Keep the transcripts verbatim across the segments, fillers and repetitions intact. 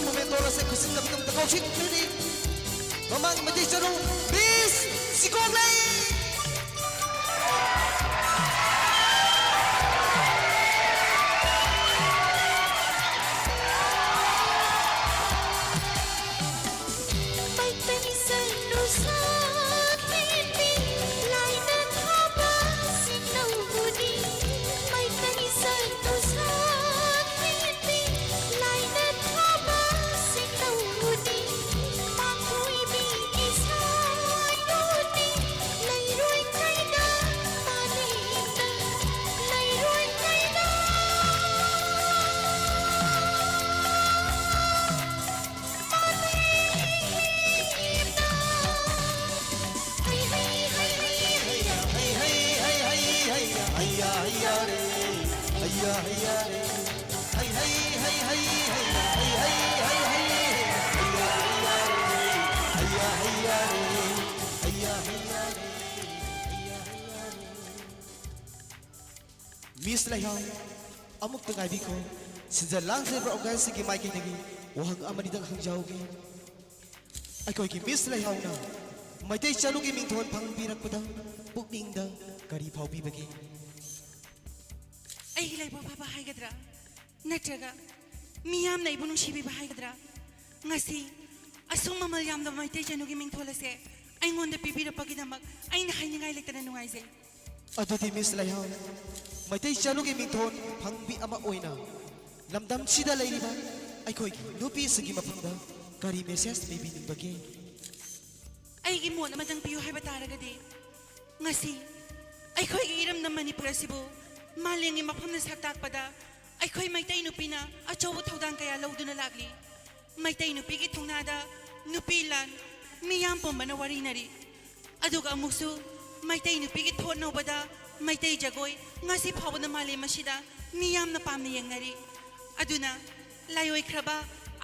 Momento ꯑꯁꯦ ꯈꯨꯠꯁꯤꯟꯅꯕꯒꯤꯗꯃꯛꯇ ꯀꯧꯁꯤꯟꯈ꯭ꯔꯤꯅꯤ ꯃꯃꯥꯡ ꯃꯩꯇꯩ ꯆꯅꯨ Miss ꯁꯤꯀꯣꯛꯂꯩ꯫ Miss ꯂꯩꯍꯥꯎ, ꯑꯃꯨꯛꯇ ꯉꯥꯏꯕꯤꯈꯣ꯫ ꯁꯤꯟꯖ ꯂꯥꯡꯖꯔꯤꯕ organizerꯒꯤ ꯃꯥꯏꯀꯩꯗꯒꯤ ꯋꯥꯍꯪ ꯑꯃꯅꯤꯗꯪ ꯍꯪꯖꯍꯧꯒꯦ꯫ ꯑꯩꯈꯣꯏꯒꯤ Miss ꯂꯩꯍꯥꯎꯅ ꯃꯩꯇꯩ ꯆꯅꯨꯒꯤ ꯃꯤꯡꯊꯣꯜ ꯐꯪꯕꯤꯔꯛꯄꯗ ꯄꯨꯛꯅꯤꯡꯗ ꯀꯔꯤ ꯐꯥꯎꯕꯤꯕꯒꯦ? ꯑꯩꯒꯤ ꯂꯥꯏꯕꯛ ꯐꯕ ꯍꯥꯏꯒꯗ꯭ꯔꯥ, ꯅꯠꯇ꯭ꯔꯒ ꯃꯤꯌꯥꯝꯅ ꯑꯩꯕꯨ ꯅꯨꯡꯁꯤꯕꯤꯕ ꯍꯥꯏꯒꯗ꯭ꯔꯥ, ꯉꯁꯤ ꯑꯁꯨꯛ ꯃꯃꯜ ꯌꯥꯝꯂꯕ ꯃꯩꯇꯩ ꯆꯅꯨꯒꯤ ꯃꯤꯡꯊꯣꯜ ꯑꯁꯦ ꯑꯩꯉꯣꯟꯗ ꯄꯤꯕꯤꯔꯛꯄꯒꯤꯗꯃꯛ ꯑꯩꯅ ꯍꯥꯏꯅꯤꯡꯉꯥꯏ ꯂꯩꯇꯅ ꯅꯨꯡꯉꯥꯏꯖꯩ꯫ ꯑꯗꯨꯗꯤ Miss ꯂꯩꯍꯥꯎ, ꯃꯩꯇꯩ ꯆꯅꯨꯒꯤ ꯃꯤꯡꯊꯣꯜ ꯐꯪꯕꯤ ꯑꯃ ꯑꯣꯏꯅ ꯂꯝꯗꯝꯁꯤꯗ ꯂꯩꯔꯤꯕ ꯑꯩꯈꯣꯏꯒꯤ ꯅꯨꯄꯤꯁꯤꯡꯒꯤ ꯃꯐꯝꯗ ꯀꯔꯤ message ꯄꯤꯕꯤꯅꯤꯡꯕꯒꯦ? ꯑꯩꯒꯤ ꯃꯣꯠ ꯑꯃꯇꯪ ꯄꯤꯌꯨ ꯍꯥꯏꯕ ꯇꯥꯔꯒꯗꯤ, ꯉꯁꯤ ꯑꯩꯈꯣꯏꯒꯤ ꯏꯔꯝꯗꯝ ꯃꯅꯤꯄꯨꯔ ꯑꯁꯤꯕꯨ ꯃꯥꯂꯦꯝꯒꯤ ꯃꯐꯝꯗ ꯁꯛ ꯇꯥꯛꯄꯗ ꯑꯩꯈꯣꯏ ꯃꯩꯇꯩ ꯅꯨꯄꯤꯅ ꯑꯆꯧꯕ ꯊꯧꯗꯥꯡ ꯀꯌꯥ ꯂꯧꯗꯨꯅ ꯂꯥꯛꯂꯤ꯫ ꯃꯩꯇꯩ ꯅꯨꯄꯤꯒꯤ ꯊꯧꯅꯥꯗ ꯅꯨꯄꯤ ꯂꯥꯟ ꯃꯤꯌꯥꯝ ꯄꯨꯝꯕꯅ ꯋꯥꯔꯤꯅꯔꯤ꯫ ꯑꯗꯨꯒ ꯑꯃꯨꯛꯁꯨ ꯃꯩꯇꯩ ꯅꯨꯄꯤꯒꯤ ꯊꯣꯠ ꯅꯧꯕꯗ ꯃꯩꯇꯩ ꯖꯒꯣꯏ ꯉꯁꯤ ꯐꯥꯎꯕꯗ ꯃꯥꯂꯦꯝ ꯑꯁꯤꯗ ꯃꯤ ꯌꯥꯝꯅ ꯄꯥꯝꯅ ꯌꯦꯡꯅꯔꯤ꯫ ꯑꯗꯨꯅ ꯂꯥꯏꯑꯣꯏꯈ꯭ꯔꯕ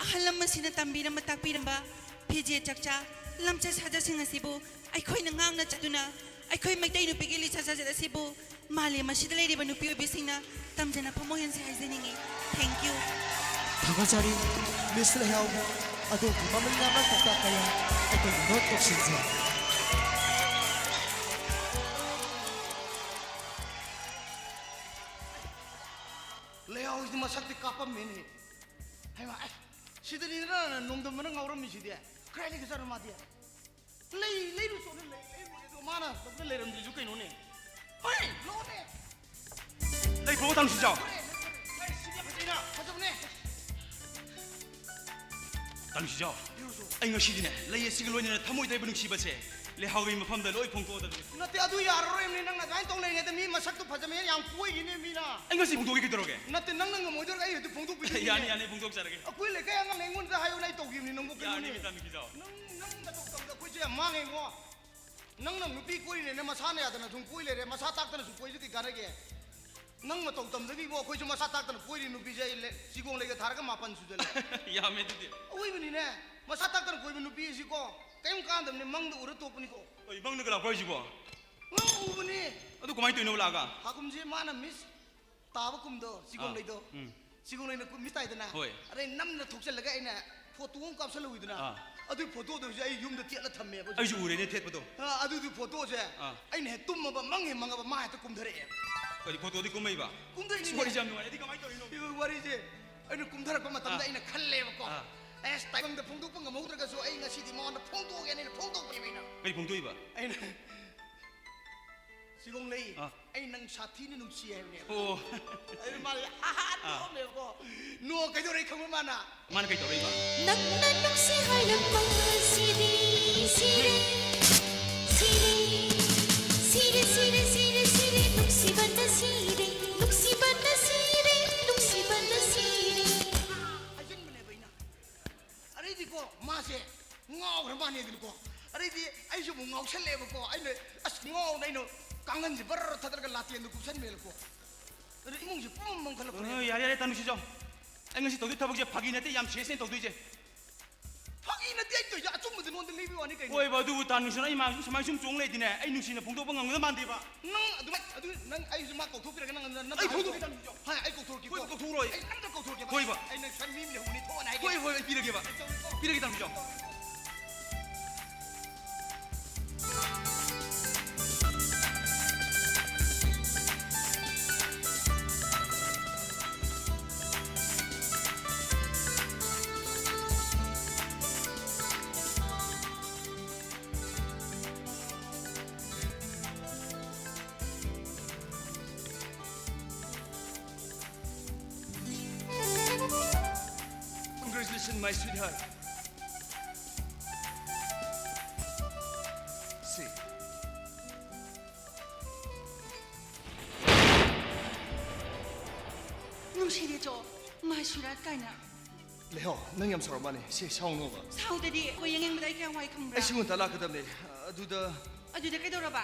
ꯑꯍꯜ ꯂꯃꯟꯁꯤꯡꯅ ꯇꯝꯕꯤꯔꯝꯕ ꯇꯥꯛꯄꯤꯔꯝꯕ ꯐꯤꯖꯦꯠ ꯆꯛꯆꯥ, ꯂꯝꯆꯠ ꯁꯥꯖꯠꯁꯤꯡ ꯑꯁꯤꯕꯨ ꯑꯩꯈꯣꯏꯅ ꯉꯥꯛꯅ ꯆꯠꯇꯨꯅ ꯑꯩꯈꯣꯏ ꯃꯩꯇꯩ ꯅꯨꯄꯤꯒꯤ ꯂꯤꯆꯠ ꯁꯥꯖꯠ ꯑꯁꯤꯕꯨ ꯃꯥꯂꯦꯝ ꯑꯁꯤꯗ ꯂꯩꯔꯤꯕ ꯅꯨꯄꯤ ꯑꯣꯏꯕꯤꯁꯤꯡꯅ ꯇꯝꯖꯅꯐꯝ ꯑꯣꯏꯍꯟꯁꯤ ꯍꯥꯏꯖꯅꯤꯡꯏ꯫ Thank you꯫ ꯊꯥꯒꯠꯆꯔꯤ꯫ ꯃꯤꯁ ꯂꯩꯍꯥꯎ, ꯑꯗꯣꯝꯒꯤ ꯃꯃꯤꯡ ꯌꯥꯝꯅ ꯄꯥꯎꯇꯥꯛ ꯀꯌꯥ ꯑꯩꯈꯣꯏꯒꯤ ꯅꯣꯠ ꯇꯧꯁꯤꯟꯖꯩ꯫ ꯂꯩꯍꯥꯎꯁꯤꯗꯤ ꯃꯁꯛꯇꯤ ꯀꯥꯞꯄꯝꯃꯦꯅꯦ꯫ ꯍꯩꯃꯥ, ꯑꯩ, ꯁꯤꯗꯅꯤꯗꯅ ꯅꯣꯡꯗꯝꯕꯅ ꯉꯥꯎꯔꯝꯃꯤꯁꯤꯗꯤ꯫ ꯀꯗꯥꯏꯗꯒꯤ ꯆꯠꯂꯣ ꯃꯥꯗꯤ? ꯂꯩ, ꯂꯩꯔꯨ ꯆꯣꯠꯂ ꯂꯩ, ꯂꯩꯔꯨ ꯆꯣꯠꯂ ꯃꯥꯅ ꯇꯧꯗ ꯂꯩꯔꯝꯗ꯭ꯔꯤꯁꯨ ꯀꯩꯅꯣꯅꯦ? ꯍꯣꯏ, ꯂꯣꯅꯦ꯫ ꯂꯩꯕ꯭ꯔꯣ, ꯇꯥꯡꯁꯤꯖꯥꯎ? ꯂꯣꯅꯦ, ꯂꯩ, ꯂꯩ, ꯁꯤꯗꯤ ꯐꯖꯩꯅ꯫ ꯐꯖꯕꯅꯦ꯫ ꯇꯥꯡꯁꯤꯖꯥꯎ, ꯂꯩꯔꯨ ꯆꯣ꯫ ꯑꯩ ꯉꯁꯤꯗꯤꯅꯦ, ꯂꯩ ꯑꯁꯤꯒ ꯂꯣꯏꯅꯅ ꯊꯃꯣꯏꯗ ꯂꯩꯕ ꯅꯨꯡꯁꯤꯕꯁꯦ ꯂꯩꯍꯥꯎꯒꯤ ꯃꯐꯝꯗ ꯂꯣꯏ ꯐꯣꯡꯗꯣꯛꯑꯗꯕꯅꯤ꯫ ꯅꯠꯇꯦ, ꯑꯗꯨ ꯌꯥꯔꯔꯣꯏꯅꯦ꯫ ꯅꯪ ꯑꯗꯨꯃꯥꯏꯅ ꯇꯧ ꯂꯩꯔꯤꯉꯩꯗ ꯃꯤ ꯃꯁꯛꯇꯣ ꯐꯖꯕ ꯌꯥꯝ ꯀꯣꯏꯈꯤꯅꯦ ꯃꯤꯅ꯫ ꯑꯩ ꯉꯁꯤ ꯐꯣꯡꯗꯣꯛꯀꯦ ꯀꯩꯗꯧꯔꯒꯦ? ꯅꯠꯇꯦ, ꯅꯪꯅ ꯉꯝꯃꯣꯏꯗꯧꯔꯒ ꯑꯩ ꯍꯧꯖꯤꯛ ꯐꯣꯡꯗꯣꯛꯄꯤꯗꯣꯏꯅꯦ꯫ ꯌꯥꯅꯤ, ꯌꯥꯅꯤ, ꯐꯣꯡꯗꯣꯛꯆꯔꯒꯦ꯫ ꯑꯩꯈꯣꯏ ꯂꯩꯀꯥꯏ ꯑꯉꯥꯡ ꯑꯩꯉꯣꯟꯗ ꯍꯥꯏꯌꯣꯅ ꯑꯩ ꯇꯧꯈꯤꯕꯅꯤ ꯅꯪꯕꯨ ꯀꯩꯅꯣꯅꯦ? ꯌꯥꯅꯤ, ꯃꯤꯇꯥꯃꯤꯒꯤꯖꯥꯎ꯫ ꯅꯪ, ꯅꯪ ꯅꯇꯧ ꯇꯝꯗ ꯑꯩꯈꯣꯏꯁꯦ ꯌꯥꯝ ꯃꯥꯡꯉꯦ ꯏꯕꯣ꯫ ꯅꯪꯅ ꯅꯨꯄꯤ ꯀꯣꯏꯔꯤꯅꯦꯅ ꯃꯁꯥꯅ ꯌꯥꯗꯅ ꯁꯨꯝ ꯀꯣꯏ ꯂꯩꯔꯦ, ꯃꯁꯥ ꯇꯥꯛꯇꯅ ꯁꯨꯝ ꯀꯣꯏꯁꯨ ꯀꯩ ꯀꯥꯟꯅꯒꯦ? ꯅꯪ ꯃꯇꯧ ꯇꯝꯗꯒꯤꯕꯣ ꯑꯩꯈꯣꯏꯁꯨ ꯃꯁꯥ ꯇꯥꯛꯇꯅ ꯀꯣꯏꯔꯤ ꯅꯨꯄꯤꯁꯦ ꯑꯩ ꯂꯦ-, ꯆꯤꯒꯣꯡ ꯂꯩꯒ ꯊꯥꯔꯒ ꯃꯥꯄꯟ ꯁꯨꯖꯜꯂꯦ꯫ ꯌꯥꯝꯃꯦ ꯑꯗꯨꯗꯤ꯫ ꯑꯑꯣꯏꯕꯅꯤꯅꯦ, ꯃꯁꯥ ꯇꯥꯛꯇꯅ ꯀꯣꯏꯕ ꯅꯨꯄꯤ ꯑꯁꯤꯀꯣ ꯀꯔꯤꯝ ꯀꯥꯟꯗꯕꯅꯦ, ꯃꯪꯗ ꯎꯔ ꯇꯣꯛꯄꯅꯤꯀꯣ꯫ ꯑꯩ ꯃꯪꯗꯒ ꯂꯥꯛꯄ꯭ꯔꯣ ꯍꯥꯏꯁꯤꯕꯣ? ꯅꯪ ꯎꯕꯅꯤ꯫ ꯑꯗꯨ ꯀꯃꯥꯏꯅ ꯇꯧꯔꯤꯅꯣ ꯂꯥꯛꯑꯒ? ꯍꯥꯀꯨꯝꯁꯦ ꯃꯥꯅ ꯃꯤꯁ ꯇꯥꯕ ꯀꯨꯝꯗꯣ, ꯑꯥ, ꯆꯤꯒꯣꯡꯂꯩꯗꯣ꯫ ꯎꯝ꯫ ꯆꯤꯒꯣꯡꯂꯩꯅ ꯀꯨꯝ ꯃꯤꯁ ꯇꯥꯏꯗꯅ꯫ ꯍꯣꯏ꯫ ꯑꯗꯩ ꯅꯝꯅ ꯊꯣꯛꯆꯜꯂꯒ ꯑꯩꯅ ꯐꯣꯇꯣ ꯑꯃ ꯀꯥꯞꯁꯜꯍꯧꯋꯤꯗꯅ꯫ ꯑꯥ꯫ ꯑꯗꯨꯏ ꯐꯣꯇꯣꯗꯣ ꯍꯧꯖꯤꯛ ꯑꯩ ꯌꯨꯝꯗ ꯊꯦꯠꯂ ꯊꯝꯃꯦꯕ ꯍꯧꯖꯤꯛ꯫ ꯑꯩꯁꯨ ꯎꯔꯦꯅꯦ ꯊꯦꯠꯄꯗꯣ꯫ ꯑꯥ, ꯑꯗꯨꯗꯤ ꯐꯣꯇꯣꯁꯦ ꯑꯥ꯫ ꯑꯩꯅ ꯍꯦꯛ ꯇꯨꯝꯃꯕ ꯃꯪ ꯍꯦꯛ ꯃꯪꯉꯕ ꯃꯥ ꯍꯦꯛꯇ ꯀꯨꯝꯊꯔꯛꯑꯦ꯫ ꯀꯔꯤ ꯐꯣꯇꯣꯗꯤ ꯀꯨꯝꯃꯛꯏꯕ? ꯀꯨꯝꯊꯔꯛꯏꯅꯤꯅꯦ꯫ ꯋꯥꯔꯤꯁꯦ ꯌꯥꯝ ꯅꯨꯡꯉꯥꯏ꯫ ꯑꯗꯨꯗꯤ ꯀꯃꯥꯏꯅ ꯇꯧꯔꯤꯅꯣ? ꯏꯕꯣ, ꯋꯥꯔꯤꯁꯦ ꯑꯩꯅ ꯀꯨꯝꯊꯔꯛꯄ ꯃꯇꯝꯗ ꯑꯥ꯫ ꯑꯩꯅ ꯈꯜꯂꯦꯕꯀꯣ꯫ ꯑꯥ꯫ ꯑꯦꯁ, ꯇꯥꯏꯕꯪꯗ ꯐꯣꯡꯗꯣꯛꯄ ꯉꯝꯍꯧꯗ꯭ꯔꯒꯁꯨ ꯑꯩ ꯉꯁꯤꯗꯤ ꯃꯉꯣꯟꯗ ꯐꯣꯡꯗꯣꯛꯑꯒꯦꯅ ꯑꯩꯅ ꯐꯣꯡꯗꯣꯛꯄꯅꯦꯕ ꯑꯩꯅ꯫ ꯀꯔꯤ ꯐꯣꯡꯗꯣꯛꯏꯕ? ꯑꯩꯅ ꯆꯤꯒꯣꯡꯂꯩ, ꯑꯥ꯫ ꯑꯩ ꯅꯪ ꯁꯥꯊꯤꯅ ꯅꯨꯡꯁꯤ ꯍꯥꯏꯕꯅꯦꯕ꯫ ꯑꯣ꯫ ꯑꯗꯨ ꯃꯥ ꯑꯥ꯫ ꯅꯣꯛꯑꯝꯃꯦꯕꯀꯣ꯫ ꯅꯣꯛ ꯀꯩꯗꯧꯔꯦ ꯈꯪꯕ꯭ꯔ ꯃꯥꯅ? ꯃꯥꯅ ꯀꯩ ꯇꯧꯔꯛꯏꯕ? ꯅꯪꯅ ꯅꯨꯡꯁꯤ ꯍꯥꯏꯔꯛꯄ ꯁꯤꯗꯤ ꯁꯤꯔꯦ, ꯁꯤꯔꯦ, ꯁꯤꯔꯦ, ꯁꯤꯔꯦ, ꯁꯤꯔꯦ, ꯁꯤꯔꯦ, ꯅꯨꯡꯁꯤꯕꯅ ꯁꯤꯔꯦ, ꯅꯨꯡꯁꯤꯕꯅ ꯁꯤꯔꯦ, ꯅꯨꯡꯁꯤꯕꯅ ꯁꯤꯔꯦ꯫ ꯍꯥꯏꯖꯤꯟꯕꯅꯦꯕ ꯑꯩꯅ꯫ ꯑꯗꯩꯗꯤꯀꯣ, ꯃꯥꯁꯦ ꯉꯥꯎꯈ꯭ꯔ ꯃꯥꯅꯦꯗꯅꯀꯣ꯫ ꯑꯗꯩꯗꯤ ꯑꯩꯁꯨ ꯑꯃꯨꯛ ꯉꯥꯎꯁꯜꯂꯛꯑꯦꯕꯀꯣ꯫ ꯑꯩꯅ, ꯑꯁ, ꯉꯥꯎꯅ ꯑꯩꯅ ꯀꯥꯡꯒꯟꯁꯦ ꯕꯔ ꯊꯥꯗꯔꯒ ꯂꯥꯇꯦꯟꯗꯣ ꯀꯨꯞꯁꯟꯕꯅꯦꯕꯀꯣ꯫ ꯑꯗ ꯏꯃꯨꯡꯁꯦ ꯄꯨꯝꯃꯝ ꯃꯝꯈꯠꯂꯛꯄꯅꯦ꯫ ꯑ, ꯌꯥꯔꯦ, ꯌꯥꯔꯦ, ꯇꯥꯅꯨꯁꯤꯖꯥꯎ꯫ ꯑꯩ ꯉꯁꯤ ꯇꯧꯗꯣꯏ ꯊꯕꯛꯁꯦ ꯐꯥꯒꯤ ꯅꯠꯇꯦ, ꯌꯥꯝ ꯁꯦꯔꯤꯌꯁꯅꯦ ꯇꯧꯗꯣꯏꯁꯦ꯫ ꯐꯥꯒꯤ ꯑꯩ ꯅꯠꯇꯦ ꯑꯩ ꯇꯧꯔꯤꯁꯦ, ꯑꯆꯨꯝꯕꯗ ꯅꯉꯣꯟꯗ ꯂꯩꯕꯒꯤ ꯋꯥꯅꯤ ꯀꯩꯅꯣ꯫ ꯍꯣꯏꯕ, ꯑꯗꯨꯕꯨ ꯇꯥꯟ ꯃꯤꯁꯅ ꯑꯩ ꯃꯥ ꯁꯨꯃꯥꯏꯅ ꯁꯨꯝ ꯆꯣꯡ ꯂꯩꯗꯤꯅꯦ, ꯑꯩ ꯅꯨꯡꯁꯤꯅ ꯐꯣꯡꯗꯣꯛꯄ ꯉꯝꯒꯗꯕ ꯃꯥꯟꯗꯦꯕ꯫ ꯅꯪ ꯑꯗꯨꯃꯥꯏ-, ꯑꯗꯨ ꯅꯪ ꯑꯩꯁꯨ ꯃꯥ ꯀꯧꯊꯣꯛꯄꯤꯔꯒ ꯅꯪ, ꯅꯪ ꯑꯩ ꯐꯣꯡꯗꯣꯛꯀꯦ ꯇꯥꯟ ꯃꯤꯁꯣ꯫ ꯍꯣꯏ, ꯑꯩ ꯀꯧꯊꯣꯔꯛꯀꯦꯀꯣ꯫ ꯍꯣꯏ, ꯀꯧꯊꯣꯛꯎꯔꯣ ꯑꯩ꯫ ꯑꯩ ꯅꯪꯗ ꯀꯧꯊꯣꯔꯛꯀꯦꯕ꯫ ꯍꯣꯏꯕ꯫ ꯑꯩ ꯅꯪ ꯁꯟ ꯃꯤ ꯑꯃ ꯂꯩꯍꯧꯕꯅꯤ, ꯊꯣꯛꯑꯣꯅ ꯍꯥꯏꯒꯦ꯫ ꯍꯣꯏ, ꯍꯣꯏ, ꯑꯩ ꯄꯤꯔꯒꯦꯕ꯫ ꯑꯩ ꯆꯠꯂꯒꯦꯀꯣ꯫ ꯄꯤꯔꯒꯦ ꯇꯥꯟ ꯃꯤꯁꯣ꯫ Congratulations, my sweetheart. See. ꯅꯨꯡꯁꯤꯗꯦ ꯆꯣ, ꯃꯥꯏ ꯁꯨꯔꯥꯠ ꯀꯥꯏꯅ꯫ ꯂꯩꯍꯧ, ꯅꯪ ꯌꯥꯝ ꯁꯥꯎꯔ ꯃꯥꯜꯂꯦ꯫ ꯁꯦ, ꯁꯥꯎꯅꯣꯕ꯫ ꯁꯥꯎꯗꯗꯤ, ꯑꯩꯈꯣꯏ ꯌꯦꯡ ꯌꯦꯡꯕꯗ ꯑꯩ ꯀꯌꯥꯝ ꯋꯥꯏ ꯈꯪꯕ꯭ꯔꯥ? ꯑꯩꯁꯨ ꯉꯟꯇꯥ ꯂꯥꯛꯀꯗꯕꯅꯦ꯫ ꯑꯗꯨꯗ ꯑꯗꯨꯗ ꯀꯩꯗꯧꯔꯕ?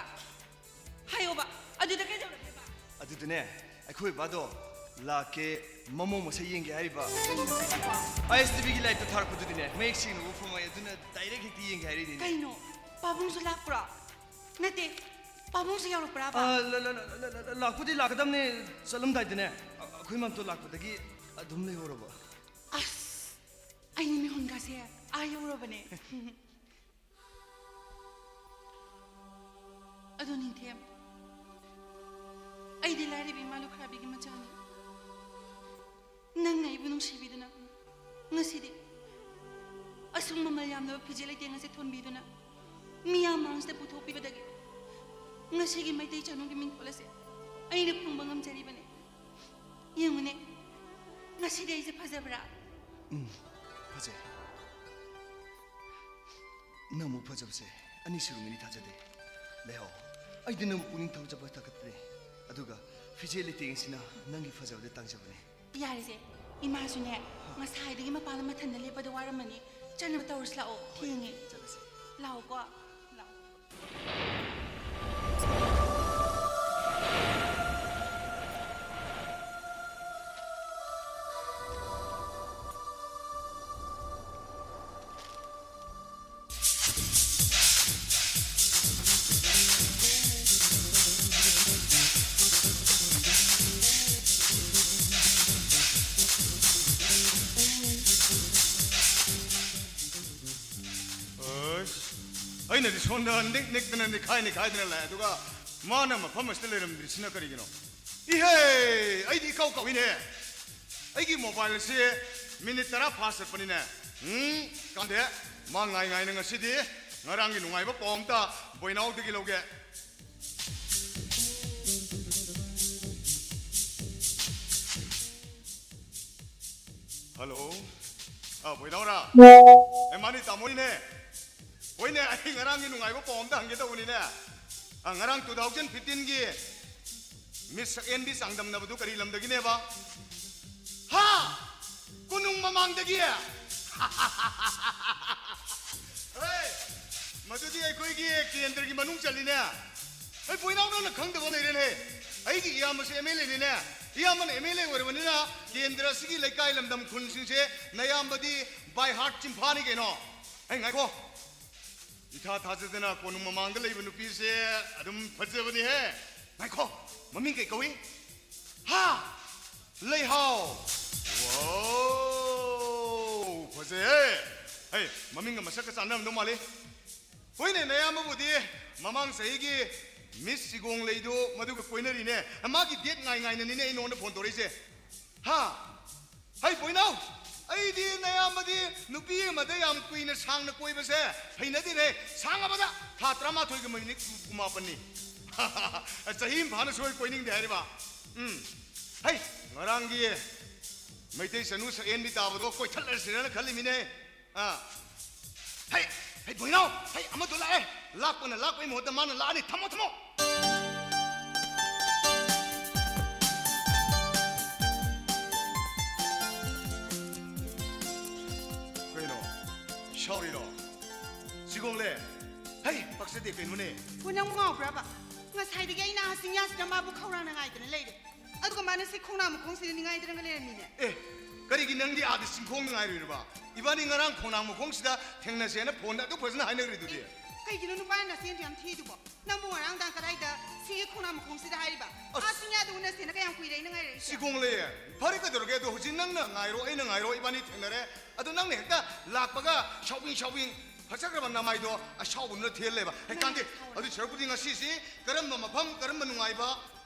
ꯍꯥꯏꯌꯣꯕ, ꯑꯗꯨꯗ ꯀꯩꯗꯧꯔꯒꯦꯕ? ꯑꯗꯨꯗꯅꯦ, ꯑꯩꯈꯣꯏ ꯕꯥꯗꯣ ꯂꯥꯛꯀꯦ, ꯃꯃꯧ ꯃꯁꯛ ꯌꯦꯡꯒꯦ ꯍꯥꯏꯔꯤꯕ꯫ ꯀꯩꯅꯣ ꯍꯥꯏꯁꯤꯕꯣ? ꯑꯥꯏ ꯑꯦꯁ ꯇꯤ ꯚꯤꯒꯤ ꯂꯥꯏꯞꯇ ꯊꯥꯔꯛꯄꯗꯨꯗꯤꯅꯦ, ꯃꯌꯦꯛ ꯁꯦꯡꯅ ꯎꯕ ꯐꯪꯉꯣꯏ, ꯑꯗꯨꯅ ꯗꯥꯏꯔꯦꯛ ꯍꯦꯛꯇ ꯌꯦꯡꯒꯦ ꯍꯥꯏꯔꯤꯅꯤꯅꯦ꯫ ꯀꯩꯅꯣ? ꯄꯥꯕꯨꯡꯁꯨ ꯂꯥꯛꯄ꯭ꯔꯣ? ꯅꯠꯇꯦ, ꯄꯥꯕꯨꯡꯁꯨ ꯌꯥꯎꯔꯛꯄ꯭ꯔꯥꯕ? ꯑ, ꯂ-, ꯂ-, ꯂ-, ꯂ-, ꯂ-, ꯂꯥꯛꯄꯨꯗꯤ ꯂꯥꯛꯀꯗꯕꯅꯦ, ꯆꯠꯂꯝꯗꯥꯏꯗꯅꯦ, ꯑ-, ꯑꯩꯈꯣꯏ ꯃꯥꯝꯇꯣꯟ ꯂꯥꯛꯄꯗꯒꯤ ꯑꯗꯨꯝ ꯂꯩꯍꯧꯔꯕ꯫ ꯑꯁ, ꯑꯩ ꯃꯤꯍꯨꯟꯒꯥꯁꯦ ꯑꯥ ꯌꯧꯔꯕꯅꯦ꯫ ꯑꯗꯣ ꯅꯤꯡꯊꯦꯝ, ꯑꯩꯗꯤ ꯂꯥꯏꯔꯕꯤ ꯏꯃꯥ ꯂꯨꯈ꯭ꯔꯥꯕꯤꯒꯤ ꯃꯆꯥꯅꯤ꯫ ꯅꯪꯅ ꯑꯩꯕꯨ ꯅꯨꯡꯁꯤꯕꯤꯗꯨꯅ ꯉꯁꯤꯗꯤ ꯑꯁꯨꯛ ꯃꯃꯜ ꯌꯥꯝꯂꯕ ꯐꯤꯖꯦ ꯂꯩꯇꯦꯡ ꯑꯁꯤ ꯊꯣꯟꯕꯤꯗꯨꯅ ꯃꯤꯌꯥꯝ ꯃꯥꯡꯁꯤꯗ ꯄꯨꯊꯣꯛꯄꯤꯕꯗꯒꯤ ꯉꯁꯤꯒꯤ ꯃꯩꯇꯩ ꯆꯅꯨꯒꯤ ꯃꯤꯡꯊꯣꯜ ꯑꯁꯦ ꯑꯩꯅ ꯐꯪꯕ ꯉꯝꯖꯔꯤꯕꯅꯤ꯫ ꯌꯦꯡꯉꯨꯅꯦ, ꯉꯁꯤꯗꯤ ꯑꯩꯁꯦ ꯐꯖꯕ꯭ꯔꯥ? ꯎꯝ, ꯐꯖꯩ꯫ ꯅꯪꯃꯨꯛ ꯐꯖꯕꯁꯦ ꯑꯅꯤ ꯁꯨꯔꯝꯒꯅꯤ ꯊꯥꯖꯗꯦ꯫ ꯂꯩꯍꯧ, ꯑꯩꯗꯤ ꯅꯪꯕꯨ ꯄꯨꯛꯅꯤꯡ ꯊꯧꯖꯕ ꯊꯥꯒꯠꯄꯅꯦ꯫ ꯑꯗꯨꯒ ꯐꯤꯖꯦ ꯂꯩꯇꯦꯡ ꯑꯁꯤꯅ ꯅꯪꯒꯤ ꯐꯖꯕꯗ ꯇꯥꯡꯖꯕꯅꯦ꯫ ꯌꯥꯔꯦꯁꯦ, ꯏꯃꯥꯁꯨꯅꯦ, ꯉꯁꯥꯏꯗꯒꯤ ꯃꯄꯥꯟꯗ ꯃꯊꯟꯗ ꯂꯦꯞꯄꯗ ꯋꯥꯔꯝꯃꯅꯤ꯫ ꯆꯠꯅꯕ ꯇꯧꯔꯁꯤ ꯂꯥꯛꯑꯣ, ꯊꯦꯡꯉꯦ꯫ ꯆꯠꯂꯁꯤ꯫ ꯂꯥꯛꯑꯣꯀꯣ, ꯂꯥꯛꯑꯣ꯫ ꯑꯩꯅꯗꯤ ꯁꯣꯝꯗ ꯅꯤꯛ ꯅꯤꯛꯇꯅ ꯅꯤꯛꯈꯥꯏ ꯅꯤꯛꯈꯥꯏꯗꯅ ꯂꯥꯛꯑꯦ, ꯑꯗꯨꯒ ꯃꯥꯅ ꯃꯐꯝ ꯑꯁꯤꯗ ꯂꯩꯔꯝꯗ꯭ꯔꯤꯁꯤꯅ ꯀꯔꯤꯒꯤꯅꯣ? ꯏꯍꯦ! ꯑꯩꯗꯤ ꯏꯀꯥꯎ ꯀꯥꯎꯏꯅꯦ꯫ ꯑꯩꯒꯤ ꯃꯣꯕꯥꯏꯜ ꯑꯁꯤ ꯃꯤꯅꯤꯠ ꯇꯔꯥ ꯐꯥꯁ ꯆꯠꯄꯅꯤꯅꯦ꯫ ꯎꯝ, ꯀꯥꯟꯗꯦ꯫ ꯃꯥ ꯉꯥꯏ ꯉꯥꯏꯅ ꯉꯁꯤꯗꯤ ꯉꯔꯥꯡꯒꯤ ꯅꯨꯡꯉꯥꯏꯕ ꯄꯥꯎ ꯑꯝꯇ ꯕꯣꯏꯅꯥꯎꯗꯒꯤ ꯂꯧꯒꯦ꯫ ꯍꯜꯂꯣ꯫ ꯑ, ꯕꯣꯏꯅꯥꯎꯔꯥ? ꯑꯦ, ꯃꯥꯅꯤ, ꯇꯥꯃꯣꯅꯤꯅꯦ꯫ ꯍꯣꯏꯅꯦ, ꯑꯩ ꯉꯔꯥꯡꯒꯤ ꯅꯨꯡꯉꯥꯏꯕ ꯄꯥꯎ ꯑꯝꯇ ꯍꯪꯒꯦ ꯇꯧꯕꯅꯤꯅꯦ꯫ ꯑ, ꯉꯔꯥꯡ two thousand fifteen ꯒꯤ ꯃꯤꯁ ꯁꯛꯍꯦꯟꯕꯤ ꯆꯥꯡꯗꯝꯅꯕꯗꯨ ꯀꯔꯤ ꯂꯝꯗꯒꯤꯅꯦꯕ? ꯍꯥ? ꯀꯣꯅꯨꯡ ꯃꯃꯥꯡꯗꯒꯤ? ꯍꯦ, ꯃꯗꯨꯗꯤ ꯑꯩꯈꯣꯏꯒꯤ ꯀꯦꯟꯗ꯭ꯔꯒꯤ ꯃꯅꯨꯡ ꯆꯜꯂꯤꯅꯦ꯫ ꯑꯩ ꯕꯣꯏꯅꯥꯎ, ꯅꯪꯅ ꯈꯪꯗꯕ ꯂꯩꯔꯦꯅꯦ꯫ ꯑꯩꯒꯤ ꯏꯌꯥꯝꯕꯁꯦ ꯑꯦꯝ ꯑꯦꯜ ꯑꯦꯅꯤꯅꯦ꯫ ꯏꯌꯥꯝꯕꯅ ꯑꯦꯝ ꯑꯦꯜ ꯑꯦ ꯑꯣꯏꯔꯕꯅꯤꯅ ꯀꯦꯟꯗ꯭ꯔ ꯑꯁꯤꯒꯤ ꯂꯩꯀꯥꯏ, ꯂꯝꯗꯝ, ꯈꯨꯟꯁꯤꯡꯁꯦ ꯅꯌꯥꯝꯕꯗꯤ by heart ꯆꯤꯟꯐꯥꯅꯤ ꯀꯩꯅꯣ꯫ ꯑꯩ ꯉꯥꯏꯈꯣ꯫ ꯏꯊꯥ ꯊꯥꯖꯗꯅ ꯀꯣꯅꯨꯡ ꯃꯃꯥꯡꯗ ꯂꯩꯕ ꯅꯨꯄꯤꯁꯦ ꯑꯗꯨꯝ ꯐꯖꯕꯅꯤꯍꯦ꯫ ꯉꯥꯏꯈꯣ, ꯃꯃꯤꯡ ꯀꯩ ꯀꯧꯏ? ꯍꯥ? ꯂꯩꯍꯥꯎ꯫ ꯋꯥꯎ, ꯐꯖꯩꯍꯦ꯫ ꯍꯩ, ꯃꯃꯤꯡꯒ ꯃꯁꯛꯀ ꯆꯥꯟꯅꯔꯝꯗꯧ ꯃꯥꯜꯂꯤ꯫ ꯍꯣꯏꯅꯦ, ꯅꯌꯥꯝꯕꯕꯨꯗꯤ ꯃꯃꯥꯡ ꯆꯍꯤꯒꯤ ꯃꯤꯁ ꯆꯤꯒꯣꯡ ꯂꯩꯗꯨ ꯃꯗꯨꯒ ꯀꯣꯏꯅꯔꯤꯅꯦ꯫ ꯃꯥꯒꯤ ꯗꯦꯠ ꯉꯥꯏ ꯉꯥꯏꯅꯅꯤꯅꯦ ꯑꯩ ꯅꯉꯣꯟꯗ ꯐꯣꯟ ꯇꯧꯔꯛꯏꯁꯦ꯫ ꯍꯥ? ꯍꯩ, ꯕꯣꯏꯅꯥꯎ, ꯑꯩꯗꯤ ꯅꯌꯥꯝꯕꯗꯤ ꯅꯨꯄꯤ ꯑꯃꯗ ꯌꯥꯝ ꯀꯨꯏꯅ ꯁꯥꯡꯅ ꯀꯣꯏꯕꯁꯦ ꯍꯩꯅꯗꯦꯅꯦ꯫ ꯁꯥꯡꯉꯕꯗ ꯊꯥ ꯇꯔꯥꯃꯥꯊꯣꯏꯒ ꯃꯤꯅꯤꯠ ꯀꯨꯟꯃꯥꯄꯟꯅꯤ꯫ ꯆꯍꯤ ꯑꯃ ꯐꯥꯅ ꯁꯣꯏ ꯀꯣꯏꯅꯤꯡꯗꯦ ꯍꯥꯏꯔꯤꯕ꯫ ꯎꯝ꯫ ꯍꯩ, ꯉꯔꯥꯡꯒꯤ ꯃꯩꯇꯩ ꯆꯅꯨ ꯁꯛꯍꯦꯟꯕꯤ ꯇꯥꯕꯗꯣ ꯀꯣꯏꯊꯠꯂꯁꯤꯔꯅ ꯈꯜꯂꯤꯃꯤꯅꯦ꯫ ꯑꯥ꯫ ꯍꯩ, ꯍꯩ, ꯕꯣꯏꯅꯥꯎ, ꯍꯩ, ꯑꯃꯗꯣ ꯂꯥꯛꯑꯦ꯫ ꯂꯥꯛꯄꯅ ꯂꯥꯛꯄꯒꯤ ꯃꯍꯨꯠꯇ ꯃꯥꯅ ꯂꯥꯛꯑꯅꯤ꯫ ꯊꯝꯃꯣ, ꯊꯝꯃꯣ꯫ ꯀꯩꯅꯣ? ꯁꯥꯎꯔꯤꯔꯣ? ꯆꯤꯒꯣꯡꯂꯦ? ꯍꯩ, ꯄꯛꯆꯗꯦ ꯀꯩꯅꯣꯅꯦ? ꯍꯣ, ꯅꯪꯕꯨ ꯉꯥꯎꯕ꯭ꯔꯕ? ꯉꯁꯥꯏꯗꯒꯤ ꯑꯩꯅ ꯑꯥ ꯆꯤꯡꯌꯥꯁꯤꯗ ꯃꯥꯕꯨ ꯈꯧꯔꯥꯡꯅ ꯉꯥꯏꯗꯅ ꯂꯩꯔꯦ꯫ ꯑꯗꯨꯒ ꯃꯥꯅ ꯁꯤ ꯈꯣꯡꯅꯥꯡ ꯃꯈꯣꯡꯁꯤꯗ ꯅꯤꯡꯉꯥꯏꯗꯅꯒ ꯂꯩꯔꯝꯃꯤꯅꯦ꯫ ꯑꯦ, ꯀꯔꯤꯒꯤ ꯅꯪꯗꯤ ꯑꯥꯗ ꯆꯤꯡꯈꯣꯡꯗ ꯉꯥꯏꯔꯨꯏꯔꯕ? ꯏꯕꯥꯅꯤ ꯉꯔꯥꯡ ꯈꯣꯡꯅꯥꯡ ꯃꯈꯣꯡꯁꯤꯗ ꯊꯦꯡꯅꯁꯦꯅ ꯐꯣꯟꯗ ꯑꯗꯨꯛ ꯐꯖꯅ ꯍꯥꯏꯅꯈ꯭ꯔꯤꯗꯨꯗꯤ꯫ ꯀꯩꯒꯤꯅꯣ ꯅꯨꯄꯥꯅ ꯅꯆꯦꯟꯗꯨ ꯌꯥꯝ ꯊꯤꯗꯨꯕꯣ? ꯅꯪꯕꯨ ꯉꯔꯥꯡꯗꯥꯡ ꯀꯗꯥꯏꯗ ꯁꯤꯒꯤ ꯈꯣꯡꯅꯥꯡ ꯃꯈꯣꯡꯁꯤꯗ ꯍꯥꯏꯔꯤꯕ? ꯑꯁ! ꯑꯥ ꯆꯤꯡꯌꯥꯗ ꯎꯅꯁꯦꯅ ꯀꯌꯥꯝ ꯀꯨꯏꯔꯦ ꯑꯩꯅ ꯉꯥꯏꯔꯛꯏꯁꯦ? ꯆꯤꯒꯣꯡꯂꯩ, ꯐꯔꯦ ꯀꯩꯗꯧꯔꯒꯦ? ꯑꯗꯣ ꯍꯧꯖꯤꯛ ꯅꯪꯅ ꯉꯥꯏꯔꯣ, ꯑꯩꯅ ꯉꯥꯏꯔꯣ, ꯏꯕꯥꯅꯤ ꯊꯦꯡꯅꯔꯦ꯫ ꯑꯗꯣ ꯅꯪꯅ ꯍꯦꯛꯇ ꯂꯥꯛꯄꯒ ꯁꯥꯎꯕꯤꯡ ꯁꯥꯎꯕꯤꯡ ꯐꯖꯈ꯭ꯔꯕ ꯅꯃꯥꯏꯗꯣ ꯑꯁꯥꯎꯕꯗꯨꯅ ꯊꯦꯜꯂꯦꯕ꯫ ꯍꯦ, ꯀꯥꯟꯗꯦ, ꯑꯗꯨ ꯁꯔꯨꯛꯄꯨꯗꯤ ꯉꯁꯤꯁꯤ ꯀꯔꯝꯕ ꯃꯐꯝ, ꯀꯔꯝꯕ ꯅꯨꯡꯉꯥꯏꯕ,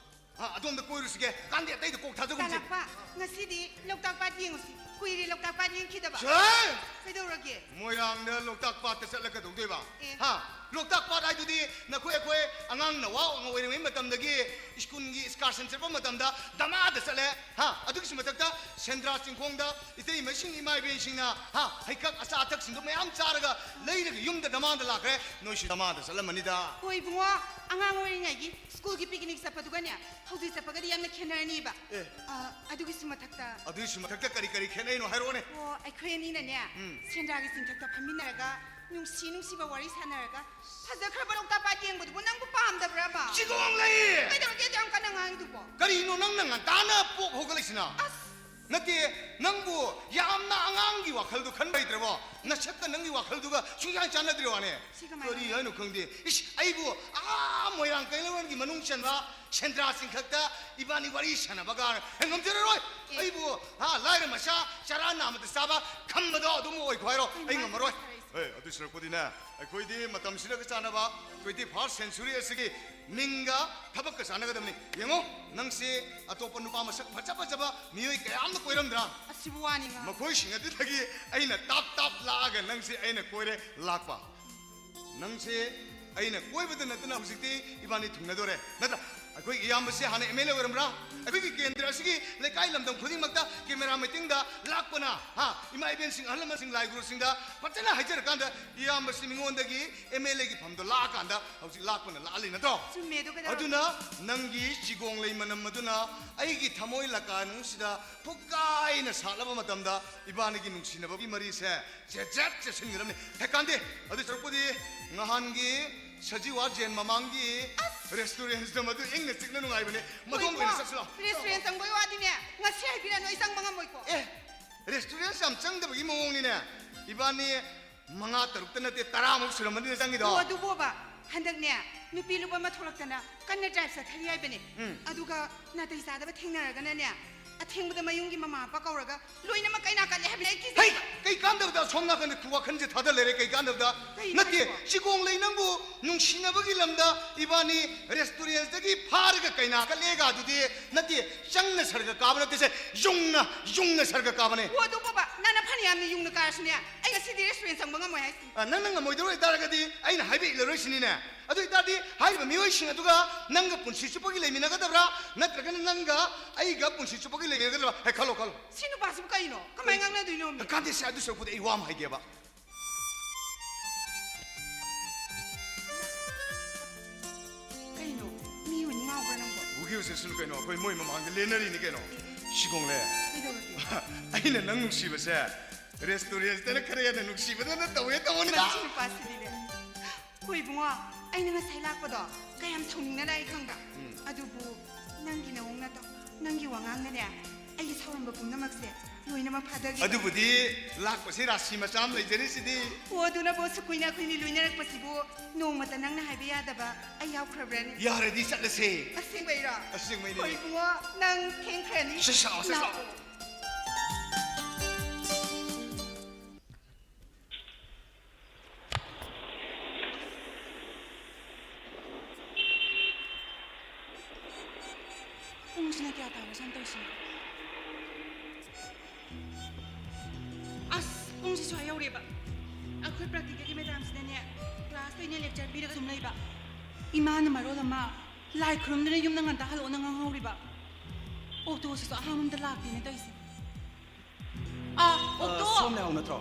ꯍꯥ, ꯑꯗꯣꯝꯗ ꯀꯣꯏꯔꯨꯁꯤꯒꯦ? ꯀꯥꯟꯗꯦ, ꯑꯇꯩꯗ ꯀꯣꯛ ꯊꯥꯗꯒꯨꯝꯁꯤ꯫ ꯇꯥꯂꯛꯄ, ꯉꯁꯤꯗꯤ ꯂꯣꯛꯇꯥꯛ ꯄꯥꯠ ꯌꯦꯡꯉꯨꯁꯤ꯫ ꯀꯨꯏꯔꯦ ꯂꯣꯛꯇꯥꯛ ꯄꯥꯠ ꯌꯦꯡꯈꯤꯗꯕ꯫ ꯁꯦ! ꯀꯩꯗꯧꯔꯒꯦ? ꯃꯣꯏꯔꯥꯡꯗ ꯂꯣꯛꯇꯥꯛ ꯄꯥꯠꯇ ꯆꯠꯂꯒ ꯀꯩꯗꯧꯗꯣꯏꯕ? ꯑꯦ꯫ ꯍꯥ? ꯂꯣꯛꯇꯥꯛ ꯄꯥꯠ ꯍꯥꯏꯗꯨꯗꯤ ꯅꯈꯣꯏ ꯑꯩꯈꯣꯏ ꯑꯉꯥꯡ ꯅꯋꯥ ꯑꯣꯏꯔꯤꯉꯩ ꯃꯇꯝꯗꯒꯤ ꯁ꯭ꯀꯨꯜꯒꯤ excursion ꯆꯠꯄ ꯃꯇꯝꯗ ꯗꯃꯥꯗ ꯆꯠꯂꯦ꯫ ꯍꯥ? ꯑꯗꯨꯒꯤꯁꯨ ꯃꯊꯛꯇ ꯁꯦꯟꯗ꯭ꯔꯥ ꯆꯤꯡꯈꯣꯡꯗ ꯏꯇꯩꯃꯁꯤꯡ, ꯏꯃꯥ ꯏꯕꯦꯟꯁꯤꯡꯅ, ꯍꯥ, ꯍꯩꯀꯛ ꯑꯆꯥ ꯑꯊꯛꯁꯤꯡꯗꯣ ꯃꯌꯥꯝ ꯆꯥꯔꯒ ꯂꯩꯔꯒ ꯌꯨꯝꯗ ꯗꯃꯥꯗ ꯂꯥꯛꯈ꯭ꯔꯦ꯫ ꯅꯣꯏꯁꯨ ꯗꯃꯥꯗ ꯆꯠꯂꯝꯃꯅꯤꯗ꯫ ꯍꯣꯏ ꯏꯕꯨꯡꯉꯣ, ꯑꯉꯥꯡ ꯑꯣꯏꯔꯤꯉꯩꯒꯤ ꯁ꯭ꯀꯨꯜꯒꯤ ꯄꯤꯛꯅꯤꯛ ꯆꯠꯄꯗꯨꯒꯅꯦ, ꯍꯧꯖꯤꯛ ꯆꯠꯄꯒꯗꯤ ꯌꯥꯝꯅ ꯈꯦꯠꯅꯔꯅꯤꯕ꯫ ꯑꯦ꯫ ꯑ, ꯑꯗꯨꯒꯤꯁꯨ ꯃꯊꯛꯇ꯫ ꯑꯗꯨꯒꯤꯁꯨ ꯃꯊꯛꯇ ꯀꯔꯤ ꯀꯔꯤ ꯈꯦꯠꯅꯩꯅꯣ ꯍꯥꯏꯔꯛꯑꯣꯅꯦ꯫ ꯑꯣ, ꯑꯩꯈꯣꯏ ꯑꯅꯤꯅꯅꯦ, ꯎꯝ꯫ ꯁꯦꯟꯗ꯭ꯔꯥꯒꯤ ꯆꯤꯡꯊꯛꯇ ꯐꯝꯃꯤꯟꯅꯔꯒ ꯅꯨꯡꯁꯤ ꯅꯨꯡꯁꯤꯕ ꯋꯥꯔꯤ ꯁꯥꯟꯅꯔꯒ ꯐꯖꯈ꯭ꯔꯕ ꯂꯣꯛꯇꯥꯛ ꯄꯥꯠ ꯌꯦꯡꯕꯗꯨꯕꯨ ꯅꯪꯕꯨ ꯄꯥꯝꯗꯕ꯭ꯔꯕ? ꯆꯤꯒꯣꯡ ꯂꯩ! ꯀꯩꯗꯧꯔꯒꯦ ꯑꯗꯨ ꯌꯥꯝ ꯀꯟꯅ ꯉꯥꯡꯉꯤꯗꯨꯕꯣ? ꯀꯔꯤꯅꯣ ꯅꯪꯅ ꯉꯟꯇꯥꯅ ꯄꯣꯛ ꯍꯧꯒꯠꯂꯛꯏꯁꯤꯅ? ꯑꯁ! ꯅꯠꯇꯦ, ꯅꯪꯕꯨ ꯌꯥꯝꯅ ꯑꯉꯥꯡꯒꯤ ꯋꯥꯈꯜꯗꯣ ꯈꯟꯕ ꯍꯩꯇ꯭ꯔꯕꯣ? ꯅꯁꯛꯀ ꯅꯪꯒꯤ ꯋꯥꯈꯜꯗꯨꯒ ꯁꯨꯡꯆꯥꯟ ꯆꯥꯟꯅꯗ꯭ꯔꯦ ꯋꯥꯅꯦ꯫ ꯁꯤ ꯀꯃꯥꯏꯅ? ꯀꯔꯤ ꯍꯥꯏꯅꯣ ꯈꯪꯗꯦ꯫ ꯏꯁ, ꯑꯩꯕꯨ ꯑꯥ ꯃꯣꯏꯔꯥꯡ ꯀꯩꯂꯩꯔꯣꯟꯒꯤ ꯃꯅꯨꯡ ꯆꯟꯕ ꯁꯦꯟꯗ꯭ꯔꯥ ꯆꯤꯡꯈꯛꯇ ꯏꯕꯥꯅꯤ ꯋꯥꯔꯤ ꯁꯥꯟꯅꯕꯒ ꯑꯩ ꯉꯝꯖꯔꯔꯣꯏ꯫ ꯑꯦ꯫ ꯑꯩꯕꯨ, ꯍꯥ, ꯂꯥꯏꯔ ꯃꯆꯥ ꯆꯔꯥ ꯅꯥꯝꯃꯗ ꯆꯥꯕ ꯈꯝꯕꯗꯣ ꯑꯗꯨꯝ ꯑꯣꯏꯈꯣ ꯍꯥꯏꯔꯣ? ꯑꯩ ꯉꯝꯃꯔꯣꯏ꯫ ꯍꯦ, ꯑꯗꯨ ꯁꯔꯨꯛꯄꯨꯗꯤꯅꯦ, ꯑꯩꯈꯣꯏꯗꯤ ꯃꯇꯝꯁꯤꯗꯒ ꯆꯥꯟꯅꯕ twenty first century ꯑꯁꯤꯒꯤ ꯃꯤꯡꯒ ꯊꯕꯛꯀ ꯆꯥꯟꯅꯒꯗꯕꯅꯤ꯫ ꯌꯦꯡꯉꯣ, ꯅꯪꯁꯦ ꯑꯇꯣꯞꯄ ꯅꯨꯄꯥ ꯃꯁꯛ ꯐꯖ ꯐꯖꯕ ꯃꯤꯑꯣꯏ ꯀꯌꯥ ꯑꯃꯅ ꯀꯣꯏꯔꯝꯗ꯭ꯔꯥ? ꯑꯁꯤꯕꯨ ꯋꯥꯅꯤ ꯉꯥ꯫ ꯃꯈꯣꯏꯁꯤꯡ ꯑꯗꯨꯗꯒꯤ ꯑꯩꯅ ꯇꯥꯞ ꯇꯥꯞ ꯂꯥꯛꯑꯒ ꯅꯪꯁꯦ ꯑꯩꯅ ꯀꯣꯏꯔꯦ ꯂꯥꯛꯄ꯫ ꯅꯪꯁꯦ ꯑꯩꯅ ꯀꯣꯏꯕꯗ ꯅꯠꯇꯅ ꯍꯧꯖꯤꯛꯇꯤ ꯏꯕꯥꯅꯤ ꯊꯨꯡꯅꯗꯣꯔꯦ, ꯅꯠꯇ꯭ꯔꯥ? ꯑꯩꯈꯣꯏ ꯏꯌꯥꯝꯕꯁꯦ ꯍꯥꯟꯅ MLA ꯑꯣꯏꯔꯝꯕ꯭ꯔꯥ? ꯑꯩꯈꯣꯏꯒꯤ ꯀꯦꯟꯗ꯭ꯔ ꯑꯁꯤꯒꯤ ꯂꯩꯀꯥꯏ ꯂꯝꯗꯝ ꯈꯨꯗꯤꯡꯃꯛꯇ camera meetingꯗ ꯂꯥꯛꯄꯅ, ꯍꯥ, ꯏꯃꯥ ꯏꯕꯦꯟꯁꯤꯡ, ꯑꯍꯜ ꯂꯃꯟꯁꯤꯡ, ꯂꯥꯏ ꯒꯨꯔꯨꯁꯤꯡꯗ ꯐꯖꯅ ꯍꯥꯏꯖꯔꯀꯥꯟꯗ ꯏꯌꯥꯝꯕꯁꯤ ꯃꯤꯉꯣꯟꯗꯒꯤ MLAꯒꯤ ꯐꯝꯗꯣ ꯂꯥꯛꯑꯀꯥꯟꯗ ꯍꯧꯖꯤꯛ ꯂꯥꯛꯄꯅ ꯂꯥꯛꯍꯜꯂꯤ ꯅꯠꯇ꯭ꯔꯣ? ꯆꯨꯝꯃꯦ, ꯑꯗꯨ ꯀꯩꯗꯧꯔꯒꯦ? ꯑꯗꯨꯅ ꯅꯪꯒꯤ ꯆꯤꯒꯣꯡ ꯂꯩ ꯃꯅꯝ ꯑꯗꯨꯅ ꯑꯩꯒꯤ ꯊꯃꯣꯏ ꯂꯀꯥꯅꯨꯡꯁꯤꯗ ꯐꯨꯀꯥꯏꯅ ꯁꯥꯠꯂꯕ ꯃꯇꯝꯗ ꯏꯕꯥꯅꯤꯒꯤ ꯅꯨꯡꯁꯤꯅꯕꯒꯤ ꯃꯔꯤꯁꯦ ꯆꯦꯠ ꯆꯦꯠ ꯆꯦꯠꯁꯤꯟꯒꯗꯕꯅꯤ꯫ ꯍꯦ ꯀꯥꯟꯗꯦ, ꯑꯗꯨ ꯁꯔꯨꯛꯄꯨꯗꯤ ꯉꯍꯥꯟꯒꯤ ꯁꯖꯤꯋꯥ ꯖꯦꯟ ꯃꯃꯥꯡꯒꯤ restaurantꯇ ꯃꯗꯨ ꯏꯪꯅ ꯆꯤꯛꯅ ꯅꯨꯡꯉꯥꯏꯕꯅꯦ꯫ ꯃꯗꯣꯝ ꯑꯣꯏꯅ ꯆꯠꯁꯤ ꯂꯥꯎ꯫ Restaurant ꯆꯪꯕꯩ ꯋꯥꯗꯤꯅꯦ, ꯉꯁꯤ ꯍꯥꯏꯕꯤꯔꯅꯨ, ꯑꯩ ꯆꯪꯕ ꯉꯝꯃꯣꯏꯀꯣ꯫ ꯑꯦ, restaurant ꯌꯥꯝ ꯆꯪꯗꯕꯒꯤ ꯃꯑꯣꯡꯅꯤꯅꯦ꯫ ꯏꯕꯥꯅꯤ ꯃꯉꯥ ꯇꯔꯨꯛꯇ ꯅꯠꯇꯦ, ꯇꯔꯥꯃꯨꯛ ꯁꯨꯔꯝꯃꯅꯤꯅꯦ ꯆꯪꯉꯤꯗꯣ꯫ ꯑꯣ, ꯑꯗꯨꯕꯣꯕ, ꯍꯟꯗꯛꯅꯦ ꯅꯨꯄꯤ ꯂꯨꯞ ꯑꯃ ꯊꯣꯛꯂꯛꯇꯅ ꯀꯟꯅ drive ꯆꯠꯊꯔꯤ ꯍꯥꯏꯕꯅꯦ꯫ ꯎꯝ꯫ ꯑꯗꯨꯒ ꯅꯥꯇꯩ ꯆꯥꯗꯕ ꯊꯦꯡꯅꯔꯒꯅꯅꯦ, ꯑꯊꯦꯡꯕꯗ ꯃꯌꯨꯝꯒꯤ ꯃꯃꯥ ꯃꯄꯥ ꯀꯧꯔꯒ ꯂꯣꯏꯅꯃꯛ ꯀꯩꯅꯥ ꯀꯠꯂꯦ ꯍꯥꯏꯕꯅꯦ꯫ ꯑꯩ ꯀꯤꯖꯩ꯫ ꯍꯩ, ꯀꯩ ꯀꯥꯟꯗꯕꯗ ꯑꯁꯣꯝ ꯅꯥꯀꯟꯗ ꯋꯥꯈꯜꯁꯦ ꯊꯥꯗ ꯂꯩꯔꯦ? ꯀꯩ ꯀꯥꯟꯗꯕꯗ? ꯀꯩꯅꯣ ꯅꯠꯇꯦ, ꯍꯥꯏꯁꯤꯕꯣ? ꯆꯤꯒꯣꯡꯂꯩ, ꯅꯪꯕꯨ ꯅꯨꯡꯁꯤꯅꯕꯒꯤ ꯂꯝꯗ ꯏꯕꯥꯅꯤ ꯔꯦꯁꯇꯨꯔꯦꯟꯁꯇꯒꯤ ꯐꯥꯔꯒ ꯀꯩꯅꯥ ꯀꯠꯂꯦꯒ ꯑꯗꯨꯗꯤ ꯅꯠꯇꯦ, ꯆꯪꯅ ꯁꯔꯒ ꯀꯥꯕ ꯅꯠꯇꯦꯁꯦ, ꯌꯨꯡꯅ ꯌꯨꯡꯅ ꯁꯔꯒ ꯀꯥꯕꯅꯦ꯫ ꯑꯣ, ꯑꯗꯨ ꯕꯕꯥ, ꯅꯪꯅ ꯐꯅꯌꯥꯝꯅ ꯌꯨꯡꯅ ꯀꯥꯔꯁꯨꯅꯦ, ꯑꯩ ꯉꯁꯤꯗꯤ ꯔꯦꯁꯇꯨꯔꯦꯟ ꯆꯪꯕ ꯉꯝꯃꯣꯏ ꯍꯥꯏꯁꯤꯅꯤ꯫ ꯑ, ꯅꯪꯅ ꯉꯝꯃꯣꯏꯗꯧ ꯑꯣꯏꯇꯥꯔꯒꯗꯤ ꯑꯩꯅ ꯍꯥꯏꯕ ꯏꯜꯂꯔꯣꯏ ꯁꯤꯅꯤꯅꯦ꯫ ꯑꯗꯨ ꯑꯣꯏꯇꯥꯔꯗꯤ ꯍꯥꯏꯔꯤꯕ ꯃꯤꯑꯣꯏꯁꯤꯡ ꯑꯗꯨꯒ ꯅꯪꯒ ꯄꯨꯟꯁꯤ ꯆꯨꯞꯄꯒꯤ ꯂꯩꯃꯤꯟꯅꯒꯗꯕ꯭ꯔꯥ, ꯅꯠꯇ꯭ꯔꯒꯅ ꯅꯪꯒ ꯑꯩꯒ ꯄꯨꯟꯁꯤ ꯆꯨꯞꯄꯒꯤ ꯂꯩꯃꯤꯟꯅꯒꯗꯕ꯭ꯔꯥ? ꯍꯦ, ꯈꯜꯂꯣ, ꯈꯜꯂꯣ꯫ ꯁꯤ ꯅꯨꯄꯥꯁꯤꯕꯨ ꯀꯩꯅꯣ? ꯀꯃꯥꯏ ꯉꯥꯡꯅꯗꯣꯏꯅꯣ ꯃꯤ? ꯀꯥꯟꯗꯦꯁꯦ, ꯑꯗꯨ ꯁꯔꯨꯛꯄꯨꯗꯤ ꯑꯩ ꯋꯥ ꯑꯃ ꯍꯥꯏꯒꯦꯕ꯫ ꯀꯩꯅꯣ? ꯃꯤ ꯑꯣꯏꯅ ꯉꯥꯎꯕ꯭ꯔꯥ ꯅꯪꯕꯣ? ꯎꯒꯦ ꯎꯁꯦ ꯁꯨꯝ ꯀꯩꯅꯣ, ꯑꯩꯈꯣꯏ ꯃꯣꯏ ꯃꯃꯥꯡꯗ ꯂꯦꯟꯅꯔꯤꯅꯤ ꯀꯩꯅꯣ꯫ ꯁꯤꯒꯣꯡꯂꯦ꯫ ꯀꯩꯗꯧꯔꯒꯦ? ꯑꯩꯅ ꯅꯪ ꯅꯨꯡꯁꯤꯕꯁꯦ ꯔꯦꯁꯇꯨꯔꯦꯟꯁꯇꯅ ꯈꯔ ꯍꯦꯟꯅ ꯅꯨꯡꯁꯤꯕꯗꯧꯅ ꯇꯧꯋꯦ ꯇꯧꯕꯅꯤꯗ꯫ ꯃꯁꯤ ꯅꯨꯄꯥꯁꯤꯗꯤꯅꯦ꯫ ꯍꯣꯏ ꯏꯕꯨꯡꯉꯣ, ꯑꯩꯅ ꯉꯁꯥꯏ ꯂꯥꯛꯄꯗꯣ ꯀꯌꯥꯝ ꯁꯥꯎꯅꯤꯡꯅ ꯂꯥꯛꯏ ꯈꯪꯕ꯭ꯔꯥ? ꯎꯝ꯫ ꯑꯗꯨꯕꯨ ꯅꯪꯒꯤ ꯅꯑꯣꯡ ꯅꯇꯧ, ꯅꯪꯒꯤ ꯋꯥꯉꯥꯡꯅꯅꯦ, ꯑꯩꯒꯤ ꯁꯥꯎꯔꯝꯕ ꯄꯨꯝꯅꯃꯛꯁꯦ ꯂꯣꯏꯅꯃꯛ ꯐꯥꯗꯈꯤ꯫ ꯑꯗꯨꯕꯨꯗꯤ ꯂꯥꯛꯄꯁꯤ ꯔꯥꯁꯤ ꯃꯆꯥ ꯑꯃ ꯂꯩꯖꯔꯤꯁꯤꯗꯤ꯫ ꯑꯣ, ꯑꯗꯨꯅꯕꯨ ꯑꯁꯨꯛ ꯀꯨꯏꯅ ꯑꯩꯈꯣꯏꯅꯤ ꯂꯣꯏꯅꯔꯛꯄꯁꯤꯕꯨ ꯅꯣꯡꯃꯇ ꯅꯪꯅ ꯍꯥꯏꯕ ꯌꯥꯗꯕ ꯑꯩ ꯌꯥꯎꯈ꯭ꯔꯕ꯭ꯔꯅꯦ? ꯌꯥꯔꯗꯤ ꯆꯠꯂꯁꯦ꯫ ꯑꯁꯦꯡꯕꯩꯔꯣ? ꯑꯁꯦꯡꯕꯩꯅꯦ꯫ ꯍꯣꯏ ꯏꯕꯨꯡꯉꯣ, ꯅꯪ ꯊꯦꯡꯈ꯭ꯔꯅꯤ꯫ ꯁꯠ ꯁꯠ ꯂꯥꯛꯑꯣ, ꯁꯠ ꯂꯥꯛꯑꯣ꯫ ꯂꯥꯛꯑꯣ꯫ ꯄꯨꯡꯁꯤꯅ ꯀꯌꯥ ꯇꯥꯔꯖꯥꯠꯅꯣ ꯇꯧꯔꯤꯁꯤꯅ? ꯑꯁ, ꯄꯨꯡꯁꯤ ꯁ꯭ꯋꯥꯏ ꯌꯧꯔꯦꯕ꯫ ꯑꯩꯈꯣꯏ ꯄ꯭ꯔꯥꯛꯇꯤꯀꯦꯜꯒꯤ ꯃꯦꯗꯥꯝꯁꯤꯅꯅꯦ, ꯀ꯭ꯂꯥꯁꯇ ꯑꯣꯏꯅ ꯂꯦꯛꯆꯔ ꯄꯤꯔꯒ ꯑꯗꯨꯝ ꯂꯩꯕ꯫ ꯏꯃꯥꯅ ꯃꯔꯣꯜ ꯑꯃ ꯂꯥꯏ ꯈꯨꯔꯨꯝꯗꯨꯅ ꯌꯨꯝꯗ ꯉꯟꯇꯥ ꯍꯜꯂꯛꯑꯣꯅ ꯉꯥꯡꯍꯧꯔꯤꯕ꯫ ꯑꯣꯇꯣꯁꯤꯁꯨ ꯑꯍꯥꯟꯕ ꯑꯝꯗ ꯂꯥꯛꯇꯦꯅꯦ ꯇꯧꯔꯤꯁꯦ꯫ ꯑꯥ, ꯑ, ꯑꯣꯛꯇꯣ! ꯁꯣꯝ ꯂꯩꯍꯧ ꯅꯠꯇ꯭ꯔꯣ?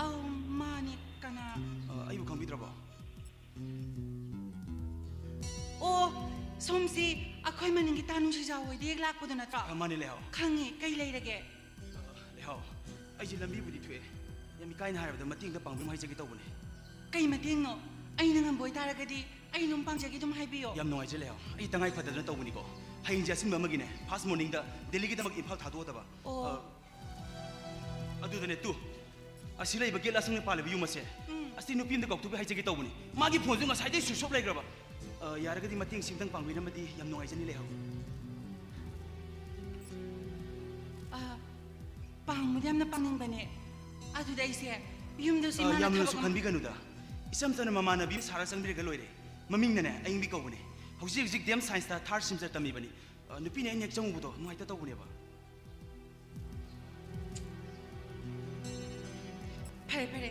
ꯑꯧ, ꯃꯥꯅꯦ, ꯀꯅꯥ? ꯑ, ꯑꯩꯕꯨ ꯈꯪꯕꯤꯗ꯭ꯔꯕꯣ? ꯑꯣ, ꯁꯣꯝꯁꯤ ꯑꯩꯈꯣꯏ ꯃꯅꯤꯡꯒꯤ ꯇꯥ ꯅꯨꯡꯁꯤꯖꯥꯎ ꯍꯣꯏꯗ ꯍꯦꯛ ꯂꯥꯛꯄꯗꯨ ꯅꯠꯇ꯭ꯔꯣ? ꯑ, ꯃꯥꯅꯦ, ꯂꯩꯍꯧ꯫ ꯈꯪꯉꯦ, ꯀꯩ ꯂꯩꯔꯒꯦ? ꯑ, ꯂꯩꯍꯧ, ꯑꯩꯁꯦ ꯂꯝꯕꯤꯕꯨꯗꯤ ꯊꯣꯛꯑꯦ, ꯌꯥꯝ ꯏꯀꯥꯏꯅ ꯍꯥꯏꯔꯕꯗ ꯃꯇꯦꯡꯗ ꯄꯥꯡꯕꯤꯔꯝꯃꯨ ꯍꯥꯏꯖꯒꯦ ꯇꯧꯕꯅꯦ꯫ ꯀꯩ ꯃꯇꯦꯡꯅꯣ? ꯑꯩꯅ ꯉꯝꯕ ꯑꯣꯏꯇꯥꯔꯒꯗꯤ ꯑꯩ ꯑꯗꯨꯝ ꯄꯥꯡꯖꯒꯦ, ꯑꯗꯨꯝ ꯍꯥꯏꯕꯤꯌꯣ꯫ ꯌꯥꯝ ꯅꯨꯡꯉꯥꯏꯖꯔꯦ, ꯂꯩꯍꯧ꯫ ꯑꯩ ꯇꯉꯥꯏ ꯐꯗꯗꯅ ꯇꯧꯕꯅꯤꯀꯣ꯫ ꯍꯌꯦꯡꯁꯦ ꯑꯆꯤꯟꯕ ꯑꯃꯒꯤꯅꯦ, ꯐꯥꯁ ꯃꯣꯔꯅꯤꯡꯗ ꯗꯦꯜꯂꯤꯒꯤꯗꯃꯛ ꯏꯝꯐꯥꯜ ꯊꯥꯗꯣꯛꯑꯗꯕ꯫ ꯑꯣ꯫ ꯑ, ꯑꯗꯨꯗꯅꯦ, ꯇꯨ, ꯑꯁꯤ ꯂꯩꯕ ꯒꯦꯠ ꯑꯁꯪꯕ ꯄꯥꯜꯂꯤꯕ ꯌꯨꯝ ꯑꯁꯦ, ꯎꯝ꯫ ꯑꯁꯤ ꯅꯨꯄꯤ ꯑꯝꯗ ꯀꯧꯊꯣꯛꯀꯦ ꯍꯥꯏꯖꯒꯦ ꯇꯧꯕꯅꯤ꯫ ꯃꯥꯒꯤ ꯐꯣꯟꯁꯨ ꯉꯁꯥꯏꯗꯩ ꯁ꯭ꯋꯤꯆ ꯑꯣꯐ ꯂꯩꯈ꯭ꯔꯕ꯫ ꯑ, ꯌꯥꯔꯒꯗꯤ ꯃꯇꯦꯡ ꯁꯤꯝꯇꯪ ꯄꯥꯡꯕꯤꯔꯝꯃꯗꯤ ꯌꯥꯝ ꯅꯨꯡꯉꯥꯏꯖꯅꯤ, ꯂꯩꯍꯧ꯫ ꯄꯥꯝꯕꯗꯤ ꯌꯥꯝꯅ ꯄꯥꯝꯅꯤꯡꯕꯅꯦ꯫ ꯑꯗꯨꯗ ꯑꯩꯁꯦ ꯌꯨꯝꯗꯁꯨ ꯑ, ꯏꯃꯥꯅ ꯌꯥꯝꯅꯁꯨ ꯊꯕꯛ ꯑꯃ ꯈꯟꯕꯤꯒꯅꯨꯗ꯫ ꯏꯆꯝ ꯆꯝꯅ ꯃꯃꯥꯟꯅꯕꯤ ꯑꯃ ꯁꯥꯔ ꯆꯪꯕꯤꯔꯒ ꯂꯣꯏꯔꯦ꯫ ꯃꯃꯤꯡꯅꯅꯦ ꯑꯌꯤꯡꯕꯤ ꯀꯧꯕꯅꯦ꯫ ꯍꯧꯖꯤꯛ ꯍꯧꯖꯤꯛ ꯗꯤ ꯑꯦꯝ ꯁꯥꯏꯟꯁꯇ ꯊꯥꯔꯠ ꯁꯦꯃꯤꯁꯇꯔ ꯇꯝꯃꯤꯕꯅꯤ꯫ ꯑ, ꯅꯨꯄꯤꯅ ꯑꯩꯅ ꯍꯦꯛ ꯆꯪꯉꯨꯕꯗꯣ ꯅꯨꯡꯉꯥꯏꯇ ꯇꯧꯕꯅꯦꯕ꯫ ꯐꯔꯦ, ꯐꯔꯦ꯫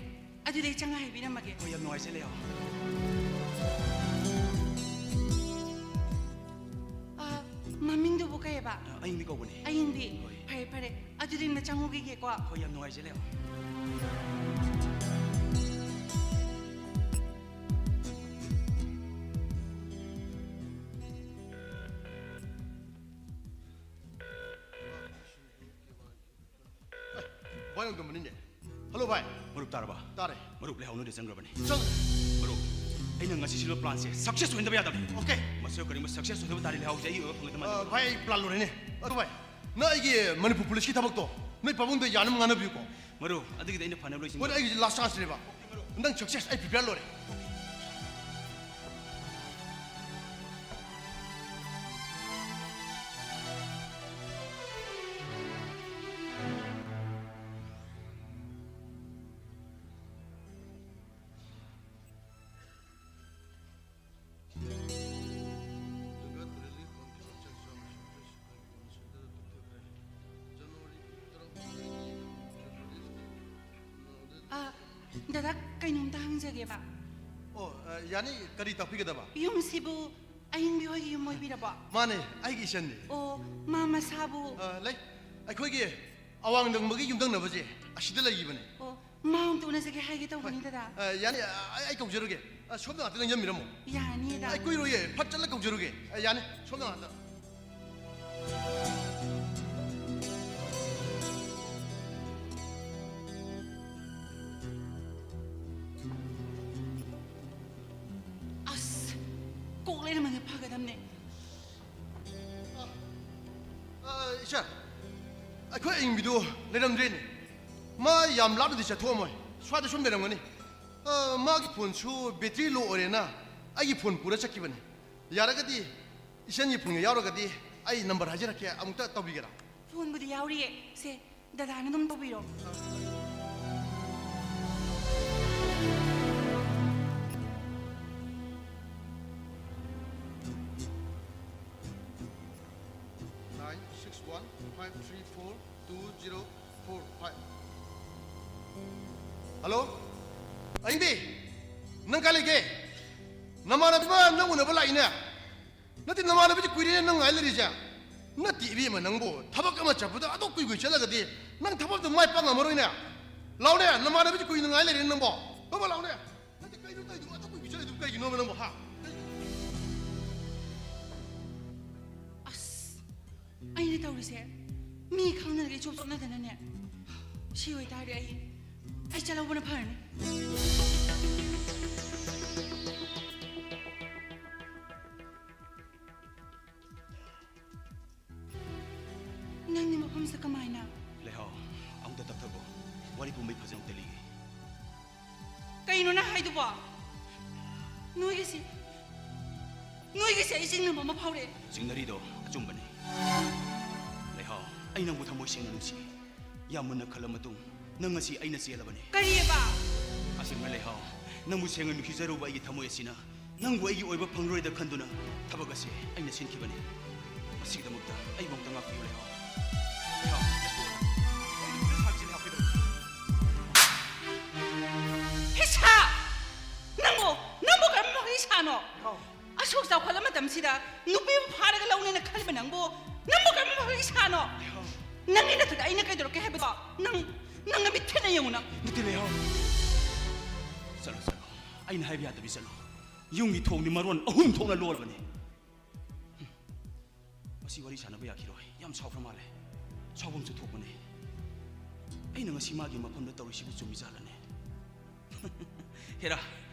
ꯑꯗꯨꯗꯤ ꯑꯩ ꯆꯪꯉ ꯍꯥꯏꯕꯤꯔꯝꯃꯒꯦ꯫ ꯍꯣꯏ, ꯌꯥꯝ ꯅꯨꯡꯉꯥꯏꯖꯔꯦ, ꯂꯩꯍꯥꯎ꯫ ꯑ, ꯃꯃꯤꯡꯗꯨꯕꯨ ꯀꯩꯑꯕ? ꯑ, ꯑꯌꯤꯡꯕꯤ ꯀꯧꯕꯅꯦ꯫ ꯑꯌꯤꯡꯕꯤ? ꯍꯣꯏ꯫ ꯐꯔꯦ, ꯐꯔꯦ꯫ ꯑꯗꯨꯗꯤ ꯑꯝꯇ ꯆꯪꯉꯨꯈꯤꯒꯦꯀꯣ꯫ ꯍꯣꯏ, ꯌꯥꯝ ꯅꯨꯡꯉꯥꯏꯖꯔꯦ, ꯂꯩꯍꯥꯎ꯫ ꯚꯥꯏ, ꯅꯪ ꯇꯨꯝꯕꯅꯤꯅꯦ꯫ ꯍꯜꯂꯣ, ꯚꯥꯏ꯫ ꯃꯔꯨꯞ, ꯇꯥꯔꯕ? ꯇꯥꯔꯦ꯫ ꯃꯔꯨꯞ, ꯂꯩꯍꯥꯎ ꯅꯣꯏꯗ ꯆꯪꯈ꯭ꯔꯕꯅꯤ꯫ ꯆꯪꯈ꯭ꯔꯦ꯫ ꯃꯔꯨꯞ, ꯑꯩꯅ ꯉꯁꯤ ꯁꯤꯜꯂꯤꯕ ꯄ꯭ꯂꯥꯟꯁꯦ ꯁꯛꯁꯦꯁ ꯑꯣꯏꯍꯟꯗꯕ ꯌꯥꯗꯕꯅꯤ꯫ ꯑꯣꯀꯦ꯫ ꯃꯁꯤ ꯀꯔꯤꯒꯨꯝꯕ ꯁꯛꯁꯦꯁ ꯑꯣꯏꯍꯟꯗꯕ ꯇꯥꯔꯗꯤ ꯂꯩꯍꯥꯎꯁꯦ ꯑꯩꯒꯤ ꯑꯣꯏꯕ ꯐꯪꯒꯗꯕ ꯃꯥꯟꯗꯦ꯫ ꯑ, ꯚꯥꯏ, ꯑꯩ ꯄ꯭ꯂꯥꯟ ꯂꯣꯏꯔꯦꯅꯦ꯫ ꯑꯗꯨ ꯚꯥꯏ, ꯅꯪ ꯑꯩꯒꯤ ꯃꯅꯤꯄꯨꯔ ꯄꯨꯂꯤꯁꯀꯤ ꯊꯕꯛꯇꯣ ꯅꯣꯏ ꯄꯥꯕꯨꯡꯗ ꯌꯥꯅꯕ ꯉꯥꯡꯅꯕꯤꯌꯨꯀꯣ꯫ ꯃꯔꯨꯞ, ꯑꯗꯨꯒꯤꯗꯤ ꯑꯩꯅ ꯐꯅꯕ ꯂꯣꯏꯁꯤꯟꯒꯦ꯫ ꯍꯣꯏ, ꯑꯩꯒꯤꯁꯦ ꯂꯥꯁ ꯆꯥꯟꯁꯅꯦꯕ꯫ ꯅꯪ ꯁꯛꯁꯦꯁ, ꯑꯩ ꯄ꯭ꯔꯤꯄꯦꯌꯔ ꯂꯣꯏꯔꯦ꯫ ꯑ, ꯗꯗꯥ, ꯀꯩꯅꯣꯝꯇ ꯍꯪꯖꯒꯦꯕ꯫ ꯑꯣ, ꯑ, ꯌꯥꯅꯤ, ꯀꯔꯤ ꯇꯥꯛꯄꯤꯒꯗꯕ? ꯌꯨꯝꯁꯤꯕꯨ ꯑꯌꯤꯡꯕꯤ ꯍꯣꯏꯒꯤ ꯌꯨꯝ ꯑꯣꯏꯕꯤꯔꯕꯣ? ꯃꯥꯅꯦ, ꯑꯩꯒꯤ ꯏꯆꯟꯅꯤ꯫ ꯑꯣ, ꯃꯥ ꯃꯁꯥꯕꯨ? ꯑ, ꯂꯩ꯫ ꯑꯩꯈꯣꯏꯒꯤ ꯑꯋꯥꯡ ꯊꯪꯕꯒꯤ ꯌꯨꯝꯊꯪꯅꯕꯁꯦ ꯑꯁꯤꯗ ꯂꯩꯈꯤꯕꯅꯦ꯫ ꯑꯣ, ꯃꯥ ꯑꯝꯇ ꯎꯅꯖꯒꯦ ꯍꯥꯏꯒꯦ ꯇꯧꯕꯅꯤ, ꯍꯣꯏ꯫ ꯗꯗꯥ꯫ ꯑ, ꯌꯥꯅꯤ, ꯑ, ꯑꯩ, ꯑꯩ ꯀꯧꯖꯔꯒꯦ꯫ ꯑ, ꯁꯣꯝꯗ ꯉꯥꯛꯇ ꯂꯦꯡꯖꯟꯕꯤꯔꯝꯃꯣ꯫ ꯌꯥꯅꯤꯗ꯫ ꯑꯩ ꯀꯨꯏꯔꯣꯏꯌꯦ, ꯐꯠ ꯆꯠꯂ ꯀꯧꯖꯔꯨꯒꯦ꯫ ꯑ, ꯌꯥꯅꯤ, ꯁꯣꯝꯗ ꯉꯥꯛꯇ꯫ ꯑꯁ, ꯀꯣꯛ ꯂꯩꯔꯝꯃꯗꯤ ꯐꯒꯗꯕꯅꯦ꯫ ꯑ, ꯏꯆꯥ, ꯑꯩꯈꯣꯏ ꯑꯌꯤꯡꯕꯤꯗꯨ ꯂꯩꯔꯝꯗ꯭ꯔꯦꯅꯦ꯫ ꯃꯥ ꯌꯥꯝ ꯂꯥꯞꯅꯗꯤ ꯆꯠꯊꯣꯛꯑꯝꯃꯣꯏ, ꯁ꯭ꯋꯥꯏꯗ ꯁꯨꯝ ꯂꯩꯔꯝꯒꯅꯤ꯫ ꯑ, ꯃꯥꯒꯤ ꯐꯣꯟꯁꯨ ꯕꯦꯇ꯭ꯔꯤ ꯂꯣ ꯑꯣꯏꯔꯦꯅ ꯑꯩꯒꯤ ꯐꯣꯟ ꯄꯨꯔ ꯆꯠꯈꯤꯕꯅꯤ꯫ ꯌꯥꯔꯒꯗꯤ ꯏꯆꯟꯒꯤ ꯐꯣꯟꯒ ꯌꯥꯎꯔꯒꯗꯤ ꯑꯩ ꯅꯝꯕꯔ ꯍꯥꯏꯖꯔꯛꯀꯦ, ꯑꯃꯨꯛꯇ ꯇꯧꯕꯤꯒꯦꯔꯥ? ꯐꯣꯟꯕꯨꯗꯤ ꯌꯥꯎꯔꯤꯌꯦ꯫ ꯁꯦ, ꯗꯗꯥꯅ ꯑꯗꯨꯝ ꯇꯧꯕꯤꯔꯣ꯫ Nine six one five three four two zero four five. Hello? ꯑꯍꯤꯡꯕꯤ, ꯅꯪ ꯀꯥꯏ ꯂꯩꯒꯦ? ꯅꯃꯥꯟꯅꯕꯤ ꯑꯃ ꯅꯪ ꯎꯅꯕ ꯂꯥꯛꯏꯅꯦ꯫ ꯅꯠꯇꯦ, ꯅꯃꯥꯟꯅꯕꯤꯁꯦ ꯀꯨꯏꯔꯦꯅꯦ ꯅꯪ ꯉꯥꯏ ꯂꯩꯔꯤꯁꯦ꯫ ꯅꯠꯇꯦ ꯏꯕꯦꯝꯃ, ꯅꯪꯕꯨ ꯊꯕꯛ ꯑꯃ ꯆꯠꯄꯗ ꯑꯗꯨꯛ ꯀꯨꯏ ꯀꯨꯏ ꯆꯠꯂꯒꯗꯤ ꯅꯪ ꯊꯕꯛ ꯑꯝꯇ ꯃꯥꯏ ꯄꯥꯛ ꯉꯝꯃꯔꯣꯏꯅꯦ꯫ ꯂꯥꯎꯅꯦ, ꯅꯃꯥꯟꯅꯕꯤꯁꯦ ꯀꯨꯏꯅ ꯉꯥꯏ ꯂꯩꯔꯦꯅꯦ ꯅꯪꯕꯣ꯫ ꯕꯕꯥ, ꯂꯥꯎꯅꯦ꯫ ꯅꯠꯇꯦ, ꯀꯩꯅꯣ ꯇꯧꯔꯤꯗꯨꯕꯨ? ꯑꯗꯨꯛ ꯀꯨꯏ ꯀꯨꯏ ꯆꯠꯂꯤꯗꯨꯕꯨ ꯀꯩꯒꯤꯅꯣꯕ ꯅꯪꯕꯣ, ꯍꯥ? ꯑꯁ, ꯑꯩꯅ ꯇꯧꯔꯤꯁꯦ ꯃꯤ ꯈꯪꯅꯔꯒ ꯏꯆꯣꯞ ꯆꯣꯞꯅꯗꯅꯅꯦ꯫ ꯁꯤ ꯑꯣꯏꯇꯥꯔꯗꯤ ꯑꯩ, ꯑꯩ ꯆꯠꯍꯧꯕꯅ ꯐꯔꯅꯤ꯫ ꯅꯪꯗꯤ ꯃꯐꯝꯁꯤꯗ ꯀꯃꯥꯏꯅ? ꯂꯩꯍꯥꯎ, ꯑꯃꯨꯛꯇ ꯇꯞꯊꯈꯣ꯫ ꯋꯥꯔꯤ ꯄꯨꯝꯕꯩ ꯐꯖꯅ ꯑꯃꯨꯛꯇ ꯂꯤꯒꯦ꯫ ꯀꯩꯅꯣ ꯅꯪ ꯍꯥꯏꯗꯨꯕꯣ? ꯅꯣꯏꯒꯤꯁꯤ, ꯅꯣꯏꯒꯤꯁꯤ ꯑꯩ ꯆꯤꯡꯅꯕ ꯑꯃ ꯐꯥꯎꯔꯛꯑꯦ꯫ ꯆꯤꯡꯅꯔꯤꯗꯣ ꯑꯆꯨꯝꯕꯅꯤ꯫ ꯂꯩꯍꯥꯎ, ꯑꯩ ꯅꯪꯕꯨ ꯊꯃꯣꯏ ꯁꯦꯡꯅ ꯅꯨꯡꯁꯤ꯫ ꯌꯥꯝ ꯃꯨꯟꯅ ꯈꯜꯂ ꯃꯇꯨꯡ ꯅꯪ ꯉꯁꯤ ꯑꯩꯅ ꯆꯦꯜꯂꯕꯅꯤ꯫ ꯀꯔꯤꯑꯕ? ꯑꯁꯦꯡꯕ ꯂꯩꯍꯥꯎ, ꯅꯪꯕꯨ ꯁꯦꯡꯅ ꯅꯨꯡꯁꯤꯖꯔꯨꯕ ꯑꯩꯒꯤ ꯊꯃꯣꯏ ꯑꯁꯤꯅ ꯅꯪꯕꯨ ꯑꯩꯒꯤ ꯑꯣꯏꯕ ꯐꯪꯂꯔꯣꯏꯗ ꯈꯟꯗꯨꯅ ꯊꯕꯛ ꯑꯁꯤ ꯑꯩꯅ ꯁꯤꯟꯈꯤꯕꯅꯤ꯫ ꯃꯁꯤꯒꯤꯗꯃꯛꯇ ꯑꯩꯕꯨ ꯑꯃꯨꯛꯇ ꯉꯥꯛꯄꯤꯌꯨ ꯂꯩꯍꯥꯎ꯫ ꯂꯩꯍꯥꯎ, ꯑꯩ ꯅꯨꯄꯤꯗ ꯁꯥꯕꯁꯤ ꯂꯩꯍꯥꯎ ꯀꯩꯗꯧꯔꯒꯦ? ꯍꯤꯁꯥ! ꯅꯪꯕꯨ, ꯅꯪꯕꯨ ꯀꯔꯝꯕ ꯃꯈꯜꯒꯤ ꯏꯁꯥꯅꯣ? ꯂꯩꯍꯥꯎ꯫ ꯑꯁꯨꯛ ꯆꯥꯎꯈꯠꯂ ꯃꯇꯝꯁꯤꯗ ꯅꯨꯄꯤꯕꯨ ꯐꯥꯔꯒ ꯂꯧꯅꯦꯅ ꯈꯜꯂꯤꯕ ꯅꯪꯕꯨ, ꯅꯪꯕꯨ ꯀꯔꯝꯕ ꯃꯈꯜꯒꯤ ꯏꯁꯥꯅꯣ? ꯂꯩꯍꯥꯎ꯫ ꯅꯪꯒꯤ ꯅꯊꯨꯗ ꯑꯩꯅ ꯀꯩꯗꯧꯔꯛꯀꯦ ꯍꯥꯏꯕꯗꯣ ꯅꯪ, ꯅꯪ ꯅꯃꯤꯠ ꯊꯦꯠꯅ ꯌꯦꯡꯉꯨ ꯅꯪ꯫ ꯅꯠꯇꯦ ꯂꯩꯍꯥꯎ꯫ ꯆꯠꯂꯣ, ꯆꯠꯂꯣ꯫ ꯑꯩꯅ ꯍꯥꯏꯕ ꯌꯥꯗꯕꯤ ꯆꯠꯂꯣ꯫ ꯌꯨꯝꯒꯤ ꯊꯣꯡꯗꯤ ꯃꯔꯣꯟ ꯑꯍꯨꯝ ꯊꯣꯛꯅ ꯂꯣꯜꯂꯕꯅꯤ꯫ ꯃꯁꯤ ꯋꯥꯔꯤ ꯁꯥꯟꯅꯕ ꯌꯥꯈꯤꯔꯣꯏ꯫ ꯌꯥꯝ ꯁꯥꯎꯈ꯭ꯔ ꯃꯥꯜꯂꯦ꯫ ꯁꯥꯎꯐꯝꯁꯨ ꯊꯣꯛꯄꯅꯦ꯫ ꯑꯩꯅ ꯉꯁꯤ ꯃꯥꯒꯤ ꯃꯐꯝꯗ ꯇꯧꯔꯤꯁꯤꯕꯨ ꯆꯨꯝꯃꯤꯖꯥꯠꯂꯅꯦ? ꯍꯦꯔꯥ,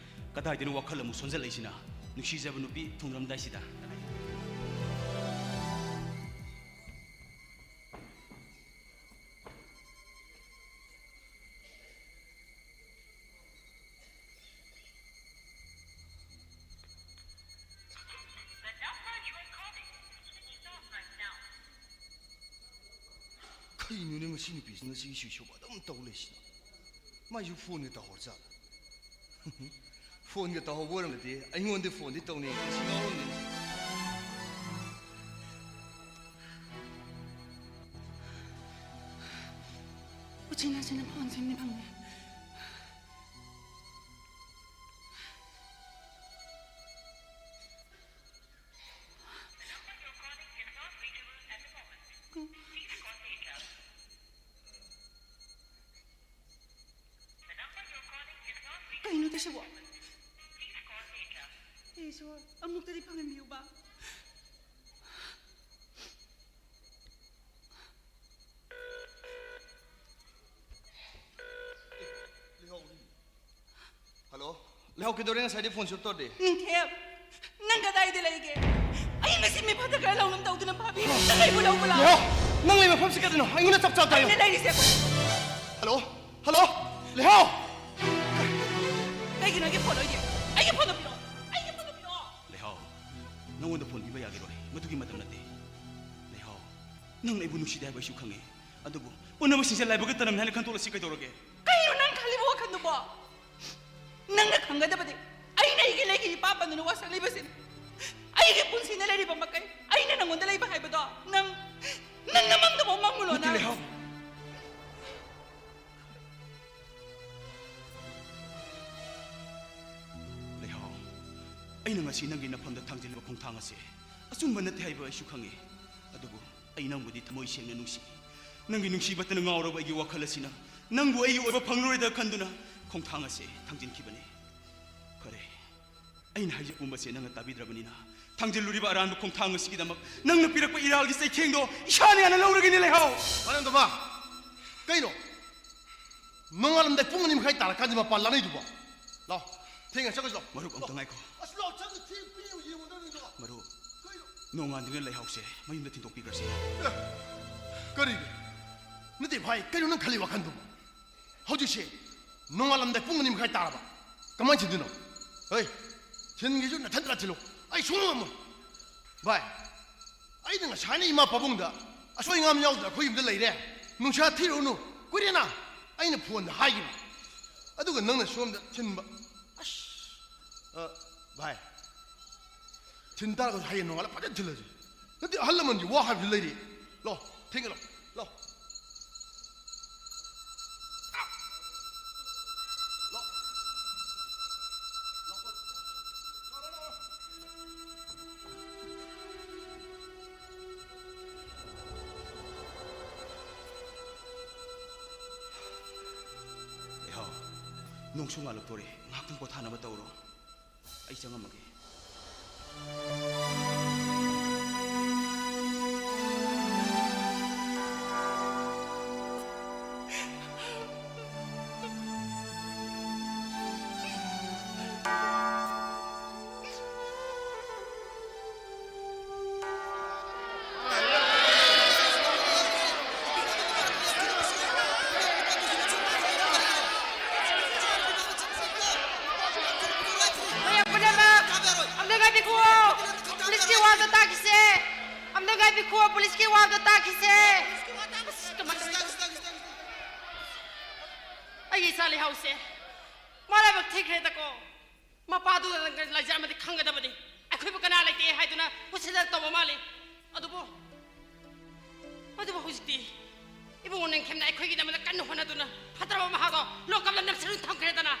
ꯀꯗꯥꯏꯗꯅꯣ ꯋꯥꯈꯜ ꯑꯃꯨꯛ ꯁꯣꯟꯖꯜꯂꯛꯏꯁꯤꯅ? ꯅꯨꯡꯁꯤꯖꯕ ꯅꯨꯄꯤ ꯊꯨꯡꯂꯝꯗꯥꯏꯁꯤꯗ꯫ ꯀꯩꯅꯣꯅꯦ ꯃꯁꯤ ꯅꯨꯄꯤꯁꯤ ꯉꯁꯤꯒꯤ ꯁ꯭ꯋꯤꯆ ꯑꯣꯐ ꯑꯗꯨꯝ ꯇꯧ ꯂꯩꯁꯤꯅ? ꯃꯥꯏꯁꯨ ꯐꯣꯟꯒ ꯇꯧꯍꯧꯔꯖꯥꯠꯂ? ꯐꯣꯟꯒ ꯇꯧꯍꯧꯕ ꯑꯣꯏꯔꯝꯃꯗꯤ ꯑꯩꯉꯣꯟꯗ ꯐꯣꯟꯗꯤ ꯇꯧꯅꯤ꯫ ꯃꯁꯤ ꯉꯥꯎꯔꯝꯅꯤ꯫ ꯎꯆꯤꯟ ꯅꯥꯆꯤꯟꯅ ꯐꯣꯟ ꯁꯦꯝꯅꯤ ꯐꯪꯉꯦ꯫ ꯀꯩꯅꯣ ꯇꯧꯏꯁꯤꯕꯣ? ꯏꯁꯣꯔ, ꯑꯃꯨꯛꯇꯗꯤ ꯐꯪꯍꯟꯕꯤꯌꯨꯕ꯫ ꯍꯜꯂꯣ꯫ ꯂꯩꯍꯥꯎ, ꯀꯩꯗꯧꯔꯦ? ꯉꯁꯥꯏꯗꯤ ꯐꯣꯟ ꯁ꯭ꯋꯤꯆ ꯇꯧꯔꯗꯤ? ꯅꯤꯡꯊꯦꯝ, ꯅꯪ ꯀꯗꯥꯏꯗ ꯂꯩꯒꯦ? ꯑꯩ ꯉꯁꯤ ꯃꯤꯐꯠꯇ ꯈꯔ ꯂꯧꯅꯝ ꯇꯧꯗꯨꯅ ꯐꯥꯕꯤ꯫ ꯅꯪ ꯑꯩꯕꯨ ꯂꯧꯕ ꯂꯥꯛꯑꯣ꯫ ꯂꯩꯍꯥꯎ, ꯅꯪ ꯂꯩ ꯃꯐꯝꯁꯤ ꯀꯗꯥꯏꯅꯣ? ꯑꯩꯉꯣꯟꯗ ꯆꯞ ꯆꯥꯕ ꯍꯥꯏꯌꯨ꯫ ꯑꯩꯅ ꯂꯩꯔꯤꯁꯦ꯫ ꯍꯜꯂꯣ? ꯍꯜꯂꯣ? ꯂꯩꯍꯥꯎ! ꯀꯩꯒꯤꯅꯣ ꯑꯩꯒꯤ ꯐꯣꯟ ꯑꯣꯏꯗꯦ? ꯑꯩꯒꯤ ꯐꯣꯟꯗꯣ ꯄꯤꯔꯛꯑꯣ꯫ ꯑꯩꯒꯤ ꯐꯣꯟꯗꯣ ꯄꯤꯔꯛꯑꯣ꯫ ꯂꯩꯍꯥꯎ, ꯅꯪꯉꯣꯟꯗ ꯐꯣꯟ ꯄꯤꯕ ꯌꯥꯈꯤꯔꯣꯏ꯫ ꯃꯗꯨꯒꯤ ꯃꯇꯝ ꯅꯠꯇꯦ꯫ ꯂꯩꯍꯥꯎ, ꯅꯪꯅ ꯑꯩꯕꯨ ꯅꯨꯡꯁꯤꯗꯦ ꯍꯥꯏꯕ ꯑꯩꯁꯨ ꯈꯪꯉꯤ꯫ ꯑꯗꯨꯕꯨ ꯄꯨꯝꯅꯃꯛꯁꯤꯡꯁꯦ ꯂꯥꯏꯕꯛꯀꯤ ꯇꯅꯝꯅꯤ ꯍꯥꯏꯅ ꯈꯟꯗꯣꯛꯂꯁꯤ ꯀꯩꯗꯧꯔꯒꯦ? ꯀꯩꯅꯣ ꯅꯪ ꯈꯜꯂꯤꯕ ꯋꯥꯈꯜꯗꯨꯕꯣ? ꯅꯪꯅ ꯈꯪꯒꯗꯕꯗꯤ ꯑꯩꯅ ꯑꯩꯒꯤ ꯂꯩꯒꯤ ꯏꯄꯥ ꯄꯟꯗꯨꯅ ꯋꯥꯁꯛꯂꯤꯕꯁꯤꯅꯤ꯫ ꯑꯩꯒꯤ ꯄꯨꯟꯁꯤꯅ ꯂꯩꯔꯤꯕ ꯃꯈꯩ ꯑꯩꯅ ꯅꯪꯉꯣꯟꯗ ꯂꯩꯕ ꯍꯥꯏꯕꯗꯣ ꯅꯪ, ꯅꯪ ꯅꯃꯪꯗꯐꯥꯎ ꯃꯪꯉꯨꯅꯣ ꯅꯠꯇꯦ, ꯅꯪ꯫ ꯂꯩꯍꯥꯎ꯫ ꯂꯩꯍꯥꯎ, ꯑꯩꯅ ꯉꯁꯤ ꯅꯪꯒꯤ ꯅꯐꯝꯗ ꯊꯥꯡꯖꯤꯜꯂꯤꯕ ꯈꯣꯡꯊꯥꯡ ꯑꯁꯤ ꯑꯆꯨꯝꯕ ꯅꯠꯇꯦ ꯍꯥꯏꯕ ꯑꯩꯁꯨ ꯈꯪꯉꯤ꯫ ꯑꯗꯨꯕꯨ ꯑꯩ ꯅꯪꯕꯨꯗꯤ ꯊꯃꯣꯏ ꯁꯦꯡꯅ ꯅꯨꯡꯁꯤ꯫ ꯅꯪꯒꯤ ꯅꯨꯡꯁꯤꯕꯇꯅ ꯉꯥꯎꯔꯕ ꯑꯩꯒꯤ ꯋꯥꯈꯜ ꯑꯁꯤꯅ ꯅꯪꯕꯨ ꯑꯩꯒꯤ ꯑꯣꯏꯕ ꯐꯪꯂꯔꯣꯏꯗ ꯈꯟꯗꯨꯅ ꯈꯣꯡꯊꯥꯡ ꯑꯁꯤ ꯊꯥꯡꯖꯤꯟꯈꯤꯕꯅꯤ꯫ ꯐꯔꯦ, ꯑꯩꯅ ꯍꯥꯏꯖ ꯄꯨꯝꯕꯁꯦ ꯅꯪꯅ ꯇꯥꯕꯤꯗ꯭ꯔꯕꯅꯤꯅ, ꯊꯥꯡꯖꯤꯜꯂꯨꯔꯤꯕ ꯑꯔꯥꯟꯕ ꯈꯣꯡꯊꯥꯡ ꯑꯁꯤꯒꯤꯗꯃꯛ ꯅꯪꯅ ꯄꯤꯔꯛꯄ ꯏꯔꯥꯜꯒꯤ ꯆꯩꯊꯦꯡꯗꯣ ꯏꯁꯥꯅ ꯌꯥꯅ ꯂꯧꯔꯒꯦꯅꯦ, ꯂꯩꯍꯥꯎ꯫ ꯃꯔꯝꯗꯣꯃ, ꯀꯩꯅꯣ? ꯅꯣꯡꯉꯥꯜꯂꯝꯗꯥꯏ ꯄꯨꯡ ꯑꯅꯤ ꯃꯈꯥꯏ ꯇꯥꯔꯀꯥꯟꯗ ꯃꯄꯥꯟ ꯂꯥꯛꯅꯩꯗꯨꯕꯣ? ꯂꯥꯛꯑꯣ, ꯊꯦꯡꯅ ꯆꯠꯈ꯭ꯔꯁꯤ ꯂꯥꯛꯑꯣ꯫ ꯃꯔꯨꯞ, ꯑꯝꯇ ꯉꯥꯏꯈꯣ꯫ ꯑꯁ, ꯂꯥꯛꯑꯣ, ꯆꯪꯁꯤ, ꯊꯦꯡ ꯄꯤꯌꯨ, ꯌꯦꯡꯉꯨꯗ ꯅꯪꯗꯣ꯫ ꯃꯔꯨꯞ, ꯀꯩꯅꯣ? ꯅꯣꯡꯉꯥꯟꯗ꯭ꯔꯤꯉꯩ ꯂꯩꯍꯥꯎꯁꯦ ꯃꯌꯨꯝꯗ ꯊꯤꯟꯗꯣꯛꯄꯤꯈ꯭ꯔꯁꯤ꯫ ꯑꯦ, ꯀꯔꯤꯒꯤ? ꯅꯠꯇꯦ ꯚꯥꯏ, ꯀꯩꯅꯣ ꯅꯪ ꯈꯜꯂꯤ ꯋꯥꯈꯜꯗꯨꯕꯣ? ꯍꯧꯖꯤꯛꯁꯦ ꯅꯣꯡꯉꯥꯜꯂꯝꯗꯥꯏ ꯄꯨꯡ ꯑꯅꯤ ꯃꯈꯥꯏ ꯇꯥꯔꯕ꯫ ꯀꯃꯥꯏꯅ ꯊꯤꯟꯗꯣꯏꯅꯣ? ꯍꯩ, ꯊꯤꯟꯒꯦꯁꯨ ꯅꯊꯟꯇ ꯊꯤꯜꯂꯨ꯫ ꯑꯩ ꯁꯨꯡꯉꯝ ꯉꯝꯃꯣꯏ꯫ ꯚꯥꯏ, ꯑꯩꯅ ꯉꯁꯥꯏꯅ ꯏꯃꯥ ꯄꯥꯕꯨꯡꯗ ꯑꯁꯣꯏ ꯑꯉꯥꯝ ꯌꯥꯎꯗꯅ ꯑꯩꯈꯣꯏ ꯌꯨꯝꯗ ꯂꯩꯔꯦ꯫ ꯅꯨꯡꯁꯥ ꯊꯤꯔꯨꯅꯨ꯫ ꯀꯨꯏꯔꯦꯅ ꯑꯩꯅ ꯐꯣꯟꯗ ꯍꯥꯏꯈꯤꯕ꯫ ꯑꯗꯨꯒ ꯅꯪꯅ ꯁꯣꯝꯗ ꯊꯤꯟꯕ꯫ ꯑꯁ꯫ ꯑ, ꯚꯥꯏ꯫ ꯊꯤꯟ ꯇꯥꯔꯒꯁꯨ ꯍꯌꯦꯡ ꯅꯣꯡꯉꯥꯜꯂ ꯐꯖꯅ ꯊꯤꯜꯂꯁꯤ꯫ ꯅꯠꯇꯦ, ꯑꯍꯜ ꯂꯃꯟꯒꯤ ꯋꯥ ꯍꯥꯏꯕꯁꯨ ꯂꯩꯔꯤ꯫ ꯂꯥꯎ, ꯊꯦꯡꯒꯦ ꯂꯥꯎ, ꯂꯥꯎ꯫ ꯂꯩꯍꯥꯎ, ꯅꯣꯡꯁꯨ ꯉꯥꯜꯂꯛꯇꯣꯔꯦ, ꯉꯥꯏꯍꯥꯛꯇꯪ ꯄꯣꯊꯥꯅꯕ ꯇꯧꯔꯣ꯫ ꯑꯩ ꯆꯪꯉꯝꯃꯒꯦ꯫ ꯍꯣꯏ, ꯄꯨꯝꯅꯃꯛ ꯑꯝꯇ ꯉꯥꯏꯕꯤꯈꯨꯋꯣ꯫ ꯄꯨꯂꯤꯁꯀꯤ ꯋꯥꯗꯣ ꯇꯥꯈꯤꯁꯦ꯫ ꯑꯝꯇ ꯉꯥꯏꯕꯤꯈꯨꯋꯣ, ꯄꯨꯂꯤꯁꯀꯤ ꯋꯥꯗꯣ ꯇꯥꯈꯤꯁꯦ꯫ ꯑꯁ, ꯀꯃꯥꯏ-, ꯑꯩꯒꯤ ꯏꯆꯥ ꯂꯩꯍꯥꯎꯁꯦ ꯃꯔꯥꯏꯕꯛ ꯊꯤꯈ꯭ꯔꯦꯗꯀꯣ꯫ ꯃꯄꯥꯗꯨ ꯂꯩꯖꯔꯝꯃꯗꯤ ꯈꯪꯒꯗꯕꯅꯤ꯫ ꯑꯩꯈꯣꯏꯕꯨ ꯀꯅꯥ ꯂꯩꯇꯦ ꯍꯥꯏꯗꯨꯅ ꯎꯁꯤꯠꯇꯅ ꯇꯧꯕ ꯃꯥꯜꯂꯤ꯫ ꯑꯗꯨꯕꯨ, ꯑꯗꯨꯕꯨ ꯍꯧꯖꯤꯛꯇꯤ ꯏꯕꯨꯡꯉꯣ ꯅꯤꯡꯊꯦꯝꯅ ꯑꯩꯈꯣꯏꯒꯤꯗꯃꯛꯇ ꯀꯟꯅ ꯍꯣꯠꯅꯗꯨꯅ ꯐꯠꯇ꯭ꯔꯕ ꯃꯍꯥꯗꯣ ꯂꯣꯛꯀꯞꯇ ꯅꯞꯁꯤꯜꯂ ꯊꯝꯈ꯭ꯔꯦꯗꯅ꯫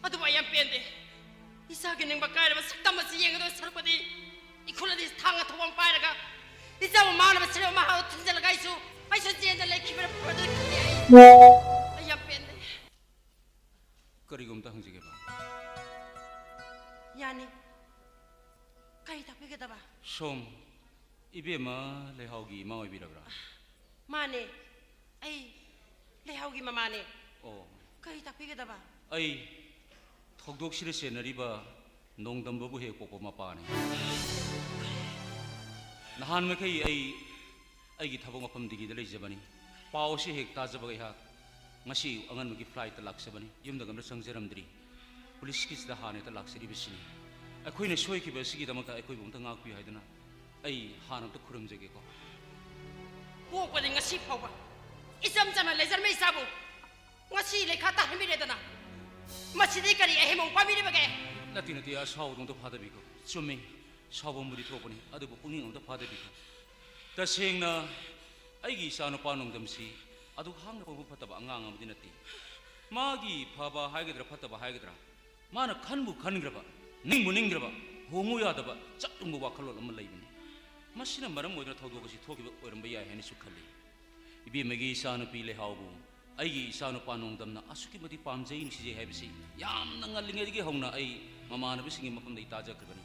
ꯑꯗꯨꯕꯨ ꯑꯩ ꯌꯥꯝ ꯄꯦꯟꯗꯦ꯫ ꯏꯆꯥꯒꯤ ꯅꯤꯡꯕ ꯀꯥꯏꯔꯕ ꯁꯛꯇꯝ ꯑꯁꯤ ꯌꯦꯡꯒꯗꯧ ꯁꯔꯨꯛꯄꯨꯗꯤ ꯏꯈꯨꯜ ꯑꯗꯤ ꯊꯥꯡ ꯑꯊꯧꯕ ꯑꯃ ꯄꯥꯏꯔꯒ ꯏꯆꯥꯕꯨ ꯃꯥꯡꯅꯕ ꯁꯤꯔꯕ ꯃꯍꯥꯗꯣ ꯊꯤꯟꯖꯤꯜꯂꯒ ꯑꯩꯁꯨ, ꯑꯩꯁꯨ ꯆꯦꯟꯗ ꯂꯩꯈꯤꯕꯅ ꯐꯔꯗꯣꯏ ꯈꯜꯂꯤ ꯑꯩ꯫ ꯑꯩ ꯌꯥꯝ ꯄꯦꯟꯗꯦ꯫ ꯀꯔꯤꯒꯨꯝꯇ ꯍꯪꯖꯒꯦꯕ? ꯌꯥꯅꯤ꯫ ꯀꯔꯤ ꯇꯥꯛꯄꯤꯒꯗꯕ? ꯁꯣꯝ ꯏꯕꯦꯝꯃ ꯂꯩꯍꯥꯎꯒꯤ ꯏꯃꯥ ꯑꯣꯏꯕꯤꯔꯕ꯭ꯔꯥ? ꯃꯥꯅꯦ, ꯑꯩ ꯂꯩꯍꯥꯎꯒꯤ ꯃꯃꯥꯅꯦ꯫ ꯑꯣ꯫ ꯀꯔꯤ ꯇꯥꯛꯄꯤꯒꯗꯕ? ꯑꯩ ꯊꯧꯗꯣꯛꯁꯤꯗ ꯆꯦꯟꯅꯔꯤꯕ ꯅꯣꯡꯗꯝꯕꯕꯨ ꯍꯦꯛ ꯄꯣꯛꯄ ꯃꯄꯥꯅꯤ꯫ ꯅꯍꯥꯟ ꯃꯈꯩ ꯑꯩ ꯑꯩꯒꯤ ꯊꯕꯛ ꯃꯐꯝ ꯗꯤꯜꯂꯤꯗ ꯂꯩꯖꯕꯅꯤ꯫ ꯄꯥꯎ ꯑꯁꯤ ꯍꯦꯛ ꯇꯥꯖꯕꯒ ꯑꯩꯍꯥꯛ ꯉꯁꯤ ꯑꯉꯟꯕꯒꯤ flightꯇ ꯂꯥꯛꯆꯕꯅꯤ꯫ ꯌꯨꯝꯗꯒ ꯑꯝꯇ ꯆꯪꯖꯔꯝꯗ꯭ꯔꯤ꯫ ꯄꯨꯂꯤꯁꯀꯤꯁꯤꯗ ꯍꯥꯟꯅ ꯍꯦꯛꯇ ꯂꯥꯛꯆꯔꯤꯕꯁꯤꯅꯤ꯫ ꯑꯩꯈꯣꯏꯅ ꯁꯣꯏꯈꯤꯕ ꯑꯁꯤꯒꯤꯗꯃꯛꯇ ꯑꯩꯈꯣꯏꯕꯨ ꯑꯝꯇ ꯉꯥꯛꯄꯤꯌꯨ ꯍꯥꯏꯗꯨꯅ ꯑꯩ ꯍꯥꯟꯅ ꯑꯝꯇ ꯈꯨꯔꯨꯝꯖꯒꯦꯀꯣ꯫ ꯄꯣꯛꯄꯗꯒꯤ ꯉꯁꯤ ꯐꯥꯎꯕ ꯏꯆꯝ ꯆꯝꯅ ꯂꯩꯖꯔꯝꯕ ꯏꯆꯥꯕꯨ ꯉꯁꯤ ꯂꯩꯈꯥ ꯇꯥꯍꯟꯕꯤꯔꯦꯗꯅ꯫ ꯃꯁꯤꯗꯤ ꯀꯔꯤ ꯑꯍꯦꯟꯕ ꯎꯄꯥꯏ ꯄꯤꯔꯤꯕꯒꯦ? ꯅꯠꯇꯦ, ꯅꯠꯇꯦ, ꯑꯁꯥꯎꯕꯗꯣ ꯑꯝꯇ ꯐꯥꯗꯕꯤꯈꯣ꯫ ꯆꯨꯝꯃꯤ, ꯁꯥꯎꯐꯝꯕꯨꯗꯤ ꯊꯣꯛꯄꯅꯤ, ꯑꯗꯨꯕꯨ ꯄꯨꯛꯅꯤꯡ ꯑꯝꯇ ꯐꯥꯗꯕꯤꯈꯣ꯫ ꯇꯁꯦꯡꯅ ꯑꯩꯒꯤ ꯏꯆꯥꯅꯨꯄꯥ ꯅꯣꯡꯗꯝꯁꯤ ꯑꯗꯨꯛ ꯍꯥꯡꯅ ꯄꯪꯐ ꯐꯠꯇꯕ ꯑꯉꯥꯡ ꯑꯃꯗꯤ ꯅꯠꯇꯦ꯫ ꯃꯥꯒꯤ ꯐꯕ ꯍꯥꯏꯒꯗ꯭ꯔꯥ, ꯐꯠꯇꯕ ꯍꯥꯏꯒꯗ꯭ꯔꯥ, ꯃꯥꯅ ꯈꯟꯕꯨ ꯈꯟꯈ꯭ꯔꯕ, ꯅꯤꯡꯕꯨ ꯅꯤꯡꯈ꯭ꯔꯕ, ꯍꯣꯡꯉꯨ ꯌꯥꯗꯕ ꯆꯞ ꯌꯨꯡꯕ ꯋꯥꯈꯜꯂꯣꯟ ꯑꯃ ꯂꯩꯕꯅꯤ꯫ ꯃꯁꯤꯅ ꯃꯔꯝ ꯑꯣꯏꯗꯨꯅ ꯊꯧꯗꯣꯛ ꯑꯁꯤ ꯊꯣꯛꯈꯤꯕ ꯑꯣꯏꯔꯝꯕ ꯌꯥꯏ ꯍꯥꯏꯅꯁꯨ ꯈꯜꯂꯤ꯫ ꯏꯕꯦꯝꯃꯒꯤ ꯏꯆꯥꯅꯨꯄꯤ ꯂꯩꯍꯥꯎꯕꯨ ꯑꯩꯒꯤ ꯏꯆꯥꯅꯨꯄꯥ ꯅꯣꯡꯗꯝꯅ ꯑꯁꯨꯛꯀꯤ ꯃꯇꯤꯛ ꯄꯥꯝꯖꯩ, ꯅꯨꯡꯁꯤꯖꯩ ꯍꯥꯏꯕꯁꯤ ꯌꯥꯝꯅ ꯉꯜꯂꯤꯉꯩꯗꯒꯤ ꯍꯧꯅ ꯑꯩ ꯃꯃꯥꯟꯅꯕꯁꯤꯡꯒꯤ ꯃꯐꯝꯗ ꯑꯩ ꯇꯥꯖꯈ꯭ꯔꯕꯅꯤ꯫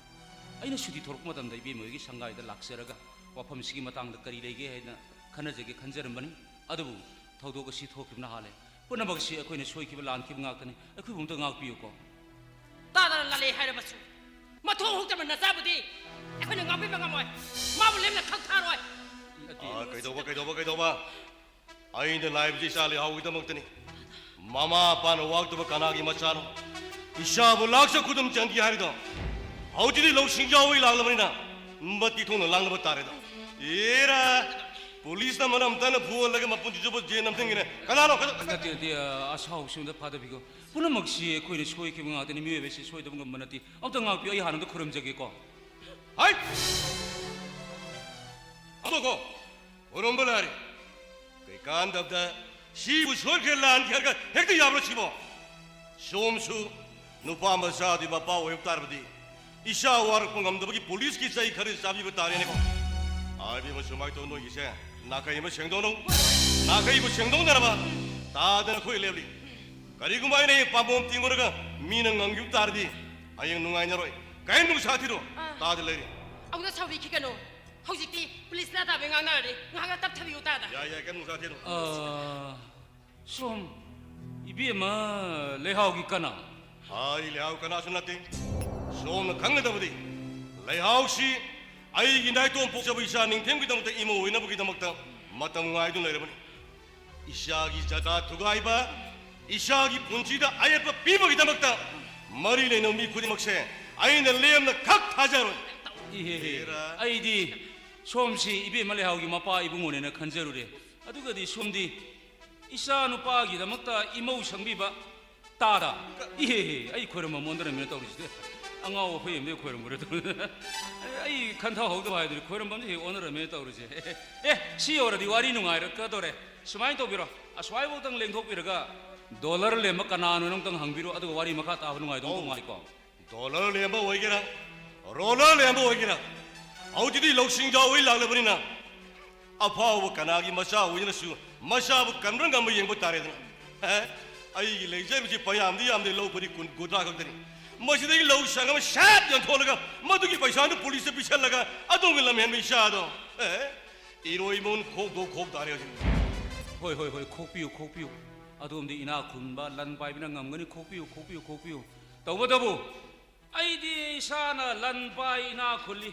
ꯑꯩꯅ ꯁꯨꯇꯤ ꯊꯣꯔꯛꯄ ꯃꯇꯝꯗ ꯏꯕꯦꯝꯃ ꯍꯣꯏꯒꯤ ꯁꯪꯒꯥꯏꯗ ꯂꯥꯛꯆꯔꯒ ꯋꯥꯐꯝꯁꯤꯒꯤ ꯃꯇꯥꯡꯗ ꯀꯔꯤ ꯂꯩꯒꯦ ꯍꯥꯏꯅ ꯈꯟꯅꯖꯒꯦ ꯈꯟꯖꯔꯝꯕꯅꯤ꯫ ꯑꯗꯨꯕꯨ ꯊꯧꯗꯣꯛ ꯑꯁꯤ ꯊꯣꯛꯈꯤꯕꯅ ꯍꯥꯜꯂꯦ꯫ ꯄꯨꯝꯅꯃꯛꯁꯤ ꯑꯩꯈꯣꯏꯅ ꯁꯣꯏꯈꯤꯕ ꯂꯥꯟꯈꯤꯕ ꯉꯥꯛꯇꯅꯤ꯫ ꯑꯩꯈꯣꯏꯕꯨ ꯑꯝꯇ ꯉꯥꯛꯄꯤꯌꯨꯀꯣ꯫ ꯇꯥꯗꯅ ꯂꯥꯜꯂꯦ ꯍꯥꯏꯔꯕꯁꯨ ꯃꯊꯣꯡ ꯍꯨꯛꯇꯕ ꯅꯆꯥꯕꯨꯗꯤ ꯑꯩꯈꯣꯏꯅ ꯉꯥꯛꯄꯤꯕ ꯉꯝꯃꯣꯏ꯫ ꯃꯥꯕꯨ ꯂꯦꯝꯅ ꯈꯛ ꯊꯥꯔꯣꯏ꯫ ꯅꯠꯇꯦ꯫ ꯑꯥ, ꯀꯩꯗꯧꯕ, ꯀꯩꯗꯧꯕ, ꯀꯩꯗꯧꯕ? ꯑꯩꯅ ꯂꯥꯛꯏꯕꯁꯤ ꯏꯆꯥ ꯂꯩꯍꯥꯎꯒꯤꯗꯃꯛꯇꯅꯤ꯫ ꯃꯃꯥ ꯃꯄꯥꯅ ꯋꯥꯔꯛꯇꯕ ꯀꯅꯥꯒꯤ ꯃꯆꯥꯅꯣ ꯏꯆꯥꯕꯨ ꯂꯥꯛꯆ ꯈꯨꯗꯨꯝ ꯆꯟꯒꯦ ꯍꯥꯏꯔꯤꯗꯣ? ꯍꯧꯖꯤꯛꯇꯤ ꯂꯧꯁꯤꯡ ꯌꯥꯎꯕꯩ ꯂꯥꯛꯂꯕꯅꯤꯅ ꯃꯇꯤꯛ ꯊꯣꯡꯅ ꯂꯥꯡꯅꯕ ꯇꯥꯔꯦꯗꯣ꯫ ꯑꯦꯔꯥ, ꯄꯨꯂꯤꯁꯅ ꯃꯔꯝ ꯇꯥꯅ ꯐꯨꯍꯜꯂꯒ ꯃꯄꯨꯟꯁꯤ ꯆꯨꯞꯄ ꯖꯦꯜ ꯅꯝꯊꯟꯒꯦꯅꯦ꯫ ꯀꯅꯥꯅꯣ? ꯀꯅꯥ-, ꯅꯠꯇꯦ, ꯅꯠꯇꯦ, ꯑ, ꯑꯁꯥꯎꯕꯁꯤ ꯑꯝꯇ ꯐꯥꯗꯕꯤꯈꯣ꯫ ꯄꯨꯝꯅꯃꯛꯁꯤ ꯑꯩꯈꯣꯏꯅ ꯁꯣꯏꯈꯤꯕ ꯉꯥꯛꯇꯅꯤ꯫ ꯃꯤꯑꯣꯏꯕꯁꯤ ꯁꯣꯏꯗꯕ ꯉꯝꯕ ꯅꯠꯇꯦ꯫ ꯑꯝꯇ ꯉꯥꯛꯄꯤꯌꯨ, ꯑꯩ ꯍꯥꯟꯅ ꯑꯝꯇ ꯈꯨꯔꯨꯝꯖꯒꯦꯀꯣ꯫ ꯍꯥꯏ! ꯑꯃꯨꯛꯀꯣ ꯈꯨꯔꯨꯝꯕ ꯂꯥꯏꯔꯤ꯫ ꯀꯩꯀꯥꯟꯗꯕꯗ ꯁꯤꯕꯨ ꯁꯣꯏꯈ꯭ꯔꯦ ꯂꯥꯟꯈ꯭ꯔꯦ ꯍꯥꯏꯔꯒ ꯍꯦꯛꯇ ꯌꯥꯕ꯭ꯔꯣ ꯁꯤꯕꯣ? ꯁꯣꯝꯁꯨ ꯅꯨꯄꯥ ꯃꯆꯥꯗꯨꯒꯤ ꯃꯄꯥ ꯑꯣꯏꯕ ꯇꯥꯔꯕꯗꯤ ꯏꯆꯥ ꯋꯥꯔꯛꯄ ꯉꯝꯗꯕꯒꯤ ꯄꯨꯂꯤꯁꯀꯤ ꯆꯩ ꯈꯔ ꯆꯥꯕꯤꯕ ꯇꯥꯔꯦꯅꯦꯀꯣ꯫ ꯑꯥ, ꯏꯕꯦꯝꯃ, ꯁꯨꯃꯥꯏꯅ ꯇꯧ, ꯅꯣꯏꯒꯤꯁꯦ ꯅꯥꯀꯩ ꯑꯃ ꯁꯦꯡꯗꯣꯛꯅꯧ꯫ ꯅꯥꯀꯩꯕꯨ ꯁꯦꯡꯗꯣꯛꯅꯔꯕ ꯇꯥꯗꯅ ꯑꯩꯈꯣꯏ ꯂꯦꯞꯂꯤ꯫ ꯀꯔꯤꯒꯨꯝꯕ ꯑꯩꯅ ꯍꯦꯛ ꯄꯥꯝꯕꯣꯝ ꯇꯤꯡꯉꯨꯔꯒ ꯃꯤꯅ ꯉꯝꯈꯤꯕ ꯇꯥꯔꯗꯤ ꯍꯌꯦꯡ ꯅꯨꯡꯉꯥꯏꯅꯔꯣꯏ꯫ ꯀꯩꯝ ꯅꯨꯡꯁꯥ ꯊꯤꯔꯣ꯫ ꯑꯥ꯫ ꯇꯥꯗ ꯂꯩꯔꯤ꯫ ꯑꯃꯨꯛꯇ ꯁꯥꯎꯕꯤꯈꯤꯒꯅꯨ꯫ ꯍꯧꯖꯤꯛꯇꯤ ꯄꯨꯂꯤꯁꯅ ꯇꯥꯕ ꯉꯥꯡꯅꯔꯗꯤ ꯉꯥꯏꯍꯥꯛ ꯇꯞꯊꯕꯤꯌꯨ ꯇꯥꯗ꯫ ꯌꯥꯏ, ꯌꯥꯏ, ꯀꯩꯝ ꯅꯨꯡꯁꯥ ꯊꯤꯔꯣ꯫ ꯑꯥ, ꯁꯣꯝ, ꯏꯕꯦꯝꯃ ꯂꯩꯍꯥꯎꯒꯤ ꯀꯅꯥ? ꯑꯩ ꯂꯩꯍꯥꯎ ꯀꯅꯥꯁꯨ ꯅꯠꯇꯦ꯫ ꯁꯣꯝꯅ ꯈꯪꯒꯗꯕꯗꯤ ꯂꯩꯍꯥꯎꯁꯤ ꯑꯩꯒꯤ ꯅꯥꯏꯇꯣꯝ ꯄꯣꯛꯆꯕ ꯏꯆꯥ ꯅꯤꯡꯊꯦꯝꯒꯤꯗꯃꯛꯇ ꯏꯃꯧ ꯑꯣꯏꯅꯕꯒꯤꯗꯃꯛꯇ ꯃꯇꯝ ꯉꯥꯏꯗꯨꯅ ꯂꯩꯔꯕꯅꯤ꯫ ꯏꯆꯥꯒꯤ ꯖꯒꯥ ꯊꯨꯒꯥꯏꯕ, ꯏꯆꯥꯒꯤ ꯄꯨꯟꯁꯤꯗ ꯑꯌꯦꯠꯄ ꯄꯤꯕꯒꯤꯗꯃꯛꯇ ꯃꯔꯤ ꯂꯩꯅꯕ ꯃꯤ ꯈꯨꯗꯤꯡꯃꯛꯁꯦ ꯑꯩꯅ ꯂꯦꯝꯅ ꯈꯛ ꯊꯥꯖꯔꯣꯏ꯫ ꯏꯍꯦ, ꯍꯦꯔꯥ꯫ ꯑꯩꯗꯤ ꯁꯣꯝꯁꯤ ꯏꯕꯦꯝꯃ ꯂꯩꯍꯥꯎꯒꯤ ꯃꯄꯥ ꯏꯕꯨꯡꯉꯣꯅꯦꯅ ꯈꯟꯖꯔꯨꯔꯦ꯫ ꯑꯗꯨꯒꯗꯤ ꯁꯣꯝꯗꯤ ꯏꯆꯥ ꯅꯨꯄꯥꯒꯤꯗꯃꯛꯇ ꯏꯃꯧ ꯁꯪꯕꯤꯕ ꯇꯥꯗ꯫ ꯏꯍꯦ ꯍꯦ, ꯑꯩ ꯈꯣꯏꯔꯝꯕ ꯑꯣꯟꯅꯔꯝꯃꯦꯅ ꯇꯧꯔꯤꯁꯤꯗꯤ꯫ ꯑꯉꯥꯎ ꯑꯐꯩ ꯑꯃꯗꯤ ꯈꯣꯏꯔꯝꯃꯨꯔꯦ ꯇꯧꯔꯤ꯫ ꯑꯩ ꯈꯟꯊꯍꯧꯗꯕ ꯍꯥꯏꯗꯨꯅꯤ, ꯈꯣꯏꯔꯝꯕ ꯑꯃꯗꯤ ꯍꯦꯛ ꯑꯣꯟꯅꯔꯝꯃꯦꯅ ꯇꯧꯔꯤꯁꯦ꯫ ꯑꯦ, ꯁꯤ ꯌꯧꯔꯗꯤ ꯋꯥꯔꯤ ꯅꯨꯡꯉꯥꯏꯔꯛꯀꯗꯧꯔꯦ꯫ ꯁꯨꯃꯥꯏꯅ ꯇꯧꯕꯤꯔꯣ, ꯑꯁ꯭ꯋꯥꯏꯐꯥꯎꯗꯪ ꯂꯦꯡꯊꯣꯛꯄꯤꯔꯒ ꯗꯣꯂꯔ ꯂꯦꯝꯕ ꯀꯅꯥꯅꯣ ꯑꯝꯇꯪ ꯍꯪꯕꯤꯔꯣ, ꯑꯗꯨꯒ ꯋꯥꯔꯤ ꯃꯈꯥ ꯇꯥꯕ ꯅꯨꯡꯉꯥꯏꯗꯧ ꯑꯧ꯫ ꯅꯨꯡꯉꯥꯏꯀꯣ꯫ ꯗꯣꯂꯔ ꯂꯦꯝꯕ ꯑꯣꯏꯒꯦꯔꯥ, ꯔꯣꯂꯔ ꯂꯦꯝꯕ ꯑꯣꯏꯒꯦꯔꯥ, ꯍꯧꯖꯤꯛꯇꯤ ꯂꯧꯁꯤꯡ ꯌꯥꯎꯕꯩ ꯂꯥꯛꯂꯕꯅꯤꯅ, ꯑꯐꯥꯎꯕ ꯀꯅꯥꯒꯤ ꯃꯆꯥ ꯑꯣꯏꯗꯨꯅꯁꯨ ꯃꯆꯥꯕꯨ ꯀꯟꯕ ꯉꯝꯕ ꯌꯦꯡꯕ ꯇꯥꯔꯦꯗꯅ꯫ ꯑꯦ, ꯑꯩꯒꯤ ꯂꯩꯖꯔꯤꯕꯁꯤ ꯄꯌꯥꯝꯗꯤ ꯌꯥꯝꯗꯦ, ꯂꯧ ꯄꯔꯤ ꯀꯨꯟ, ꯀꯨꯟꯊ꯭ꯔꯥ ꯈꯛꯇꯅꯤ꯫ ꯃꯁꯤꯗꯒꯤ ꯂꯧ ꯁꯪꯒꯝ ꯑꯃ ꯁꯦꯠ ꯌꯣꯟꯊꯣꯛꯂꯒ ꯃꯗꯨꯒꯤ ꯄꯩꯁꯥꯗꯨ ꯄꯨꯂꯤꯁꯇ ꯄꯤꯁꯜꯂꯒ ꯑꯗꯣꯝꯒꯤ ꯂꯝꯍꯦꯟꯕ ꯏꯆꯥꯗꯣ, ꯑꯦ, ꯏꯔꯣꯏ ꯃꯣꯟ ꯈꯣꯛꯇꯣ ꯈꯣꯛ ꯇꯥꯔꯦ ꯍꯧꯖꯤꯛ꯫ ꯍꯣꯏ, ꯍꯣꯏ, ꯍꯣꯏ, ꯈꯣꯛꯄꯤꯌꯨ, ꯈꯣꯛꯄꯤꯌꯨ꯫ ꯑꯗꯣꯝꯗꯤ ꯏꯅꯥꯛ ꯈꯨꯟꯕ ꯂꯟ ꯄꯥꯏꯕꯅ ꯉꯝꯒꯅꯤ, ꯈꯣꯛꯄꯤꯌꯨ, ꯈꯣꯛꯄꯤꯌꯨ, ꯈꯣꯛꯄꯤꯌꯨ꯫ ꯇꯧꯕꯇꯕꯨ ꯑꯩꯗꯤ ꯏꯁꯥꯅ ꯂꯟ ꯄꯥꯏ, ꯏꯅꯥꯛ ꯈꯨꯜꯂꯤ,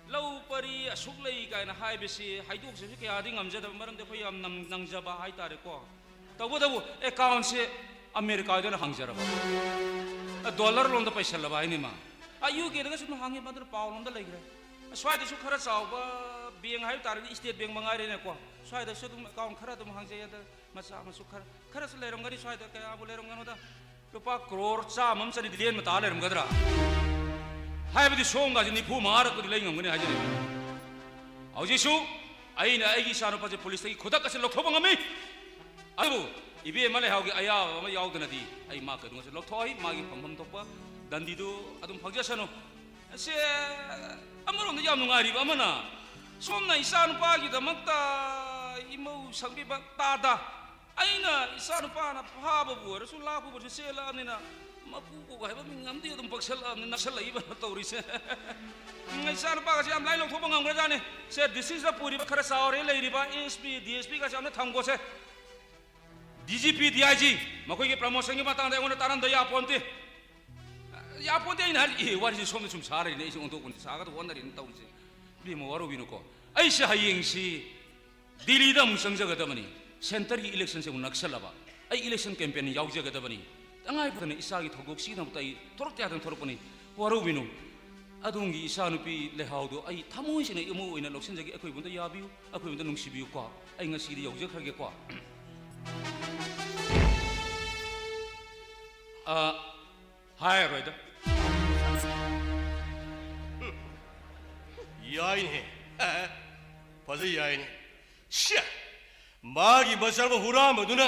ꯂꯧ ꯄꯔꯤ ꯑꯁꯨꯛ ꯂꯩ ꯀꯥꯏꯅ ꯍꯥꯏꯕꯁꯤ ꯍꯥꯏꯗꯣꯛꯆꯕꯁꯤ ꯀꯌꯥꯗꯤ ꯉꯝꯖꯗꯕ, ꯃꯔꯝꯗꯤ ꯑꯩꯈꯣꯏ ꯌꯥꯝ ꯅꯪ-, ꯅꯪꯖꯕ ꯍꯥꯏꯇꯥꯔꯦꯀꯣ꯫ ꯇꯧꯕꯇꯕꯨ ꯑꯦꯀꯥꯎꯟꯁꯦ ꯑꯃꯦꯔꯤꯀꯥꯗ ꯑꯣꯏꯅ ꯍꯥꯡꯖꯔꯕ, ꯗꯣꯂꯔ ꯂꯣꯝꯗ ꯄꯩꯁꯜꯂꯕ ꯍꯥꯏꯅꯤ ꯃꯥ꯫ ꯑꯥ, ꯌꯨ ꯀꯦꯗꯒꯁꯨ ꯑꯗꯨꯝ ꯍꯥꯡꯉꯤ, ꯃꯗꯨꯅ ꯄꯥꯎ ꯂꯣꯝꯗ ꯂꯩꯈ꯭ꯔꯦ꯫ ꯁ꯭ꯋꯥꯏꯗꯁꯨ ꯈꯔ ꯆꯥꯎꯕ ꯕꯦꯡ ꯍꯥꯏꯕ ꯇꯥꯔꯗꯤ ꯏꯁꯇꯦꯠ ꯕꯦꯡ ꯃꯉꯥꯏꯔꯦꯅꯦꯀꯣ꯫ ꯁ꯭ꯋꯥꯏꯗꯁꯨ ꯑꯗꯨꯝ ꯑꯦꯀꯥꯎꯟ ꯈꯔ ꯑꯗꯨꯝ ꯍꯥꯡꯖꯩ, ꯑꯗ ꯃꯆꯥ ꯃꯁꯨ ꯈꯔ, ꯈꯔꯁꯨ ꯂꯩꯔꯝꯒꯅꯤ ꯁ꯭ꯋꯥꯏꯗ, ꯀꯌꯥꯕꯨ ꯂꯩꯔꯝꯒꯅꯣꯗ꯫ ꯂꯨꯄꯥ ꯀ꯭ꯔꯣꯔ ꯆꯥꯝꯃ ꯑꯃ ꯆꯅꯤ ꯂꯦꯟꯕ ꯇꯥ ꯂꯩꯔꯝꯒꯗ꯭ꯔꯥ? ꯍꯥꯏꯕꯗꯤ ꯁꯣꯝꯒꯁꯦ ꯅꯤꯐꯨ ꯃꯉꯥꯔꯛꯄꯨꯗꯤ ꯂꯩ ꯉꯝꯒꯅꯤ ꯍꯥꯏꯖꯔꯤꯕ꯫ ꯍꯧꯖꯤꯛꯁꯨ ꯑꯩꯅ ꯑꯩꯒꯤ ꯏꯆꯥꯅꯨꯄꯥꯁꯦ ꯄꯨꯂꯤꯁꯇꯒꯤ ꯈꯨꯗꯛ ꯑꯁꯤ ꯂꯧꯊꯣꯛꯄ ꯉꯝꯃꯤ꯫ ꯑꯗꯨꯕꯨ ꯏꯕꯦꯝꯃ ꯂꯩꯍꯥꯎꯒꯤ ꯑꯌꯥꯕ ꯑꯃ ꯌꯥꯎꯗꯅꯗꯤ ꯑꯩ ꯃꯥ ꯀꯩꯗꯧꯉꯩꯁꯨ ꯂꯧꯊꯣꯛꯑꯣꯏ꯫ ꯃꯥꯒꯤ ꯐꯪꯐꯝ ꯊꯣꯛꯄ ꯗꯟꯗꯤꯗꯨ ꯑꯗꯨꯝ ꯐꯪꯖꯁꯅꯨ꯫ ꯑꯁꯦ, ꯑꯃꯔꯣꯝꯗ ꯌꯥꯝ ꯅꯨꯡꯉꯥꯏꯔꯤꯕ ꯑꯃꯅ, ꯁꯣꯝꯅ ꯏꯆꯥꯅꯨꯄꯥꯒꯤꯗꯃꯛꯇ ꯏꯃꯧ ꯁꯪꯕꯤꯕ ꯇꯥꯗ꯫ ꯑꯩꯅ ꯏꯆꯥꯅꯨꯄꯥꯅ ꯐꯥꯕꯕꯨ ꯑꯣꯏꯔꯁꯨ, ꯂꯥꯛꯄꯕꯨ ꯑꯣꯏꯔꯁꯨ ꯆꯦꯜꯂꯛꯑꯕꯅꯤꯅ, ꯃꯄꯨ ꯀꯧꯕ ꯍꯥꯏꯕ ꯃꯤꯡ ꯑꯃꯗꯤ ꯑꯗꯨꯝ ꯄꯛꯁꯜꯂꯛꯑꯕꯅꯤ, ꯅꯛꯁꯜꯂꯛꯏꯕ ꯇꯧꯔꯤꯁꯦ꯫ ꯎꯝ, ꯏꯆꯥꯅꯨꯄꯥꯒꯁꯦ ꯌꯥꯝ ꯂꯥꯏ ꯂꯧꯊꯣꯛꯄ ꯉꯝꯈ꯭ꯔꯖꯥꯠꯅꯤ꯫ ꯁꯦ, ꯗꯤ ꯁꯤꯁꯤꯗ ꯄꯨꯔꯤꯕ ꯈꯔ ꯆꯥꯎꯔꯦ ꯂꯩꯔꯤꯕ A S P, D S ꯄꯤꯒꯁꯦ ꯑꯝꯇ ꯊꯝꯈꯣꯁꯦ꯫ D G P, D I G, ꯃꯈꯣꯏꯒꯤ ꯄ꯭ꯔꯃꯣꯁꯟꯒꯤ ꯃꯇꯥꯡꯗ ꯑꯩꯉꯣꯟꯗ ꯇꯥꯔꯝꯗ ꯌꯥꯄꯣꯟꯇꯦ꯫ ꯌꯥꯄꯣꯟꯇꯦ ꯑꯩꯅ ꯍꯥꯏꯔꯤ, ꯑꯦ, ꯋꯥꯔꯤꯁꯦ ꯁꯣꯝꯗ ꯁꯨꯝ ꯁꯥꯔꯤꯅꯦ, ꯑꯩꯁꯦ ꯑꯣꯟꯊꯣꯛꯄꯅꯤ, ꯁꯥꯒꯗꯕ ꯍꯣꯠꯅꯔꯤꯅ ꯇꯧꯔꯤꯁꯦ꯫ ꯏꯕꯦꯝꯃ, ꯋꯥꯔꯧꯕꯤꯅꯨꯀꯣ꯫ ꯑꯩꯁꯦ ꯍꯌꯦꯡꯁꯤ ꯗꯤꯜꯂꯤꯗ ꯑꯃꯨꯛ ꯆꯪꯖꯒꯗꯕꯅꯤ꯫ ꯁꯦꯟꯇꯔꯒꯤ ꯏꯂꯦꯛꯁꯟꯁꯦ ꯑꯃꯨꯛ ꯅꯛꯁꯜꯂꯕ꯫ ꯑꯩ ꯏꯂꯦꯛꯁꯟ ꯀꯦꯝꯄꯦꯟ ꯌꯥꯎꯖꯒꯗꯕꯅꯤ꯫ ꯇꯉꯥꯏ ꯐꯗꯅ ꯏꯆꯥꯒꯤ ꯊꯧꯗꯣꯛ ꯁꯤꯒꯤꯗꯃꯛꯇ ꯑꯩ ꯊꯣꯔꯛꯇ ꯌꯥꯗꯅ ꯊꯣꯔꯛꯄꯅꯤ꯫ ꯋꯥꯔꯧꯕꯤꯅꯨ꯫ ꯑꯗꯣꯝꯒꯤ ꯏꯆꯥꯅꯨꯄꯤ ꯂꯩꯍꯥꯎꯗꯣ ꯑꯩ ꯊꯃꯣꯏ ꯁꯦꯡꯅ ꯏꯃꯧ ꯑꯣꯏꯅ ꯂꯧꯁꯤꯟꯖꯒꯦ꯫ ꯑꯩꯈꯣꯏꯕꯨ ꯑꯝꯇ ꯌꯥꯕꯤꯌꯨ, ꯑꯩꯈꯣꯏꯕꯨ ꯑꯝꯇ ꯅꯨꯡꯁꯤꯕꯤꯌꯨꯀꯣ꯫ ꯑꯩ ꯉꯁꯤꯗꯤ ꯌꯧꯖꯈ꯭ꯔꯒꯦꯀꯣ꯫ ꯑ, ꯍꯥꯏꯔꯔꯣꯏꯗ꯫ ꯌꯥꯏꯅꯦ꯫ ꯐꯖꯩ, ꯌꯥꯏꯅꯦ꯫ ꯁ꯭ꯌꯥ! ꯃꯥꯒꯤ ꯃꯆꯥꯅꯨꯄꯥ ꯍꯨꯔꯥꯟꯕꯗꯨꯅ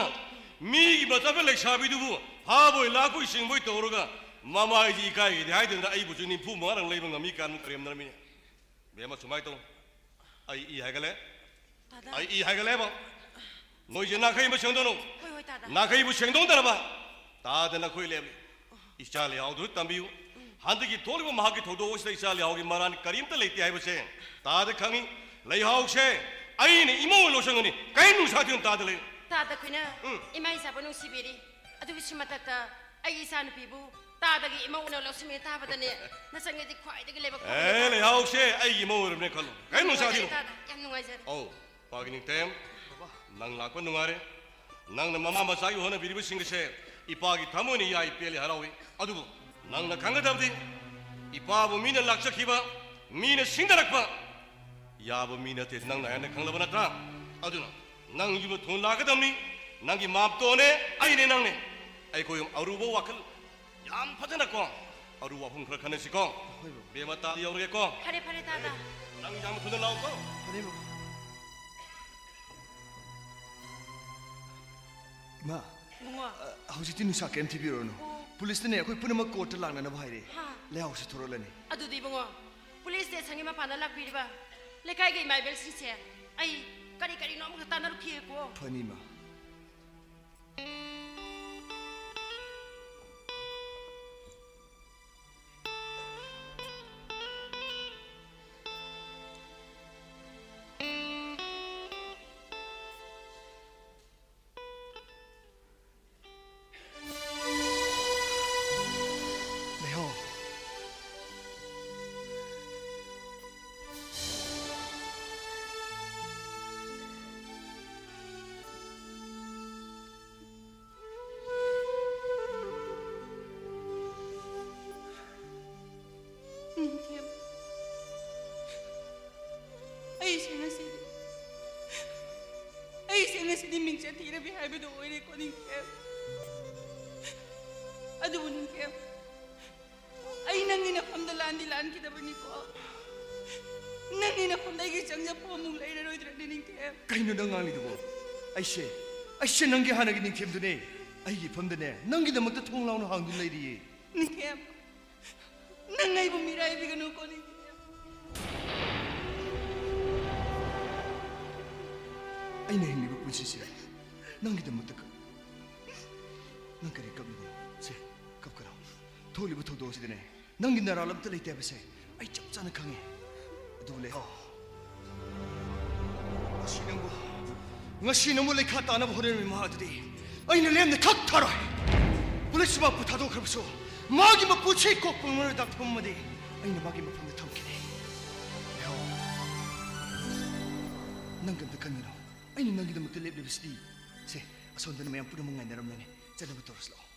ꯃꯤꯒꯤ ꯃꯆꯥꯅꯨꯄꯥ ꯂꯩꯁꯥꯕꯤꯗꯨꯕꯨ ꯐꯥꯕꯣꯏ ꯂꯥꯛꯄꯣꯏ ꯆꯤꯡꯕꯣꯏ ꯇꯧꯔꯒ ꯃꯃꯥꯏꯗꯤ ꯏꯀꯥꯏꯒꯤꯗꯦ ꯍꯥꯏꯗꯅ ꯑꯩꯕꯨꯁꯨ ꯅꯤꯐꯨ ꯃꯉꯥꯔꯪ ꯂꯩꯕ ꯉꯝꯃꯤ ꯀꯥꯟ ꯀꯔꯦꯝꯅꯔꯝꯃꯤꯅꯦ꯫ ꯕꯦꯝꯃ, ꯁꯨꯃꯥꯏ ꯇꯧ꯫ ꯑꯩ ꯏ ꯍꯥꯏꯒꯠꯂꯦ꯫ ꯇꯥꯗ꯫ ꯑꯩ ꯏ ꯍꯥꯏꯒꯠꯂꯦꯕ꯫ ꯅꯣꯏꯁꯦ ꯅꯥꯈꯩ ꯑꯃ ꯁꯦꯡꯗꯣꯛꯅꯧ꯫ ꯍꯣꯏ, ꯍꯣꯏ, ꯇꯥꯗ꯫ ꯅꯥꯈꯩꯕꯨ ꯁꯦꯡꯗꯣꯛꯅꯗꯅꯕ ꯇꯥꯗ ꯅꯈꯣꯏ ꯂꯦꯞꯂꯤ꯫ ꯏꯆꯥ ꯂꯩꯍꯥꯎꯗꯨ ꯇꯝꯕꯤꯌꯨ꯫ ꯍꯟꯗꯛꯀꯤ ꯊꯣꯛꯂꯤꯕ ꯃꯍꯥꯛꯀꯤ ꯊꯧꯗꯣꯛ ꯑꯁꯤꯗ ꯏꯆꯥ ꯂꯩꯍꯥꯎꯒꯤ ꯃꯔꯥꯟ ꯀꯔꯤꯝꯇ ꯂꯩꯇꯦ ꯍꯥꯏꯕꯁꯦ ꯇꯥꯗ ꯈꯪꯉꯤ꯫ ꯂꯩꯍꯥꯎꯁꯦ ꯑꯩꯅ ꯏꯃꯧ ꯑꯣꯏꯅ ꯂꯧꯁꯟꯒꯅꯤ꯫ ꯀꯔꯤꯝ ꯅꯨꯡꯁꯥ ꯊꯤꯅ ꯇꯥꯗ ꯂꯩ꯫ ꯇꯥꯗ ꯑꯩꯈꯣꯏꯅ ꯎꯝ꯫ ꯏꯃꯥ ꯏꯆꯥꯕꯨ ꯅꯨꯡꯁꯤꯕꯤꯔꯤ꯫ ꯑꯗꯨꯒꯤꯁꯨ ꯃꯊꯛꯇ ꯑꯩꯒꯤ ꯏꯆꯥꯅꯨꯄꯤꯕꯨ ꯇꯥꯗꯒꯤ ꯏꯃꯧ ꯑꯣꯏꯅ ꯂꯧꯁꯤꯟꯕꯤꯔ ꯇꯥꯕꯗꯅꯦ ꯅꯆꯟꯒꯤꯗꯤ ꯈ꯭ꯋꯥꯏꯗꯒꯤ ꯂꯥꯏꯕꯛ ꯐꯕꯅꯦ ꯑꯦ, ꯇꯥꯗ꯫ ꯂꯩꯍꯥꯎꯁꯦ ꯑꯩꯒꯤ ꯏꯃꯧ ꯑꯣꯏꯔꯕꯅꯦ ꯈꯜꯂꯣ꯫ ꯀꯔꯤꯝ ꯅꯨꯡꯁꯥ ꯊꯤꯅ꯫ ꯇꯥꯗ, ꯌꯥꯝ ꯅꯨꯡꯉꯥꯏꯖꯔꯦ꯫ ꯑꯧ, ꯄꯥꯒꯤ ꯅꯤꯡꯊꯦꯝ, ꯅꯪ ꯂꯥꯛꯄ ꯅꯨꯡꯉꯥꯏꯔꯦ꯫ ꯅꯪꯅ ꯃꯃꯥ ꯃꯆꯥꯒꯤ ꯍꯣꯠꯅꯕꯤꯔꯤꯕꯁꯤꯡ ꯑꯁꯦ ꯏꯄꯥꯒꯤ ꯊꯃꯣꯏꯅ ꯌꯥꯏ, ꯄꯦꯜꯂꯤ, ꯍꯔꯥꯎꯏ꯫ ꯑꯗꯨꯕꯨ ꯅꯪꯅ ꯈꯪꯒꯗꯕꯗꯤ ꯏꯄꯥꯕꯨ ꯃꯤꯅ ꯂꯥꯛꯆꯈꯤꯕ, ꯃꯤꯅ ꯁꯤꯡꯅꯔꯛꯄ ꯌꯥꯕ ꯃꯤ ꯅꯠꯇꯦ, ꯅꯪꯅ ꯍꯦꯟꯅ ꯈꯪꯂꯕ ꯅꯠꯇ꯭ꯔꯥ? ꯑꯗꯨꯅ ꯅꯪ ꯌꯨꯝꯗ ꯊꯨꯅ ꯂꯥꯛꯀꯗꯕꯅꯤ꯫ ꯅꯪꯒꯤ ꯃꯥꯝꯇꯣꯅꯦ, ꯑꯩꯅꯦ, ꯅꯪꯅꯦ꯫ ꯑꯩꯈꯣꯏ ꯑꯔꯨꯕ ꯋꯥꯈꯜ ꯌꯥꯝ ꯐꯖꯅꯀꯣ, ꯑꯔꯨ ꯋꯥꯐꯝ ꯈꯔ ꯈꯟꯅꯁꯤꯀꯣ꯫ ꯍꯣꯏ, ꯕꯕꯥ꯫ ꯕꯦꯝꯃ ꯇꯥꯗ ꯌꯧꯔꯒꯦꯀꯣ꯫ ꯐꯔꯦ, ꯐꯔꯦ, ꯇꯥꯗ꯫ ꯅꯪ ꯌꯥꯝ ꯊꯨꯅ ꯂꯥꯛꯑꯣꯀꯣ꯫ ꯐꯔꯦ, ꯕꯕꯥ꯫ ꯏꯃꯥ, ꯏꯕꯨꯡꯉꯣ꯫ ꯑ, ꯍꯧꯖꯤꯛꯇꯤ ꯅꯨꯡꯁꯥ ꯀꯔꯤꯝ ꯊꯤꯕꯤꯔꯨꯔꯅꯨ꯫ ꯑꯣ꯫ ꯄꯨꯂꯤꯁꯅꯅꯦ ꯑꯩꯈꯣꯏ ꯄꯨꯝꯅꯃꯛ ꯀꯣꯔꯠꯇ ꯂꯥꯛꯅꯅꯕ ꯍꯥꯏꯔꯦ꯫ ꯍꯥ꯫ ꯂꯩꯍꯥꯎꯁꯤ ꯊꯣꯔꯛꯂꯅꯤ꯫ ꯑꯗꯨꯗꯤ ꯏꯕꯨꯡꯉꯣ, ꯄꯨꯂꯤꯁ ꯁ꯭ꯇꯦꯁꯟꯒꯤ ꯃꯄꯥꯟꯗ ꯂꯥꯛꯄꯤꯔꯤꯕ ꯂꯩꯀꯥꯏꯒꯤ ꯏꯃꯥ ꯏꯕꯦꯜꯁꯤꯡꯁꯦ ꯑꯩ ꯀꯔꯤ ꯀꯔꯤꯅꯣ ꯑꯃꯨꯛꯇ ꯇꯥꯟꯅꯔꯨꯈꯤꯒꯦꯀꯣ꯫ ꯐꯅꯤ, ꯏꯃꯥ꯫ ꯂꯩꯍꯥꯎ꯫ ꯅꯤꯡꯊꯦꯝ, ꯑꯩꯁꯦ ꯉꯁꯤꯗꯤ, ꯑꯩꯁꯦ ꯉꯁꯤꯗꯤ ꯃꯤꯡꯆꯠ ꯊꯤꯔꯕꯤ ꯍꯥꯏꯕꯗꯨ ꯑꯣꯏꯔꯦꯀꯣ, ꯅꯤꯡꯊꯦꯝ꯫ ꯑꯗꯨꯕꯨ ꯅꯤꯡꯊꯦꯝ, ꯑꯩ ꯅꯪꯒꯤ ꯅꯐꯝꯗ ꯂꯥꯟꯗꯤ ꯂꯥꯟꯈꯤꯗꯕꯅꯤꯀꯣ꯫ ꯅꯪꯒꯤ ꯅꯐꯝꯗ ꯑꯩꯒꯤ ꯆꯪꯖꯐꯝ ꯑꯃꯨꯛ ꯂꯩꯔꯔꯣꯏꯗ꯭ꯔꯅꯦ ꯅꯤꯡꯊꯦꯝ? ꯀꯩꯅꯣ ꯅꯪ ꯉꯥꯡꯂꯤꯗꯨꯕꯣ? ꯑꯩꯁꯦ, ꯑꯩꯁꯦ ꯅꯪꯒꯤ ꯍꯥꯟꯅꯒꯤ ꯅꯤꯡꯊꯦꯝꯗꯨꯅꯦ꯫ ꯑꯩꯒꯤ ꯏꯐꯝꯗꯅꯦ ꯅꯪꯒꯤꯗꯃꯛꯇ ꯊꯣꯡ ꯂꯥꯎꯅ ꯍꯥꯡꯗꯨꯅ ꯂꯩꯔꯤꯌꯦ꯫ ꯅꯤꯡꯊꯦꯝ, ꯅꯪ ꯑꯩꯕꯨ ꯃꯤꯔꯥꯏꯕꯤꯒꯅꯨꯀꯣ ꯅꯤꯡꯊꯦꯝ꯫ ꯑꯩꯅ ꯍꯤꯡꯂꯤꯕ ꯄꯨꯟꯁꯤꯁꯦ ꯅꯪꯒꯤꯗꯃꯛꯇ ꯀ-, ꯅꯪ ꯀꯔꯤ ꯀꯞꯂꯤꯕꯅꯣ? ꯁꯦ, ꯀꯞꯀꯅꯨ꯫ ꯊꯣꯛꯂꯤꯕ ꯊꯧꯗꯣꯛ ꯑꯁꯤꯗꯅꯦ ꯅꯪꯒꯤ ꯅꯔꯥꯜ ꯑꯝꯇ ꯂꯩꯇꯦ ꯍꯥꯏꯕꯁꯦ ꯑꯩ ꯆꯞ ꯆꯥꯅ ꯈꯪꯉꯦ꯫ ꯑꯗꯨꯕꯨ ꯂꯩꯍꯧ꯫ ꯉꯁꯤ ꯅꯪꯕꯨ, ꯉꯁꯤ ꯅꯪꯕꯨ ꯂꯩꯈꯥ ꯇꯥꯅꯕ ꯍꯣꯠꯅꯔꯝꯃꯤ ꯃꯍꯥꯛ ꯑꯗꯨꯗꯤ ꯑꯩꯅ ꯂꯦꯝꯅ ꯈꯛ ꯊꯥꯔꯣꯏ꯫ ꯄꯨꯂꯤꯁ ꯃꯍꯥꯛꯄꯨ ꯊꯥꯗꯣꯛꯈ꯭ꯔꯕꯁꯨ ꯃꯥꯒꯤ ꯃꯄꯨꯟꯁꯤ ꯀꯣꯛꯄ ꯉꯝꯂꯣꯏꯗꯕ ꯊꯝꯃꯝꯃꯗꯤ ꯑꯩꯅ ꯃꯥꯒꯤ ꯃꯐꯝꯗ ꯊꯝꯈꯤꯅꯤ꯫ ꯂꯩꯍꯧ꯫ ꯅꯪ ꯀꯩꯝꯇ ꯈꯟꯒꯅꯨ꯫ ꯑꯩꯅ ꯅꯪꯒꯤꯗꯃꯛꯇ ꯂꯦꯞꯂꯤꯕꯁꯤꯗꯤ꯫ ꯁꯦ, ꯑꯁꯣꯝꯗꯅ ꯃꯌꯥꯝ ꯄꯨꯝꯅꯃꯛ ꯉꯥꯏꯅꯔꯝꯂꯅꯤ꯫ ꯆꯠꯅꯕ ꯇꯧꯔꯁꯤ ꯂꯥꯛꯑꯣ꯫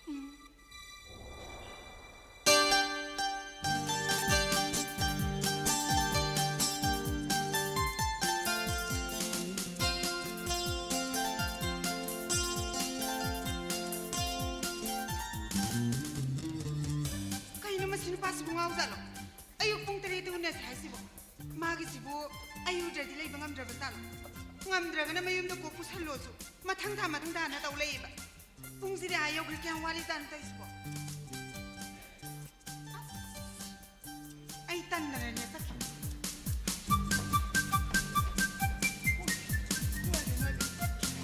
ꯀꯩꯅꯣ ꯃꯁꯤ ꯅꯨꯄꯥꯁꯤꯕꯨ ꯉꯥꯎꯖꯥꯠꯂꯣ? ꯑꯌꯨꯛ ꯄꯨꯡ ꯇꯔꯦꯠꯇ ꯎꯅꯁꯦ ꯍꯥꯏꯁꯤꯕꯣ? ꯃꯥꯒꯤꯁꯤꯕꯨ ꯑꯩ ꯎꯗ꯭ꯔꯗꯤ ꯂꯩꯕ ꯉꯝꯗ꯭ꯔꯕ ꯖꯥꯠꯂꯣ? ꯉꯝꯗ꯭ꯔꯒꯅ ꯃꯌꯨꯝꯗ ꯀꯣꯛ ꯄꯨꯁꯜꯂꯣꯁꯨ ꯃꯊꯪ ꯊꯥ, ꯃꯊꯪ ꯊꯥꯅ ꯇꯧ ꯂꯩꯌꯦꯕ꯫ ꯄꯨꯡꯁꯤꯗꯤ ꯑꯥ ꯌꯧꯈ꯭ꯔꯦ, ꯀꯌꯥꯝ ꯋꯥꯠꯂꯤ ꯖꯥꯠꯅꯣ ꯇꯧꯔꯤꯁꯤꯕꯣ? ꯑꯩ ꯇꯟꯗꯅꯅꯦ ꯆꯠꯈ꯭ꯔꯦ꯫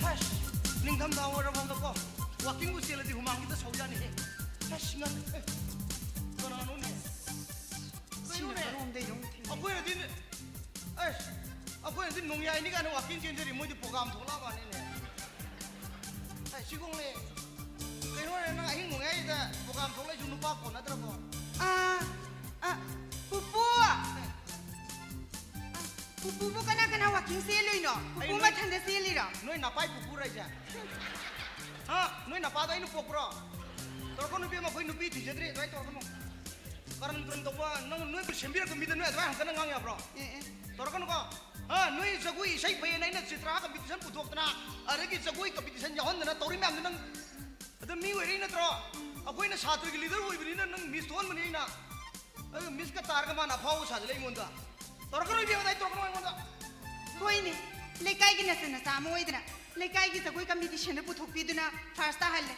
ꯍꯁ, ꯅꯤꯡꯊꯝꯊꯥ ꯑꯣꯏꯔꯕꯗꯀꯣ, ꯋꯥꯀꯤꯡꯕꯨ ꯆꯦꯜꯂꯗꯤ ꯍꯨꯃꯥꯡ ꯈꯤꯇ ꯁꯧꯖꯥꯠꯅꯤꯍꯦ꯫ ꯍꯁ, ꯉꯝ-, ꯑꯦ, ꯀꯅꯥꯅꯣꯅꯦ? ꯁꯤꯅ ꯀꯩꯅꯣꯅꯦ? ꯀꯔꯣꯝꯗꯩꯅꯣ ꯑꯃꯨꯛ ꯊꯦꯡꯅꯩ? ꯑꯩꯈꯣꯏꯅꯗꯤ, ꯑꯁ, ꯑꯩꯈꯣꯏꯅꯗꯤ ꯅꯣꯡꯌꯥꯏꯅꯤ ꯀꯥꯏꯅ ꯋꯥꯀꯤꯡ ꯆꯦꯟꯖꯔꯤ, ꯃꯣꯏꯗꯤ ꯄ꯭ꯔꯣꯒ꯭ꯔꯥꯝ ꯊꯣꯛꯂꯛꯑ ꯃꯥꯜꯂꯦꯅꯦ꯫ ꯑꯦ, ꯁꯤꯒꯨꯝꯅꯦ꯫ ꯀꯩꯅꯣꯅꯦ, ꯅꯪ ꯑꯍꯤꯡ ꯅꯣꯡꯌꯥꯏꯗ ꯄ꯭ꯔꯣꯒ꯭ꯔꯥꯝ ꯊꯣꯛꯂꯛꯏꯁꯨ ꯅꯨꯄꯥ ꯀꯣꯟꯅꯗ꯭ꯔꯕꯣ? ꯑꯥ, ꯑꯥ, ꯄꯨꯄꯨ! ꯑꯥ, ꯄꯨꯄꯨꯕꯨ ꯀꯅꯥ ꯀꯅꯥ ꯋꯥꯀꯤꯡ ꯆꯦꯜꯂꯨꯏꯅꯣ? ꯄꯨꯄꯨ ꯑꯩ ꯅꯣꯏ, ꯃꯊꯟꯗ ꯆꯦꯜꯂꯤꯔꯣ? ꯅꯣꯏ ꯅꯄꯥꯏ ꯄꯨꯄꯨꯔ ꯑꯩꯁꯦ? ꯍꯥ? ꯅꯣꯏ ꯅꯄꯥꯗꯣ ꯑꯩꯅ ꯄꯣꯛꯄ꯭ꯔꯣ? ꯇꯧꯔꯛꯀꯅꯨ ꯏꯕꯦꯝꯃ, ꯑꯩꯈꯣꯏ ꯅꯨꯄꯤ ꯊꯤꯖꯗ꯭ꯔꯤ, ꯑꯗꯨꯃꯥꯏꯅ ꯇꯧꯔꯛꯀꯅꯨ꯫ ꯀꯔꯟ ꯇꯨꯔꯟ ꯇꯧꯕ, ꯅꯪ ꯅꯣꯏꯕꯨ ꯁꯦꯝꯕꯤꯔꯛꯄ ꯃꯤꯗ ꯅꯣꯏ ꯑꯗꯨꯃꯥꯏꯅ ꯍꯟꯊꯅ ꯉꯥꯡ ꯌꯥꯕ꯭ꯔꯣ? ꯑꯦ, ꯑꯦ꯫ ꯇꯧꯔꯛꯀꯅꯨꯀꯣ꯫ ꯍꯥ, ꯅꯣꯏ ꯖꯒꯣꯏ ꯏꯁꯩ ꯐꯩꯌꯦꯅ ꯑꯩꯅ ꯆꯤꯇ꯭ꯔꯥ competition ꯄꯨꯊꯣꯛꯇꯅ, ꯑꯗꯒꯤ ꯖꯒꯣꯏ competition ꯌꯥꯎꯍꯟꯗꯅ ꯇꯧꯔꯤ ꯃꯌꯥꯝꯗꯣ ꯅꯪ ꯑꯗꯨ ꯃꯤ ꯑꯣꯏꯔꯛꯏ ꯅꯠꯇ꯭ꯔꯣ? ꯑꯩꯈꯣꯏꯅ ꯁꯥꯇ꯭ꯔꯒꯤ ꯂꯤꯗꯔ ꯑꯣꯏꯕꯅꯤꯅ ꯅꯪ ꯃꯤꯁ ꯊꯣꯛꯍꯟꯕꯅꯤ ꯑꯩꯅ꯫ ꯑꯗꯨ ꯃꯤꯁꯀ ꯇꯥꯔꯒ ꯃꯥꯅ ꯑꯐꯥꯎꯕ ꯁꯥꯖꯤꯜꯂꯦ ꯑꯩꯉꯣꯟꯗ꯫ ꯇꯧꯔꯛꯀꯅꯨ ꯏꯕꯦꯝꯃ, ꯑꯩ ꯇꯧꯔꯛꯀꯅꯨ ꯑꯩꯉꯣꯟꯗ꯫ ꯍꯣꯏꯅꯦ, ꯂꯩꯀꯥꯏꯒꯤ ꯅꯆꯟ ꯅꯆꯥ ꯑꯃ ꯑꯣꯏꯗꯅ ꯂꯩꯀꯥꯏꯒꯤ ꯖꯒꯣꯏ ꯀꯝꯄꯤꯇꯤꯁꯟꯗ ꯄꯨꯊꯣꯛꯄꯤꯗꯨꯅ ꯐꯥꯔꯁ ꯇꯥꯍꯜꯂꯦ꯫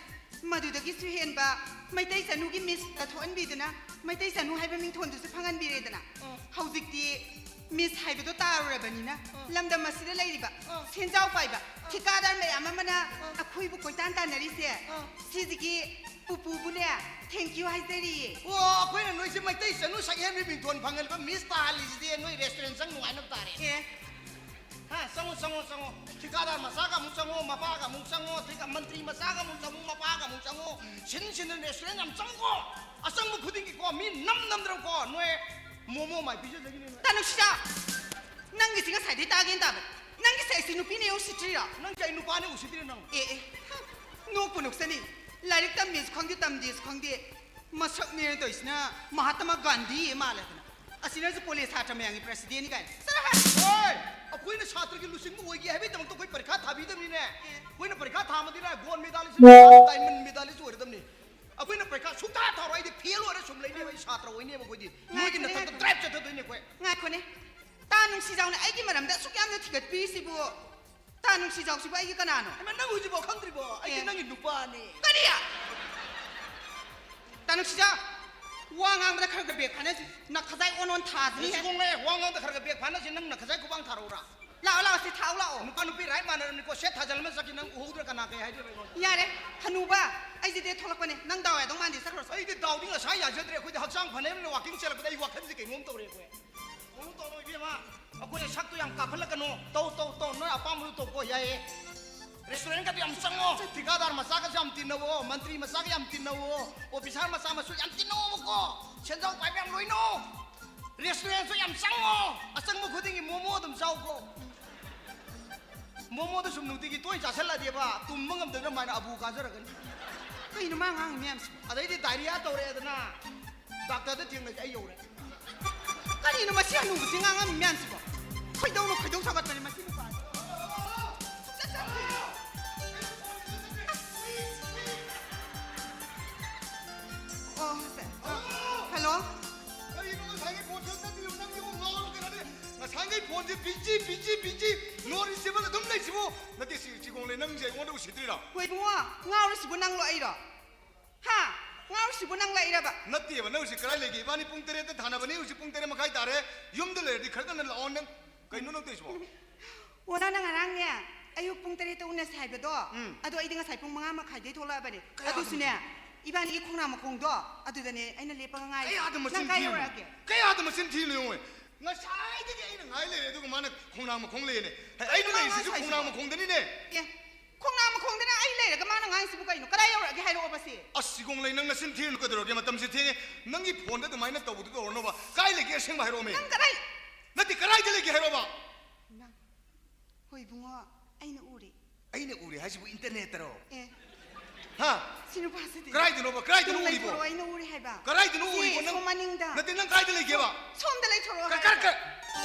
ꯃꯗꯨꯗꯒꯤꯁꯨ ꯍꯦꯟꯕ ꯃꯩꯇꯩ ꯆꯅꯨꯒꯤ ꯃꯤꯁꯇ ꯊꯣꯛꯍꯟꯕꯤꯗꯨꯅ ꯃꯩꯇꯩ ꯆꯅꯨ ꯍꯥꯏꯕ ꯃꯤꯡꯊꯣꯟꯗꯨꯁꯨ ꯐꯪꯍꯟꯕꯤꯔꯦꯗꯅ꯫ ꯎꯝ꯫ ꯍꯧꯖꯤꯛꯇꯤ ꯃꯤꯁ ꯍꯥꯏꯕꯗꯣ ꯇꯥꯔꯨꯔꯕꯅꯤꯅ ꯎꯝ꯫ ꯂꯝꯗꯝ ꯑꯁꯤꯗ ꯂꯩꯔꯤꯕ ꯎꯝ꯫ ꯁꯦꯟꯖꯥꯎ ꯄꯥꯏꯕ ꯎꯝ꯫ ꯊꯤꯀꯥꯗꯥꯔ ꯃꯌꯥꯝ ꯑꯃꯅ ꯎꯝ꯫ ꯑꯩꯈꯣꯏꯕꯨ ꯀꯣꯏꯇꯥꯟ ꯇꯥꯟꯅꯔꯤꯁꯦ ꯎꯝ꯫ ꯁꯤꯁꯤꯒꯤ ꯄꯨꯄꯨꯕꯨꯅꯦ ꯊꯦꯡꯀ꯭ꯌꯨ ꯍꯥꯏꯖꯔꯤꯌꯦ꯫ ꯑꯣ, ꯑꯩꯈꯣꯏꯅ ꯅꯣꯏꯁꯦ ꯃꯩꯇꯩ ꯆꯅꯨ ꯁꯛꯍꯦꯟꯕꯤ ꯃꯤꯡꯊꯣꯟ ꯐꯪꯍꯟꯕ ꯃꯤꯁ ꯇꯥꯍꯜꯂꯤꯁꯤꯗꯤ ꯅꯣꯏ ꯔꯦꯁꯇꯨꯔꯦꯟ ꯆꯪ ꯅꯨꯡꯉꯥꯏꯅꯕ ꯇꯥꯔꯦ꯫ ꯑꯦ꯫ ꯍꯥ, ꯆꯪꯉꯣ, ꯆꯪꯉꯣ, ꯆꯪꯉꯣ꯫ ꯊꯤꯀꯥꯗꯥꯔ ꯃꯆꯥꯒ ꯑꯃꯨꯛ ꯆꯪꯉꯣ, ꯃꯄꯥꯒ ꯑꯃꯨꯛ ꯆꯪꯉꯣ, ꯊꯤꯀꯥ-, ꯃꯟꯇ꯭ꯔꯤ ꯃꯆꯥꯒ ꯑꯃꯨꯛ ꯆꯪꯉꯣ, ꯃꯄꯥꯒ ꯑꯃꯨꯛ ꯆꯪꯉꯣ꯫ ꯁꯤꯟ ꯁꯤꯟꯗꯅ ꯔꯦꯁꯇꯨꯔꯦꯟ ꯌꯥꯝ ꯆꯪꯉꯣ꯫ ꯑꯆꯪꯕ ꯈꯨꯗꯤꯡꯒꯤꯀꯣ, ꯃꯤ ꯅꯝ ꯅꯝꯗꯅꯀꯣ, ꯅꯣꯏ ꯃꯣꯃꯣ ꯃꯥꯏ ꯄꯤꯖꯗꯣꯏꯅꯦ ꯅꯣꯏ꯫ ꯇꯥꯅꯨꯡꯁꯤꯗ, ꯅꯪꯒꯤꯁꯤ ꯉꯁꯥꯏꯗꯩ ꯇꯥꯒꯦꯅ ꯇꯥꯕ꯫ ꯅꯪꯒꯤꯁꯦ ꯑꯩꯁꯤ ꯅꯨꯄꯤꯅꯦ ꯎꯁꯤꯠꯇ꯭ꯔꯤꯔꯣ? ꯅꯪꯁꯦ ꯑꯩ ꯅꯨꯄꯥꯅꯦ ꯎꯁꯤꯠꯇ꯭ꯔꯤꯔꯣ ꯅꯪ? ꯑꯦ, ꯑꯦ, ꯍꯝ, ꯅꯣꯛꯄꯨ ꯅꯣꯛꯆꯅꯤ꯫ ꯂꯥꯏꯔꯤꯛ ꯇꯝꯃꯦꯁꯨ ꯈꯪꯗꯦ, ꯇꯝꯗꯦꯁꯨ ꯈꯪꯗꯦ꯫ ꯃꯁꯛꯅꯦꯅ ꯇꯧꯔꯤꯁꯤꯅ ꯃꯍꯥꯇꯃꯥ ꯒꯥꯟꯙꯤ ꯃꯥꯜꯂꯦꯗꯅ꯫ ꯑꯁꯤꯅꯁꯨ ꯀꯣꯂꯦꯖ ꯁꯥꯇ꯭ꯔ ꯃꯌꯥꯝꯒꯤ ꯄ꯭ꯔꯁꯤꯗꯦꯟꯅꯤ ꯀꯥꯏꯅ꯫ ꯆꯠꯂꯣ ꯍꯥꯏ! ꯍꯣꯏ! ꯑꯩꯈꯣꯏꯅ ꯁꯥꯇ꯭ꯔꯒꯤ ꯂꯨꯆꯤꯡꯕ ꯑꯣꯏꯒꯦ ꯍꯥꯏꯕꯒꯤꯗꯃꯛꯇ ꯑꯩꯈꯣꯏ ꯄꯔꯤꯈꯥ ꯊꯥꯕꯤꯗꯕꯅꯤꯅꯦ꯫ ꯑꯦ꯫ ꯑꯩꯈꯣꯏꯅ ꯄꯔꯤꯈꯥ ꯊꯥ ꯑꯃꯗꯤꯅꯦ ꯒꯣꯜ ꯃꯦꯗꯥꯂꯤꯁ, ꯗꯥꯏꯃꯟ ꯃꯦꯗꯥꯂꯤꯁ ꯑꯣꯏꯔꯗꯕꯅꯤ꯫ ꯑꯩꯈꯣꯏꯅ ꯄꯔꯤꯈꯥ ꯁꯨꯡꯊꯥ ꯊꯥꯔꯣꯏ꯫ ꯑꯩꯗꯤ ꯐꯦꯜ ꯑꯣꯏꯔ ꯁꯨꯝ ꯂꯩꯅꯦꯕ꯫ ꯑꯩ ꯁꯥꯇ꯭ꯔ ꯑꯣꯏꯅꯦꯕ ꯑꯩꯈꯣꯏꯗꯤ꯫ ꯅꯣꯏꯒꯤ ꯉꯥꯏꯈꯣꯅꯦ, ꯅꯊꯛꯇ ꯉꯥꯏꯈꯣꯅꯦ꯫ ꯗ꯭ꯔꯥꯏꯞ ꯆꯠꯊꯗꯣꯏꯅꯦ ꯑꯩꯈꯣꯏ꯫ ꯉꯥꯏꯈꯣꯅꯦ꯫ ꯇꯥ ꯅꯨꯡꯁꯤꯖꯥꯎꯅ ꯑꯩꯒꯤ ꯃꯔꯝꯗ ꯑꯁꯨꯛ ꯌꯥꯝꯅ ꯊꯤꯒꯠꯄꯤꯔꯤꯁꯤꯕꯨ, ꯇꯥ ꯅꯨꯡꯁꯤꯖꯥꯎꯁꯤꯕꯨ ꯑꯩꯒꯤ ꯀꯅꯥꯅꯣ? ꯍꯩꯃꯥ, ꯅꯪ ꯍꯧꯖꯤꯛꯐꯥꯎ ꯈꯪꯗ꯭ꯔꯤꯕꯣ? ꯑꯩꯗꯤ ꯑꯦ꯫ ꯅꯪꯒꯤ ꯅꯨꯄꯥꯅꯦ꯫ ꯀꯔꯤ? ꯇꯥ ꯅꯨꯡꯁꯤꯖꯥꯎ, ꯋꯥ ꯉꯥꯡꯕꯗ ꯈꯔ ꯈꯔ ꯕ꯭ꯔꯦꯛ ꯐꯥꯅꯁꯤ꯫ ꯅꯈꯖꯥꯏ ꯑꯣꯟ ꯑꯣꯟ ꯊꯥꯁꯤꯅꯤ꯫ ꯁꯤꯒꯨꯝꯕ ꯋꯥ ꯉꯥꯡꯕꯗ ꯈꯔ ꯈꯔ ꯕ꯭ꯔꯦꯛ ꯐꯥꯅꯁꯤ꯫ ꯅꯪ ꯅꯈꯖꯥꯏ ꯈꯨꯕꯥꯡ ꯊꯥꯔꯛꯎꯔꯥ? ꯂꯥꯛꯑꯣ, ꯂꯥꯛꯑꯣ, ꯁꯤ ꯊꯥꯎ ꯂꯥꯛꯑꯣ꯫ ꯅꯨꯄꯥ ꯅꯨꯄꯤ ꯔꯥꯏꯠ ꯃꯥꯟꯅꯔꯕꯅꯤꯀꯣ꯫ ꯁꯦꯠ ꯊꯥꯖꯜꯂ ꯑꯃ ꯆꯠꯈꯤ꯫ ꯅꯪ ꯎꯍꯧꯗ꯭ꯔꯥ? ꯀꯅꯥ ꯀꯩ ꯍꯥꯏꯗꯣꯏꯕ ꯑꯩꯉꯣꯟꯗ? ꯌꯥꯔꯦ, ꯍꯅꯨꯕ, ꯑꯩꯁꯦ ꯗꯦꯠ ꯊꯣꯛꯂꯛꯄꯅꯦ꯫ ꯅꯪ ꯗꯥꯎ ꯌꯥꯗꯧ ꯃꯥꯟꯗꯦ, ꯆꯠꯈ꯭ꯔꯣ꯫ ꯑꯩꯗꯤ ꯗꯥꯎꯗꯤ ꯉꯁꯥꯏ ꯌꯥꯖꯗ꯭ꯔꯦ꯫ ꯑꯩꯈꯣꯏꯗꯤ ꯍꯛꯆꯥꯡ ꯐꯅꯕꯅꯤꯅ ꯋꯥꯀꯤꯡ ꯆꯦꯜꯂꯛꯄꯗ ꯑꯩ ꯋꯥꯈꯜꯁꯦ ꯀꯩꯅꯣꯝ ꯇꯧꯔꯦ ꯑꯩꯈꯣꯏ꯫ ꯀꯩꯅꯣꯝ ꯇꯧꯔꯣ ꯏꯕꯦꯝꯃ꯫ ꯑꯩꯈꯣꯏꯅ ꯁꯛꯇꯨ ꯌꯥꯝ ꯀꯥꯈꯠꯂꯛꯀꯅꯣ꯫ ꯇꯧ, ꯇꯧ, ꯇꯧ꯫ ꯅꯣꯏ ꯑꯄꯥꯝꯕꯗꯨ ꯇꯧꯀꯣ, ꯌꯥꯏꯌꯦ꯫ ꯔꯦꯁꯇꯨꯔꯦꯟꯒꯗꯤ ꯌꯥꯝ ꯆꯪꯉꯣ꯫ ꯊꯤꯀꯥꯗꯥꯔ ꯃꯆꯥꯒꯁꯨ ꯌꯥꯝ ꯇꯤꯟꯅꯧꯋꯣ, ꯃꯟꯇ꯭ꯔꯤ ꯃꯆꯥꯒ ꯌꯥꯝ ꯇꯤꯟꯅꯧꯋꯣ, ꯑꯣꯐꯤꯁꯥꯔ ꯃꯆꯥ ꯃꯁꯨ ꯌꯥꯝ ꯇꯤꯟꯅꯧꯋꯣꯕꯀꯣ꯫ ꯁꯦꯟꯖꯥꯎ ꯄꯥꯏꯕ ꯌꯥꯝ ꯂꯣꯏꯅꯧ꯫ ꯔꯦꯁꯇꯨꯔꯦꯟꯁꯨ ꯌꯥꯝ ꯆꯪꯉꯣ꯫ ꯑꯆꯪꯕ ꯈꯨꯗꯤꯡꯒꯤ ꯃꯣꯃꯣ ꯑꯗꯨꯝ ꯆꯥꯎꯀꯣ꯫ ꯃꯣꯃꯣꯗꯣ ꯁꯨꯝ ꯅꯨꯡꯇꯤꯒꯤ ꯇꯣꯏꯅ ꯆꯥꯁꯤꯜꯂꯛꯑꯗꯤꯕ, ꯇꯨꯝꯕ ꯉꯝꯗꯗꯅ ꯃꯥꯏꯅ ꯑꯕꯨ ꯀꯥꯖꯔꯛꯀꯅꯤ꯫ ꯀꯩꯅꯣ ꯃꯥ ꯉꯥꯡꯉꯤ ꯃꯌꯥꯝꯁꯤꯕꯣ? ꯑꯗꯩꯗꯤ ꯗꯥꯏꯔꯤꯌꯥ ꯇꯧꯔꯛꯑꯦꯗꯅ, ꯗꯥꯛꯇꯔꯗ ꯊꯦꯡꯅꯁꯦ ꯑꯩ ꯌꯧꯔꯦ꯫ ꯀꯔꯤꯅꯣ ꯃꯁꯤ ꯍꯅꯨꯕꯁꯤ ꯉꯥꯡꯉꯝꯃꯤ ꯃꯌꯥꯝꯁꯤꯕꯣ? ꯈꯣꯏꯗꯧꯅ ꯈꯣꯏꯗꯧ ꯁꯥꯎꯒꯠꯄꯅꯤ ꯃꯁꯤ ꯅꯨꯄꯥꯁꯤ꯫ ꯁꯨꯡꯆꯠ ꯆꯠꯇꯦ꯫ ꯕꯤꯖꯤ, ꯕꯤꯖꯤ, ꯕꯤꯖꯤ, ꯅꯣꯟ ꯔꯤꯆꯦꯕꯜ ꯑꯗꯨꯝ ꯂꯩꯁꯤꯕꯨ꯫ ꯅꯠꯇꯦ, ꯁꯤ ꯆꯤꯒꯣꯡꯂꯩ, ꯅꯪꯁꯦ ꯑꯩꯉꯣꯟꯗ ꯎꯁꯤꯠꯇ꯭ꯔꯤꯔꯣ? ꯍꯣꯏ ꯏꯕꯨꯡꯉꯣ, ꯉꯥꯎꯔꯤꯁꯤꯕꯨ ꯅꯪꯂꯣ ꯑꯩꯔꯣ? ꯍꯥ? ꯉꯥꯎꯔꯤꯁꯤꯕꯨ ꯅꯪꯂꯣ ꯑꯩꯔꯕ? ꯅꯠꯇꯦꯕ, ꯅꯪ ꯍꯧꯖꯤꯛ ꯀꯗꯥꯏ ꯂꯩꯒꯦ? ꯏꯕꯥꯅꯤ ꯄꯨꯡ ꯇꯔꯦꯠꯇ ꯊꯥꯅꯕꯅꯤ, ꯍꯧꯖꯤꯛ ꯄꯨꯡ ꯇꯔꯦꯠ ꯃꯈꯥꯏ ꯇꯥꯔꯦ꯫ ꯌꯨꯝꯗ ꯂꯩꯔꯗꯤ ꯈꯔ ꯉꯟꯅ ꯂꯥꯛꯑꯣ ꯅꯪ꯫ ꯀꯩꯅꯣ ꯅꯪ ꯇꯧꯔꯤꯁꯤꯕꯣ? ꯑꯣ, ꯅꯪꯅ ꯉꯔꯥꯡꯅꯦ ꯑꯌꯨꯛ ꯄꯨꯡ ꯇꯔꯦꯠꯇ ꯎꯅꯁꯦ ꯍꯥꯏꯕꯗꯣ, ꯎꯝ꯫ ꯑꯗꯣ ꯑꯩꯗꯤ ꯉꯁꯥꯏ ꯄꯨꯡ ꯃꯉꯥ ꯃꯈꯥꯏꯗꯩ ꯊꯣꯛꯂꯛꯑꯕꯅꯦ꯫ ꯀꯌꯥꯗꯅꯣ? ꯑꯗꯨꯁꯨꯅꯦ, ꯏꯕꯥꯅꯤꯒꯤ ꯈꯣꯡꯅꯥꯡ ꯃꯈꯣꯡꯗꯣ ꯑꯗꯨꯗꯅꯦ ꯑꯩꯅ ꯂꯦꯞꯄꯒ ꯉꯥꯏꯔꯤ꯫ ꯀꯌꯥꯗ ꯃꯆꯤꯟ ꯅꯪ ꯀꯥꯏ ꯊꯤꯔꯤꯅꯣ? ꯌꯧꯔꯛꯑꯒꯦ? ꯀꯌꯥꯗ ꯃꯆꯤꯟ ꯊꯤꯔꯤꯅꯣ ꯌꯦꯡꯉꯣ꯫ ꯉꯁꯥꯏꯗꯒꯤ ꯑꯩꯅ ꯉꯥꯏ ꯂꯩꯔꯦ, ꯑꯗꯨꯒ ꯃꯥꯅ ꯈꯣꯡꯅꯥꯡ ꯃꯈꯣꯡ ꯂꯩꯌꯦꯅꯦ꯫ ꯍꯦ, ꯑꯩꯅ ꯀꯩꯅꯣ ꯃꯥ ꯂꯩꯔꯤꯁꯤꯁꯨ ꯉꯥꯏꯁꯤꯕꯣ? ꯈꯣꯡꯅꯥꯡ ꯃꯈꯣꯡꯗꯅꯤꯅꯦ꯫ ꯑꯦ, ꯈꯣꯡꯅꯥꯡ ꯃꯈꯣꯡꯗꯅ ꯑꯩ ꯂꯩꯔꯒ ꯃꯥꯅ ꯉꯥꯏꯁꯤꯕꯨ ꯀꯩꯅꯣ? ꯀꯗꯥꯏ ꯌꯧꯔꯛꯑꯒꯦ ꯍꯥꯏꯔꯛꯑꯣꯕ ꯁꯤ? ꯑꯁ, ꯆꯤꯒꯣꯡꯂꯩ, ꯅꯪ ꯅꯆꯤꯟ ꯊꯤꯔꯤꯅꯣ ꯀꯩꯗꯧꯔꯒꯦ? ꯃꯇꯝꯁꯦ ꯊꯦꯡꯉꯦ꯫ ꯅꯪꯒꯤ ꯐꯣꯟꯗ ꯑꯗꯨꯃꯥꯏꯅ ꯇꯧꯕꯗꯨ ꯇꯧꯔꯅꯣꯕ꯫ ꯀꯥꯏ ꯂꯩꯒꯦ ꯑꯁꯦꯡꯕ ꯍꯥꯏꯔꯛꯑꯣꯃꯦ꯫ ꯅꯪ ꯀꯗꯥꯏ? ꯅꯠꯇꯦ, ꯀꯗꯥꯏꯗ ꯂꯩꯒꯦ ꯍꯥꯏꯔꯛꯑꯣꯕ꯫ ꯏꯃꯥ, ꯍꯣꯏ ꯏꯕꯨꯡꯉꯣ, ꯑꯩꯅ ꯎꯔꯦ꯫ ꯑꯩꯅ ꯎꯔꯦ ꯍꯥꯏꯁꯤꯕꯨ ꯏꯟꯇꯔꯅꯦꯠꯇꯔꯣ? ꯑꯦ, ꯍꯥ? ꯁꯤ ꯅꯨꯄꯥꯁꯤꯗꯤ꯫ ꯀꯗꯥꯏꯗꯅꯣꯕ? ꯀꯗꯥꯏꯗꯅꯣ ꯅꯪ ꯎꯔꯤꯕꯣ? ꯂꯩꯊꯣꯔꯛꯑꯣ, ꯑꯩꯅ ꯎꯔꯦ ꯍꯥꯏꯕ꯫ ꯀꯗꯥꯏꯗꯅꯣ ꯁꯤ ꯎꯔꯤꯕꯣ ꯅꯪ? ꯁꯣꯝ ꯃꯅꯤꯡꯗ꯫ ꯅꯠꯇꯦ, ꯅꯪ ꯀꯥꯏꯗ ꯂꯩꯒꯦꯕ? ꯁꯣꯝꯗ ꯂꯩꯊꯣꯔꯛꯑꯣ ꯀ-, ꯍꯥꯏꯕ꯫ ꯀ-, ꯀ-,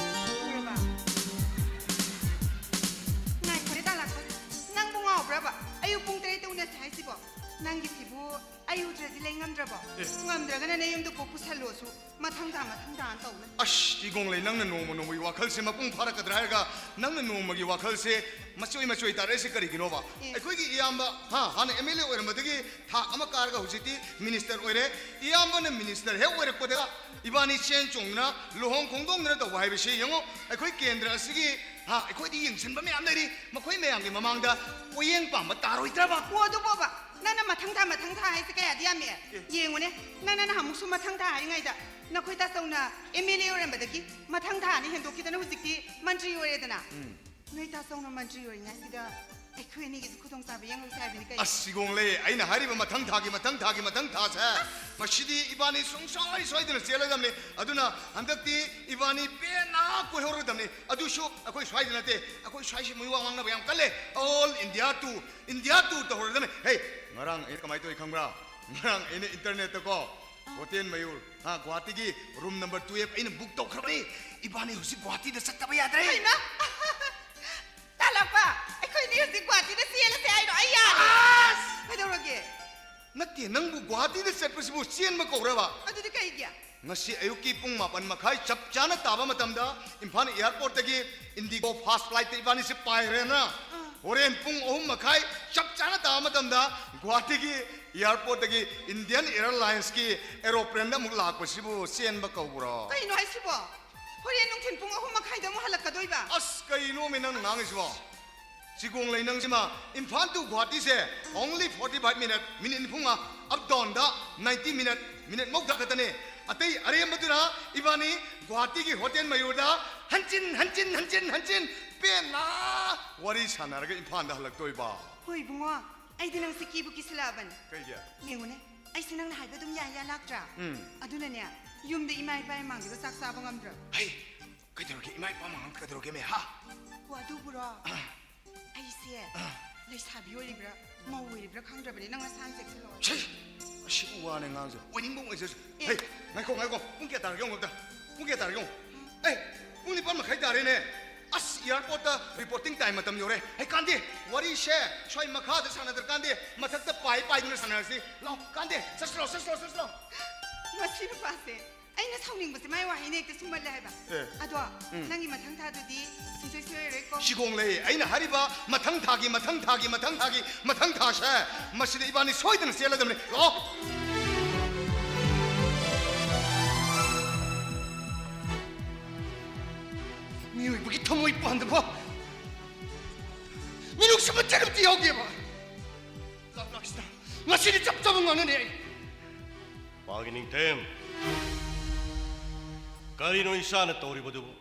ꯎꯔꯕ? ꯉꯥꯏꯈꯣꯅꯦ, ꯇꯥꯂꯥꯛꯄ꯫ ꯅꯪꯕꯨ ꯉꯥꯎꯕ꯭ꯔꯕ? ꯑꯌꯨꯛ ꯄꯨꯡ ꯇꯔꯦꯠꯇ ꯎꯅꯁꯦ ꯍꯥꯏꯁꯤꯕꯣ? ꯅꯪꯒꯤꯁꯤꯕꯨ ꯑꯩ ꯎꯗ꯭ꯔꯗꯤ ꯂꯩ ꯉꯝꯗ꯭ꯔꯕꯣ? ꯑꯦ꯫ ꯉꯝꯗ꯭ꯔꯒꯅ ꯅꯌꯨꯝꯗ ꯀꯣꯛ ꯄꯨꯁꯜꯂꯣꯁꯨ꯫ ꯃꯊꯪ ꯊꯥ, ꯃꯊꯪ ꯊꯥꯅ ꯇꯧꯅ꯫ ꯑꯁ, ꯆꯤꯒꯣꯡꯂꯩ, ꯅꯪꯅ ꯅꯣꯡꯃ ꯅꯣꯡꯃꯒꯤ ꯋꯥꯈꯜꯁꯦ ꯃꯄꯨꯡ ꯐꯥꯔꯛꯀꯗ꯭ꯔꯥ ꯍꯥꯏꯔꯒ, ꯅꯪꯅ ꯅꯣꯡꯃꯒꯤ ꯋꯥꯈꯜꯁꯦ ꯃꯆꯣꯏ ꯃꯆꯣꯏ ꯇꯥꯔꯛꯏꯁꯦ ꯀꯔꯤꯒꯤꯅꯣꯕ? ꯑꯦ꯫ ꯑꯩꯈꯣꯏꯒꯤ ꯏꯌꯥꯝꯕ, ꯍꯥ, ꯍꯥꯟꯅ ꯑꯦꯝ ꯑꯦꯜ ꯑꯦ ꯑꯣꯏꯔꯝꯕꯗꯒꯤ ꯊꯥꯛ ꯑꯃ ꯀꯥꯔꯒ ꯍꯧꯖꯤꯛꯇꯤ ꯃꯤꯅꯤꯁꯇꯔ ꯑꯣꯏꯔꯦ꯫ ꯏꯌꯥꯝꯕꯅ ꯃꯤꯅꯤꯁꯇꯔ ꯍꯦꯛ ꯑꯣꯏꯔꯛꯄꯗ ꯏꯕꯥꯅꯤ ꯆꯦꯟ ꯆꯣꯡꯗꯅ, ꯂꯨꯍꯣꯡ ꯈꯣꯡꯗꯣꯡꯗꯅ ꯇꯧꯕ ꯍꯥꯏꯕꯁꯤ ꯌꯦꯡꯉꯣ, ꯑꯩꯈꯣꯏ ꯀꯦꯟꯗ꯭ꯔ ꯑꯁꯤꯒꯤ, ꯍꯥ, ꯑꯩꯈꯣꯏꯗꯤ ꯌꯦꯡꯁꯤꯟꯕ ꯃꯌꯥꯝ ꯂꯩꯔꯤ, ꯃꯈꯣꯏ ꯃꯌꯥꯝꯒꯤ ꯃꯃꯥꯡꯗ ꯄꯣꯌꯦꯡ ꯄꯥꯝꯕ ꯇꯥꯔꯣꯏꯗ꯭ꯔꯕ? ꯑꯣ, ꯑꯗꯨꯕꯣꯕ, ꯅꯪꯅ ꯃꯊꯪ ꯊꯥ, ꯃꯊꯪ ꯊꯥ ꯍꯥꯏꯁꯦ ꯀꯌꯥꯗꯤ ꯌꯥꯝꯃꯛꯑꯦ? ꯑꯦ꯫ ꯌꯦꯡꯉꯨꯅꯦ, ꯅꯪꯅ ꯅꯍꯥꯟꯃꯨꯛꯁꯨ ꯃꯊꯪ ꯊꯥ ꯍꯥꯏꯔꯤꯉꯩꯗ ꯅꯈꯣꯏ ꯇꯥꯆꯧꯅ ꯑꯦꯝ ꯑꯦꯜ ꯑꯦ ꯑꯣꯏꯔꯝꯕꯗꯒꯤ ꯃꯊꯪ ꯊꯥ ꯑꯅꯤ ꯍꯦꯟꯗꯣꯛꯈꯤꯗꯅ ꯍꯧꯖꯤꯛꯇꯤ ꯃꯟꯇ꯭ꯔꯤ ꯑꯣꯏꯔꯦꯗꯅ꯫ ꯎꯝ꯫ ꯅꯣꯏ ꯇꯥꯆꯧꯅ ꯃꯟꯇ꯭ꯔꯤ ꯑꯣꯏꯔꯤꯉꯩꯁꯤꯗ ꯑꯩꯈꯣꯏ ꯑꯅꯤꯒꯤꯁꯨ ꯈꯨꯗꯣꯡꯆꯥꯕ ꯌꯦꯡꯍꯧꯁꯦ ꯍꯥꯏꯕꯅꯤ ꯀꯩꯅꯣ꯫ ꯑꯁ, ꯆꯤꯒꯣꯡꯂꯩ, ꯑꯩꯅ ꯍꯥꯏꯔꯤꯕ ꯃꯊꯪ ꯊꯥꯒꯤ, ꯃꯊꯪ ꯊꯥꯒꯤ, ꯃꯊꯪ ꯊꯥꯁꯦ, ꯃꯁꯤꯗꯤ ꯏꯕꯥꯅꯤ ꯁꯨꯡꯁꯣꯏ ꯁꯣꯏꯗꯅ ꯆꯦꯜꯂꯗꯕꯅꯤ꯫ ꯑꯗꯨꯅ ꯍꯟꯗꯛꯇꯤ ꯏꯕꯥꯅꯤ ꯄꯦꯟꯅ ꯀꯣꯏꯍꯧꯔꯗꯕꯅꯤ꯫ ꯑꯗꯨꯁꯨ ꯑꯩꯈꯣꯏ ꯁ꯭ꯋꯥꯏꯗ ꯅꯠꯇꯦ, ꯑꯩꯈꯣꯏ ꯁ꯭ꯋꯥꯏꯁꯤ ꯃꯤꯋꯥ ꯉꯥꯡꯅꯕ ꯌꯥꯝ ꯀꯜꯂꯦ꯫ All India tour, India tour ꯇꯧꯍꯧꯔꯗꯕꯅꯤ꯫ ꯍꯦ, ꯉꯔꯥꯡ ꯑꯩꯅ ꯀꯃꯥꯏꯅ ꯇꯧꯏ ꯈꯪꯕ꯭ꯔꯥ? ꯉꯔꯥꯡ ꯑꯩꯅ ꯏꯟꯇꯔꯅꯦꯠꯇꯀꯣ, ꯍꯣꯇꯦꯜ ꯃꯌꯨꯔ, ꯍꯥ, ꯒꯨꯋꯥꯍꯥꯇꯤꯒꯤ ꯔꯨꯝ ꯅꯝꯕꯔ ꯇꯨꯌꯦꯜꯐ ꯑꯩꯅ ꯕꯨꯛ ꯇꯧꯈ꯭ꯔꯕꯅꯤ꯫ ꯏꯕꯥꯅꯤ ꯍꯧꯖꯤꯛ ꯒꯨꯋꯥꯍꯥꯇꯤꯗ ꯆꯠꯇꯕ ꯌꯥꯗ꯭ꯔꯦ꯫ ꯀꯩꯅꯣ? ꯇꯥꯂꯛꯄ, ꯑꯩꯈꯣꯏꯅꯤ ꯍꯧꯖꯤꯛ ꯒꯨꯋꯥꯍꯥꯇꯤꯗ ꯆꯦꯜꯂꯁꯦ ꯍꯥꯏꯔꯣ? ꯑꯩ ꯌꯥꯔꯦ꯫ ꯑꯁ! ꯀꯩꯗꯧꯔꯒꯦ? ꯅꯠꯇꯦ, ꯅꯪꯕꯨ ꯒꯨꯋꯥꯍꯥꯇꯤꯗ ꯆꯠꯄꯁꯤꯕꯨ ꯆꯦꯟꯕ ꯀꯧꯔꯕ? ꯑꯗꯨꯗꯤ ꯀꯩꯒꯤ? ꯉꯁꯤ ꯑꯌꯨꯛꯀꯤ ꯄꯨꯡ ꯃꯥꯄꯟ ꯃꯈꯥꯏ ꯆꯞ ꯆꯥꯅ ꯇꯥꯕ ꯃꯇꯝꯗ ꯏꯝꯐꯥꯜ ꯑꯦꯌꯥꯔꯄꯣꯔꯠꯇꯒꯤ ꯏꯟꯗꯤꯒꯣ ꯐꯥꯁ ꯐ꯭ꯂꯥꯏꯠꯇ ꯏꯕꯥꯅꯤꯁꯦ ꯄꯥꯏꯈ꯭ꯔꯦꯅ, ꯍꯣꯔꯦꯟ ꯄꯨꯡ ꯑꯍꯨꯝ ꯃꯈꯥꯏ ꯆꯞ ꯆꯥꯅ ꯇꯥꯕ ꯃꯇꯝꯗ ꯒꯨꯋꯥꯍꯥꯇꯤꯒꯤ ꯑꯦꯌꯥꯔꯄꯣꯔꯠꯇꯒꯤ ꯏꯟꯗꯤꯌꯟ ꯑꯦꯌꯔꯂꯥꯏꯟꯁꯀꯤ ꯑꯦꯔꯣꯄ꯭ꯂꯦꯟꯗ ꯑꯃꯨꯛ ꯂꯥꯛꯄꯁꯤꯕꯨ ꯆꯦꯟꯕ ꯀꯧꯕ꯭ꯔꯣ? ꯀꯩꯅꯣ ꯍꯥꯏꯁꯤꯕꯣ? ꯍꯣꯔꯦꯟ ꯅꯨꯡꯊꯤꯜ ꯄꯨꯡ ꯑꯍꯨꯝ ꯃꯈꯥꯏꯗ ꯑꯃꯨꯛ ꯍꯜꯂꯛꯀꯗꯣꯏꯕ? ꯑꯁ, ꯀꯩꯅꯣꯃꯤ ꯅꯪꯅ ꯉꯥꯡꯉꯤꯁꯤꯕꯣ? ꯆꯤꯒꯣꯡ ꯂꯩ ꯅꯪꯁꯤꯃ꯫ ꯏꯝꯐꯥꯜ to ꯒꯨꯋꯥꯍꯥꯇꯤꯁꯦ only forty five minute, minute ꯅꯤꯐꯨꯃꯉꯥ꯫ Up down ꯗ ninety minute, ꯃꯤꯅꯤꯠ ꯃꯧꯗ꯭ꯔꯥ ꯈꯛꯇꯅꯦ꯫ ꯑꯇꯩ ꯑꯔꯦꯝꯕꯗꯨꯅ ꯏꯕꯥꯅꯤ ꯒꯨꯋꯥꯍꯥꯇꯤꯒꯤ ꯍꯣꯇꯦꯜ ꯃꯌꯨꯔꯗ ꯍꯟꯆꯤꯟ ꯍꯟꯆꯤꯟ ꯍꯟꯆꯤꯟ ꯍꯟꯆꯤꯟ ꯄꯦꯟꯅ ꯋꯥꯔꯤ ꯁꯥꯟꯅꯔꯒ ꯏꯝꯐꯥꯜꯗ ꯍꯜꯂꯛꯇꯣꯏꯕ꯫ ꯍꯣꯏ ꯏꯕꯨꯡꯉꯣ, ꯑꯩꯗꯤ ꯅꯪꯁꯦ ꯀꯤꯕꯨ ꯀꯤꯁꯤꯜꯂꯛꯑꯕꯅꯤ꯫ ꯀꯩꯒꯤ? ꯌꯦꯡꯉꯨꯅꯦ, ꯑꯩꯁꯦ ꯅꯪꯅ ꯍꯥꯏꯕ ꯑꯗꯨꯝ ꯌꯥ ꯌꯥ ꯂꯥꯛꯇ꯭ꯔꯥ? ꯎꯝ꯫ ꯑꯗꯨꯅꯅꯦ, ꯌꯨꯝꯗ ꯏꯃꯥ ꯏꯄꯥ ꯃꯃꯥꯡꯗꯒ ꯆꯥꯛ ꯆꯥꯕ ꯉꯝꯗ꯭ꯔꯕ꯫ ꯍꯩ, ꯀꯩꯗꯧꯔꯒꯦ? ꯏꯃꯥ ꯏꯄꯥ ꯃꯃꯥꯡꯗ ꯀꯩꯗꯧꯔꯒꯦ, ꯃꯦ? ꯍꯥ? ꯑꯣ, ꯑꯗꯨꯕꯨꯔꯣ? ꯑꯩꯁꯦ ꯂꯩꯁꯥꯕꯤ ꯑꯣꯏꯔꯤꯕ꯭ꯔꯥ, ꯃꯧ ꯑꯣꯏꯔꯤꯕ꯭ꯔꯥ ꯈꯪꯗ꯭ꯔꯕꯅꯦ, ꯅꯪ ꯅꯁꯥꯅ ꯆꯦꯛꯁꯤꯜꯂꯣ꯫ ꯁꯤ, ꯑꯁꯤꯕꯨ ꯋꯥꯅꯦ ꯉꯥꯡꯁꯦ꯫ ꯑꯣꯏꯅꯤꯡꯕ ꯑꯣꯏꯖꯁꯨ꯫ ꯑꯦ꯫ ꯍꯩ, ꯉꯥꯏꯈꯣ, ꯉꯥꯏꯈꯣ꯫ ꯄꯨꯡ ꯀꯌꯥ ꯇꯥꯔꯒꯦ ꯌꯦꯡꯉꯣ ꯑꯝꯇ꯫ ꯄꯨꯡ ꯀꯌꯥ ꯇꯥꯔꯒꯦ ꯌꯦꯡꯉꯣ꯫ ꯑꯦ, ꯄꯨꯡ ꯅꯤꯄꯥꯟ ꯃꯈꯥꯏ ꯇꯥꯔꯦꯅꯦ꯫ ꯑꯁ, ꯑꯦꯌꯥꯔꯄꯣꯔꯠꯇ ꯔꯤꯄꯣꯔꯇꯤꯡ ꯇꯥꯏꯝ ꯃꯇꯝ ꯌꯧꯔꯦ꯫ ꯍꯩ, ꯀꯥꯟꯗꯦ, ꯋꯥꯔꯤꯁꯦ ꯁ꯭ꯋꯥꯏ ꯃꯈꯥꯗ ꯁꯥꯟꯅꯗ꯭ꯔꯀꯥꯟꯗꯦ, ꯃꯊꯛꯇ ꯄꯥꯏ ꯄꯥꯏꯗꯨꯅ ꯁꯥꯟꯅꯔꯁꯤ꯫ ꯂꯥꯛꯑꯣ, ꯀꯥꯟꯗꯦ, ꯆꯠꯁꯤꯂꯥꯎ, ꯆꯠꯁꯤꯂꯥꯎ, ꯆꯠꯁꯤꯂꯥꯎ꯫ ꯃꯁꯤ ꯅꯨꯄꯥꯁꯦ, ꯑꯩꯅ ꯁꯥꯎꯅꯤꯡꯕꯁꯦ ꯃꯥꯏ ꯋꯥꯍꯩꯅ ꯍꯦꯛꯇ ꯁꯨꯝꯃꯜꯂꯦ ꯍꯥꯏꯕ꯫ ꯑꯦ꯫ ꯑꯗꯣ, ꯎꯝ꯫ ꯅꯪꯒꯤ ꯃꯊꯪ ꯊꯥꯗꯨꯗꯤ ꯁꯨꯡꯁꯣꯏ ꯁꯣꯏꯔꯔꯣꯏꯀꯣ꯫ ꯆꯤꯒꯣꯡ ꯂꯩ, ꯑꯩꯅ ꯍꯥꯏꯔꯤꯕ ꯃꯊꯪ ꯊꯥꯒꯤ, ꯃꯊꯪ ꯊꯥꯒꯤ, ꯃꯊꯪ ꯊꯥꯒꯤ, ꯃꯊꯪ ꯊꯥꯁꯦ, ꯃꯁꯤꯗ ꯏꯕꯥꯅꯤ ꯁꯣꯏꯗꯅ ꯆꯦꯜꯂꯗꯕꯅꯤ꯫ ꯂꯥꯛꯑꯣ꯫ ꯃꯤꯑꯣꯏꯕꯒꯤ ꯊꯃꯣꯏ ꯄꯥꯟꯗꯕ ꯃꯤꯅꯨꯡꯁꯤ ꯃꯆꯦꯠ ꯑꯃꯠꯇ ꯌꯥꯎꯗꯦꯕ꯫ ꯂꯥꯛ, ꯂꯥꯛꯁꯤꯗ꯫ ꯉꯁꯤꯗꯤ ꯆꯞ ꯆꯥꯕ ꯉꯥꯡꯅꯅꯤ ꯑꯩ꯫ ꯃꯥꯒꯤ ꯅꯤꯡꯊꯦꯝ, ꯀꯔꯤꯅꯣ ꯏꯆꯥꯅ ꯇꯧꯔꯤꯕꯗꯨꯕꯨ?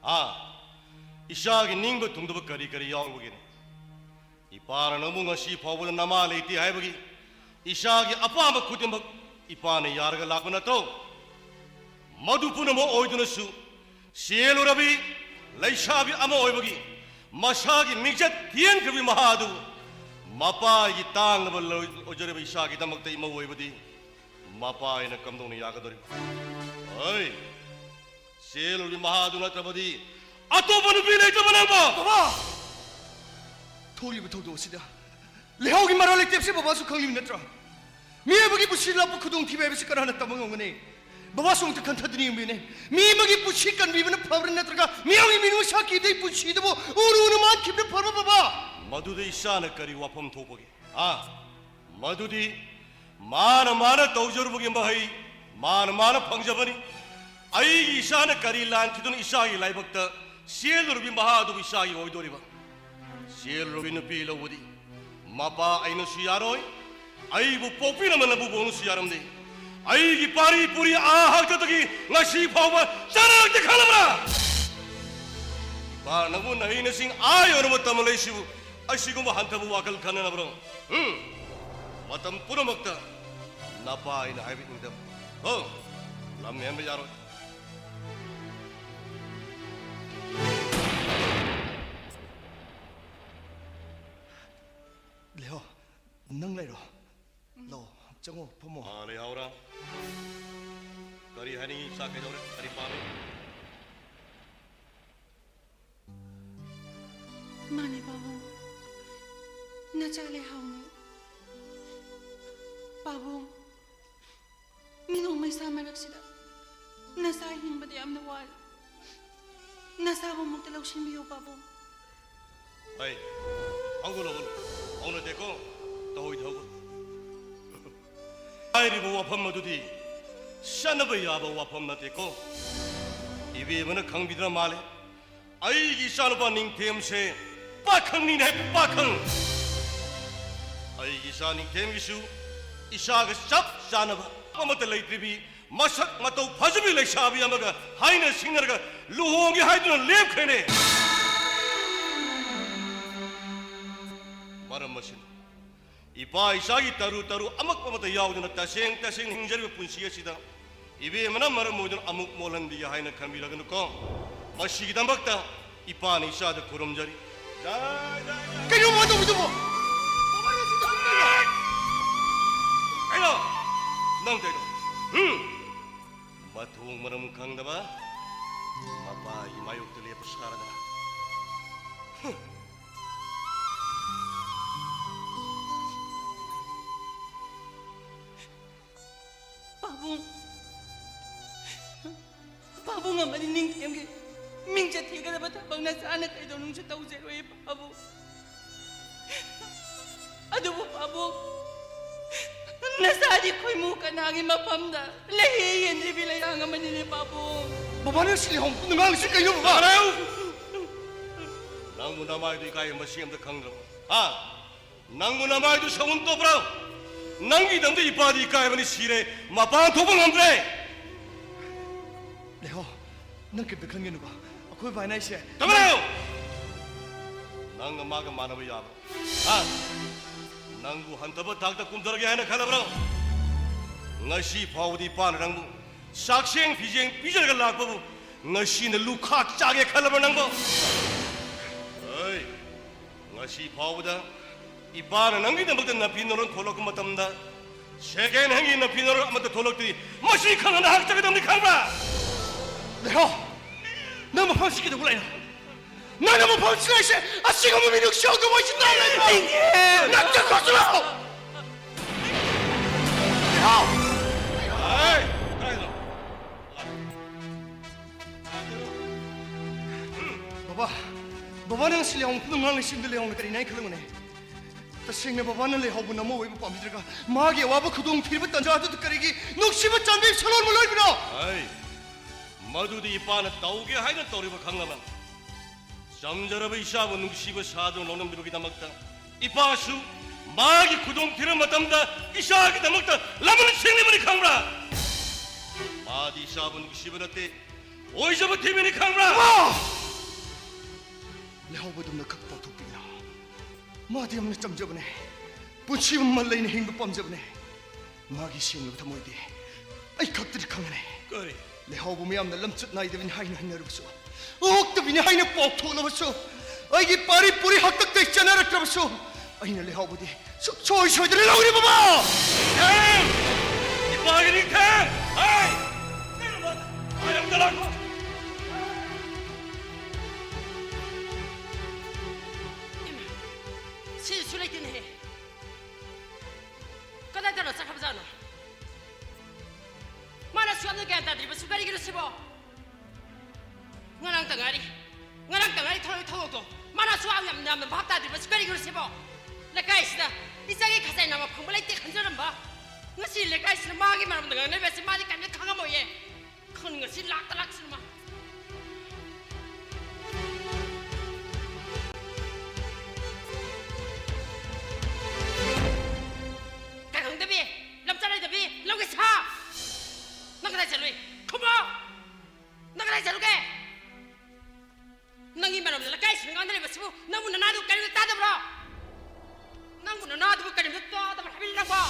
ꯑꯥ, ꯏꯆꯥꯒꯤ ꯅꯤꯡꯕ ꯊꯨꯡꯗꯕ ꯀꯔꯤ ꯀꯔꯤ ꯌꯥꯎꯔꯨꯕꯒꯤꯅꯣ? ꯏꯄꯥꯅ ꯅꯪꯕꯨ ꯉꯁꯤ ꯐꯥꯎꯕꯗ ꯅꯃꯥ ꯂꯩꯇꯦ ꯍꯥꯏꯕꯒꯤ ꯏꯆꯥꯒꯤ ꯑꯄꯥꯝꯕ ꯈꯨꯗꯤꯡꯃꯛ ꯏꯄꯥꯅ ꯌꯥꯔꯒ ꯂꯥꯛꯄ ꯅꯠꯇ꯭ꯔꯣ? ꯃꯗꯨ ꯄꯨꯝꯅꯃꯛ ꯑꯣꯏꯗꯨꯅꯁꯨ, ꯆꯦꯜꯂꯨꯔꯕꯤ ꯂꯩꯁꯥꯕꯤ ꯑꯃ ꯑꯣꯏꯕꯒꯤ ꯃꯁꯥꯒꯤ ꯃꯤꯡꯆꯠ ꯊꯤꯍꯟꯈ꯭ꯔꯕꯤ ꯃꯍꯥ ꯑꯗꯨ ꯃꯄꯥꯒꯤ ꯇꯥꯡꯂꯕ ꯂꯣꯏ-, ꯑꯣꯏꯖꯔꯕ ꯏꯆꯥꯒꯤꯗꯃꯛꯇ ꯏꯃꯧ ꯑꯣꯏꯕꯗꯤ ꯃꯄꯥ ꯑꯩꯅ ꯀꯝꯗꯧꯅ ꯌꯥꯒꯗꯧꯔꯤꯕ? ꯑꯩ ꯆꯦꯜꯂꯨꯔꯕꯤ ꯃꯍꯥ ꯑꯗꯨ ꯅꯠꯇ꯭ꯔꯕꯗꯤ ꯑꯇꯣꯞꯄ ꯅꯨꯄꯤ ꯂꯩꯇꯕ ꯅꯪꯕꯣ? ꯕꯕꯥ! ꯊꯣꯛꯂꯤꯕ ꯊꯧꯗꯣꯛ ꯑꯁꯤꯗ ꯂꯩꯍꯥꯎꯒꯤ ꯃꯔꯥꯜ ꯂꯩꯇꯦ ꯍꯥꯏꯕꯁꯤ ꯕꯕꯥꯁꯨ ꯈꯪꯂꯤꯕ ꯅꯠꯇ꯭ꯔꯣ? ꯃꯤꯑꯣꯏꯕꯒꯤ ꯄꯨꯟꯁꯤ ꯂꯥꯛꯄ ꯈꯨꯗꯣꯡꯊꯤꯕ ꯍꯥꯏꯕꯁꯤ ꯀꯅꯥꯅ ꯇꯝꯕ ꯉꯝꯒꯅꯤ? ꯕꯕꯥꯁꯨ ꯑꯃꯨꯛꯇ ꯈꯟꯊꯗꯨꯅ ꯌꯦꯡꯕꯤꯌꯨꯅꯦ꯫ ꯃꯤ ꯑꯃꯒꯤ ꯄꯨꯟꯁꯤ ꯀꯟꯕꯤꯕꯅ ꯐꯕ꯭ꯔꯥ, ꯅꯠꯇ꯭ꯔꯒ ꯃꯤꯌꯥꯝꯒꯤ ꯃꯤꯅꯨꯡꯁꯤ ꯁꯥꯈꯤꯕꯗ ꯑꯩ ꯄꯨꯟꯁꯤꯗꯕꯨ ꯎꯅ ꯎꯅ ꯃꯥꯡꯈꯤꯕꯅ ꯐꯕ꯭ꯔꯥ, ꯕꯕꯥ? ꯃꯗꯨꯗ ꯏꯆꯥꯅ ꯀꯔꯤ ꯋꯥꯐꯝ ꯊꯣꯛꯄꯒꯦ? ꯑꯥ? ꯃꯗꯨꯗꯤ ꯃꯥꯅ ꯃꯥꯅ ꯇꯧꯖꯔꯨꯕꯒꯤ ꯃꯍꯩ ꯃꯥꯅ ꯃꯥꯅ ꯐꯪꯖꯕꯅꯤ꯫ ꯑꯩꯒꯤ ꯏꯆꯥꯅ ꯀꯔꯤ ꯂꯥꯟꯈꯤꯗꯨꯅ ꯏꯆꯥꯒꯤ ꯂꯥꯏꯕꯛꯇ ꯆꯦꯜꯂꯨꯔꯕꯤ ꯃꯍꯥ ꯑꯗꯨꯕꯨ ꯏꯆꯥꯒꯤ ꯑꯣꯏꯗꯣꯔꯤꯕ? ꯆꯦꯜꯂꯨꯔꯕꯤ ꯅꯨꯄꯤ ꯂꯧꯕꯗꯤ ꯃꯄꯥ ꯑꯩꯅꯁꯨ ꯌꯥꯔꯣꯏ, ꯑꯩꯕꯨ ꯄꯣꯛꯄꯤꯔꯝꯕ ꯅꯕꯨꯕꯣꯛꯅꯁꯨ ꯌꯥꯔꯝꯗꯦ꯫ ꯑꯩꯒꯤ ꯄꯥꯔꯤ ꯄꯨꯔꯤ ꯑꯥ ꯍꯥꯛꯇꯛꯇꯒꯤ ꯉꯁꯤ ꯐꯥꯎꯕ ꯆꯅꯥꯔꯛꯇꯦ ꯈꯪꯂꯕ꯭ꯔꯥ? ꯏꯄꯥ ꯅꯪꯕꯨ ꯅꯍꯩ ꯅꯁꯤꯡ ꯑꯥ ꯌꯧꯅꯕ ꯇꯝꯂꯛꯏꯁꯤꯕꯨ ꯑꯁꯤꯒꯨꯝꯕ ꯍꯟꯊꯕ ꯋꯥꯈꯜ ꯈꯟꯅꯅꯕ꯭ꯔꯣ? ꯎꯝ? ꯃꯇꯝ ꯄꯨꯝꯅꯃꯛꯇ ꯅꯄꯥ ꯑꯩꯅ ꯍꯥꯏꯕ ꯏꯟꯗꯕ꯫ ꯍꯣ, ꯂꯝ ꯍꯦꯟꯕ ꯌꯥꯔꯣꯏ꯫ ꯂꯩꯍꯧ, ꯅꯪ ꯂꯩꯔꯣ꯫ ꯂꯥꯛꯑꯣ, ꯆꯪꯉꯣ, ꯐꯝꯃꯣ꯫ ꯑꯥ, ꯂꯩꯍꯧꯔ꯫ ꯀꯔꯤ ꯍꯥꯏꯅꯤꯡꯉꯤ? ꯏꯆꯥ ꯀꯩꯗꯧꯔꯦ? ꯀꯔꯤ ꯄꯥꯝꯃꯤ? ꯃꯥꯅꯦ ꯄꯥꯕꯨꯡ, ꯅꯆꯥ ꯂꯩꯍꯥꯎꯅꯦ꯫ ꯄꯥꯕꯨꯡ, ꯃꯤ ꯅꯣꯡꯃꯩ ꯁꯥ ꯃꯔꯛꯁꯤꯗ ꯅꯆꯥ ꯍꯤꯡꯕꯗ ꯌꯥꯝꯅ ꯋꯥꯔꯦ꯫ ꯅꯆꯥꯕꯨ ꯑꯃꯨꯛꯇ ꯂꯧꯁꯤꯟꯕꯤꯌꯨ ꯄꯥꯕꯨꯡ꯫ ꯑꯩ ꯍꯧꯒꯠꯂꯣ, ꯍꯧꯒꯠꯂꯣ꯫ ꯍꯧꯅꯗꯦꯀꯣ, ꯇꯧꯍꯣꯏꯗ ꯍꯧꯒꯠꯂꯣ꯫ ꯍꯥꯏꯔꯤꯕ ꯋꯥꯐꯝ ꯑꯗꯨꯗꯤ ꯆꯠꯅꯕ ꯌꯥꯕ ꯋꯥꯐꯝ ꯅꯠꯇꯦꯀꯣ꯫ ꯏꯕꯦꯝꯃꯅ ꯈꯪꯕꯤꯗꯅ ꯃꯥꯜꯂꯦ꯫ ꯑꯩꯒꯤ ꯏꯆꯥꯅꯨꯄꯥ ꯅꯤꯡꯊꯦꯝꯁꯦ ꯄꯥꯈꯪꯅꯤꯅꯦ, ꯄꯥꯈꯪ꯫ ꯑꯩꯒꯤ ꯏꯆꯥ ꯅꯤꯡꯊꯦꯝꯒꯤꯁꯨ ꯏꯆꯥꯒ ꯆꯞ ꯆꯥꯅꯕ ꯑꯃꯠꯇ ꯂꯩꯇ꯭ꯔꯤꯕꯤ, ꯃꯁꯛ ꯃꯇꯧ ꯐꯖꯕꯤ ꯂꯩꯁꯥꯕꯤ ꯑꯃꯒ ꯍꯥꯏꯅ ꯁꯤꯡꯅꯔꯒ ꯂꯨꯍꯣꯡꯒꯦ ꯍꯥꯏꯗꯨꯅ ꯂꯦꯞꯈ꯭ꯔꯦꯅꯦ꯫ ꯃꯔꯝ ꯑꯁꯤꯅ ꯏꯄꯥ ꯏꯆꯥꯒꯤ ꯇꯔꯨ ꯇꯔꯨ ꯑꯃꯛꯄ ꯑꯃꯠꯇ ꯌꯥꯎꯗꯅ ꯇꯁꯦꯡ ꯇꯁꯦꯡꯅ ꯍꯤꯡꯖꯔꯤꯕ ꯄꯨꯟꯁꯤ ꯑꯁꯤꯗ ꯏꯕꯦꯝꯃꯅ ꯃꯔꯝ ꯑꯣꯏꯗꯨꯅ ꯑꯃꯨꯛ ꯃꯣꯜꯍꯟꯕꯤꯒꯦ ꯍꯥꯏꯅ ꯈꯟꯕꯤꯔꯒꯅꯨꯀꯣ꯫ ꯃꯁꯤꯒꯤꯗꯃꯛꯇ ꯏꯄꯥꯅ ꯏꯆꯥꯗ ꯈꯨꯔꯨꯝꯖꯔꯤ꯫ ꯖꯥꯏ, ꯖꯥꯏ, ꯖꯥꯏ꯫ ꯀꯩꯅꯣ ꯃꯥ ꯇꯧꯕꯤꯗꯨꯕꯣ? ꯀꯩꯅꯣ? ꯅꯪ ꯀꯩꯅꯣ? ꯍꯨꯝ? ꯃꯊꯣꯡ ꯃꯔꯝ ꯈꯪꯗꯕ ꯃꯄꯥꯒꯤ ꯃꯥꯌꯣꯛꯇ ꯂꯦꯞꯄ ꯁꯥꯔꯗꯅ꯫ ꯍꯨꯝ꯫ ꯄꯥꯕꯨꯡ, ꯄꯥꯕꯨꯡ ꯑꯃꯗꯤ ꯅꯤꯡꯊꯦꯝꯒꯤ ꯃꯤꯡꯆꯠ ꯊꯤꯒꯗꯕ ꯊꯕꯛ ꯅꯆꯥꯅ ꯀꯩꯗꯧꯅꯨꯡꯁꯨ ꯇꯧꯖꯔꯣꯏ ꯄꯥꯕꯨꯡ꯫ ꯑꯗꯨꯕꯨ ꯄꯥꯕꯨꯡ, ꯅꯆꯥꯗꯤ ꯈꯣꯏꯃꯨ ꯀꯅꯥꯒꯤ ꯃꯐꯝꯗ ꯂꯩꯍꯦ ꯌꯦꯟꯗ꯭ꯔꯤꯕꯤ ꯂꯩꯔꯥꯡ ꯑꯃꯅꯤꯅꯦ ꯄꯥꯕꯨꯡ꯫ ꯕꯕꯥ, ꯅꯪ ꯁꯤ ꯂꯩꯍꯥꯎ ꯉꯥꯡꯂꯤꯁꯤ ꯀꯩꯅꯣ ꯕꯕꯥ? ꯇꯥꯔꯥꯎ! ꯅꯪꯕꯨ ꯅꯃꯥꯏꯗꯨ ꯏꯀꯥꯏ ꯃꯁꯤ ꯑꯝꯇ ꯈꯪꯗ꯭ꯔꯕ? ꯍꯥ? ꯅꯪꯕꯨ ꯅꯃꯥꯏꯗꯨ ꯁꯎꯟ ꯇꯣꯛꯄ꯭ꯔꯣ? ꯅꯪꯒꯤꯗꯃꯛꯇ ꯏꯄꯥꯗꯤ ꯏꯀꯥꯏꯕꯅ ꯁꯤꯔꯦ, ꯃꯄꯥꯟ ꯊꯣꯛꯄ ꯉꯝꯗ꯭ꯔꯦ꯫ ꯂꯩꯍꯥꯎ, ꯅꯪ ꯀꯩꯝꯇ ꯈꯟꯒꯅꯨꯀꯣ꯫ ꯑꯩꯈꯣꯏ ꯚꯥꯏꯅ ꯑꯩꯁꯦ ꯇꯝꯂꯥꯎ! ꯅꯪꯒ ꯃꯥꯒ ꯃꯥꯟꯅꯕ ꯌꯥꯕ꯭ꯔꯣ? ꯍꯥ? ꯅꯪꯕꯨ ꯍꯟꯊꯕ ꯊꯥꯛꯇ ꯀꯨꯝꯊꯔꯒꯦ ꯍꯥꯏꯅ ꯈꯜꯂꯕ꯭ꯔꯣ? ꯉꯁꯤ ꯐꯥꯎꯕꯗꯤ ꯏꯄꯥꯅ ꯅꯪꯕꯨ ꯆꯥꯛꯁꯦꯡ ꯐꯤꯖꯦꯡ ꯄꯤꯖꯔꯒ ꯂꯥꯛꯄꯕꯨ ꯉꯁꯤꯅ ꯂꯨꯈꯥꯛ ꯆꯥꯒꯦ ꯈꯜꯂꯕ꯭ꯔꯣ ꯅꯪꯕꯣ? ꯑꯩ ꯉꯁꯤ ꯐꯥꯎꯕꯗ ꯏꯄꯥꯅ ꯅꯪꯒꯤꯗꯃꯛꯇ ꯅꯥꯄꯤ ꯅꯔꯣꯟ ꯊꯣꯛꯂꯛꯄ ꯃꯇꯝꯗ ꯁꯦꯀꯦꯟ ꯍꯦꯟꯒꯤ ꯅꯥꯄꯤ ꯅꯔꯣꯟ ꯑꯃꯠꯇ ꯊꯣꯛꯂꯛꯇ꯭ꯔꯤ꯫ ꯃꯁꯤ ꯈꯪꯉ ꯅꯍꯥꯛ ꯆꯠꯀꯗꯕꯅꯤ ꯈꯪꯕ꯭ꯔꯥ? ꯂꯩꯍꯥꯎ! ꯅꯪ ꯃꯐꯝꯁꯤ ꯀꯩꯗꯧꯕ ꯂꯥꯛꯏꯅꯣ? ꯅꯪꯅ ꯃꯐꯝꯁꯤ ꯂꯩꯁꯦ ꯑꯁꯤꯒꯨꯝꯕ ꯃꯤ ꯅꯨꯡꯁꯤ ꯌꯥꯎꯗꯕ ꯑꯩꯁꯤ ꯅꯪ ꯂꯩꯕ꯭ꯔꯣ? ꯅꯪ ꯆꯠꯈ꯭ꯔꯣ ꯆꯠꯂꯣ! ꯂꯩꯍꯥꯎ! ꯕꯕꯥ, ꯕꯕꯥ, ꯅꯪ ꯁꯤ ꯂꯩꯍꯥꯎ ꯃꯐꯝꯗ ꯉꯥꯡꯂꯤꯁꯤꯡꯗꯨ ꯂꯩꯍꯥꯎꯅ ꯀꯔꯤꯅꯦ ꯍꯥꯏꯅ ꯈꯜꯂꯝꯒꯅꯦ? ꯇꯁꯦꯡꯅ ꯕꯕꯥꯅ ꯂꯩꯍꯥꯎꯕ ꯅꯃꯧ ꯑꯣꯏꯕ ꯄꯥꯝꯕꯤꯗ꯭ꯔꯒ ꯃꯥꯒꯤ ꯑꯋꯥꯕ ꯈꯨꯗꯣꯡ ꯊꯤꯔꯕ ꯇꯟꯖꯥ ꯑꯗꯨꯗ ꯀꯔꯤꯒꯤ ꯅꯨꯡꯁꯤꯕ ꯆꯥꯟꯕꯤ ꯁꯂꯣꯟ ꯃꯂꯣꯏꯕꯅꯣ? ꯑꯩ ꯃꯗꯨꯗꯤ ꯏꯄꯥꯅ ꯇꯧꯒꯦ ꯍꯥꯏꯅ ꯇꯧꯔꯤꯕ ꯈꯪꯂꯕ ꯆꯝꯖꯔꯕ ꯏꯆꯥꯕꯨ ꯅꯨꯡꯁꯤꯕ ꯁꯥꯗꯨꯅ ꯂꯧꯅꯝꯕꯤꯕꯒꯤꯗꯃꯛꯇ ꯏꯄꯥꯁꯨ ꯃꯥꯒꯤ ꯈꯨꯗꯣꯡ ꯊꯤꯔꯕ ꯃꯇꯝꯗ ꯏꯆꯥꯒꯤꯗꯃꯛꯇ ꯂꯃꯟ ꯁꯤꯡꯂꯤꯕꯅꯤ ꯈꯪꯕ꯭ꯔꯥ? ꯃꯥꯗꯤ ꯏꯆꯥꯕꯨ ꯅꯨꯡꯁꯤꯕ ꯅꯠꯇꯦ, ꯑꯣꯏꯖꯕ ꯊꯤꯕꯅꯤ ꯈꯪꯕ꯭ꯔꯥ? ꯂꯩꯍꯥꯎꯕꯗꯧꯅ ꯈꯛ ꯄꯥꯎꯊꯣꯛꯄꯤꯒꯅꯨ꯫ ꯃꯥꯗꯤ ꯌꯥꯝꯅ ꯆꯝꯖꯕꯅꯦ꯫ ꯄꯨꯟꯁꯤ ꯃꯃꯜ ꯂꯩꯅ ꯍꯤꯡꯕ ꯄꯥꯝꯖꯕꯅꯦ꯫ ꯃꯥꯒꯤ ꯁꯦꯡꯂꯕ ꯊꯃꯣꯏꯗꯤ ꯑꯩ ꯈꯛꯇꯗꯤ ꯈꯪꯒꯅꯤ꯫ ꯀꯔꯤ? ꯂꯩꯍꯥꯎꯕ ꯃꯤꯌꯥꯝꯅ ꯂꯝꯆꯠ ꯅꯥꯏꯗꯕꯅꯤ ꯍꯥꯏꯅ ꯍꯥꯏꯅꯔꯕꯁꯨ, ꯑꯣꯛꯇꯕꯤꯅꯤ ꯍꯥꯏꯅ ꯄꯥꯎꯊꯣꯛꯂꯕꯁꯨ, ꯑꯩꯒꯤ ꯄꯥꯔꯤ ꯄꯨꯔꯤ ꯍꯥꯛꯇꯛꯇ ꯆꯠꯅꯔꯛꯇ꯭ꯔꯕꯁꯨ, ꯑꯩꯅ ꯂꯩꯍꯥꯎꯕꯗꯤ ꯁꯨꯛꯁꯣꯏ ꯁꯣꯏꯗꯅ ꯂꯧꯒꯅꯤ ꯕꯕꯥ! ꯅꯤꯡꯊꯦꯝ! ꯏꯄꯥꯒꯤ ꯅꯤꯡꯊꯦꯝ! ꯍꯩ! ꯀꯩꯅꯣ ꯃꯥ? ꯑꯩ ꯑꯝꯇ ꯂꯥꯛꯈꯣ! ꯏꯃꯥ, ꯁꯤꯁꯨ ꯂꯩꯇꯦꯅꯦꯍꯦ꯫ ꯀꯗꯥꯏꯗꯅꯣ ꯆꯠꯈ꯭ꯔꯕꯖꯥꯠꯅꯣ? ꯃꯥꯅ ꯁꯨꯛ ꯌꯥꯝꯅ ꯒ꯭ꯌꯥꯟ ꯇꯥꯗ꯭ꯔꯤꯕꯁꯨ ꯀꯔꯤꯒꯤꯅꯣ ꯁꯤꯕꯣ? ꯉꯔꯥꯡꯇ ꯉꯥꯏꯔꯤ, ꯉꯔꯥꯡꯇ ꯉꯥꯏꯔꯤ ꯊꯧꯔꯛꯏ ꯊꯧꯗꯣꯛꯇꯣ꯫ ꯃꯥꯅ ꯑꯁꯨꯛ ꯌꯥꯝ ꯌꯥꯝꯅ ꯚꯥꯞ ꯇꯥꯗ꯭ꯔꯤꯕꯁꯤ ꯀꯔꯤꯒꯤꯅꯣ ꯁꯤꯕꯣ? ꯂꯩꯀꯥꯏꯁꯤꯗ ꯏꯆꯥꯒꯤ ꯈꯖꯥꯏ ꯅꯥꯝꯃ ꯐꯪꯕ ꯂꯩꯇꯦ ꯈꯟꯖꯔꯝꯕ, ꯉꯁꯤ ꯂꯩꯀꯥꯏꯁꯤꯅ ꯃꯥꯒꯤ ꯃꯔꯝꯗ ꯉꯥꯡꯅꯔꯤꯕꯁꯤ ꯃꯥꯗꯤ ꯀꯔꯤꯝꯇ ꯈꯪꯉꯝꯃꯣꯏꯌꯦ꯫ ꯈꯪꯅꯤꯡꯉꯁꯤ ꯂꯥꯛꯇ ꯂꯥꯛꯁꯅꯨ ꯃꯥ꯫ ꯀꯩ ꯈꯪꯗꯕꯤ, ꯂꯝꯆꯠ ꯂꯩꯇꯕꯤ, ꯂꯝꯒꯤ ꯁꯥ! ꯅꯪ ꯀꯗꯥꯏ ꯆꯠꯂꯨꯏ? ꯈꯨꯝꯃꯣ! ꯅꯪ ꯀꯗꯥꯏ ꯆꯠꯂꯨꯒꯦ? ꯅꯪꯒꯤ ꯃꯔꯝꯗ ꯂꯩꯀꯥꯏꯁꯤꯡ ꯉꯥꯡꯅꯔꯤꯕꯁꯤꯕꯨ ꯅꯪꯕꯨ ꯅꯅꯥꯗꯨ ꯀꯔꯤꯝꯇ ꯇꯥꯗꯕ꯭ꯔꯣ? ꯅꯪꯕꯨ ꯅꯅꯥꯗꯨꯕꯨ ꯀꯔꯤꯝꯇ ꯇꯥꯗꯕ꯭ꯔꯥ ꯍꯥꯏꯕꯅꯤ ꯅꯪꯕꯣ?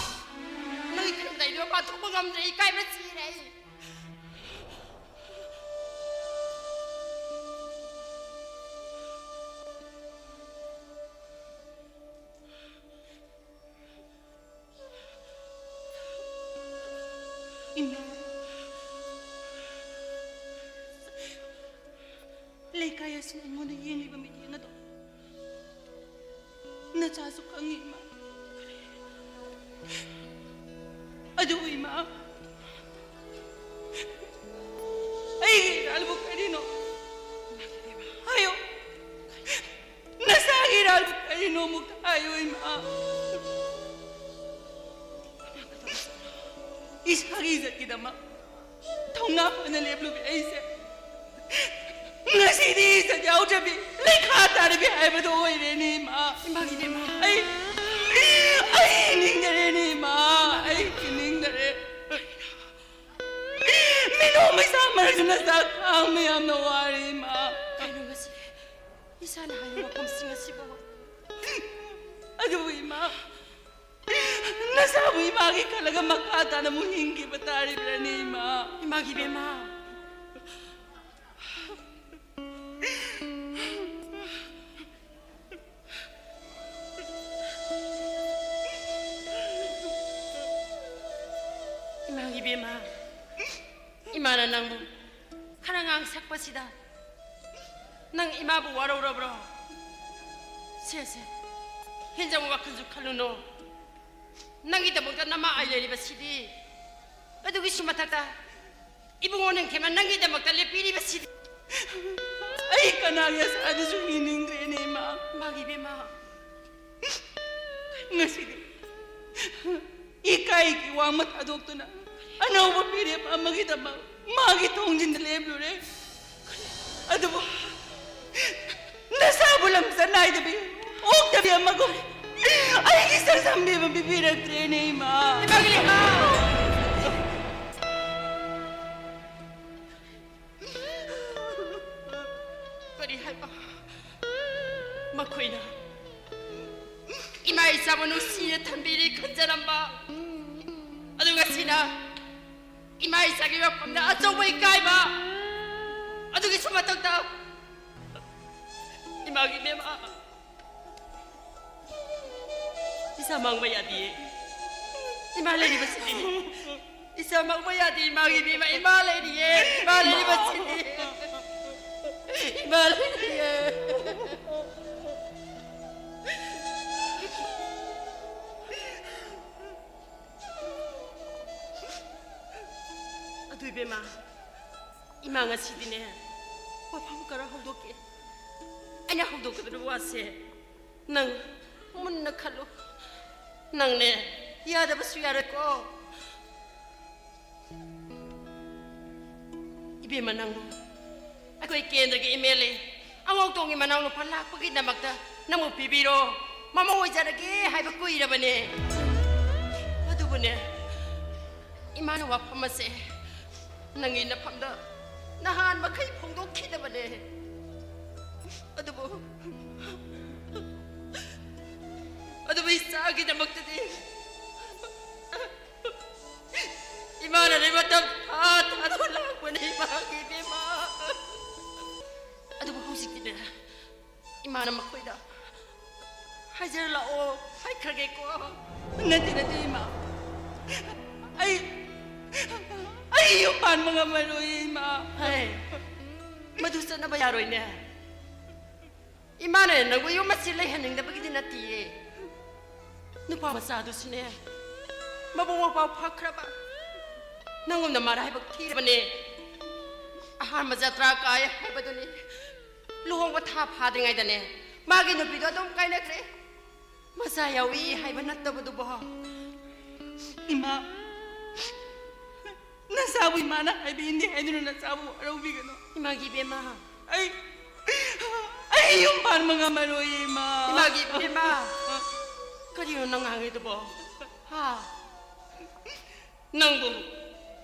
ꯅꯪꯒꯤ ꯀꯔꯤꯝꯇ ꯏꯕꯦꯝꯃ ꯊꯣꯛꯄ ꯉꯝꯗ꯭ꯔꯦ, ꯏꯀꯥꯏꯕꯅ ꯁꯤꯔꯦ ꯑꯩ꯫ ꯏꯃꯥ, ꯂꯩꯀꯥꯏ ꯑꯁꯤꯅ ꯑꯩꯉꯣꯟꯗ ꯌꯦꯡꯂꯤꯕ ꯃꯤꯠꯌꯦꯡ ꯑꯗꯣ ꯅꯆꯥꯁꯨ ꯈꯪꯉꯤ, ꯏꯃꯥ꯫ ꯑꯗꯨꯕꯨ, ꯏꯃꯥ, ꯑꯩꯒꯤ ꯏꯔꯥꯜꯕꯨ ꯀꯔꯤꯅꯣ? ꯍꯥꯏꯌꯣ꯫ ꯅꯁꯥꯒꯤ ꯏꯔꯥꯜꯕꯨ ꯀꯔꯤꯅꯣ ꯑꯃꯨꯛꯇ ꯍꯥꯏꯌꯨ, ꯏꯃꯥ꯫ ꯏꯁꯥꯒꯤ ꯏꯖꯠꯀꯤꯗꯃꯛ ꯊꯧꯅꯥ ꯐꯅ ꯂꯦꯞꯂꯨꯕꯤ ꯑꯩꯁꯦ ꯉꯁꯤꯗꯤ ꯏꯖꯠ ꯌꯥꯎꯗ꯭ꯔꯕꯤ ꯂꯩꯈꯥ ꯇꯥꯔꯕꯤ ꯍꯥꯏꯕꯗꯣ ꯑꯣꯏꯔꯦꯅꯦ, ꯏꯃꯥ꯫ ꯏꯃꯥꯒꯤ ꯏꯕꯦꯝꯃ꯫ ꯑꯩ, ꯑꯩ ꯍꯤꯡꯅꯤꯡꯗꯔꯦꯅꯦ, ꯏꯃꯥ꯫ ꯑꯩ ꯍꯤꯡꯅꯤꯡꯗꯔꯦ꯫ ꯃꯤꯅꯣ ꯃꯩꯁꯥ ꯃꯔꯛꯇ ꯅꯆꯥ ꯈꯥꯡꯕ ꯌꯥꯝꯅ ꯋꯥꯔꯦ, ꯏꯃꯥ꯫ ꯀꯩꯅꯣ ꯉꯁꯤ ꯏꯁꯥꯅ ꯍꯥꯏꯕ ꯋꯥꯐꯝꯁꯤꯡ ꯑꯁꯤꯕꯨ? ꯑꯗꯨꯕꯨ, ꯏꯃꯥ, ꯅꯁꯥꯕꯨ ꯏꯃꯥꯒꯤ ꯈꯜꯂꯒ ꯃꯈꯥ ꯇꯥꯅ ꯑꯃꯨꯛ ꯍꯤꯡꯈꯤꯕ ꯇꯥꯔꯤꯕ꯭ꯔꯅꯦ, ꯏꯃꯥ? ꯏꯃꯥꯒꯤ ꯏꯕꯦꯝꯃ꯫ ꯏꯃꯥꯒꯤ ꯏꯕꯦꯝꯃ, ꯏꯃꯥꯅ ꯅꯪꯕꯨ ꯈꯔ ꯉꯥꯡꯁꯛꯄꯁꯤꯗ ꯅꯪ ꯏꯃꯥꯕꯨ ꯋꯥꯔꯧꯔꯕ꯭ꯔꯣ? ꯁꯦ, ꯁꯦ, ꯍꯦꯟꯖꯕ ꯋꯥꯈꯜꯁꯨ ꯈꯜꯂꯨꯅꯨ꯫ ꯅꯪꯒꯤꯗꯃꯛꯇ ꯅꯃꯥ ꯑꯩ ꯂꯩꯔꯤꯕꯁꯤꯗꯤ꯫ ꯑꯗꯨꯒꯤꯁꯨ ꯃꯊꯛꯇ ꯏꯕꯨꯡꯉꯣ ꯅꯤꯡꯊꯦꯝꯅ ꯅꯪꯒꯤꯗꯃꯛꯇ ꯂꯦꯞꯄꯤꯔꯤꯕꯁꯤꯗꯤ꯫ ꯀꯅꯥꯒꯤ ꯑꯁꯥꯗꯁꯨ ꯍꯤꯡꯅꯤꯡꯗ꯭ꯔꯦꯅꯦ, ꯏꯃꯥ꯫ ꯃꯥꯒꯤ ꯏꯕꯦꯝꯃ꯫ ꯉꯁꯤꯗꯤ ꯏꯀꯥꯏꯒꯤ ꯋꯥꯡꯃ ꯊꯥꯗꯣꯛꯇꯨꯅ ꯑꯅꯧꯕ ꯐꯤꯔꯦꯞ ꯑꯃꯒꯤꯗꯃꯛ ꯃꯥꯒꯤ ꯊꯣꯡꯖꯤꯟꯗ ꯂꯦꯞꯂꯨꯔꯦ꯫ ꯑꯗꯨꯕꯨ ꯅꯁꯥꯕꯨ ꯂꯝꯆꯠ ꯅꯥꯏꯗꯕꯤ, ꯑꯣꯛꯇꯕꯤ ꯑꯃꯒꯨꯝ ꯑꯩꯒꯤ ꯁꯛꯁꯝꯕꯤꯕ ꯄꯤꯕꯤꯔꯛꯇ꯭ꯔꯦꯅꯦ, ꯏꯃꯥ꯫ ꯏꯃꯥꯒꯤ ꯂꯩꯃ! ꯀꯔꯤ ꯍꯥꯏꯕ? ꯃꯈꯣꯏꯅ ꯏꯃꯥ ꯏꯆꯥꯕꯨ ꯅꯨꯡꯁꯤꯅ ꯊꯝꯕꯤꯔꯤ ꯈꯟꯖꯔꯝꯕ, ꯑꯗꯨ ꯉꯁꯤꯅ ꯏꯃꯥ ꯏꯆꯥꯒꯤ ꯃꯐꯝꯗ ꯑꯆꯧꯕ ꯏꯀꯥꯏꯕ, ꯑꯗꯨꯒꯤꯁꯨ ꯃꯊꯛꯇ ꯏꯃꯥꯒꯤ ꯏꯕꯦꯝꯃ, ꯏꯁꯥ ꯃꯥꯡꯕ ꯌꯥꯗꯤꯌꯦ꯫ ꯏꯃꯥ ꯂꯩꯔꯤꯕꯁꯤꯗꯤ ꯏꯁꯥ ꯃꯥꯡꯕ ꯌꯥꯗꯦ꯫ ꯏꯃꯥꯒꯤ ꯏꯕꯦꯝꯃ, ꯏꯃꯥ ꯂꯩꯔꯤꯌꯦ꯫ ꯏꯃꯥ ꯂꯩꯔꯤꯕꯁꯤꯗꯤ ꯏꯃꯥ ꯂꯩꯔꯤꯌꯦ꯫ ꯑꯗꯨ ꯏꯕꯦꯝꯃ, ꯏꯃꯥ ꯉꯁꯤꯗꯤꯅꯦ, ꯋꯥꯐꯝ ꯈꯔ ꯍꯧꯗꯣꯛꯀꯦ꯫ ꯑꯩꯅ ꯍꯧꯗꯣꯛꯀꯗꯕ ꯋꯥꯁꯦ ꯅꯪ ꯃꯨꯟꯅ ꯈꯜꯂꯨ꯫ ꯅꯪꯅꯦ, ꯌꯥꯗꯕꯁꯨ ꯌꯥꯔꯣꯏꯀꯣ꯫ ꯏꯕꯦꯝꯃ, ꯅꯪꯕꯨ ꯑꯩꯈꯣꯏ ꯀꯦꯟꯗ꯭ꯔꯒꯤ ꯑꯦꯝ ꯑꯦꯜ ꯑꯦ ꯑꯉꯧꯇꯣꯡꯒꯤ ꯃꯅꯥꯎꯅꯨꯄꯥ ꯂꯥꯛꯄꯒꯤꯗꯃꯛꯇ ꯅꯪꯕꯨ ꯄꯤꯕꯤꯔꯣ, ꯃꯃꯧ ꯑꯣꯏꯖꯔꯒꯦ ꯍꯥꯏꯕ ꯀꯨꯏꯔꯕꯅꯦ꯫ ꯑꯗꯨꯕꯨꯅꯦ, ꯏꯃꯥꯅ ꯋꯥꯐꯝ ꯑꯁꯦ ꯅꯪꯒꯤ ꯅꯐꯝꯗ ꯅꯍꯥꯟ ꯃꯈꯩ ꯐꯣꯡꯗꯣꯛꯈꯤꯗꯕꯅꯦ꯫ ꯑꯗꯨꯕꯨ, ꯑꯗꯨꯕꯨ ꯏꯆꯥꯒꯤꯗꯃꯛꯇꯗꯤ ꯏꯃꯥꯅ ꯅꯣꯏ ꯃꯇꯝ ꯊꯥ ꯊꯥꯗꯣꯛ ꯂꯥꯛꯄꯅꯦ, ꯏꯃꯥꯒꯤ ꯏꯕꯦꯝꯃ꯫ ꯑꯗꯨꯕꯨ ꯍꯧꯖꯤꯛꯇꯤꯅꯦ, ꯏꯃꯥꯅ ꯃꯈꯣꯏꯗ ꯍꯥꯏꯖꯔ ꯂꯥꯛꯑꯣ ꯍꯥꯏꯈ꯭ꯔꯒꯦꯀꯣ꯫ ꯅꯠꯇꯦ, ꯅꯠꯇꯦ, ꯏꯃꯥ꯫ ꯑꯩ, ꯑꯩ ꯌꯨꯝ ꯄꯥꯟꯕ ꯉꯝꯃꯔꯣꯏ, ꯏꯃꯥ꯫ ꯍꯩ, ꯃꯗꯨ ꯆꯠꯅꯕ ꯌꯥꯔꯣꯏꯅꯦ꯫ ꯏꯃꯥꯅ ꯅꯪꯕꯨ ꯌꯨꯝ ꯑꯁꯤ ꯂꯩꯍꯟꯅꯤꯡꯗꯕꯒꯤꯗꯤ ꯅꯠꯇꯤꯌꯦ꯫ ꯅꯨꯄꯥ ꯃꯆꯥꯗꯨꯁꯨꯅꯦ, ꯃꯕꯨꯡ ꯃꯧꯄ꯭ꯋꯥ ꯐꯈ꯭ꯔꯕ, ꯅꯪꯒꯨꯝꯅ ꯃꯔꯥꯏꯕꯛ ꯊꯤꯔꯕꯅꯦ꯫ ꯑꯍꯥꯟꯕ ꯖꯇ꯭ꯔꯥ ꯀꯥꯏ ꯍꯥꯏꯕꯗꯨꯅꯤ꯫ ꯂꯨꯍꯣꯡꯕ ꯊꯥ ꯐꯥꯗ꯭ꯔꯤꯉꯩꯗꯅꯦ, ꯃꯥꯒꯤ ꯅꯨꯄꯤꯗꯣ ꯑꯗꯨꯝ ꯀꯥꯏꯅꯈ꯭ꯔꯦ꯫ ꯃꯆꯥ ꯌꯥꯎꯏ ꯍꯥꯏꯕ ꯅꯠꯇꯕꯗꯨꯕꯣ? ꯏꯃꯥ, ꯅꯆꯥꯕꯨ ꯏꯃꯥꯅ ꯍꯥꯏꯕ ꯏꯟꯗꯦ ꯍꯥꯏꯗꯨꯅ ꯅꯆꯥꯕꯨ ꯋꯥꯔꯧꯕꯤꯒꯅꯨ꯫ ꯏꯃꯥꯒꯤ ꯏꯕꯦꯝꯃ꯫ ꯑꯩ, ꯑꯩ ꯌꯨꯝ ꯄꯥꯟꯕ ꯉꯝꯃꯔꯣꯏꯌꯦ, ꯏꯃꯥ꯫ ꯏꯃꯥꯒꯤ ꯏꯕꯦꯝꯃ꯫ ꯀꯔꯤꯅꯣ ꯅꯪ ꯉꯥꯡꯉꯤꯗꯨꯕꯣ? ꯍꯥ? ꯅꯪꯕꯨ,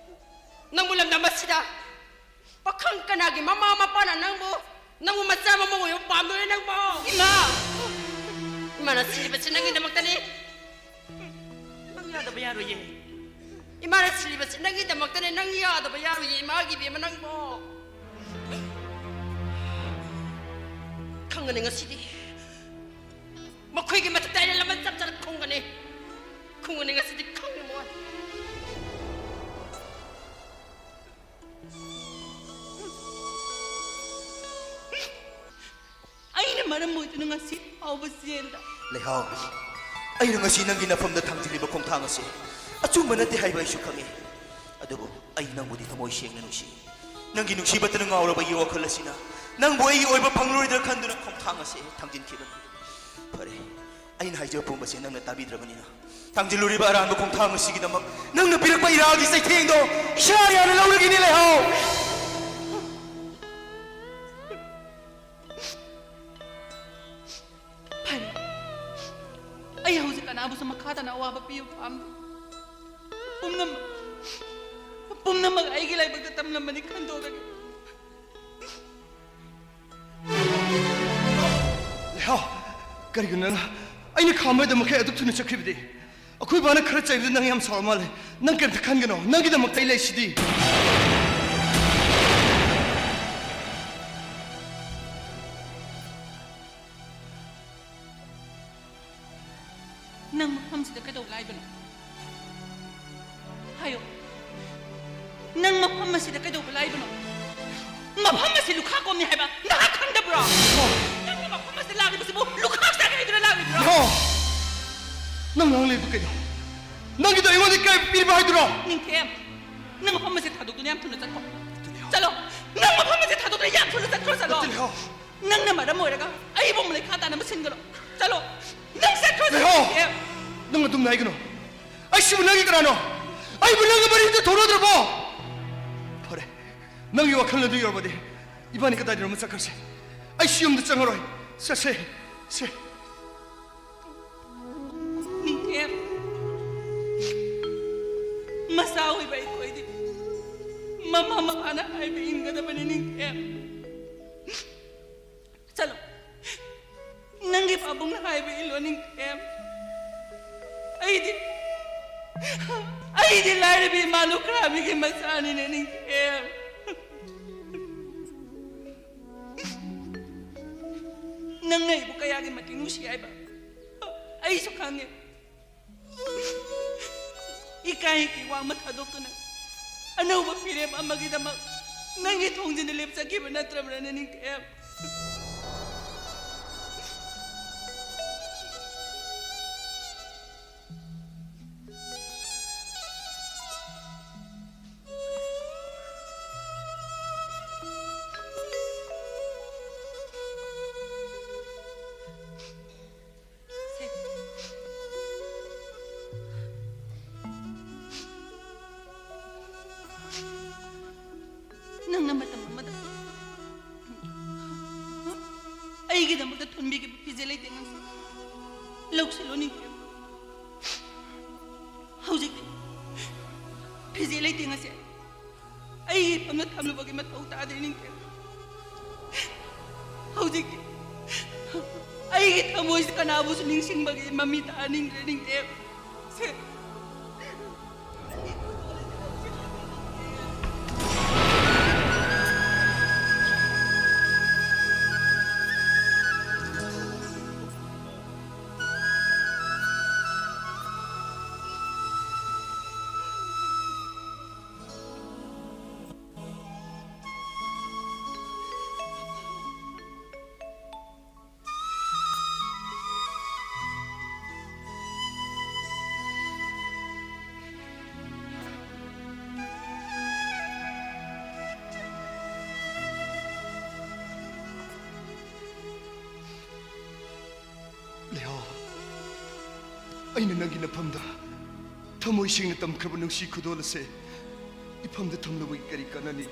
ꯅꯪꯕꯨ ꯂꯝꯗꯝ ꯑꯁꯤꯗ ꯄꯥꯈꯪ ꯀꯅꯥꯒꯤ ꯃꯃꯥ ꯃꯄꯥꯅ ꯅꯪꯕꯨ, ꯅꯪꯕꯨ ꯃꯆꯥ ꯃꯃꯧ ꯑꯣꯏꯕ ꯄꯥꯝꯗꯣꯔꯦ ꯅꯪꯕꯨ? ꯏꯃꯥ! ꯏꯃꯥꯅ ꯁꯤꯔꯤꯕꯁꯤ ꯅꯪꯒꯤꯗꯃꯛꯇꯅꯤ꯫ ꯅꯪ ꯌꯥꯗꯕ ꯌꯥꯔꯣꯏꯌꯦ꯫ ꯏꯃꯥꯅ ꯁꯤꯔꯤꯕꯁꯤ ꯅꯪꯒꯤꯗꯃꯛꯇꯅꯤ꯫ ꯅꯪ ꯌꯥꯗꯕ ꯌꯥꯔꯣꯏꯌꯦ, ꯏꯃꯥꯒꯤ ꯏꯕꯦꯝꯃ ꯅꯪꯕꯨ꯫ ꯈꯪꯒꯅꯤ ꯉꯁꯤꯗꯤ꯫ ꯃꯈꯣꯏꯒꯤ ꯃꯊꯛꯇ ꯑꯩꯅ ꯂꯃꯟ ꯆꯞ ꯆꯥꯅ ꯈꯨꯝꯒꯅꯤ꯫ ꯈꯨꯝꯒꯅꯤ ꯉꯁꯤꯗꯤ ꯈꯪꯒꯅꯤ ꯃꯣꯏ꯫ ꯑꯩꯅ ꯃꯔꯝ ꯑꯣꯏꯗꯨꯅ ꯉꯁꯤ ꯐꯥꯎꯕ ꯖꯦꯜꯗ꯫ ꯂꯩꯍꯥꯎ, ꯑꯩꯅ ꯉꯁꯤ ꯅꯪꯒꯤ ꯅꯐꯝꯗ ꯊꯥꯡꯖꯤꯜꯂꯤꯕ ꯈꯣꯡꯊꯥꯡ ꯑꯁꯤ ꯑꯆꯨꯝꯕ ꯅꯠꯇꯦ ꯍꯥꯏꯕ ꯑꯩꯁꯨ ꯈꯪꯏ꯫ ꯑꯗꯨꯕꯨ ꯑꯩ ꯅꯪꯕꯨꯗꯤ ꯊꯃꯣꯏ ꯁꯦꯡꯅ ꯅꯨꯡꯁꯤ꯫ ꯅꯪꯒꯤ ꯅꯨꯡꯁꯤꯕꯇꯅ ꯉꯥꯎꯔꯕ ꯑꯩꯒꯤ ꯋꯥꯈꯜ ꯑꯁꯤꯅ ꯅꯪꯕꯨ ꯑꯩꯒꯤ ꯑꯣꯏꯕ ꯐꯪꯂꯔꯣꯏꯗ꯭ꯔꯥ ꯈꯟꯗꯨꯅ ꯈꯣꯡꯊꯥꯡ ꯑꯁꯤ ꯊꯥꯡꯖꯤꯟꯈꯤꯕꯅꯤ꯫ ꯐꯔꯦ, ꯑꯩꯅ ꯍꯥꯏꯖꯕ ꯄꯨꯝꯕꯁꯦ ꯅꯪꯅ ꯇꯥꯕꯤꯗ꯭ꯔꯕꯅꯤꯅ, ꯊꯥꯡꯖꯤꯜꯂꯨꯔꯤꯕ ꯑꯔꯥꯟꯕ ꯈꯣꯡꯊꯥꯡ ꯑꯁꯤꯒꯤꯗꯃꯛ ꯅꯪꯅ ꯄꯤꯔꯛꯄ ꯏꯔꯥꯒꯤ ꯆꯩꯊꯦꯡꯗꯣ ꯏꯁꯥꯅ ꯌꯥꯅ ꯂꯧꯔꯒꯦꯅꯦ, ꯂꯩꯍꯥꯎ꯫ ꯐꯔꯦ, ꯑꯩ ꯍꯧꯖꯤꯛ ꯀꯅꯥꯕꯨꯁꯨ ꯃꯈꯥ ꯇꯥꯅ ꯑꯋꯥꯕ ꯄꯤꯕ ꯄꯥꯝꯗꯦ꯫ ꯄꯨꯝꯅꯃꯛ, ꯄꯨꯝꯅꯃꯛ ꯑꯩꯒꯤ ꯂꯥꯏꯕꯛꯇ ꯇꯝꯂꯝꯕꯅꯤ ꯈꯟꯗꯣꯛꯂꯒꯦ꯫ ꯂꯩꯍꯥꯎ, ꯀꯔꯤꯒꯤꯅꯣ ꯅꯪ ꯑꯩꯅ ꯈꯥꯝꯕꯒꯤꯗꯃꯛ ꯑꯗꯨꯛ ꯊꯨꯅ ꯆꯠꯈ꯭ꯔꯤꯕꯗꯤ? ꯑꯩꯈꯣꯏ ꯕꯥꯅ ꯈꯔ ꯆꯩꯕꯗ ꯅꯪ ꯌꯥꯝ ꯁꯥꯎꯔ ꯃꯥꯜꯂꯦ꯫ ꯅꯪ ꯀꯔꯤꯝꯇ ꯈꯟꯒꯅꯣ, ꯅꯪꯒꯤꯗꯃꯛꯇ ꯑꯩ ꯂꯩꯁꯤꯗꯤ꯫ ꯅꯪ ꯃꯐꯝꯁꯤꯗ ꯀꯩꯗꯧ ꯂꯥꯛꯏꯕꯅꯣ? ꯍꯥꯏꯌꯣ꯫ ꯅꯪ ꯃꯐꯝ ꯑꯁꯤꯗ ꯀꯩꯗꯧꯕ ꯂꯥꯛꯏꯕꯅꯣ? ꯃꯐꯝ ꯑꯁꯤ ꯂꯨꯈꯥꯛ ꯀꯣꯝꯅꯤ ꯍꯥꯏꯕ ꯅꯍꯥꯛ ꯈꯪꯗꯕ꯭ꯔꯣ? ꯅꯪꯅ ꯃꯐꯝ ꯑꯁꯤꯗ ꯂꯥꯛꯂꯤꯕꯁꯤꯕꯨ ꯂꯨꯈꯥꯛ ꯆꯥꯒꯦ ꯍꯥꯏꯗꯨꯅ ꯂꯥꯛꯂꯤꯕ꯭ꯔꯣ? ꯍꯣ! ꯅꯪ ꯉꯥꯡꯂꯤꯕ ꯀꯩꯅꯣ? ꯅꯪꯒꯤꯗꯣ ꯑꯩꯉꯣꯟꯗ ꯏꯀꯥꯏꯕ ꯄꯤꯕ ꯍꯥꯏꯗꯨꯔꯣ? ꯅꯤꯡꯊꯦꯝ, ꯅꯪ ꯃꯐꯝ ꯑꯁꯤ ꯊꯥꯗꯣꯛꯇꯨꯅ ꯌꯥꯝ ꯊꯨꯅ ꯆꯠꯈꯣ꯫ ꯅꯠꯇꯦ, ꯂꯩꯍꯥꯎ꯫ ꯆꯠꯂꯣ! ꯅꯪ ꯃꯐꯝ ꯑꯁꯤ ꯊꯥꯗꯣꯛꯇꯨꯅ ꯌꯥꯝ ꯊꯨꯅ ꯆꯠꯈ꯭ꯔꯣ, ꯆꯠꯂꯣ! ꯅꯠꯇꯦ, ꯂꯩꯍꯥꯎ꯫ ꯅꯪꯅ ꯃꯔꯝ ꯑꯣꯏꯔꯒ ꯑꯩꯕꯨ ꯑꯃꯨꯛ ꯂꯩꯈꯥ ꯇꯥꯅꯕ ꯁꯤꯟꯒꯅꯨ꯫ ꯆꯠꯂꯣ꯫ ꯅꯪ ꯆꯠꯈ꯭ꯔꯣ, ꯂꯩꯍꯧ! ꯁꯤꯗꯒꯤ꯫ ꯅꯪ ꯑꯗꯨꯝꯅ ꯍꯥꯏꯒꯅꯨ꯫ ꯑꯩꯁꯤꯕꯨ ꯅꯪꯒꯤ ꯀꯅꯥꯅꯣ? ꯑꯩꯕꯨ ꯅꯪꯒꯤ ꯃꯔꯤꯗ ꯊꯧꯅꯗ꯭ꯔꯕꯣ? ꯐꯔꯦ, ꯅꯪꯒꯤ ꯋꯥꯈꯜ ꯑꯗꯨ ꯌꯧꯔꯕꯗꯤ ꯏꯕꯥꯅꯤ ꯀꯗꯥꯏꯗꯅꯣ ꯑꯃ ꯆꯠꯈ꯭ꯔꯁꯦ꯫ ꯑꯩ ꯁꯤ ꯌꯨꯝꯗ ꯆꯪꯉꯔꯣꯏ꯫ ꯆꯠꯁꯦ, ꯁꯦ꯫ ꯅꯤꯡꯊꯦꯝ, ꯃꯆꯥ ꯑꯣꯏꯕ ꯑꯩꯈꯣꯏꯗꯤ ꯃꯃꯥ ꯃꯄꯥꯅ ꯍꯥꯏꯕ ꯏꯟꯒꯗꯕꯅꯤ, ꯅꯤꯡꯊꯦꯝ꯫ ꯆꯠꯂꯣ, ꯅꯪꯒꯤ ꯄꯥꯕꯨꯡꯅ ꯍꯥꯏꯕ ꯏꯜꯂꯣ, ꯅꯤꯡꯊꯦꯝ꯫ ꯑꯩꯗꯤ, ꯑꯩꯗꯤ ꯂꯥꯏꯔꯕꯤ ꯏꯃꯥ ꯂꯨꯈ꯭ꯔꯥꯕꯤꯒꯤ ꯃꯆꯥꯅꯤꯅꯦ, ꯅꯤꯡꯊꯦꯝ꯫ ꯅꯪꯅ ꯑꯩꯕꯨ ꯀꯌꯥꯒꯤ ꯃꯇꯤꯛ ꯅꯨꯡꯁꯤ ꯍꯥꯏꯕ ꯑꯩꯁꯨ ꯈꯪꯉꯦ꯫ ꯏꯀꯥꯏ ꯏꯀꯤ ꯋꯥꯡꯃ ꯊꯥꯗꯣꯛꯇꯨꯅ ꯑꯅꯧꯕ ꯐꯤꯔꯦꯞ ꯑꯃꯒꯤꯗꯃꯛ ꯅꯪꯒꯤ ꯊꯣꯡꯖꯤꯟꯗ ꯂꯦꯞꯆꯈꯤꯕ ꯅꯠꯇ꯭ꯔꯕ꯭ꯔꯅꯦ, ꯅꯤꯡꯊꯦꯝ? ꯅꯪꯅ ꯃꯇꯝ ꯑꯃꯗ ꯑꯩꯒꯤꯗꯃꯛꯇ ꯊꯣꯟꯕꯤꯈꯤꯕ ꯐꯤꯖꯦ ꯂꯩꯇꯦꯡ ꯑꯁꯤ ꯂꯧꯁꯤꯜꯂꯣ, ꯅꯤꯡꯊꯦꯝ꯫ ꯍꯧꯖꯤꯛꯇꯤ ꯐꯤꯖꯦ ꯂꯩꯇꯦꯡ ꯑꯁꯦ ꯑꯩꯒꯤ ꯏꯐꯝꯗ ꯊꯝꯂꯨꯕꯒꯤ ꯃꯊꯧ ꯇꯥꯗꯦ, ꯅꯤꯡꯊꯦꯝ꯫ ꯍꯧꯖꯤꯛꯇꯤ ꯑꯩꯒꯤ ꯊꯃꯣꯏꯁꯤ ꯀꯅꯥꯕꯨꯁꯨ ꯅꯤꯡꯁꯤꯡꯕꯒꯤ ꯃꯃꯤ ꯇꯥꯍꯟꯅꯤꯡꯗ꯭ꯔꯦ, ꯅꯤꯡꯊꯦꯝ꯫ ꯁꯦ꯫ ꯑꯩꯅ ꯅꯪꯒꯤ ꯅꯐꯝꯗ ꯊꯃꯣꯏ ꯁꯦꯡꯅ ꯇꯝꯈ꯭ꯔꯕ ꯅꯨꯡꯁꯤ ꯈꯨꯗꯣꯜ ꯑꯁꯦ ꯏꯐꯝꯗ ꯊꯝꯂꯨꯕꯒꯤ ꯀꯔꯤ ꯀꯥꯟꯅꯅꯤ?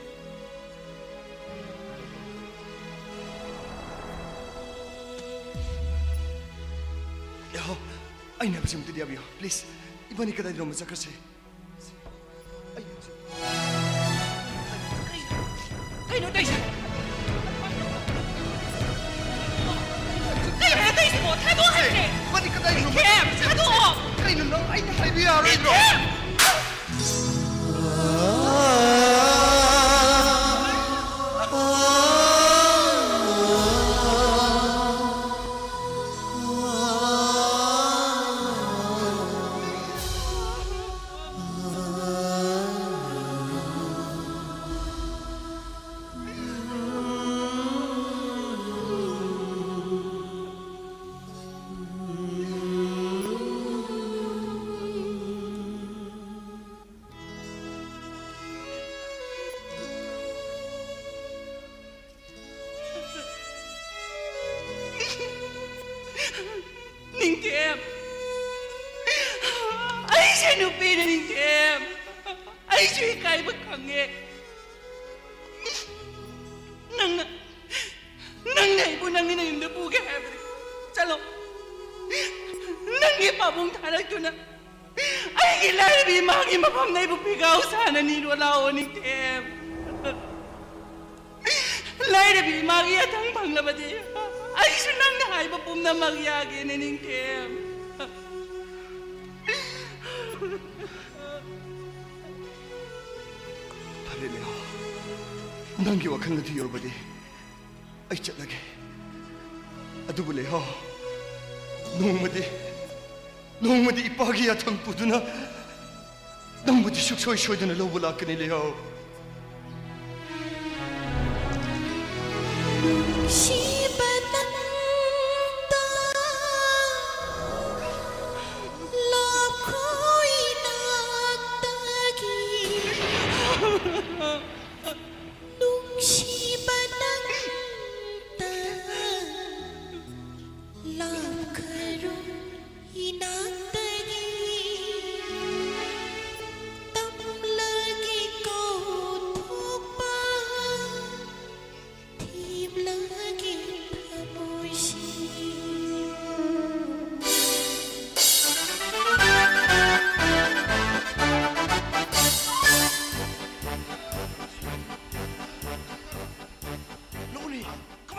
ꯑꯩꯅ ꯍꯥꯏꯕꯁꯤ ꯑꯃꯨꯛꯇꯗꯤ ꯌꯥꯕꯤꯌꯨ, please꯫ ꯏꯕꯥꯅꯤ ꯀꯗꯥꯏꯗꯅꯣꯃ ꯆꯠꯈ꯭ꯔꯁꯦ꯫ ꯑꯩ ꯍꯧꯖꯤꯛ ꯀꯩꯅꯣ ꯇꯧꯏꯁꯦ? ꯀꯩꯅꯣ ꯇꯧꯏꯁꯤꯕꯣ? ꯊꯥꯗꯣꯛꯑꯣ ꯍꯥꯏꯕꯅꯦ! ꯏꯕꯥꯅꯤ ꯀꯗꯥꯏꯗꯅꯣꯃ ꯀꯦꯝ, ꯆꯠꯈ꯭ꯔꯁꯦ꯫ ꯊꯥꯗꯣꯛꯑꯣ! ꯀꯩꯅꯣ ꯅꯪ ꯑꯩꯅ ꯍꯥꯏꯕ ꯌꯥꯔꯣꯏꯗ꯭ꯔꯣ? ꯀꯦꯝ! ꯅꯤꯡꯊꯦꯝ, ꯑꯩꯁꯦ ꯅꯨꯄꯤꯅꯤ ꯅꯤꯡꯊꯦꯝ꯫ ꯑꯩꯁꯨ ꯏꯀꯥꯏꯕ ꯈꯪꯉꯦ꯫ ꯅꯪꯅ, ꯅꯪꯅ ꯑꯩꯕꯨ ꯅꯪꯒꯤ ꯅꯌꯨꯝꯗ ꯄꯨꯒꯦ ꯍꯥꯏꯕꯗꯤ, ꯆꯠꯂꯣ꯫ ꯅꯪꯒꯤ ꯄꯥꯕꯨꯡ ꯊꯥꯔꯛꯇꯨꯅ ꯑꯩꯒꯤ ꯂꯥꯏꯔꯕꯤ ꯏꯃꯥꯒꯤ ꯃꯐꯝꯗ ꯑꯩꯕꯨ ꯐꯤꯒꯥꯎ ꯁꯥꯅ ꯅꯤꯔꯣ ꯂꯥꯛꯑꯣ, ꯅꯤꯡꯊꯦꯝ꯫ ꯂꯥꯏꯔꯕꯤ ꯏꯃꯥꯒꯤ ꯌꯥꯊꯪ ꯐꯪꯂꯕꯗꯤ ꯑꯩꯁꯨ ꯅꯪꯅ ꯍꯥꯏꯕ ꯄꯨꯝꯅꯃꯛ ꯌꯥꯒꯦꯅꯦ, ꯅꯤꯡꯊꯦꯝ꯫ ꯐꯔꯦ ꯂꯩꯍꯥꯎ, ꯅꯪꯒꯤ ꯋꯥꯈꯜ ꯑꯗꯨ ꯌꯧꯔꯕꯗꯤ ꯑꯩ ꯆꯠꯂꯒꯦ꯫ ꯑꯗꯨꯕꯨ ꯂꯩꯍꯥꯎ, ꯅꯣꯡꯃꯗꯤ, ꯅꯣꯡꯃꯗꯤ ꯏꯄꯥꯒꯤ ꯌꯥꯊꯪ ꯄꯨꯗꯨꯅ ꯅꯪꯕꯨꯗꯤ ꯁꯨꯛꯁꯣꯏ ꯁꯣꯏꯗꯅ ꯂꯧꯕ ꯂꯥꯛꯀꯅꯤ ꯂꯩꯍꯥꯎ꯫ ꯅꯨꯡꯁꯤꯕ ꯅꯪꯇ ꯂꯥꯛꯈꯣ ꯏꯅꯥꯛꯇꯒꯤ꯫ ꯅꯨꯡꯁꯤꯕ ꯅꯪꯇ ꯂꯥꯛꯈꯔꯣ ꯏꯅꯥꯛꯇ꯫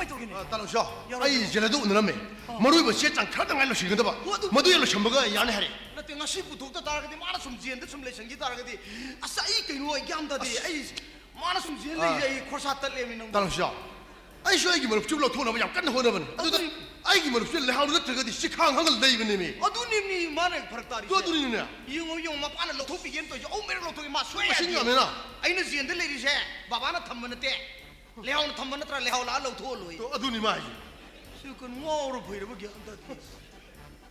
ꯇꯧꯔꯤꯅꯦ꯫ ꯑ, ꯇꯥ ꯂꯧꯁꯥ, ꯌꯥꯔꯣꯏ, ꯑꯩ ꯌꯥꯔꯣꯏ꯫ ꯖꯦꯜꯗ ꯎꯅꯔꯝꯃꯦ꯫ ꯑ꯫ ꯃꯔꯨ ꯑꯣꯏꯕ ꯆꯦ ꯆꯥꯡ ꯈꯔꯗ ꯉꯥꯏ ꯂꯣꯏꯁꯤꯟꯒꯗꯕ꯫ ꯑꯣ, ꯑꯗꯨ ꯃꯗꯨ ꯍꯦꯛ ꯂꯣꯏꯁꯤꯟꯕꯒ ꯌꯥꯅꯤ ꯍꯥꯏꯔꯦ꯫ ꯅꯠꯇꯦ, ꯉꯁꯤ ꯄꯨꯊꯣꯛꯇ ꯇꯥꯔꯒꯗꯤ, ꯃꯥꯅ ꯁꯨꯝ ꯖꯦꯜꯗ ꯁꯨꯝ ꯂꯩꯁꯟꯈꯤ ꯇꯥꯔꯒꯗꯤ, ꯑꯁ, ꯑꯩ ꯀꯩꯅꯣ, ꯑꯩ ꯒ꯭ꯌꯥꯟ ꯇꯥꯗꯦ꯫ ꯑꯁ꯫ ꯑꯩ, ꯃꯥꯅ ꯁꯨꯝ ꯖꯦꯜ ꯑ꯫ ꯂꯩꯁꯦ, ꯑꯩ ꯈꯣꯔꯁꯥ ꯇꯠꯂꯦꯃꯤ ꯅꯪꯕꯨ꯫ ꯇꯥ ꯂꯧꯁꯥ, ꯑꯩꯁꯨ ꯑꯩꯒꯤ ꯃꯔꯨꯞꯁꯨ ꯂꯧꯊꯣꯛꯅꯕ ꯌꯥꯝ ꯀꯟꯅ ꯍꯣꯠꯅꯕꯅꯤ꯫ ꯑꯗꯨꯗ ꯑꯗꯨꯅꯤ꯫ ꯑꯩꯒꯤ ꯃꯔꯨꯞꯁꯨ ꯂꯩꯍꯥꯎ ꯅꯠꯇ꯭ꯔꯒꯗꯤ ꯁꯤꯈꯥꯡ ꯍꯥꯡꯉ ꯂꯩꯕꯅꯦꯃꯤ꯫ ꯑꯗꯨꯅꯤꯅꯤ ꯃꯥꯅ ꯐꯔꯛ ꯇꯥꯔꯤꯁꯦ꯫ ꯑꯗꯨ ꯑꯗꯨꯅꯤꯅꯦ꯫ ꯌꯦꯡꯉꯣ, ꯌꯦꯡꯉꯣ, ꯃꯄꯥꯅ ꯂꯧꯊꯣꯛꯄꯤꯒꯦꯅ ꯇꯧꯔꯤꯁꯦ꯫ ꯑꯍꯨꯝ ꯃꯔꯤ ꯂꯧꯊꯣꯛꯏ, ꯃꯥ ꯁꯣꯏ ꯃꯁꯤꯡ ꯌꯥꯗꯦ꯫ ꯌꯥꯝꯃꯦꯅ꯫ ꯑꯩꯅ ꯖꯦꯜꯗ ꯂꯩꯔꯤꯁꯦ ꯕꯕꯥꯅ ꯊꯝꯕ ꯅꯠꯇꯦ꯫ ꯂꯩꯍꯥꯎꯅ ꯊꯝꯕ ꯅꯠꯇ꯭ꯔꯥ? ꯂꯩꯍꯥꯎ ꯂꯥꯛꯑ ꯂꯧꯊꯣꯛꯍꯜꯂꯣꯏ꯫ ꯑꯣ, ꯑꯗꯨꯅꯤ ꯃꯥ ꯍꯥꯏꯁꯦ꯫ ꯁꯤ ꯀꯩꯅꯣ ꯉꯥꯎꯔ ꯐꯩꯔꯕ ꯒ꯭ꯌꯥꯟ ꯇꯥꯗꯦ꯫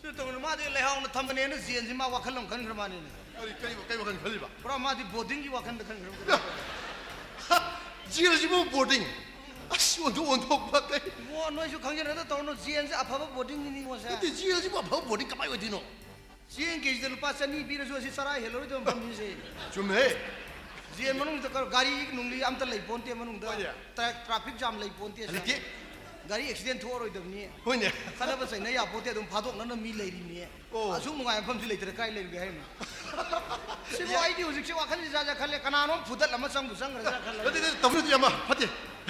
ꯁꯤ ꯇꯧꯅ ꯃꯥꯗꯤ ꯂꯩꯍꯥꯎꯅ ꯊꯝꯕꯅꯦꯅ ꯖꯦꯜꯁꯤ ꯃꯥ ꯋꯥꯈꯜ ꯑꯃ ꯈꯟꯈ꯭ꯔ ꯃꯥꯅꯤꯅꯦ꯫ ꯀꯔꯤ, ꯀꯔꯤ, ꯀꯔꯤ ꯋꯥꯈꯜ ꯈꯜꯂꯤꯕ? ꯄꯨꯔꯥ ꯃꯥꯗꯤ ꯕꯣꯔꯗꯤꯡꯒꯤ ꯋꯥꯈꯜꯗ ꯈꯟꯈ꯭ꯔꯕ ꯀꯩꯅꯣ ꯇꯧꯔꯦ꯫ ꯖꯦꯜꯁꯤꯕꯨ ꯕꯣꯔꯗꯤꯡ? ꯑꯁ, ꯑꯣꯟꯊꯣꯛ ꯑꯣꯟꯊꯣꯛꯄ ꯀꯩ-, ꯏꯕꯣ, ꯅꯣꯏꯁꯨ ꯈꯪꯖꯔꯗ ꯇꯧꯔꯅꯨ, ꯖꯦꯜꯁꯦ ꯑꯐꯕ ꯕꯣꯔꯗꯤꯡꯅꯤꯅꯦ ꯏꯕꯣꯁꯦ꯫ ꯅꯠꯇꯦ, ꯖꯦꯜꯁꯤꯕꯨ ꯑꯐꯕ ꯕꯣꯔꯗꯤꯡ ꯀꯃꯥꯏ ꯑꯣꯏꯗꯣꯏꯅꯣ? ꯆꯦꯡ ꯀꯦꯖꯤꯗ ꯂꯨꯄꯥ ꯆꯅꯤ ꯄꯤꯔꯁꯨ ꯑꯁꯤ ꯆꯔꯥ ꯍꯦꯜꯂꯔꯣꯏꯗꯕ ꯃꯐꯝꯅꯤꯁꯦ꯫ ꯆꯨꯝꯃꯦ꯫ ꯖꯦꯜ ꯃꯅꯨꯡꯁꯤꯗ ꯀ-, ꯒꯥꯔꯤ ꯅꯨꯡꯂꯤ ꯑꯝꯇ ꯂꯩ ꯄꯣꯟꯇꯦ ꯃꯅꯨꯡꯗ꯫ ꯍꯣꯏꯅꯦ꯫ ꯇ꯭ꯔꯥ-, ꯇ꯭ꯔꯥꯐꯤꯛ ꯖꯥꯝ ꯂꯩ ꯄꯣꯟꯇꯦ ꯁꯦ꯫ ꯂꯩꯇꯦ꯫ ꯒꯥꯔꯤ ꯑꯦꯛꯁꯤꯗꯦꯟ ꯊꯣꯛꯑꯔꯣꯏꯗꯕꯅꯤ꯫ ꯍꯣꯏꯅꯦ꯫ ꯈꯠꯅꯕ ꯆꯩꯅ ꯌꯥꯄꯣꯟꯇꯦ, ꯑꯗꯨꯝ ꯐꯥꯗꯣꯛꯅꯅ ꯃꯤ ꯂꯩꯔꯤꯅꯤ꯫ ꯑꯣ꯫ ꯑꯁꯨꯛ ꯅꯨꯡꯉꯥꯏꯕ ꯃꯐꯝꯁꯤ ꯂꯩꯇ꯭ꯔꯦ ꯀꯥꯏ ꯂꯩꯔꯨꯒꯦ ꯍꯥꯏꯅꯣ? ꯁꯤꯕꯨ ꯌꯥ- ꯑꯩꯗꯤ ꯍꯧꯖꯤꯛꯁꯦ ꯋꯥꯈꯜꯁꯤ ꯖꯥꯠ ꯖꯥꯠ ꯈꯜꯂꯦ, ꯀꯅꯥꯅꯣꯝ ꯐꯨꯗꯠ ꯑꯃ ꯆꯪꯕꯨ ꯆꯪꯈ꯭ꯔꯁꯤꯔꯥ ꯈꯜꯂꯦ꯫ ꯅꯠꯇꯦ, ꯅꯠꯇꯦ, ꯇꯧꯕꯤꯔꯨꯗꯤ ꯑꯃ ꯐꯠꯇꯦ꯫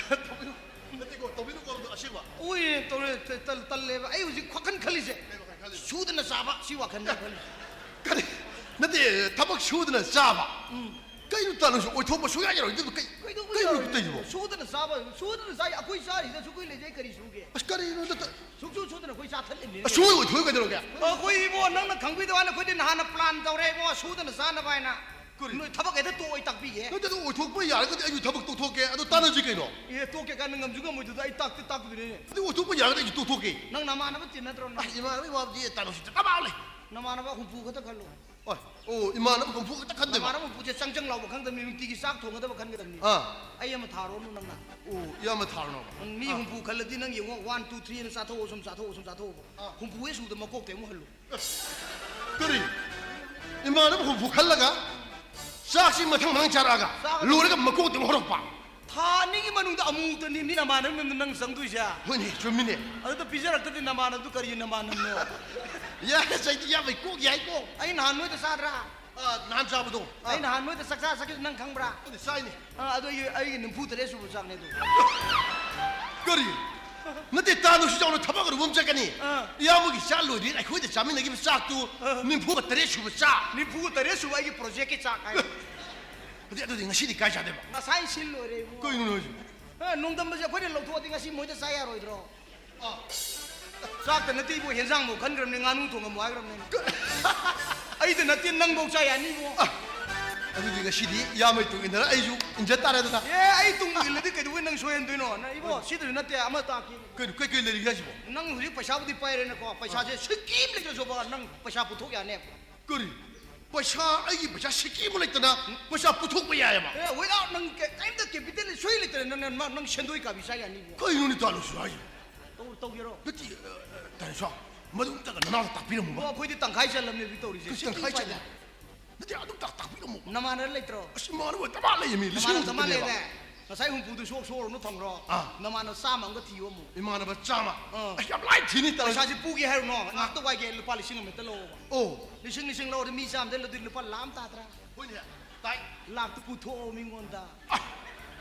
ꯇꯧꯕꯤꯔꯨ-, ꯅꯠꯇꯦꯀꯣ, ꯇꯧꯕꯤꯔꯨꯀꯣ, ꯑꯗꯨ ꯑꯁꯦꯡꯕ꯫ ꯎꯏ, ꯇꯧꯔꯦ, ꯇ-, ꯇꯜ-, ꯇꯜꯂꯦꯕ꯫ ꯑꯩ ꯍꯧꯖꯤꯛ ꯋꯥꯈꯜ ꯈꯜꯂꯤꯁꯦ꯫ ꯀꯩ ꯋꯥꯈꯜ ꯈꯜꯂꯤꯅꯣ? ꯁꯨꯗꯅ ꯆꯥꯕ, ꯁꯤ ꯋꯥꯈꯜꯅꯦ ꯈꯜꯂꯤꯁꯦ꯫ ꯀꯔꯤ? ꯅꯠꯇꯦ, ꯊꯕꯛ ꯁꯨꯗꯅ ꯆꯥꯕ? ꯎꯝ꯫ ꯀꯩꯅꯣ ꯇꯥ ꯂꯧꯁꯥ, ꯑꯣꯏꯊꯣꯛꯄ ꯁꯨꯡꯌꯥ ꯌꯥꯔꯣꯏꯗꯕ ꯀꯩ-, ꯀꯩꯗꯧꯕ ꯀꯩꯅꯣ ꯌꯥꯔꯣꯏꯗꯣꯏꯅꯣ? ꯇꯧꯔꯤꯁꯤꯕꯣ? ꯁꯨꯗꯅ ꯆꯥꯕ, ꯁꯨꯗꯅ ꯆꯥꯏ, ꯑꯩꯈꯣꯏ ꯆꯥꯔꯤꯁꯤꯗ ꯁꯨꯛꯂꯩ ꯂꯩꯖꯩ ꯀꯔꯤ ꯁꯨꯒꯦ? ꯑꯁ, ꯀꯔꯤꯅꯣꯗ ꯇ-, ꯁꯨꯛꯁꯨ ꯁꯨꯗꯅ ꯑꯩꯈꯣꯏ ꯆꯥꯊꯠꯂꯤꯕꯅꯤ꯫ ꯑꯁ, ꯁꯨꯡꯑꯣꯏ ꯑꯣꯏꯊꯣꯛꯑꯣꯏ ꯀꯩꯗꯧꯔꯒꯦ? ꯑꯩꯈꯣꯏ ꯏꯕꯣ, ꯅꯪꯅ ꯈꯪꯕꯤꯗꯕ ꯋꯥꯅꯤ, ꯑꯩꯈꯣꯏꯗꯤ ꯅꯍꯥꯟꯅ ꯄ꯭ꯂꯥꯟ ꯇꯧꯔꯦ ꯏꯕꯣ, ꯁꯨꯗꯅ ꯆꯥꯅꯕ ꯍꯥꯏꯅ꯫ ꯀꯔꯤ? ꯅꯣꯏ ꯊꯕꯛ ꯍꯦꯛꯇ ꯇꯣꯛꯑꯣ, ꯑꯩ ꯇꯥꯛꯄꯤꯒꯦ꯫ ꯅꯠꯇꯦ, ꯑꯗꯨ ꯑꯣꯏꯊꯣꯛꯄ ꯌꯥꯔꯒꯗꯤ ꯑꯩꯁꯨ ꯊꯕꯛ ꯇꯣꯛꯊꯣꯛꯀꯦ꯫ ꯑꯗꯨ ꯇꯥꯟꯅꯁꯤ ꯀꯩꯅꯣ? ꯑꯦ, ꯇꯣꯛꯀꯦ ꯀꯥꯏꯅ ꯉꯝꯁꯨ ꯉꯝꯃꯣꯏꯗꯨꯗ ꯑꯩ ꯇꯥꯛꯇꯤ ꯇꯥꯛꯄꯗꯨꯅꯦ꯫ ꯑꯗꯨ ꯑꯣꯏꯊꯣꯛꯄ ꯌꯥꯔꯒꯗꯤ ꯑꯩꯁꯨ ꯇꯣꯛꯊꯣꯛꯀꯦ꯫ ꯅꯪ ꯅꯃꯥꯟꯅꯕ ꯇꯤꯟꯅꯗ꯭ꯔꯣ ꯅꯪ? ꯑꯁ, ꯏꯃꯥꯟꯅꯕꯒꯤ ꯋꯥꯕꯨꯗꯤ ꯇꯥ ꯂꯧꯁꯥ ꯇꯔꯥ ꯂꯩ꯫ ꯅꯃꯥꯟꯅꯕ ꯍꯨꯝꯐꯨ ꯈꯛꯇ ꯈꯜꯂꯣ꯫ ꯍꯣꯏ꯫ ꯑꯣ, ꯏꯃꯥꯟꯅꯕ ꯍꯨꯝꯐꯨ ꯈꯛꯇ ꯈꯟꯗꯣꯏꯕ? ꯅꯃꯥꯟꯅꯕ ꯍꯨꯝꯐꯨꯁꯦ ꯆꯪ ꯆꯪ ꯂꯥꯎꯕ ꯈꯪꯗꯕꯅꯤ, ꯅꯨꯡꯇꯤꯒꯤ ꯆꯥꯛ ꯊꯣꯡꯒꯗꯕ ꯈꯟꯒꯗꯕꯅꯤ꯫ ꯑꯥ꯫ ꯑꯩ ꯑꯃ ꯊꯥꯔꯣꯅꯨ ꯅꯪꯅ꯫ ꯑꯣ, ꯏꯌꯥꯝꯕ ꯊꯥꯔꯣꯅꯕ? ꯎꯝ, ꯃꯤ ꯑꯥ꯫ ꯍꯨꯝꯐꯨ ꯈꯜꯂꯗꯤ ꯅꯪ ꯌꯦꯡꯉꯣ, one, two, three ꯑꯅ ꯆꯥꯊꯣꯛꯑꯣ, ꯁꯨꯝ ꯆꯥꯊꯣꯛꯑꯣ, ꯁꯨꯝ ꯆꯥꯊꯣꯛꯑꯣꯕ꯫ ꯑꯥ꯫ ꯍꯨꯝꯐꯨ ꯍꯦꯛ ꯁꯨꯕꯗ ꯃꯀꯣꯛꯇꯩ ꯑꯃꯨꯛ ꯍꯜꯂꯨ꯫ ꯀꯔꯤ? ꯏꯃꯥꯟꯅꯕ ꯍꯨꯝꯐꯨ ꯈꯜꯂꯒ ꯆꯥꯛꯁꯤ ꯃꯊꯪ ꯃꯊꯪ ꯆꯥꯔꯛꯑꯒ ꯆꯥꯒꯗꯕ꯫ ꯂꯣꯏꯔꯒ ꯃꯀꯣꯛꯇꯩ ꯑꯃꯨꯛ ꯍꯧꯔꯛꯄ꯫ ꯊꯥ ꯑꯅꯤꯒꯤ ꯃꯅꯨꯡꯗ ꯑꯃꯨꯛꯇꯅꯤ ꯃꯤ ꯅꯃꯥꯟꯅꯕ ꯃꯌꯥꯝꯗꯣ ꯅꯪ ꯆꯪꯗꯣꯏꯁꯦ꯫ ꯍꯣꯏꯅꯦ, ꯆꯨꯝꯃꯤꯅꯦ꯫ ꯑꯗꯨꯗ ꯄꯤꯖꯔꯛꯇꯗꯤ ꯅꯃꯥꯟꯅꯕꯗꯨ ꯀꯔꯤ ꯅꯃꯥꯟꯅꯕꯅꯣ? ꯌꯥꯔꯦ, ꯆꯩꯗꯤ ꯌꯥꯝꯕꯩ ꯀꯣꯛ ꯌꯥꯏꯀꯣ꯫ ꯑꯩ ꯅꯍꯥꯟ ꯅꯣꯏꯗ ꯆꯥꯗ꯭ꯔꯥ? ꯑꯥ, ꯅꯍꯥꯟ ꯆꯥꯕꯗꯣ꯫ ꯑꯩ ꯑꯥ꯫ ꯅꯍꯥꯟ ꯅꯣꯏꯗ ꯆꯥꯛ ꯆꯥ ꯆꯠꯈꯤꯕꯗꯣ ꯅꯪ ꯈꯪꯕ꯭ꯔꯥ? ꯑꯗꯨꯗꯤ ꯆꯥꯏꯅꯦ꯫ ꯑꯥ, ꯑꯗꯨ ꯑꯩꯒꯤ, ꯑꯩꯒꯤ ꯅꯤꯐꯨ ꯇꯔꯦꯠ ꯁꯨꯕ ꯆꯥꯛꯅꯦ ꯑꯗꯨ꯫ ꯀꯔꯤ? ꯅꯠꯇꯦ, ꯇꯥ ꯅꯨꯡꯁꯤ ꯆꯥꯎꯅ ꯊꯕꯛ ꯑꯔꯨꯕ ꯑꯃ ꯆꯠꯀꯅꯤ꯫ ꯑꯥ꯫ ꯏꯌꯥꯝꯕꯒꯤ ꯆꯥꯛ ꯂꯣꯏꯗ꯭ꯔꯤ, ꯑꯩꯈꯣꯏꯗ ꯆꯥꯃꯤꯟꯅꯈꯤꯕ ꯆꯥꯛꯇꯨ ꯑꯥ꯫ ꯅꯤꯐꯨꯒ ꯇꯔꯦꯠ ꯁꯨꯕ ꯆꯥꯛ꯫ ꯅꯤꯐꯨꯒ ꯇꯔꯦꯠ ꯁꯨꯕ ꯑꯩꯒꯤ ꯄ꯭ꯔꯣꯖꯦꯛꯀꯤ ꯆꯥꯛ ꯍꯥꯏ꯫ ꯑꯗꯨꯗꯤ, ꯑꯗꯨꯗꯤ ꯉꯁꯤꯗꯤ ꯀꯥꯏ ꯆꯥꯗꯣꯏꯕ? ꯉꯁꯥꯏ ꯁꯤꯜ ꯂꯣꯏꯔꯦ ꯏꯕꯨꯡꯉꯣ꯫ ꯀꯩꯅꯣ ꯍꯥꯏꯁꯤꯕꯣ? ꯑ, ꯅꯣꯡꯗꯝꯕꯁꯦ ꯑꯩꯈꯣꯏꯅ ꯂꯧꯊꯣꯛꯑꯗꯤ ꯉꯁꯤ ꯃꯣꯏꯗ ꯆꯥ ꯌꯥꯔꯣꯏꯗ꯭ꯔꯣ? ꯑ꯫ ꯆꯥꯛꯇ ꯅꯠꯇꯦ ꯏꯕꯨꯡꯉꯣ, ꯍꯦꯟꯖꯥꯡꯐꯧ ꯈꯟꯈ꯭ꯔꯕꯅꯦ, ꯉꯥꯅꯨ ꯊꯣꯡꯉꯝꯃꯣ ꯍꯥꯏꯈ꯭ꯔꯕꯅꯦ꯫ ꯑꯩꯗ ꯅꯠꯇꯦ, ꯅꯪꯐꯧ ꯆꯥ ꯌꯥꯅꯤ ꯏꯕꯨꯡꯉꯣ꯫ ꯑ, ꯑꯗꯨꯗꯤ ꯉꯁꯤꯗꯤ ꯏꯌꯥꯝꯕꯩ ꯇꯨꯡ ꯏꯟꯅꯔ ꯑꯩꯁꯨ ꯏꯟꯖ ꯇꯥꯔꯦꯗꯅ꯫ ꯑꯦ, ꯑꯩ ꯇꯨꯡ ꯏꯜꯂꯗꯤ ꯀꯩꯗꯧꯕꯩ ꯅꯪ ꯁꯣꯏꯍꯟꯗꯣꯏꯅꯣ? ꯅꯪ ꯏꯕꯣ, ꯁꯤꯗꯁꯨ ꯅꯠꯇꯦ, ꯑꯃ ꯇꯥꯛꯀꯦ꯫ ꯀꯩꯅꯣ, ꯀꯩ, ꯀꯩ ꯂꯩꯔꯤꯒꯦ ꯍꯥꯏꯁꯤꯕꯣ? ꯅꯪ ꯍꯧꯖꯤꯛ ꯄꯩꯁꯥꯕꯨꯗꯤ ꯄꯥꯏꯔꯦꯅꯀꯣ, ꯄꯩꯁꯥꯁꯦ ꯁꯤꯀꯤ ꯑꯃ ꯂꯩꯇ꯭ꯔꯁꯨꯕ ꯅꯪ ꯄꯩꯁꯥ ꯄꯨꯊꯣꯛ ꯌꯥꯅꯦꯕ꯫ ꯀꯔꯤ? ꯄꯩꯁꯥ, ꯑꯩꯒꯤ ꯄꯩꯁꯥ ꯁꯤꯀꯤ ꯑꯃ ꯂꯩꯇꯅ ꯄꯩꯁꯥ ꯄꯨꯊꯣꯛꯄ ꯌꯥꯏꯑꯕ? ꯑꯦ, without ꯅꯪ ꯀꯩ-, ꯀꯩꯝꯇ capital ꯁꯣꯏ ꯂꯩꯇꯅ ꯅꯪ, ꯅꯪ, ꯅꯪ ꯁꯦꯟꯗꯣꯏ ꯀꯥꯕꯤ ꯆꯥ ꯌꯥꯅꯤꯕꯣ꯫ ꯀꯩꯅꯣꯅꯦ ꯇꯥꯂꯨꯁꯨ ꯍꯥꯏꯁꯤꯕꯣ? ꯇꯧ-, ꯇꯧꯒꯦꯔꯣ? ꯅꯠꯇꯦ, ꯑ, ꯑ, ꯇꯥꯂꯨꯁꯨ, ꯃꯗꯨ ꯑꯝꯇꯒ ꯅꯅꯥꯎꯗ ꯇꯥꯛꯄꯤꯔꯝꯃꯨꯕ꯫ ꯑꯣ, ꯑꯩꯈꯣꯏꯗꯤ ꯇꯪꯈꯥꯏ ꯆꯜꯂꯝꯅꯦ ꯍꯧꯖꯤꯛ ꯇꯧꯔꯤꯁꯦ꯫ ꯀꯩꯁꯨ ꯁꯤꯀꯤ ꯇꯪꯈꯥꯏ ꯄꯥꯏꯗꯅ꯫ ꯆꯜꯂꯦ? ꯅꯠꯇꯦ, ꯑꯗꯨꯝ ꯇꯥꯛ-, ꯇꯥꯛꯄꯤꯔꯝꯃꯣ꯫ ꯅꯃꯥꯟꯅꯕ ꯂꯩꯇ꯭ꯔꯣ? ꯑꯁ, ꯏꯃꯥꯟꯅꯕ ꯗꯃꯥ ꯂꯩꯌꯦꯃꯤ, ꯂꯤꯁꯤꯡ ꯅꯃꯥꯟꯅꯕ ꯑꯃ ꯗꯃꯥ ꯄꯤꯌꯦꯕ꯫ ꯂꯩꯔꯦ꯫ ꯉꯁꯥꯏ ꯍꯨꯝꯐꯨꯗꯨ ꯁꯣꯛ ꯁꯣꯛꯑꯅꯨ ꯊꯝꯈ꯭ꯔꯣ꯫ ꯑꯥ꯫ ꯅꯃꯥꯟꯅꯕ ꯆꯥꯝꯃ ꯑꯃꯒ ꯊꯤꯌꯣ ꯑꯃꯨꯛ꯫ ꯏꯃꯥꯟꯅꯕ ꯆꯥꯝꯃ? ꯑꯥ꯫ ꯑꯁ, ꯌꯥꯝ ꯂꯥꯏ ꯊꯤꯅꯤ, ꯇꯧꯔꯤ꯫ ꯄꯩꯁꯥꯁꯤ ꯄꯨꯒꯦ ꯍꯥꯏꯔꯨꯅꯣ꯫ ꯉꯥꯛꯇ ꯋꯥꯏꯒꯦ, ꯂꯨꯄꯥ ꯂꯤꯁꯤꯡ ꯑꯃ ꯍꯦꯛꯇ ꯂꯧꯑꯣꯕ꯫ ꯑꯣ꯫ ꯂꯤꯁꯤꯡ, ꯂꯤꯁꯤꯡ ꯂꯧꯔꯗꯤ ꯃꯤ ꯆꯥꯝꯃꯗꯩ ꯂꯧꯗꯣꯏ ꯂꯨꯄꯥ ꯂꯥꯈ ꯑꯃ ꯇꯥꯗ꯭ꯔꯥ? ꯍꯣꯏꯅꯦ, ꯇꯥꯏ꯫ ꯂꯥꯈꯇꯨ ꯄꯨꯊꯣꯛꯑꯣ ꯃꯤꯉꯣꯟꯗ꯫ ꯑꯥ,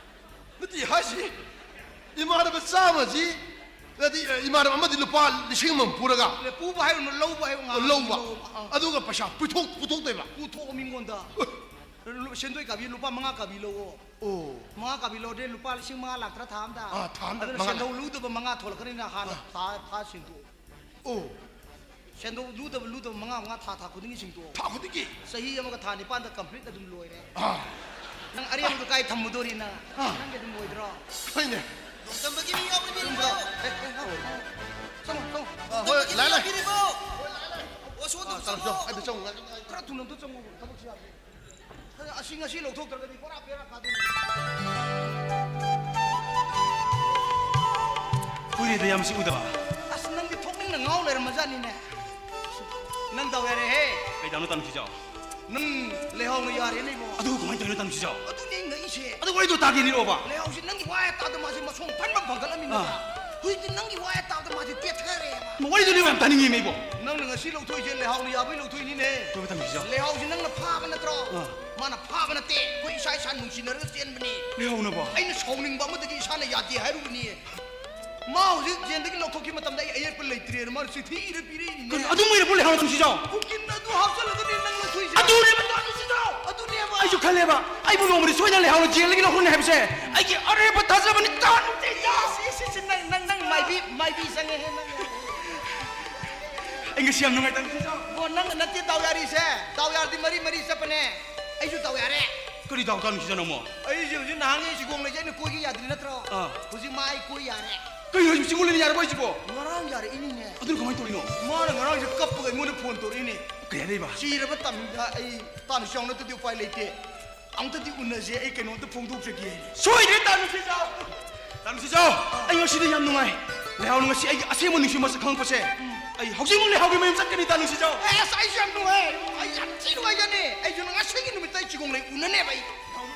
ꯅꯠꯇꯦ ꯍꯥꯏꯁꯤ, ꯏꯃꯥꯟꯅꯕ ꯆꯥꯝꯃꯁꯤ, ꯅꯠꯇꯦ, ꯏꯃꯥꯟꯅꯕ ꯑꯃꯗꯤ ꯂꯨꯄꯥ ꯂꯤꯁꯤꯡ ꯑꯃ ꯄꯨꯔꯒ ꯄꯨꯕ ꯍꯥꯏꯔꯨꯅꯨ, ꯂꯧꯕ ꯍꯥꯏꯌꯨ, ꯉꯥꯏꯍꯥꯛ ꯂꯧꯕ꯫ ꯂꯧꯕ꯫ ꯑꯥ꯫ ꯑꯗꯨꯒ ꯄꯩꯁꯥ ꯄꯨꯊꯣꯛ-, ꯄꯨꯊꯣꯛꯇꯣꯏꯕ꯫ ꯄꯨꯊꯣꯛꯑꯣ ꯃꯤꯉꯣꯟꯗ꯫ ꯑ꯫ ꯂꯨ-, ꯁꯦꯟꯗꯣꯏ ꯀꯥꯕꯤ ꯂꯨꯄꯥ ꯃꯉꯥ ꯀꯥꯕꯤ ꯂꯧꯑꯣ꯫ ꯑꯣ꯫ ꯃꯉꯥ ꯀꯥꯕꯤ ꯂꯧꯔꯗꯤ ꯂꯨꯄꯥ ꯂꯤꯁꯤꯡ ꯃꯉꯥ ꯂꯥꯛꯇ꯭ꯔꯥ ꯊꯥ ꯑꯝꯗ? ꯑꯥ, ꯊꯥ ꯑꯝꯗ ꯑꯗꯨꯅ ꯃꯉꯥ ꯁꯦꯟꯗꯧ ꯂꯥꯛ꯫ ꯂꯨꯗꯕ ꯃꯉꯥ ꯊꯣꯛꯂꯛꯀꯅꯤꯅ ꯍꯥꯟꯅ ꯑꯥ꯫ ꯊꯥ, ꯊꯥ ꯁꯤꯡꯗꯣꯛꯑꯣ꯫ ꯑꯣ꯫ ꯁꯦꯟꯗꯧ ꯂꯨꯗꯕ, ꯂꯨꯗꯕ ꯃꯉꯥ, ꯃꯉꯥ ꯊꯥ, ꯊꯥ ꯈꯨꯗꯤꯡꯒꯤ ꯁꯤꯡꯗꯣꯛꯑꯣ꯫ ꯊꯥ ꯈꯨꯗꯤꯡꯒꯤ? ꯆꯍꯤ ꯑꯃꯒ ꯊꯥ ꯅꯤꯄꯥꯟꯗ complete ꯑꯗꯨꯝ ꯂꯣꯏꯔꯦ꯫ ꯑꯥ꯫ ꯅꯪ ꯑꯔꯦꯝꯕꯗꯣ ꯀꯥꯏ ꯊꯝꯃꯨꯗꯣꯔꯤ ꯅꯪ? ꯑꯥ꯫ ꯅꯪꯒꯤ ꯑꯗꯨꯝ ꯂꯣꯏꯗ꯭ꯔꯣ? ꯍꯣꯏꯅꯦ꯫ ꯅꯣꯡꯗꯝꯕꯒꯤ ꯃꯤ ꯌꯥꯎꯕꯤꯔꯤꯕꯣ? ꯆꯨꯝꯕ꯭ꯔꯣ? ꯑꯦ, ꯑꯦ, ꯑꯦ, ꯑꯦ꯫ ꯆꯪꯉꯣ, ꯆꯪꯉꯣ꯫ ꯑꯥ, ꯍꯣꯏ, ꯅꯣꯡꯗꯝꯕꯒꯤ ꯃꯤ ꯂꯥꯛꯑꯦ, ꯂꯥꯛꯑꯦ꯫ ꯌꯥꯎꯕꯤꯔꯤꯕꯣ? ꯑꯣ, ꯁꯣꯝꯗ ꯑꯥ, ꯆꯪꯉꯣ, ꯆꯪꯉꯣ꯫ ꯆꯪꯉꯣ꯫ ꯑꯗꯨ ꯆꯪꯉꯣ, ꯉꯥꯏꯈꯣ, ꯉꯥꯏꯈꯣ꯫ ꯈꯔ ꯊꯨꯅ ꯑꯝꯇ ꯆꯪꯉꯣ, ꯊꯕꯛꯁꯨ ꯌꯥꯗꯦ꯫ ꯑꯁꯤ ꯉꯁꯤ ꯂꯧꯊꯣꯛꯇ꯭ꯔꯒꯗꯤ ꯄꯨꯔꯥ ꯕꯦꯔꯥ ꯀꯥꯗꯣꯏꯅꯤ꯫ ꯀꯨꯏꯔꯦꯗ ꯌꯥꯝ ꯁꯤ ꯎꯗꯕ꯫ ꯑꯁ, ꯅꯪꯗꯤ ꯊꯣꯛꯅꯤꯡꯅ ꯉꯥꯎ ꯂꯩꯔꯝꯃꯖꯥꯠꯅꯤꯅꯦ꯫ ꯅꯪ ꯗꯥꯎ ꯌꯥꯔꯦꯍꯦ꯫ ꯀꯩ ꯗꯥꯎꯅꯣ ꯇꯥ ꯅꯨꯡꯁꯤꯖꯥꯎ? ꯅꯪ ꯂꯩꯍꯥꯎꯅ ꯌꯥꯔꯦꯅꯦ ꯏꯕꯣ꯫ ꯑꯗꯨ ꯀꯃꯥꯏꯅ ꯇꯧꯔꯤꯅꯣ ꯇꯥ ꯅꯨꯡꯁꯤꯖꯥꯎ? ꯑꯗꯨꯅꯦ ꯑꯩ ꯉꯛꯏꯁꯦ꯫ ꯑꯗꯨ ꯋꯥꯔꯤꯗꯣ ꯇꯥꯒꯦ ꯂꯤꯔꯛꯑꯣꯕ꯫ ꯂꯩꯍꯥꯎꯁꯤ ꯅꯪꯒꯤ ꯋꯥ ꯍꯦꯛ ꯇꯥꯕꯗ ꯃꯥꯁꯦ ꯃꯁꯣꯡ ꯐꯟꯕ ꯐꯟꯒꯠꯂꯝꯃꯤꯅꯦ꯫ ꯑꯥ꯫ ꯍꯧꯖꯤꯛꯇꯤ ꯅꯪꯒꯤ ꯋꯥ ꯍꯦꯛ ꯇꯥꯕꯗ ꯃꯥꯁꯦ ꯇꯦꯊꯔꯦꯕ꯫ ꯃ-, ꯋꯥꯔꯤꯗꯨ ꯂꯤꯔꯛꯑꯣ ꯌꯥꯝ ꯇꯥꯅꯤꯡꯉꯦꯃꯦ ꯏꯕꯣ꯫ ꯅꯪꯅ ꯉꯁꯤ ꯂꯧꯊꯣꯛꯏꯁꯦ ꯂꯩꯍꯥꯎꯅ ꯌꯥꯕꯩ ꯂꯧꯊꯣꯛꯏꯅꯤꯅꯦ꯫ ꯍꯣꯏ, ꯇꯥ ꯅꯨꯡꯁꯤꯖꯥꯎ꯫ ꯂꯩꯍꯥꯎꯁꯤ ꯅꯪꯅ ꯐꯥꯕ ꯅꯠꯇ꯭ꯔꯣ? ꯑꯥ꯫ ꯃꯥꯅ ꯐꯥꯕ ꯅꯠꯇꯦ, ꯑꯩꯈꯣꯏ ꯏꯁꯥ ꯏꯁꯥ ꯅꯨꯡꯁꯤꯅꯔꯒ ꯆꯦꯟꯕꯅꯤ꯫ ꯂꯩꯍꯥꯎꯅꯕꯣ? ꯑꯩꯅ ꯁꯥꯎꯅꯤꯡꯕ ꯑꯃꯗꯒꯤ ꯏꯁꯥꯅ ꯌꯥꯗꯦ ꯍꯥꯏꯔꯨꯕꯅꯤ꯫ ꯃꯥ ꯍꯧꯖꯤꯛ ꯖꯦꯜꯗꯒꯤ ꯂꯧꯊꯣꯛꯈꯤꯕ ꯃꯇꯝꯗ ꯑꯩ ꯑꯌꯦꯠꯄ ꯂꯩꯇ꯭ꯔꯦꯅ ꯃꯥꯅ ꯆꯤꯊꯤ ꯏꯔ ꯄꯤꯔꯛꯏꯅꯤꯅꯦ꯫ ꯀꯩꯅꯣ, ꯑꯗꯨꯝ ꯏꯔ ꯄꯨ ꯂꯩꯍꯧꯔꯣ, ꯇꯥ ꯅꯨꯡꯁꯤꯖꯥꯎ? ꯎꯀꯤꯜꯅ ꯑꯗꯨ ꯍꯥꯞꯆꯜꯂꯒꯅꯦ ꯅꯪ ꯂꯧꯊꯣꯛꯏꯁꯦ꯫ ꯑꯗꯨꯅꯦꯕ, ꯇꯥ ꯅꯨꯡꯁꯤꯖꯥꯎ꯫ ꯑꯗꯨꯅꯦꯕ꯫ ꯑꯩꯁꯨ ꯈꯜꯂꯦꯕ, ꯑꯩꯕꯨ ꯅꯣꯡꯃꯗꯤ ꯁꯣꯏꯗꯅ ꯂꯩꯍꯧꯔꯣ, ꯖꯦꯜꯗꯒꯤ ꯂꯧꯊꯣꯛꯅꯤ ꯍꯥꯏꯕꯁꯦ ꯑꯩꯒꯤ ꯑꯔꯦꯞꯄ ꯊꯥꯖꯕꯅꯤ, ꯇꯥ ꯅꯨꯡꯁꯤꯖꯥꯎ꯫ ꯏꯁ, ꯏꯁ, ꯏꯁ, ꯅꯪ, ꯅꯪ, ꯅꯪ ꯃꯥꯏꯕꯤ, ꯃꯥꯏꯕꯤ ꯆꯪꯉꯦꯍꯦ, ꯅꯪ꯫ ꯑꯩ ꯉꯁꯤ ꯌꯥꯝ ꯅꯨꯡꯉꯥꯏ, ꯇꯥ ꯅꯨꯡꯁꯤꯖꯥꯎ꯫ ꯑꯣ, ꯅꯪꯅ ꯅꯠꯇꯦ ꯗꯥꯎ ꯌꯥꯔꯤꯁꯦ꯫ ꯗꯥꯎ ꯌꯥꯔꯗꯤ ꯃꯔꯤ ꯃꯔꯤ ꯆꯠꯄꯅꯦ꯫ ꯑꯩꯁꯨ ꯗꯥꯎ ꯌꯥꯔꯦ꯫ ꯀꯔꯤ ꯗꯥꯎ, ꯇꯥ ꯅꯨꯡꯁꯤꯖꯥꯎ, ꯅꯪꯕꯣ? ꯑꯩꯁꯦ ꯍꯧꯖꯤꯛ ꯅꯍꯥꯟꯒꯤ ꯁꯤꯒꯣꯡ ꯂꯩꯁꯦ ꯑꯩꯅ ꯀꯣꯏꯒꯦ ꯌꯥꯗ꯭ꯔꯤ ꯅꯠꯇ꯭ꯔꯣ? ꯑꯥ꯫ ꯍꯧꯖꯤꯛ ꯃꯥ ꯑꯩ ꯀꯣꯏ ꯌꯥꯔꯦ꯫ ꯀꯩꯅꯣ ꯍꯥꯏꯁꯤꯕꯨ, ꯁꯤꯒꯣꯡ ꯂꯩꯅ ꯌꯥꯔꯕꯣ ꯍꯥꯏꯁꯤꯕꯣ? ꯉꯔꯥꯡ ꯌꯥꯔꯛꯏꯅꯤꯅꯦ꯫ ꯑꯗꯨꯅ ꯀꯃꯥꯏꯅ ꯇꯧꯔꯤꯅꯣ? ꯃꯥꯅ ꯉꯔꯥꯡꯁꯦ ꯀꯞꯄꯒ ꯑꯩꯉꯣꯟꯗ ꯐꯣꯟ ꯇꯧꯔꯛꯏꯅꯦ꯫ ꯀꯩ ꯍꯥꯏꯔꯛꯏꯕ? ꯁꯤꯔꯕ ꯇꯝꯗ ꯑꯩ ꯇꯥ ꯅꯨꯡꯁꯤꯖꯥꯎ ꯅꯠꯇ꯭ꯔꯗꯤ ꯎꯄꯥꯏ ꯂꯩꯇꯦ꯫ ꯑꯝꯇꯗꯤ ꯎꯅꯁꯦ, ꯑꯩ ꯀꯩꯅꯣꯝꯇ ꯐꯣꯡꯗꯣꯛꯆꯒꯦ꯫ ꯁꯣꯏꯗ꯭ꯔꯦ, ꯇꯥ ꯅꯨꯡꯁꯤꯖꯥꯎ꯫ ꯇꯥ ꯅꯨꯡꯁꯤꯖꯥꯎ, ꯑꯩ ꯉꯁꯤꯗꯤ ꯌꯥꯝ ꯅꯨꯡꯉꯥꯏ꯫ ꯂꯩꯍꯥꯎꯅ ꯉꯁꯤ ꯑꯩꯒꯤ ꯑꯁꯦꯡꯕ ꯅꯨꯡꯁꯤ ꯃꯁꯛ ꯈꯪꯉꯛꯄꯁꯦ꯫ ꯑꯩ ꯍꯧꯖꯤꯛꯃꯛ ꯂꯩꯍꯥꯎꯒꯤ ꯃꯌꯨꯝ ꯆꯠꯀꯅꯤ, ꯇꯥ ꯅꯨꯡꯁꯤꯖꯥꯎ꯫ ꯑꯦꯁ, ꯑꯩꯁꯨ ꯌꯥꯝ ꯅꯨꯡꯉꯥꯏ꯫ ꯑꯩ ꯌꯥꯝ ꯊꯤ ꯅꯨꯡꯉꯥꯏꯖꯅꯤ꯫ ꯑꯩꯁꯨ ꯅꯪ ꯉꯁꯤꯒꯤ ꯅꯨꯃꯤꯠꯇ ꯑꯩ ꯆꯤꯒꯣꯡꯂꯩ ꯎꯅꯅꯦꯕ ꯑꯩ꯫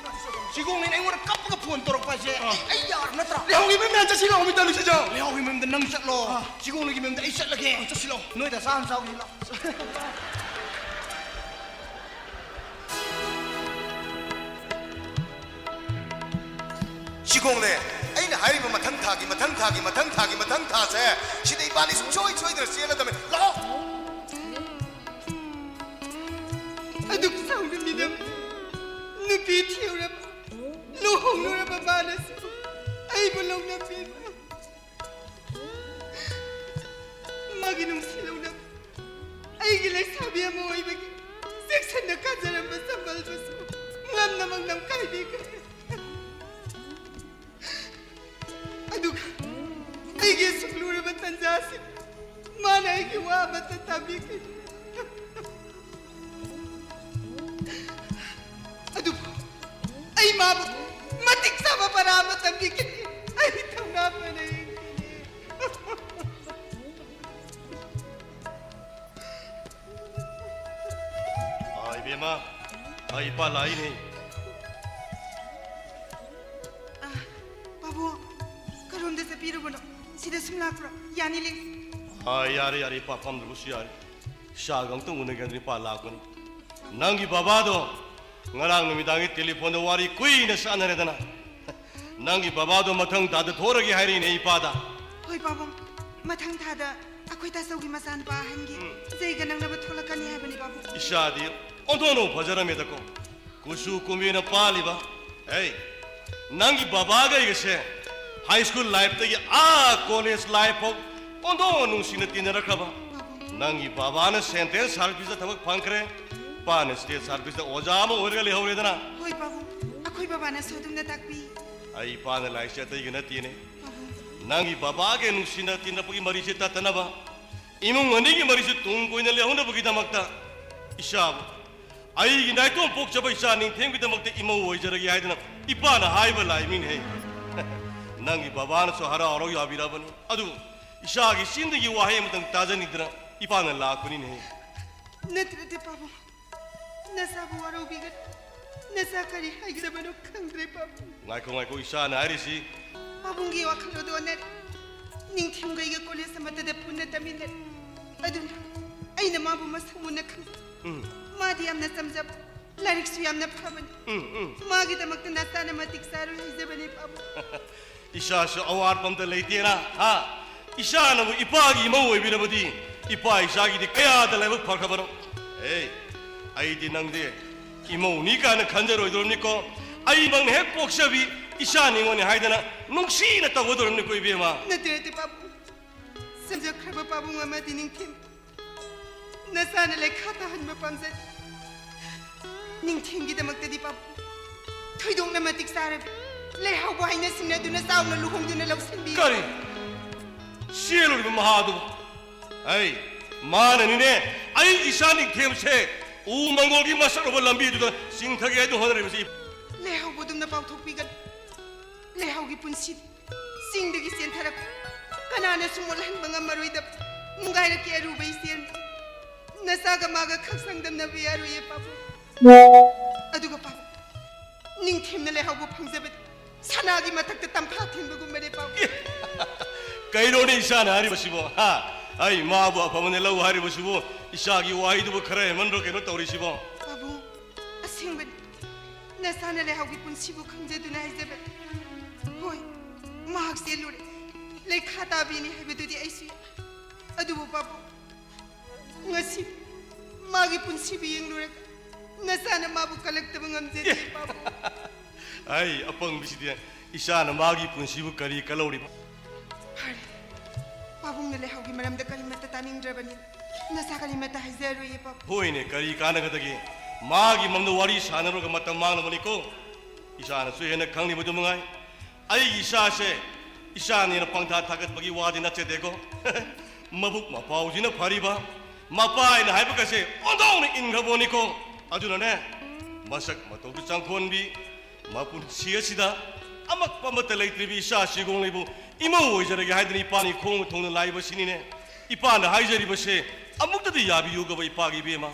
ꯆꯤꯒꯣꯡꯂꯩꯅ ꯑꯩꯉꯣꯟꯗ ꯀꯞꯄꯒ ꯐꯣꯟ ꯇꯧꯔꯛꯄ ꯍꯥꯏꯁꯦ ꯑꯥ꯫ ꯑꯩ, ꯑꯩ ꯌꯥꯔꯕ ꯅꯠꯇ꯭ꯔꯣ? ꯂꯩꯍꯥꯎꯒꯤ ꯃꯌꯨꯝ ꯃꯌꯥꯝ ꯆꯠꯁꯤ ꯂꯥꯛꯑꯣ, ꯇꯥ ꯅꯨꯡꯁꯤꯖꯥꯎ꯫ ꯂꯩꯍꯥꯎꯒꯤ ꯃꯌꯨꯝꯗ ꯅꯪ ꯆꯠꯂꯣ꯫ ꯑꯥ꯫ ꯆꯤꯒꯣꯡꯂꯩꯒꯤ ꯃꯌꯨꯝꯗ ꯑꯩ ꯆꯠꯂꯒꯦ꯫ ꯑꯥ, ꯆꯠꯁꯤ ꯂꯥꯛꯑꯣ꯫ ꯅꯣꯏꯗ ꯆꯥ ꯑꯃ ꯆꯥꯎꯈꯤꯁꯤ ꯂꯥꯛꯑꯣ꯫ ꯁꯤꯒꯣꯡꯂꯦ, ꯑꯩꯅ ꯍꯥꯏꯔꯤꯕ ꯃꯊꯪ ꯊꯥꯒꯤ, ꯃꯊꯪ ꯊꯥꯒꯤ, ꯃꯊꯪ ꯊꯥꯒꯤ, ꯃꯊꯪ ꯊꯥꯁꯦ ꯁꯤꯗ ꯏꯕꯥꯅꯤ ꯁꯨꯡꯁꯣꯏ ꯁꯣꯏꯗꯅ ꯆꯦꯜꯂꯗꯕꯅꯤ꯫ ꯂꯥꯛꯑꯣ꯫ ꯑꯗꯨꯛ ꯆꯥꯎꯅ ꯃꯤꯅꯝ ꯅꯨꯄꯤ ꯊꯤꯔꯨꯔꯕ, ꯂꯨꯍꯣꯡꯂꯨꯔꯕ ꯃꯥꯅꯁꯨ ꯑꯩꯕꯨ ꯂꯧꯅꯕꯤꯕ꯫ ꯃꯥꯒꯤ ꯅꯨꯡꯁꯤ ꯂꯧꯅꯕ ꯑꯩꯒꯤ ꯂꯩꯁꯥꯕꯤ ꯑꯃ ꯑꯣꯏꯕꯒꯤ ꯆꯦꯛꯁꯤꯟꯅ ꯀꯥꯖꯔꯝꯕ ꯁꯝꯕꯜꯕꯨꯁꯨ ꯉꯝꯅꯃꯛ ꯅꯝꯈꯥꯏꯕꯤꯈ꯭ꯔꯦ꯫ ꯑꯗꯨꯒ ꯑꯩꯒꯤ ꯑꯁꯨꯛ ꯂꯨꯔꯕ ꯇꯟꯖꯥ ꯑꯁꯤꯗ ꯃꯥꯅ ꯑꯩꯒꯤ ꯋꯥ ꯑꯃꯠꯇ ꯇꯥꯕꯤꯈꯤꯗꯦ꯫ ꯑꯗꯨꯕꯨ ꯑꯩ ꯃꯥꯕꯨ ꯃꯇꯤꯛ ꯆꯥꯕ ꯄꯔꯥ ꯑꯃ ꯇꯝꯕꯤꯈꯤꯗꯦ꯫ ꯑꯩ ꯊꯧꯅꯥ ꯐꯅ ꯌꯦꯡꯈꯤꯅꯤ꯫ ꯑꯥ, ꯏꯕꯦꯝꯃ, ꯑꯩ ꯏꯄꯥ ꯂꯥꯛꯏꯅꯦ꯫ ꯑꯥ, ꯄꯥꯕꯨꯡ, ꯀꯔꯣꯝꯗ ꯆꯠꯄꯤꯔꯨꯕꯅꯣ? ꯁꯤꯗ ꯁꯨꯝ ꯂꯥꯛꯄ꯭ꯔꯣ? ꯌꯥꯅꯤ, ꯂꯦꯡ꯫ ꯑꯥ, ꯌꯥꯔꯦ, ꯌꯥꯔꯦ, ꯏꯄꯥ ꯐꯝꯗ꯭ꯔꯕꯁꯨ ꯌꯥꯔꯦ꯫ ꯏꯆꯥꯒ ꯑꯝꯇꯪ ꯎꯅꯒꯦ ꯍꯥꯏꯗꯅ ꯏꯄꯥ ꯂꯥꯛꯄꯅꯤ꯫ ꯅꯪꯒꯤ ꯕꯕꯥꯗꯣ ꯉꯔꯥꯡ ꯅꯨꯃꯤꯗꯥꯡꯒꯤ ꯇꯦꯂꯤꯐꯣꯟꯗ ꯋꯥꯔꯤ ꯀꯨꯏꯅ ꯁꯥꯟꯅꯔꯦꯗꯅ꯫ ꯅꯪꯒꯤ ꯕꯕꯥꯗꯣ ꯃꯊꯪ ꯊꯥꯗ ꯊꯣꯔꯒꯦ ꯍꯥꯏꯔꯤꯅꯦ ꯏꯄꯥꯗ꯫ ꯍꯣꯏ ꯄꯥꯕꯨꯡ, ꯃꯊꯪ ꯊꯥꯗ ꯑꯩꯈꯣꯏ ꯇꯥꯆꯧꯒꯤ ꯃꯆꯥꯅꯨꯄꯥ ꯑꯍꯟꯒꯤ ꯎꯝ꯫ ꯖꯩꯒ ꯅꯪꯅꯕ ꯊꯣꯛꯂꯛꯀꯅꯤ ꯍꯥꯏꯕꯅꯤ ꯄꯥꯕꯨꯡ꯫ ꯏꯆꯥꯗꯤ ꯑꯣꯟꯊꯣꯛꯅ ꯐꯖꯔꯝꯃꯦꯗꯀꯣ꯫ ꯀꯨꯆꯨ ꯀꯨꯃꯦꯟꯅ ꯄꯥꯜꯂꯤꯕ꯫ ꯑꯩ, ꯅꯪꯒꯤ ꯕꯕꯥꯒ ꯑꯩꯒꯁꯦ ꯍꯥꯏ ꯁ꯭ꯀꯨꯜ ꯂꯥꯏꯐꯇꯒꯤ ꯑꯥ ꯀꯣꯂꯦꯖ ꯂꯥꯏꯐ ꯐꯥꯎ ꯑꯣꯟꯊꯣꯛꯅ ꯅꯨꯡꯁꯤꯅ ꯇꯤꯟꯅꯔꯛꯈ꯭ꯔꯕ꯫ ꯅꯪꯒꯤ ꯕꯕꯥꯅ ꯁꯦꯟꯇ꯭ꯔꯦꯜ ꯁꯥꯔꯚꯤꯁꯇ ꯊꯕꯛ ꯐꯪꯈ꯭ꯔꯦ, ꯏꯄꯥꯅ ꯁ꯭ꯇꯦꯠ ꯁꯥꯔꯚꯤꯁꯇ ꯑꯣꯖꯥ ꯑꯃ ꯑꯣꯏꯔꯒ ꯂꯩꯍꯧꯔꯦꯗꯅ꯫ ꯍꯣꯏ ꯄꯥꯕꯨꯡ, ꯑꯩꯈꯣꯏ ꯕꯕꯥꯅꯁꯨ ꯑꯗꯨꯝꯅ ꯇꯥꯛꯄꯤ꯫ ꯑꯩ ꯏꯄꯥꯅ ꯂꯥꯏꯔꯤꯛꯁꯦ ꯑꯇꯩꯒ ꯅꯠꯇꯦꯅꯦ, ꯄꯥꯕꯨꯡ꯫ ꯅꯪꯒꯤ ꯕꯕꯥꯒ ꯅꯨꯡꯁꯤꯅ ꯇꯤꯟꯅꯕꯒꯤ ꯃꯔꯤꯁꯦ ꯇꯠꯇꯅꯕ, ꯏꯃꯨꯡ ꯑꯅꯤꯒꯤ ꯃꯔꯤꯁꯦ ꯇꯨꯡ ꯀꯣꯏꯅ ꯂꯩꯍꯧꯅꯕꯒꯤꯗꯃꯛꯇ ꯏꯆꯥꯕꯨ, ꯑꯩꯒꯤ ꯅꯥꯏꯇꯣꯝ ꯄꯣꯛꯆꯕ ꯏꯆꯥ ꯅꯤꯡꯊꯦꯝꯒꯤꯗꯃꯛꯇ ꯏꯃꯧ ꯑꯣꯏꯖꯔꯒꯦ ꯍꯥꯏꯗꯅ ꯏꯄꯥꯅ ꯍꯥꯏꯕ ꯂꯥꯛꯏꯃꯤꯅꯦꯍꯦ꯫ ꯅꯪꯒꯤ ꯕꯕꯥꯅꯁꯨ ꯍꯔꯥꯎ ꯍꯔꯥꯎ ꯌꯥꯕꯤꯔꯕꯅꯤ꯫ ꯑꯗꯨ ꯏꯆꯥꯒꯤ ꯆꯤꯟꯗꯒꯤ ꯋꯥꯍꯩ ꯑꯃꯇꯪ ꯇꯥꯖꯅꯤꯡꯗꯅ ꯏꯄꯥꯅ ꯂꯥꯛꯄꯅꯤꯅꯦꯍꯦ꯫ ꯅꯠꯇ꯭ꯔꯗꯤ ꯄꯥꯕꯨꯡ, ꯅꯆꯥꯕꯨ ꯋꯥꯔꯧꯕꯤꯒꯅꯨ꯫ ꯅꯆꯥ ꯀꯔꯤ ꯍꯥꯏꯒꯗꯕꯅꯣ ꯈꯪꯗ꯭ꯔꯦ ꯄꯥꯕꯨꯡ꯫ ꯉꯥꯏꯈꯣ, ꯉꯥꯏꯈꯣ, ꯏꯆꯥꯅ ꯍꯥꯏꯔꯤꯁꯤ꯫ ꯄꯥꯕꯨꯡꯒꯤ ꯋꯥꯈꯜꯂꯣꯟꯗꯣ ꯑꯣꯟꯅꯔꯦ꯫ ꯅꯤꯡꯊꯦꯝꯒ ꯑꯩꯒ ꯀꯣꯂꯦꯖ ꯑꯃꯠꯇꯗ ꯄꯨꯟꯅ ꯇꯝꯃꯤꯟꯅꯔꯦ꯫ ꯑꯗꯨꯅ ꯑꯩꯅ ꯃꯥꯕꯨ ꯃꯁꯛ ꯃꯨꯟꯅ ꯈꯪꯖꯩ꯫ ꯎꯝ, ꯃꯥꯗꯤ ꯌꯥꯝꯅ ꯆꯝꯖꯕ, ꯂꯥꯏꯔꯤꯛꯁꯨ ꯌꯥꯝꯅ ꯐꯕꯅꯤ꯫ ꯎꯝ, ꯎꯝ꯫ ꯃꯥꯒꯤꯗꯃꯛꯇ ꯅꯆꯥꯅ ꯃꯇꯤꯛ ꯆꯥꯔꯣꯏ ꯍꯥꯏꯖꯕꯅꯤ ꯄꯥꯕꯨꯡ꯫ ꯏꯆꯥꯁꯨ ꯑꯋꯥꯠꯄ ꯑꯝꯇ ꯂꯩꯇꯦꯅ, ꯍꯥ? ꯏꯆꯥꯅꯕꯨ ꯏꯄꯥꯒꯤ ꯏꯃꯧ ꯑꯣꯏꯕꯤꯔꯕꯗꯤ ꯏꯄꯥ ꯏꯆꯥꯒꯤꯗꯤ ꯀꯌꯥꯗ ꯂꯥꯏꯕꯛ ꯐꯈ꯭ꯔꯕꯅꯣ꯫ ꯑꯦ, ꯑꯩꯗꯤ ꯅꯪꯗꯤ ꯏꯃꯧꯅꯤ ꯀꯥꯏꯅ ꯈꯟꯖꯔꯣꯏꯗꯧꯔꯝꯅꯤꯀꯣ꯫ ꯑꯩꯃꯛꯅ ꯍꯦꯛ ꯄꯣꯛꯆꯕꯤ ꯏꯆꯥ ꯅꯤꯉꯣꯜꯅꯤ ꯍꯥꯏꯗꯅ ꯅꯨꯡꯁꯤꯅ ꯇꯧꯒꯗꯧꯔꯝꯅꯤꯀꯣ ꯏꯕꯦꯝꯃ꯫ ꯅꯠꯇꯦ, ꯅꯠꯇꯦ ꯄꯥꯕꯨꯡ꯫ ꯆꯝꯖꯈ꯭ꯔꯕ ꯄꯥꯕꯨꯡ ꯑꯃꯗꯤ ꯅꯤꯡꯊꯦꯝ ꯅꯆꯥꯅ ꯂꯩꯈꯥ ꯇꯥꯍꯟꯕ ꯄꯥꯝꯖꯩ꯫ ꯅꯤꯡꯊꯦꯝꯒꯤꯗꯃꯛꯇꯗꯤ ꯄꯥꯕꯨꯡ ꯊꯣꯏꯗꯣꯛꯅ ꯃꯇꯤꯛ ꯆꯥꯔꯕꯤ ꯂꯩꯍꯥꯎꯕ ꯍꯥꯏꯅ ꯁꯤꯡꯅꯗꯨꯅ ꯆꯥꯎꯅ ꯂꯨꯍꯣꯡꯗꯨꯅ ꯂꯧꯁꯤꯟꯕꯤꯌꯨ꯫ ꯀꯔꯤ? ꯆꯦꯜꯂꯨꯔꯤꯕ ꯃꯍꯥꯗꯨꯕꯨ? ꯑꯩ, ꯃꯥꯅꯅꯤꯅꯦ ꯑꯩ ꯏꯆꯥ ꯅꯤꯡꯊꯦꯝꯁꯦ ꯎ ꯃꯪꯒꯣꯜꯒꯤ ꯃꯁꯛ ꯎꯕ ꯂꯝꯕꯤꯗꯨꯗ ꯆꯤꯡꯊꯒꯦ ꯍꯥꯏꯗꯨꯅ ꯍꯣꯠꯅꯔꯤꯕꯁꯤ꯫ ꯂꯩꯍꯥꯎꯕꯗꯨꯝꯅ ꯄꯥꯎꯊꯣꯛꯄꯤꯒꯅꯨ꯫ ꯂꯩꯍꯥꯎꯒꯤ ꯄꯨꯟꯁꯤ ꯆꯤꯡꯗꯒꯤ ꯆꯦꯟꯊꯔꯛꯄ ꯀꯅꯥꯅꯁꯨ ꯃꯣꯠꯍꯟꯕ ꯉꯝꯃꯔꯣꯏꯗꯕ ꯅꯨꯡꯒꯥꯏꯔꯛꯀꯤ ꯑꯔꯨꯕ ꯏꯆꯦꯜꯅꯤ꯫ ꯅꯆꯥꯒ ꯃꯥꯒ ꯈꯛ ꯆꯥꯡꯗꯝꯅꯕ ꯌꯥꯔꯣꯏꯌꯦ ꯄꯥꯕꯨꯡ꯫ ꯑꯗꯨꯒ ꯄꯥꯕꯨꯡ, ꯅꯤꯡꯊꯦꯝꯅ ꯂꯩꯍꯥꯎꯕ ꯐꯪꯖꯕꯗꯤ ꯁꯅꯥꯒꯤ ꯃꯊꯛꯇ ꯇꯝꯐꯥ ꯊꯤꯟꯕꯒꯨꯝꯕꯅꯦ ꯄꯥꯕꯨꯡ꯫ ꯀꯩꯅꯣꯅꯦ ꯏꯆꯥꯅ ꯍꯥꯏꯔꯤꯕꯁꯤꯕꯣ? ꯍꯥ? ꯑꯩ ꯃꯥꯕꯨ ꯑꯐꯕꯅꯦ ꯂꯧ ꯍꯥꯏꯔꯤꯕꯁꯤꯕꯨ? ꯏꯆꯥꯒꯤ ꯋꯥꯍꯩꯗꯨꯕꯨ ꯈꯔ ꯍꯦꯟꯃꯟꯗ꯭ꯔꯣ ꯀꯩꯅꯣ ꯇꯧꯔꯤꯁꯤꯕꯣ? ꯄꯥꯕꯨꯡ, ꯑꯁꯦꯡꯕꯅꯤ꯫ ꯅꯆꯥꯅ ꯂꯩꯍꯥꯎꯒꯤ ꯄꯨꯟꯁꯤꯕꯨ ꯈꯪꯖꯗꯨꯅ ꯍꯥꯏꯖꯕꯅꯤ꯫ ꯍꯣꯏ, ꯃꯍꯥꯛ ꯆꯦꯜꯂꯨꯔꯦ꯫ ꯂꯩꯈꯥ ꯇꯥꯕꯤꯅꯤ ꯍꯥꯏꯕꯗꯨꯗꯤ ꯑꯩꯁꯨ ꯌꯥꯏ꯫ ꯑꯗꯨꯕꯨ ꯄꯥꯕꯨꯡ, ꯉꯁꯤ ꯃꯥꯒꯤ ꯄꯨꯟꯁꯤꯕꯨ ꯌꯦꯡꯂꯨꯔꯒ ꯅꯆꯥꯅ ꯃꯥꯕꯨ ꯀꯜꯂꯛꯇꯕ ꯉꯝꯖꯗꯦ, ꯑꯦ! ꯄꯥꯕꯨꯡ꯫ ꯑꯩ ꯑꯄꯪꯕꯤꯁꯤꯗꯤ, ꯏꯆꯥꯅ ꯃꯥꯒꯤ ꯄꯨꯟꯁꯤꯕꯨ ꯀꯔꯤ ꯀꯜꯍꯧꯔꯤꯕ? ꯐꯔꯦ, ꯄꯥꯕꯨꯡꯅ ꯂꯩꯍꯥꯎꯒꯤ ꯃꯔꯝꯗ ꯀꯔꯤꯃꯠꯇ ꯇꯥꯅꯤꯡꯗ꯭ꯔꯕꯅꯤꯅ ꯅꯆꯥ ꯀꯔꯤꯃꯠꯇ ꯍꯥꯏꯖꯔꯣꯏꯌꯦ, ꯄꯥꯕꯨꯡ꯫ ꯍꯣꯏꯅꯦ, ꯀꯔꯤ ꯀꯥꯟꯅꯒꯗꯒꯦ? ꯃꯥꯒꯤ ꯃꯔꯝꯗ ꯋꯥꯔꯤ ꯁꯥꯟꯅꯔꯨꯔꯒ ꯃꯇꯝ ꯃꯥꯡꯅꯕꯅꯤꯀꯣ꯫ ꯏꯆꯥꯅꯁꯨ ꯍꯦꯟꯅ ꯈꯪꯂꯤꯕꯗꯨ ꯃꯉꯥꯏ꯫ ꯑꯩꯒꯤ ꯏꯆꯥꯁꯦ ꯏꯆꯥꯅꯦꯅ ꯄꯪꯊꯥ ꯊꯥꯒꯠꯄꯒꯤ ꯋꯥꯗꯤ ꯅꯠꯆꯗꯦꯀꯣ꯫ ꯃꯕꯨꯛ ꯃꯄꯥꯎꯁꯤꯅ ꯐꯔꯤꯕ, ꯃꯄꯥ ꯍꯥꯏꯅ ꯍꯥꯏꯕꯒꯁꯦ ꯑꯣꯟꯊꯣꯛꯅ ꯏꯟꯈ꯭ꯔꯕꯣꯅꯤꯀꯣ꯫ ꯑꯗꯨꯅꯅꯦ, ꯃꯁꯛ ꯃꯇꯧꯁꯨ ꯆꯪꯈꯣꯟꯕꯤ, ꯃꯄꯨꯟꯁꯤ ꯑꯁꯤꯗ ꯑꯃꯛꯄ ꯑꯃꯠꯇ ꯂꯩꯇ꯭ꯔꯤꯕ ꯏꯆꯥ ꯁꯤꯒꯣꯡꯂꯩꯕꯨ ꯏꯃꯧ ꯑꯣꯏꯖꯔꯒꯦ ꯍꯥꯏꯗꯨꯅ ꯏꯄꯥꯅꯤ ꯈꯣꯡ ꯊꯣꯡꯅ ꯂꯥꯛꯏꯕꯁꯤꯅꯤꯅꯦ꯫ ꯏꯄꯥꯅ ꯍꯥꯏꯖꯔꯤꯕꯁꯦ ꯑꯃꯨꯛꯇꯗꯤ ꯌꯥꯕꯤꯌꯨꯒꯕ ꯏꯄꯥꯒꯤ ꯏꯕꯦꯝꯃ꯫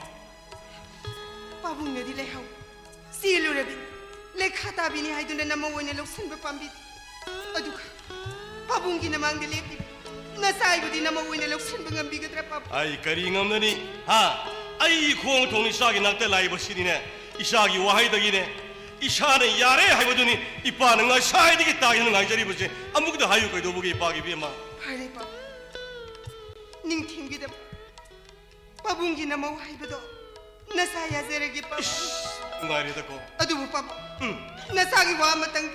ꯄꯥꯕꯨꯡꯅꯗꯤ ꯂꯩꯍꯧ, ꯆꯦꯜꯂꯨꯔꯗꯤ ꯂꯩꯈꯥ ꯇꯥꯕꯤꯅꯤ ꯍꯥꯏꯗꯨꯅ ꯅꯃꯧ ꯑꯣꯏꯅ ꯂꯧꯁꯤꯟꯕ ꯄꯥꯝꯕꯤꯗꯦ꯫ ꯑꯗꯨꯒ ꯄꯥꯕꯨꯡꯒꯤ ꯃꯃꯥꯡꯗ ꯂꯦꯞꯄꯤꯕ ꯅꯆꯥ ꯑꯩꯕꯨꯗꯤ ꯅꯃꯧ ꯑꯣꯏꯅ ꯂꯧꯁꯤꯟꯕ ꯉꯝꯕꯤꯒꯗ꯭ꯔꯥ, ꯄꯥꯕꯨꯡ? ꯑꯩ ꯀꯔꯤ ꯉꯝꯅꯅꯤ? ꯍꯥ? ꯑꯩ ꯈꯣꯡ ꯊꯣꯡꯅ ꯏꯆꯥꯒꯤ ꯅꯥꯛꯇ ꯂꯥꯛꯏꯕꯁꯤꯅꯤꯅꯦ, ꯏꯆꯥꯒꯤ ꯋꯥꯍꯩꯗꯒꯤꯅꯦ, ꯏꯆꯥꯅ ꯌꯥꯔꯦ ꯍꯥꯏꯕꯗꯨꯅꯤ ꯏꯄꯥꯅ ꯉꯁꯥꯏꯗꯒꯤ ꯇꯥꯒꯦꯅ ꯉꯥꯏꯖꯔꯤꯕꯁꯦ꯫ ꯑꯃꯨꯛꯇ ꯍꯥꯏꯌꯨ ꯀꯩꯗꯧꯕꯒꯤ ꯏꯄꯥꯒꯤ ꯏꯕꯦꯝꯃ? ꯐꯔꯦ, ꯄꯥꯕꯨꯡ, ꯅꯤꯡꯊꯦꯝꯒꯤꯗꯃꯛ ꯄꯥꯕꯨꯡꯒꯤ ꯅꯃꯧ ꯍꯥꯏꯕꯗꯣ ꯅꯆꯥ ꯌꯥꯖꯔꯒꯦ, ꯄꯥꯕꯨꯡ꯫ ꯏꯁ, ꯅꯨꯡꯉꯥꯏꯔꯦꯗꯀꯣ꯫ ꯑꯗꯨꯕꯨ ꯄꯥꯕꯨꯡ, ꯎꯝ꯫ ꯅꯆꯥꯒꯤ ꯋꯥ ꯑꯃꯇꯪ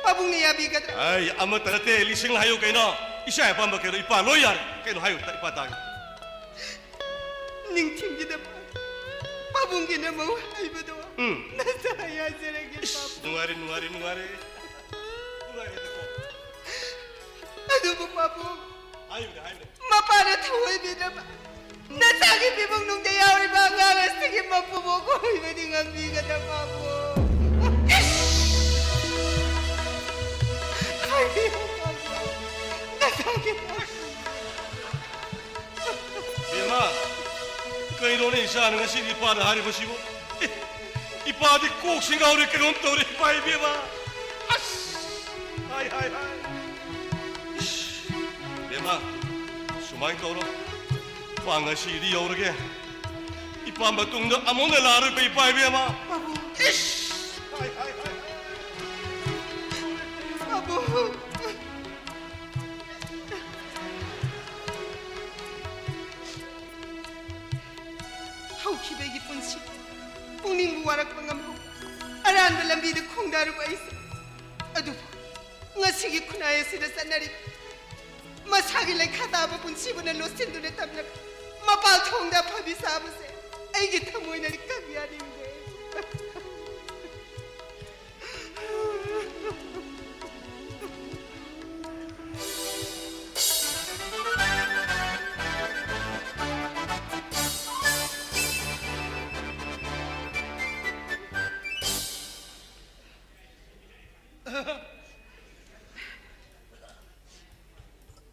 ꯄꯥꯕꯨꯡꯅ ꯌꯥꯕꯤꯒꯗ꯭ꯔꯥ? ꯑꯩ ꯑꯃꯠꯇ ꯅꯠꯇꯦ, ꯂꯤꯁꯤꯡ ꯍꯥꯏꯌꯨ ꯀꯩꯅꯣ? ꯏꯆꯥ ꯑꯄꯥꯝꯕ ꯀꯩꯅꯣ? ꯏꯄꯥ ꯂꯣꯏ ꯌꯥꯔꯦ꯫ ꯀꯩꯅꯣ ꯍꯥꯏꯌꯨ, ꯏꯄꯥ ꯇꯥꯒꯦ꯫ ꯅꯤꯡꯊꯤꯡꯒꯤꯗꯃꯛ ꯄꯥꯕꯨꯡꯒꯤ ꯅꯃꯧ ꯍꯥꯏꯕꯗꯣ, ꯎꯝ꯫ ꯅꯆꯥ ꯌꯥꯖꯔꯒꯦ, ꯏꯁ, ꯄꯥꯕꯨꯡ꯫ ꯅꯨꯡꯉꯥꯏꯔꯦ, ꯅꯨꯡꯉꯥꯏꯔꯦ, ꯅꯨꯡꯉꯥꯏꯔꯦ꯫ ꯅꯨꯡꯉꯥꯏꯔꯦꯗꯀꯣ꯫ ꯑꯗꯨꯕꯨ ꯄꯥꯕꯨꯡ, ꯍꯥꯏꯌꯨꯅꯦ, ꯍꯥꯏꯌꯨꯅꯦ꯫ ꯃꯄꯥꯅ ꯊꯑꯣꯏꯕꯤꯗꯕ ꯅꯆꯥꯒꯤ ꯄꯤꯕꯨꯡ ꯅꯨꯡꯗ ꯌꯥꯎꯔꯤꯕ ꯑꯉꯥꯡ ꯑꯁꯤꯒꯤ ꯃꯄꯨꯕꯣꯛ ꯑꯣꯏꯕꯗꯤ ꯉꯝꯕꯤꯒꯗ꯭ꯔꯥ, ꯄꯥꯕꯨꯡ? ꯍꯥꯏꯕꯤꯌꯨ, ꯄꯥꯕꯨꯡ꯫ ꯅꯆꯥꯒꯤ ꯄꯤꯕꯨꯡ꯫ ꯕꯦꯝꯃ, ꯀꯩꯅꯣꯅꯦ ꯏꯆꯥꯅ ꯉꯁꯤꯗꯤ ꯏꯄꯥꯗ ꯍꯥꯏꯔꯤꯕꯁꯤꯕꯨ? ꯑꯦ, ꯏꯄꯥꯗꯤ ꯀꯣꯛꯁꯤ ꯉꯥꯎꯔꯦ, ꯀꯩꯅꯣꯝ ꯇꯧꯔꯦ, ꯏꯄꯥ ꯏꯕꯦꯝꯃ꯫ ꯑꯁ! ꯍꯥꯏ, ꯍꯥꯏ, ꯍꯥꯏ꯫ ꯏꯁ! ꯕꯦꯝꯃ, ꯁꯨꯃꯥꯏꯅ ꯇꯧꯔꯣ꯫ ꯏꯄꯥ ꯉꯁꯤꯗꯤ ꯌꯧꯔꯒꯦ꯫ ꯏꯄꯥ ꯃꯇꯨꯡꯗ ꯑꯃꯨꯛ ꯍꯟꯅ ꯂꯥꯛꯑꯔꯣꯏꯀꯣ, ꯏꯄꯥ ꯏꯕꯦꯝꯃ꯫ ꯄꯥꯕꯨꯡ꯫ ꯏꯁ! ꯍꯥꯏ, ꯍꯥꯏ, ꯍꯥꯏ, ꯍꯥꯏ꯫ ꯄꯥꯕꯨꯡ꯫ ꯍꯧꯈꯤꯕꯒꯤ ꯄꯨꯟꯁꯤ, ꯄꯨꯛꯅꯤꯡꯕꯨ ꯋꯥꯔꯛꯄ ꯉꯝꯍꯧ꯫ ꯑꯔꯥꯟꯕ ꯂꯝꯕꯤꯗ ꯈꯣꯡꯗꯥꯔꯨꯕ ꯑꯩꯁꯦ꯫ ꯑꯗꯨꯕꯨ ꯉꯁꯤꯒꯤ ꯈꯨꯟꯅꯥꯏ ꯑꯁꯤꯗ ꯆꯠꯅꯔꯤꯕ ꯃꯁꯥꯒꯤ ꯂꯩꯈꯥ ꯇꯥꯕ ꯄꯨꯟꯁꯤꯕꯨꯅ ꯂꯣꯠꯁꯤꯟꯗꯨꯅ ꯊꯝꯂꯕ ꯃꯄꯥꯜ ꯊꯣꯡꯗ ꯑꯐꯕꯤ ꯁꯥꯕꯁꯦ ꯑꯩꯒꯤ ꯊꯃꯣꯏꯅꯗꯤ ꯀꯛ ꯌꯥꯅꯤꯡꯗꯦ꯫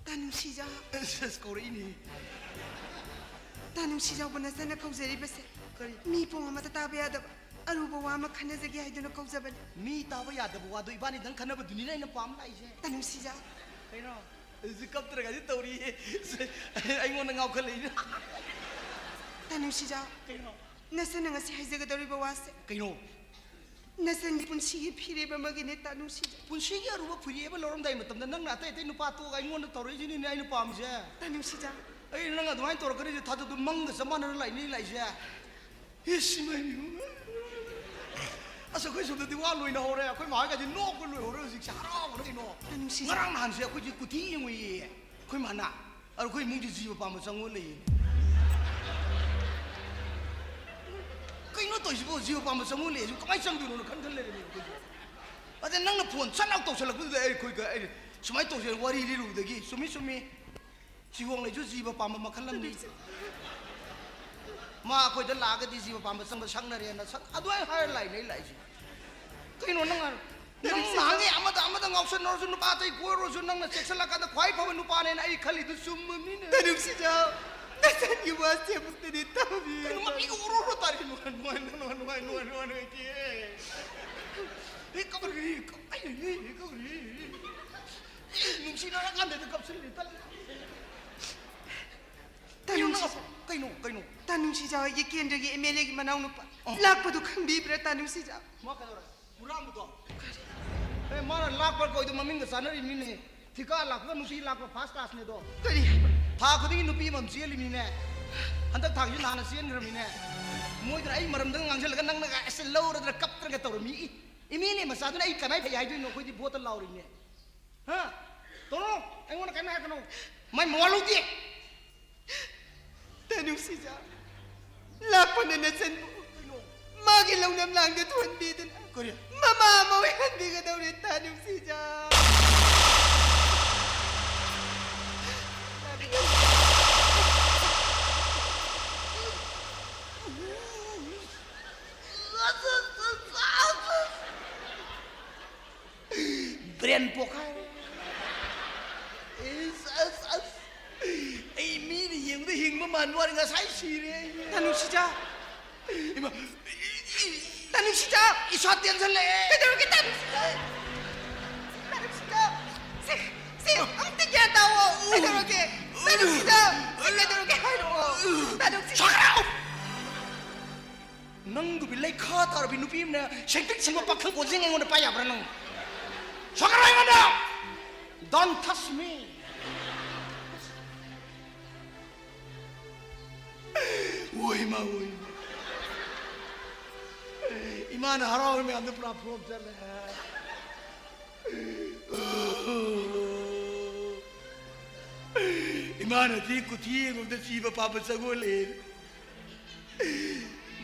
ꯇꯥ ꯅꯨꯡꯁꯤꯖꯥꯎ꯫ ꯑꯁ, ꯑꯁ, ꯀꯧꯔꯛꯏꯅꯦ꯫ ꯇꯥ ꯅꯨꯡꯁꯤꯖꯥꯎꯕꯨ ꯅꯆꯟꯅ ꯀꯧꯖꯔꯤꯕꯁꯦ ꯀꯔꯤ? ꯃꯤ ꯄꯨꯝ ꯑꯃꯠꯇ ꯇꯥꯕ ꯌꯥꯗꯕ ꯑꯔꯨꯕ ꯋꯥ ꯑꯃ ꯈꯟꯅꯖꯒꯦ ꯍꯥꯏꯗꯨꯅ ꯀꯧꯖꯕꯅꯤ꯫ ꯃꯤ ꯇꯥꯕ ꯌꯥꯗꯕ ꯋꯥꯗꯣ ꯏꯕꯥꯅꯤꯗꯪ ꯈꯟꯅꯕꯗꯨꯅꯤꯅꯦ ꯑꯩꯅ ꯄꯥꯝ ꯂꯥꯛꯏꯁꯦ꯫ ꯇꯥ ꯅꯨꯡꯁꯤꯖꯥꯎ꯫ ꯀꯩꯅꯣ? ꯍꯧꯖꯤꯛ ꯀꯞꯇ꯭ꯔꯒꯗꯤ ꯇꯧꯔꯤꯌꯦ꯫ ꯑꯩꯉꯣꯟꯗ ꯉꯥꯎꯈꯠꯂꯛꯏꯅꯦ꯫ ꯇꯥ ꯅꯨꯡꯁꯤꯖꯥꯎ꯫ ꯀꯩꯅꯣ? ꯅꯆꯟꯅ ꯉꯁꯤ ꯍꯥꯏꯖꯒꯗꯧꯔꯤꯕ ꯋꯥꯁꯦ꯫ ꯀꯩꯅꯣ? ꯅꯆꯟꯒꯤ ꯄꯨꯟꯁꯤꯒꯤ ꯐꯤꯔꯦꯞ ꯑꯃꯒꯤꯅꯦ, ꯇꯥ ꯅꯨꯡꯁꯤꯖꯥꯎ꯫ ꯄꯨꯟꯁꯤꯒꯤ ꯑꯔꯨꯕ ꯐꯤꯔꯦꯞ ꯑꯃ ꯂꯧꯔꯝꯗꯥꯏ ꯃꯇꯝꯗ ꯅꯪꯅ ꯑꯇꯩ ꯑꯇꯩ ꯅꯨꯄꯥ ꯇꯣꯛꯑꯒ ꯑꯩꯉꯣꯟꯗ ꯇꯧꯔꯛꯏꯁꯤꯅꯤꯅꯦ ꯑꯩꯅ ꯄꯥꯝꯃꯤꯁꯦ꯫ ꯇꯥ ꯅꯨꯡꯁꯤꯖꯥꯎ꯫ ꯑꯩ ꯅꯪ ꯑꯗꯨꯃꯥꯏꯅ ꯇꯧꯔꯛꯀꯅꯤꯁꯦ ꯊꯥꯖꯗ, ꯃꯪꯒ ꯆꯞ ꯃꯥꯟꯅꯅ ꯂꯥꯛꯏꯅꯦ ꯂꯥꯛꯏꯁꯦ꯫ ꯏꯁ, ꯏꯃꯥꯏ, ꯏꯃꯥꯏ꯫ ꯑꯁ, ꯑꯩꯈꯣꯏ ꯁꯣꯝꯗꯗꯤ ꯋꯥ ꯂꯣꯏꯅ ꯍꯧꯔꯦ꯫ ꯑꯩꯈꯣꯏ ꯃꯥ ꯍꯣꯏꯒꯗꯤ ꯅꯣꯛꯄ ꯂꯣꯏꯍꯧꯔꯦ ꯍꯧꯖꯤꯛꯁꯦ, ꯍꯔꯥꯎꯕꯅ ꯀꯩꯅꯣ꯫ ꯇꯥ ꯅꯨꯡꯁꯤꯖꯥꯎ꯫ ꯉꯔꯥꯡ ꯅꯍꯥꯟꯁꯦ ꯑꯩꯈꯣꯏꯁꯦ ꯀꯨꯊꯤ ꯌꯦꯡꯉꯨꯏꯌꯦ ꯑꯩꯈꯣꯏ ꯃꯥꯅ꯫ ꯑꯗꯣ ꯑꯩꯈꯣꯏ ꯏꯃꯨꯡꯁꯦ ꯖꯤꯕ ꯄꯥꯟꯕ ꯆꯪꯉꯨ ꯂꯩꯌꯦ꯫ ꯀꯩꯅꯣ ꯇꯧꯔꯤꯁꯤꯕꯣ? ꯖꯤꯕ ꯄꯥꯟꯕ ꯆꯪꯉꯨ ꯂꯩꯌꯦ꯫ ꯀꯃꯥꯏꯅ ꯆꯪꯗꯣꯏꯅꯣꯅ ꯈꯟ ꯈꯟ ꯂꯩꯔꯝꯃꯦ ꯑꯩꯈꯣꯏꯁꯦ꯫ ꯑꯗ ꯅꯪꯅ ꯐꯣꯟ ꯁꯠ ꯂꯥꯎ ꯇꯧꯁꯜꯂꯛꯄꯗꯨꯗ ꯑꯩꯈꯣꯏꯒ, ꯑꯩ ꯁꯨꯃꯥꯏꯅ ꯇꯧꯁꯦ ꯋꯥꯔꯤ ꯂꯤꯔꯨꯕꯗꯒꯤ, ꯆꯨꯝꯃꯤ, ꯆꯨꯝꯃꯤ꯫ ꯆꯤꯒꯣꯡ ꯂꯩꯁꯨ ꯖꯤꯕ ꯄꯥꯝꯕ ꯃꯈꯜ ꯑꯃꯅꯤ꯫ ꯃꯥ ꯑꯩꯈꯣꯏꯗ ꯂꯥꯛꯑꯒꯗꯤ ꯖꯤꯕ ꯄꯥꯝꯕ ꯆꯪꯕ ꯁꯛꯅꯔꯦꯅ ꯁꯛ-, ꯑꯗꯨꯃꯥꯏꯅ ꯍꯥꯏꯔ ꯂꯥꯛꯏꯅꯦ ꯑꯩ ꯂꯥꯛꯏꯁꯦ꯫ ꯀꯩꯅꯣ ꯅꯪ, ꯅꯪ ꯅꯍꯥꯟꯒꯩ ꯑꯃꯗ ꯑꯃꯗ ꯉꯥꯎꯁꯟꯅꯔꯁꯨ, ꯅꯨꯄꯥ ꯑꯇꯩ ꯀꯣꯏꯔꯨꯔꯁꯨ, ꯅꯪꯅ ꯆꯦꯛꯁꯤꯜꯂꯀꯥꯟꯗ ꯈ꯭ꯋꯥꯏ ꯐꯕ ꯅꯨꯄꯥꯅꯦꯅ ꯑꯩ ꯈꯜꯂꯤꯗꯨ ꯆꯨꯝꯃꯕꯅꯤꯅꯦ꯫ ꯇꯥ ꯅꯨꯡꯁꯤꯖꯥꯎ, ꯅꯆꯟꯒꯤ ꯋꯥꯁꯦ ꯑꯃꯨꯛꯇꯗꯤ ꯇꯥꯕꯤꯌꯨ꯫ ꯀꯩꯅꯣ ꯃꯄꯤꯒ ꯑꯣꯔꯣ ꯑꯣꯔꯣ ꯇꯥꯔꯤ? ꯅꯨꯡꯉꯥꯏ, ꯅꯨꯡꯉꯥꯏ, ꯅꯨꯡꯉꯥꯏ, ꯅꯨꯡꯉꯥꯏ, ꯅꯨꯡꯉꯥꯏ, ꯅꯨꯡꯉꯥꯏꯇꯦ꯫ ꯑꯦ, ꯀꯞꯄꯨꯔꯤ, ꯀꯞ-, ꯑꯩ, ꯑꯦ, ꯀꯞꯄꯨꯔꯤ꯫ ꯑꯦ, ꯅꯨꯡꯁꯤꯅꯔꯀꯥꯟꯗꯗꯤ ꯀꯞꯁꯤꯜꯂꯤ, ꯇꯜꯂꯤ꯫ ꯇꯥ ꯀꯩꯅꯣ ꯅꯪ ꯅꯨꯡꯁꯤꯖꯥꯎ꯫ ꯀꯩꯅꯣ, ꯀꯩꯅꯣ? ꯇꯥ ꯅꯨꯡꯁꯤꯖꯥꯎ ꯍꯣꯏꯒꯤ ꯀꯦꯟꯗ꯭ꯔꯒꯤ ꯑꯦꯝ ꯑꯦꯜ ꯑꯦꯒꯤ ꯃꯅꯥꯎꯅꯨꯄꯥ ꯑꯣ꯫ ꯂꯥꯛꯄꯗꯨ ꯈꯪꯕꯤꯕ꯭ꯔꯥ, ꯇꯥ ꯅꯨꯡꯁꯤꯖꯥꯎ? ꯃꯥ ꯀꯩꯗꯧꯔꯦ? ꯍꯨꯔꯥꯟꯕꯗꯣ? ꯑꯦ, ꯃꯥꯅ ꯂꯥꯛꯄ ꯀꯧꯏꯗꯣ ꯃꯃꯤꯡꯒ ꯆꯥꯟꯅꯔꯤꯕꯅꯤꯅꯦ꯫ ꯊꯤꯀꯥ ꯂꯥꯛꯄꯒ ꯅꯨꯄꯤ ꯂꯥꯛꯄ first class ꯅꯦꯗꯣ꯫ ꯀꯔꯤ ꯍꯥꯏꯕ? ꯊꯥ ꯈꯨꯗꯤꯡꯒꯤ ꯅꯨꯄꯤ ꯑꯃꯃꯝ ꯆꯦꯜꯂꯤꯃꯤꯅꯦ꯫ ꯍꯟꯗꯛ ꯊꯥꯒꯤꯁꯨ ꯅꯍꯥꯟꯅ ꯆꯦꯟꯈ꯭ꯔꯃꯤꯅꯦ꯫ ꯃꯣꯏꯗꯨꯅ ꯑꯩ ꯃꯔꯝꯗ ꯉꯥꯡꯁꯤꯜꯂꯒ ꯅꯪꯅꯒ ꯑꯁ ꯂꯧꯔꯗ꯭ꯔꯥ ꯀꯞꯇ꯭ꯔꯒ ꯇꯧꯔꯝꯃꯤ꯫ ꯏ, ꯏꯃꯦꯅꯦ ꯃꯆꯥꯗꯨꯅ ꯑꯩ ꯀꯃꯥꯏ ꯐꯩ ꯍꯥꯏꯗꯣꯏꯅꯣ? ꯑꯩꯈꯣꯏꯗꯤ ꯚꯣꯠꯇ ꯂꯥꯎꯔꯤꯅꯦ꯫ ꯍꯥ? ꯇꯧꯔꯣ, ꯑꯩꯉꯣꯟꯗ ꯀꯔꯤꯝ ꯍꯥꯏꯔꯛꯀꯅꯣ꯫ ꯃꯥꯏ ꯃꯋꯥ ꯂꯧꯗꯦ꯫ ꯇꯅꯨꯁꯤꯖ, ꯂꯥꯛꯄꯅ ꯅꯆꯟꯕꯨ ꯃꯥꯒꯤ ꯂꯧꯅꯝ ꯂꯥꯡꯗ ꯊꯣꯟꯕꯤꯗꯨꯅ ꯀꯔꯤ? ꯃꯃꯥ ꯑꯃ ꯑꯣꯏꯍꯟꯕꯤꯒꯗꯧꯔꯦ ꯇꯅꯨꯁꯤꯖ꯫ ꯕ꯭ꯔꯦꯟ ꯄꯣꯛꯈꯥꯏꯔꯦ꯫ ꯑꯁ, ꯑꯁ, ꯑꯁ꯫ ꯑꯩ ꯃꯤꯅ ꯌꯦꯡꯕꯗ ꯍꯤꯡꯕ ꯃꯥꯟꯕ ꯋꯥꯅꯤ, ꯉꯁꯥꯏ ꯁꯤꯔꯦ ꯑꯩ꯫ ꯇꯅꯨꯁꯤꯖ꯫ ꯏꯃꯥ꯫ ꯇꯅꯨꯁꯤꯖ꯫ ꯏꯁꯥ ꯇꯦꯟꯁꯤꯜꯂꯛꯑꯦ꯫ ꯀꯩꯗꯧꯔꯒꯦ ꯇꯅꯨꯁꯤꯖ? ꯇꯅꯨꯁꯤꯖ꯫ ꯁꯦ, ꯁꯦ, ꯑꯝꯇ ꯒ꯭ꯌꯥꯟ ꯇꯥꯑꯣ꯫ ꯀꯩꯗꯧꯔꯒꯦ? ꯇꯅꯨꯁꯤꯖ꯫ ꯁꯦ, ꯀꯩꯗꯧꯔꯒꯦ ꯍꯥꯏꯔꯛꯑꯣ꯫ ꯇꯅꯨꯁꯤꯖ꯫ ꯁꯣꯛꯀꯅꯨ! ꯅꯪꯗꯨꯕꯤ ꯂꯩꯈꯥ ꯇꯥꯔꯕꯤ ꯅꯨꯄꯤ ꯑꯃꯅ ꯁꯦꯡꯇ꯭ꯔꯤꯛ ꯁꯦꯡꯕ ꯄꯥꯈꯪ ꯀꯣꯟꯖꯦꯡ ꯑꯩꯉꯣꯟꯗ ꯄꯥꯏ ꯌꯥꯕ꯭ꯔꯥ ꯅꯪ? ꯁꯣꯛꯀꯅꯨ ꯑꯩꯉꯣꯟꯗ! Don't touch me! ꯑꯣ ꯏꯃꯥ, ꯑꯣ ꯏꯃꯥ꯫ ꯏꯃꯥꯅ ꯍꯔꯥꯎꯔꯤ ꯃꯌꯥꯝꯗꯣ ꯄꯨꯔꯥ flop ꯆꯠꯂꯦ꯫ ꯏꯃꯥꯅꯗꯤ ꯀꯨꯊꯤ ꯌꯦꯡꯕꯗ ꯖꯤꯕ ꯄꯥꯝꯕ ꯆꯪꯉꯣꯜꯂꯦ꯫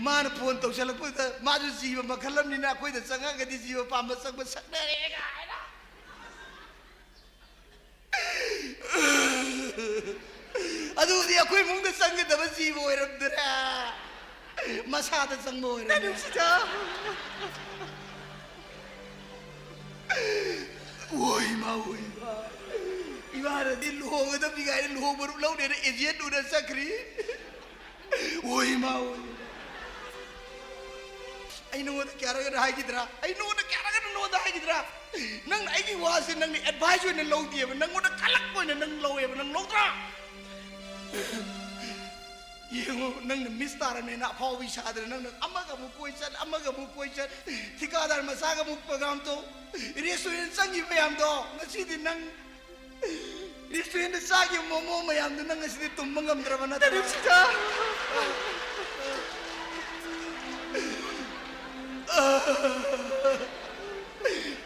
ꯃꯥꯅ phone ꯇꯧꯁꯜꯂꯛꯄꯗ ꯃꯥꯁꯨ ꯖꯤꯕ ꯃꯈꯜ ꯑꯃꯅꯤꯅ ꯑꯩꯈꯣꯏꯗ ꯆꯪꯉꯛꯑꯒꯗꯤ ꯖꯤꯕ ꯄꯥꯝꯕ ꯆꯪꯕ ꯁꯛꯅꯔꯦ ꯀꯥꯏꯅ꯫ ꯑꯗꯨꯗꯤ ꯑꯩꯈꯣꯏ ꯏꯃꯨꯡꯗ ꯆꯪꯒꯗꯕ ꯖꯤꯕ ꯑꯣꯏꯔꯝꯗ꯭ꯔꯦ, ꯃꯁꯥꯗ ꯆꯪꯕ ꯑꯣꯏꯔꯝꯃꯦ꯫ ꯅꯨꯡꯁꯤꯖ꯫ ꯑꯣ ꯏꯃꯥ, ꯑꯣ ꯏꯃꯥ꯫ ꯏꯃꯥꯅꯗꯤ ꯂꯨꯍꯣꯡꯒꯗꯕꯅꯤ ꯀꯥꯏꯅ ꯂꯨꯍꯣꯡ ꯃꯔꯨꯞ ꯂꯧꯅꯦꯅ agent ꯎꯅ ꯆꯠꯈ꯭ꯔꯤ꯫ ꯑꯣ ꯏꯃꯥ, ꯑꯣ ꯏꯃꯥ꯫ ꯑꯩ ꯅꯉꯣꯟꯗ ꯀꯌꯥꯔꯛ ꯍꯥꯏꯈꯤꯗ꯭ꯔꯥ? ꯑꯩ ꯅꯉꯣꯟꯗ ꯀꯌꯥꯔꯛ ꯅꯉꯣꯟꯗ ꯍꯥꯏꯈꯤꯗ꯭ꯔꯥ? ꯅꯪꯅ ꯑꯩꯒꯤ ꯋꯥꯁꯦ ꯅꯪꯅ advice ꯑꯣꯏꯅ ꯂꯧꯗꯦꯕ, ꯅꯪꯉꯣꯟꯗ ꯀꯂꯛ ꯑꯣꯏꯅ ꯅꯪ ꯂꯧꯋꯦꯕ, ꯅꯪ ꯂꯧꯗ꯭ꯔꯥ? ꯌꯦꯡꯉꯣ, ꯅꯪꯅ Miss ꯇꯥꯔꯝꯃꯦꯅ ꯑꯐꯥꯎꯕꯤ ꯁꯥꯗꯅ ꯅꯪꯅ ꯑꯃꯒ ꯑꯃꯨꯛ ꯀꯣꯏ ꯆꯠ, ꯑꯃꯒ ꯑꯃꯨꯛ ꯀꯣꯏ ꯆꯠ, ꯊꯤꯀꯥꯗꯥꯔ ꯃꯆꯥꯒ ꯑꯃꯨꯛ program ꯇꯧ, restaurant ꯆꯪꯈꯤꯕ ꯃꯌꯥꯝꯗꯣ ꯉꯁꯤꯗꯤ ꯅꯪ ꯔꯦꯁꯇꯨꯔꯦꯟꯗ ꯆꯥꯈꯤꯕ ꯃꯣꯃꯣ ꯃꯌꯥꯝꯗꯨ ꯅꯪ ꯉꯁꯤꯗꯤ ꯇꯨꯝꯕ ꯉꯝꯗ꯭ꯔꯕ ꯅꯠꯇ꯭ꯔꯥ? ꯇꯅꯨꯁꯤꯗ!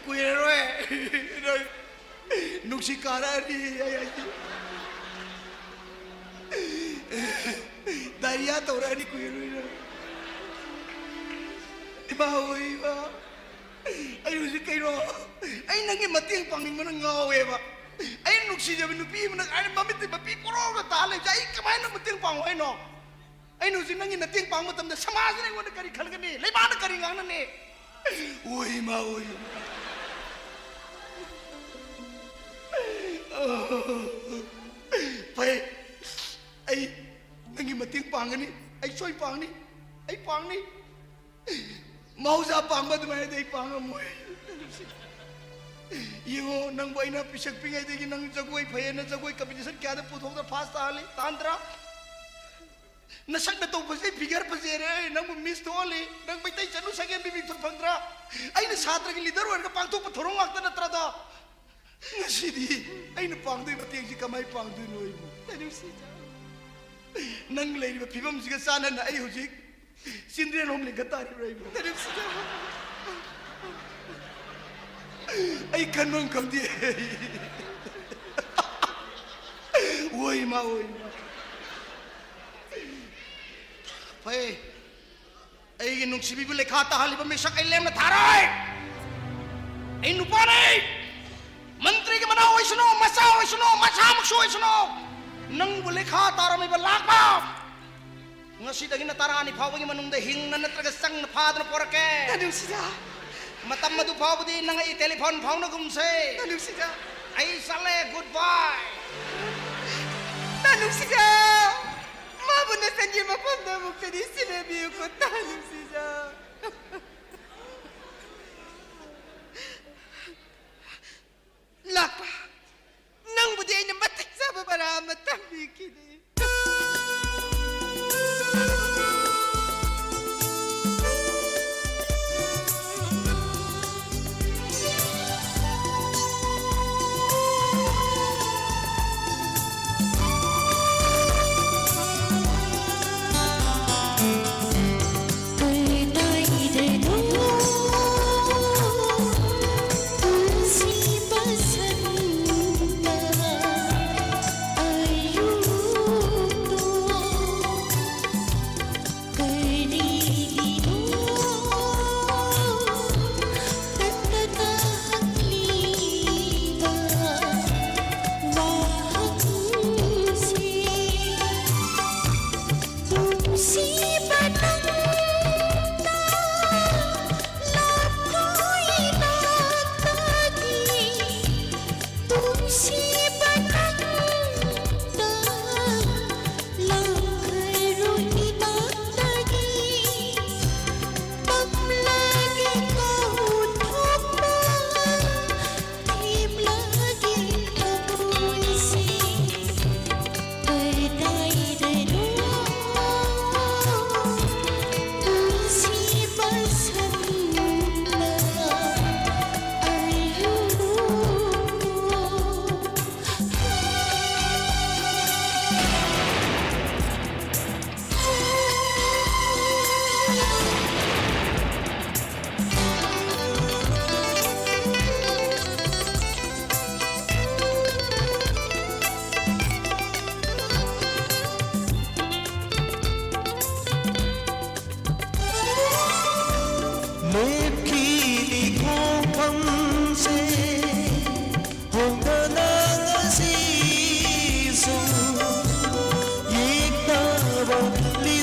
ꯀꯨꯏꯔꯔꯣꯏ ꯅꯣꯏ ꯅꯨꯡꯁꯤ ꯀꯥꯔꯛꯑꯅꯤ꯫ ꯑꯩ ꯍꯥꯏꯁꯤ, ꯗꯥꯏꯔꯤꯌꯥ ꯇꯧꯔꯛꯑꯅꯤ ꯀꯨꯏꯔꯔꯣꯏ ꯅꯪ꯫ ꯏꯃꯥ ꯍꯣꯏ, ꯏꯃꯥ꯫ ꯑꯩ ꯍꯧꯖꯤꯛ ꯀꯩꯅꯣ, ꯑꯩ ꯅꯪꯒꯤ ꯃꯇꯦꯡ ꯄꯥꯡꯅꯤꯡꯕꯅ ꯉꯥꯎꯋꯦꯕ꯫ ꯑꯩꯅ ꯅꯨꯡꯁꯤꯖꯕ ꯅꯨꯄꯤ ꯑꯃꯅ ꯑꯩꯅ ꯃꯃꯤꯠꯇ ꯃꯄꯤ ꯄꯣꯔꯣꯔꯣ ꯇꯥ ꯂꯩꯕꯁꯦ ꯑꯩ ꯀꯃꯥꯏꯅ ꯃꯇꯦꯡ ꯄꯥꯡꯉꯣ ꯍꯥꯏꯅꯣ? ꯑꯩꯅ ꯍꯧꯖꯤꯛ ꯅꯪꯒꯤ ꯃꯇꯦꯡ ꯄꯥꯡꯕ ꯃꯇꯝꯗ ꯁꯃꯥꯖꯅ ꯑꯩꯉꯣꯟꯗ ꯀꯔꯤ ꯈꯟꯒꯅꯤ? ꯂꯩꯕꯥꯛꯅ ꯀꯔꯤ ꯉꯥꯡꯅꯅꯤ? ꯑꯣꯏ ꯏꯃꯥ, ꯑꯣꯏ꯫ ꯐꯩ, ꯑꯩ ꯅꯪꯒꯤ ꯃꯇꯦꯡ ꯄꯥꯡꯒꯅꯤ꯫ ꯑꯩ ꯁꯣꯏ ꯄꯥꯡꯅꯤ꯫ ꯑꯩ ꯄꯥꯡꯅꯤ꯫ ꯃꯍꯧꯁꯥ ꯄꯥꯡꯕ ꯑꯗꯨꯃꯥꯏꯅꯗꯤ ꯑꯩ ꯄꯥꯡꯉꯝꯃꯣꯏ꯫ ꯌꯦꯡꯉꯣ, ꯅꯪꯕꯨ ꯑꯩꯅ ꯄꯤꯁꯛ ꯄꯤꯛꯉꯩꯗꯒꯤ ꯅꯪ ꯖꯒꯣꯏ ꯐꯩꯌꯦꯅ ꯖꯒꯣꯏ competition ꯀꯌꯥꯗ ꯄꯨꯊꯣꯛꯇ first ꯇꯥꯍꯜꯂꯤ, ꯇꯥꯍꯟꯗ꯭ꯔꯥ? ꯅꯁꯛ ꯅꯇꯧ ꯐꯖꯩ, figure ꯐꯖꯩ ꯍꯥꯏꯔꯦ, ꯅꯪꯕꯨ Miss ꯊꯣꯛꯍꯜꯂꯤ, ꯅꯪ ꯃꯩꯇꯩ ꯆꯅꯨ ꯁꯛꯍꯦꯟꯕꯤ ꯃꯤꯡꯊꯣꯟ ꯐꯪꯗ꯭ꯔꯥ? ꯑꯩꯅ ꯁꯥꯇ꯭ꯔꯒꯤ leader ꯑꯣꯏꯔꯒ ꯄꯥꯡꯊꯣꯛꯄ ꯊꯧꯔꯝ ꯉꯥꯛꯇ ꯅꯠꯇ꯭ꯔꯗꯣ? ꯉꯁꯤꯗꯤ ꯑꯩꯅ ꯄꯥꯡꯗꯣꯏ ꯃꯇꯦꯡꯁꯤ ꯀꯃꯥꯏ ꯄꯥꯡꯗꯣꯏꯅꯣ ꯑꯩꯕꯨ? ꯇꯅꯨꯁꯤꯗ꯫ ꯅꯪ ꯂꯩꯔꯤꯕ ꯐꯤꯕꯝꯁꯤꯒ ꯆꯥꯟꯅꯅ ꯑꯩ ꯍꯧꯖꯤꯛ ꯆꯤꯜꯗ꯭ꯔꯦꯟ ꯍꯣꯝ ꯂꯤꯡꯈꯠ ꯇꯥꯔꯤꯕ꯭ꯔꯥ ꯑꯩꯕꯨ? ꯇꯅꯨꯁꯤꯗ꯫ ꯑꯩ ꯈꯟꯐꯝ ꯈꯪꯗꯦ꯫ ꯑꯣꯏ ꯏꯃꯥ, ꯑꯣꯏ ꯏꯃꯥ꯫ ꯐꯩ꯫ ꯑꯩꯒꯤ ꯅꯨꯡꯁꯤꯕꯤꯕꯨ ꯂꯩꯈꯥ ꯇꯥꯍꯜꯂꯤꯕ ꯃꯤꯁꯛ ꯑꯩ ꯂꯦꯝꯅ ꯊꯥꯔꯣꯏ꯫ ꯑꯩ ꯅꯨꯄꯥꯅꯤ꯫ ꯃꯟꯇ꯭ꯔꯤꯒꯤ ꯃꯅꯥꯎ ꯑꯣꯏꯁꯅꯨ, ꯃꯆꯥ ꯑꯣꯏꯁꯅꯨ, ꯃꯆꯥꯃꯛꯁꯨ ꯑꯣꯏꯁꯅꯨ, ꯅꯪꯕꯨ ꯂꯩꯈꯥ ꯇꯥꯔꯝꯃꯤꯕ ꯂꯥꯛꯄ ꯉꯁꯤꯗꯒꯤꯅ ꯇꯔꯥꯅꯤ ꯐꯥꯎꯕꯒꯤ ꯃꯅꯨꯡꯗ ꯍꯤꯡꯅ ꯅꯠꯇ꯭ꯔꯒ ꯆꯪꯅ ꯐꯥꯗꯨꯅ ꯄꯣꯔꯛꯀꯦ꯫ ꯇꯅꯨꯁꯤꯗ꯫ ꯃꯇꯝ ꯑꯗꯨ ꯐꯥꯎꯕꯗꯤ ꯅꯪ ꯑꯩ telephone ꯐꯥꯎꯅꯒꯨꯝꯁꯦ꯫ ꯇꯅꯨꯁꯤꯗ꯫ ꯑꯩ ꯆꯠꯂꯦ, good bye꯫ ꯇꯅꯨꯁꯤꯗ꯫ ꯃꯥꯕꯨ ꯅꯆꯟꯒꯤ ꯃꯐꯝꯗ ꯑꯃꯨꯛꯇꯗꯤ ꯁꯤꯟꯅꯕꯤꯌꯨꯀꯣ, ꯇꯅꯨꯁꯤꯗ꯫ ꯂꯥꯛꯄ, ꯅꯪꯕꯨꯗꯤ ꯑꯩꯅ ꯃꯇꯤꯛ ꯆꯥꯕ ꯕꯔꯥ ꯑꯃ ꯇꯝꯕꯤꯈꯤꯅꯤ꯫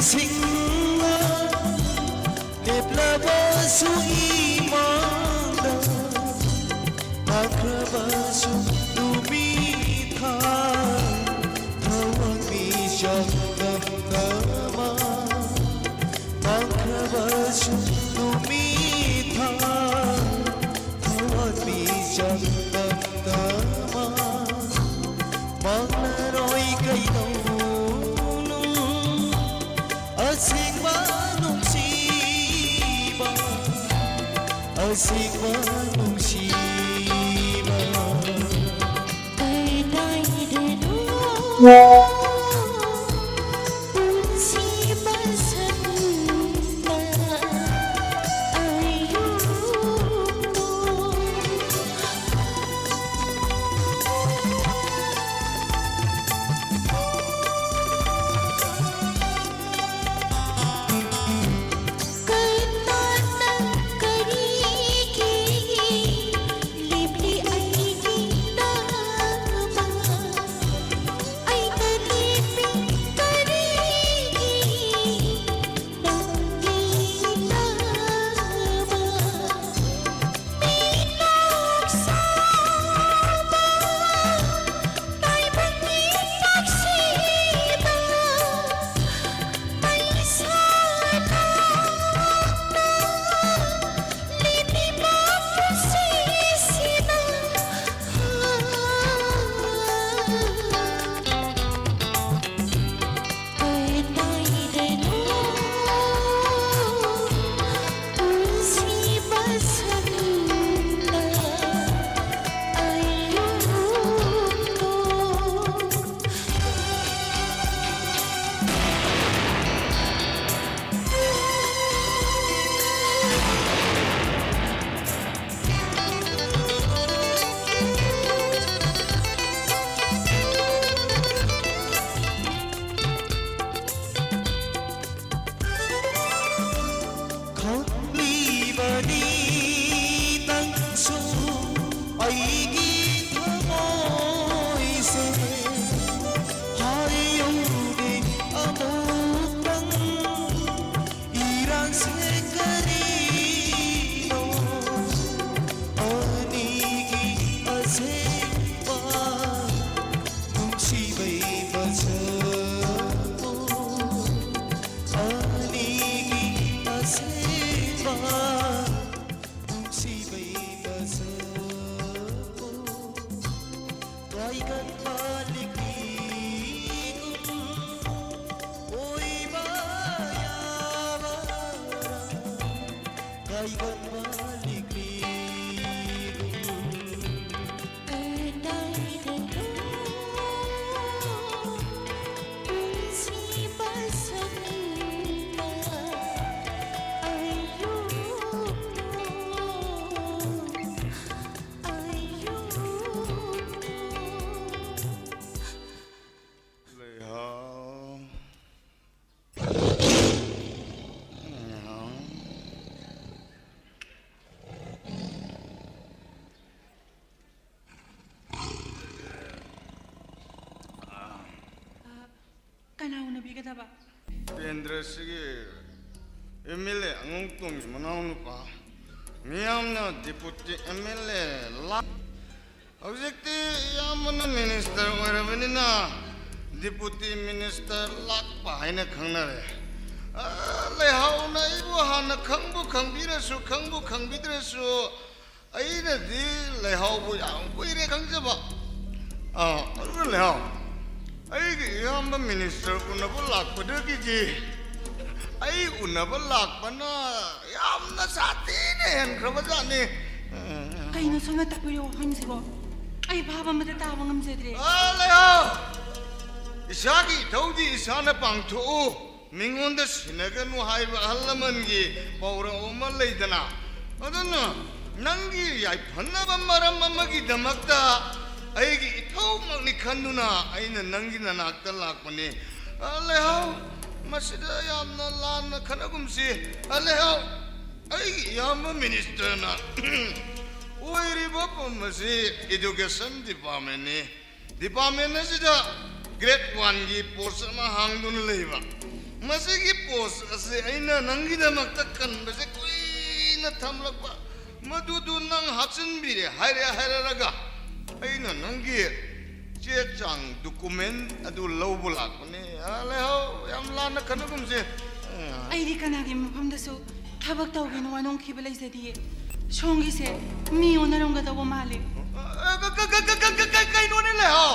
ꯁꯤꯡꯅ ꯂꯦꯞꯂꯕꯁꯨ ꯏꯃꯥꯡꯗ, ꯃꯥꯡꯈ꯭ꯔꯕꯁꯨ ꯅꯨꯃꯤꯠ ꯊꯥ, ꯊꯋꯥꯟꯃꯤꯆꯥꯛ ꯇꯝꯅ ꯃꯥ, ꯃꯥꯡꯈ꯭ꯔꯕꯁꯨ ꯅꯨꯃꯤꯠ ꯊꯥ, ꯊꯋꯥꯟꯃꯤꯆꯥꯛ ꯇꯝꯅ ꯃꯥ, ꯃꯥꯡꯂꯔꯣꯏ ꯀꯩꯗꯧꯅꯨ ꯑꯁꯦꯡꯕ ꯅꯨꯡꯁꯤꯕ, ꯑꯁꯦꯡꯕ ꯅꯨꯡꯁꯤꯕ꯫ ꯀꯗꯥꯏꯗꯅꯣ ꯄꯨꯟꯁꯤ ꯃꯁꯛꯅ ꯑꯩꯕꯨ ꯂꯩꯍꯥꯎ꯫ ꯂꯩꯍꯥꯎ꯫ ꯀꯅꯥ ꯎꯅꯕꯤꯒꯗꯕ? ꯀꯦꯟꯗ꯭ꯔꯁꯤꯒꯤ ꯑꯦꯝ ꯑꯦꯜ ꯑꯦ ꯑꯉꯧꯇꯣꯟꯒꯤ ꯃꯅꯥꯎꯅꯨꯄꯥ, ꯃꯤꯌꯥꯝꯅ ꯗꯤꯄꯨꯇꯤ ꯑꯦꯝ ꯑꯦꯜ ꯑꯦ ꯂꯥꯛ-, ꯍꯧꯖꯤꯛꯇꯤ ꯏꯌꯥꯝꯕꯅ ꯃꯤꯅꯤꯁꯇꯔ ꯑꯣꯏꯔꯕꯅꯤꯅ ꯗꯤꯄꯨꯇꯤ ꯃꯤꯅꯤꯁꯇꯔ ꯂꯥꯛꯄ ꯍꯥꯏꯅ ꯈꯪꯅꯔꯦ꯫ ꯑ, ꯂꯩꯍꯥꯎꯅ ꯑꯩꯕꯨ ꯍꯥꯟꯅ ꯈꯪꯕꯨ ꯈꯪꯕꯤꯔꯁꯨ, ꯈꯪꯕꯨ ꯈꯪꯕꯤꯗ꯭ꯔꯁꯨ, ꯑꯩꯅꯗꯤ ꯂꯩꯍꯥꯎꯕꯨ ꯌꯥꯝ ꯀꯨꯏꯔꯦ ꯈꯪꯖꯕ꯫ ꯑ, ꯑꯗꯨꯅ ꯂꯩꯍꯥꯎ, ꯑꯩꯒꯤ ꯏꯌꯥꯝꯕ ꯃꯤꯅꯤꯁꯇꯔ ꯎꯅꯕ ꯂꯥꯛꯄꯗꯒꯤꯗꯤ ꯑꯩ ꯎꯅꯕ ꯂꯥꯛꯄꯅ ꯌꯥꯝꯅ ꯁꯥꯊꯤꯅ ꯍꯦꯟꯈ꯭ꯔꯕꯖꯥꯠꯅꯤ꯫ ꯀꯩꯅꯣ ꯁꯣꯝꯅ ꯇꯥꯛꯄꯤꯔꯤꯕ ꯋꯥꯐꯝꯁꯤꯕꯣ? ꯑꯩ ꯚꯥꯕ ꯑꯃꯇ ꯇꯥꯕ ꯉꯝꯖꯗ꯭ꯔꯦ꯫ ꯑ, ꯂꯩꯍꯥꯎ! ꯏꯁꯥꯒꯤ ꯏꯊꯧꯗꯤ ꯏꯁꯥꯅ ꯄꯥꯡꯊꯣꯛꯎ, ꯃꯤꯉꯣꯟꯗ ꯁꯤꯟꯅꯒꯅꯨ ꯍꯥꯏꯕ ꯑꯍꯜ ꯂꯃꯟꯒꯤ ꯄꯥꯎꯔꯧ ꯑꯃ ꯂꯩꯗꯅ꯫ ꯑꯗꯨꯅ ꯅꯪꯒꯤ ꯌꯥꯏꯐꯅꯕ ꯃꯔꯝ ꯑꯃꯒꯤꯗꯃꯛꯇ ꯑꯩꯒꯤ ꯏꯊꯧꯃꯛꯅꯤ ꯈꯟꯗꯨꯅ ꯑꯩꯅ ꯅꯪꯒꯤ ꯅꯅꯥꯛꯇ ꯂꯥꯛꯄꯅꯤ꯫ ꯑ, ꯂꯩꯍꯥꯎ, ꯃꯁꯤꯗ ꯌꯥꯝꯅ ꯂꯥꯟꯅ ꯈꯟꯅꯒꯨꯝꯁꯤ꯫ ꯑ, ꯂꯩꯍꯥꯎ, ꯑꯩꯒꯤ ꯏꯌꯥꯝꯕ ꯃꯤꯅꯤꯁꯇꯔꯅ ꯑꯣꯏꯔꯤꯕ ꯄꯣꯠ ꯑꯁꯤ ꯏꯗꯨꯀꯦꯁꯟ ꯗꯤꯄꯥꯔꯠꯃꯦꯟꯅꯤ꯫ ꯗꯤꯄꯥꯔꯠꯃꯦꯟ ꯑꯁꯤꯗ ꯒ꯭ꯔꯦꯗ ꯋꯥꯟꯒꯤ ꯄꯣꯁ ꯑꯃ ꯍꯥꯡꯗꯨꯅ ꯂꯩꯕ꯫ ꯃꯁꯤꯒꯤ ꯄꯣꯁ ꯑꯁꯤ ꯑꯩꯅ ꯅꯪꯒꯤꯗꯃꯛꯇ ꯀꯟꯕꯁꯦ ꯀꯨꯏꯅ ꯊꯝꯂꯛꯄ꯫ ꯃꯗꯨꯗꯨ ꯅꯪ ꯍꯥꯞꯆꯤꯟꯕꯤꯔꯦ ꯍꯥꯏꯔꯦ ꯍꯥꯏꯔꯔꯒ ꯑꯩꯅ ꯅꯪꯒꯤ ꯆꯦ ꯆꯥꯡ, ꯗꯣꯀꯨꯃꯦꯟ ꯑꯗꯨ ꯂꯧꯕ ꯂꯥꯛꯄꯅꯦ꯫ ꯑ, ꯂꯩꯍꯥꯎ, ꯌꯥꯝ ꯂꯥꯟꯅ ꯈꯟꯅꯒꯨꯝꯁꯦ꯫ ꯑꯩꯗꯤ ꯀꯅꯥꯒꯤ ꯃꯐꯝꯗꯁꯨ ꯊꯕꯛ ꯇꯧꯒꯦꯅ ꯋꯥꯅꯣꯝꯈꯤꯕ ꯂꯩꯖꯗꯤꯌꯦ꯫ ꯁꯣꯝꯒꯤꯁꯦ ꯃꯤ ꯑꯣꯟꯅꯔꯝꯒꯗꯧꯕ ꯃꯥꯜꯂꯦ꯫ ꯑ, ꯀ-, ꯀ-, ꯀꯩꯅꯣꯅꯦ ꯂꯩꯍꯥꯎ?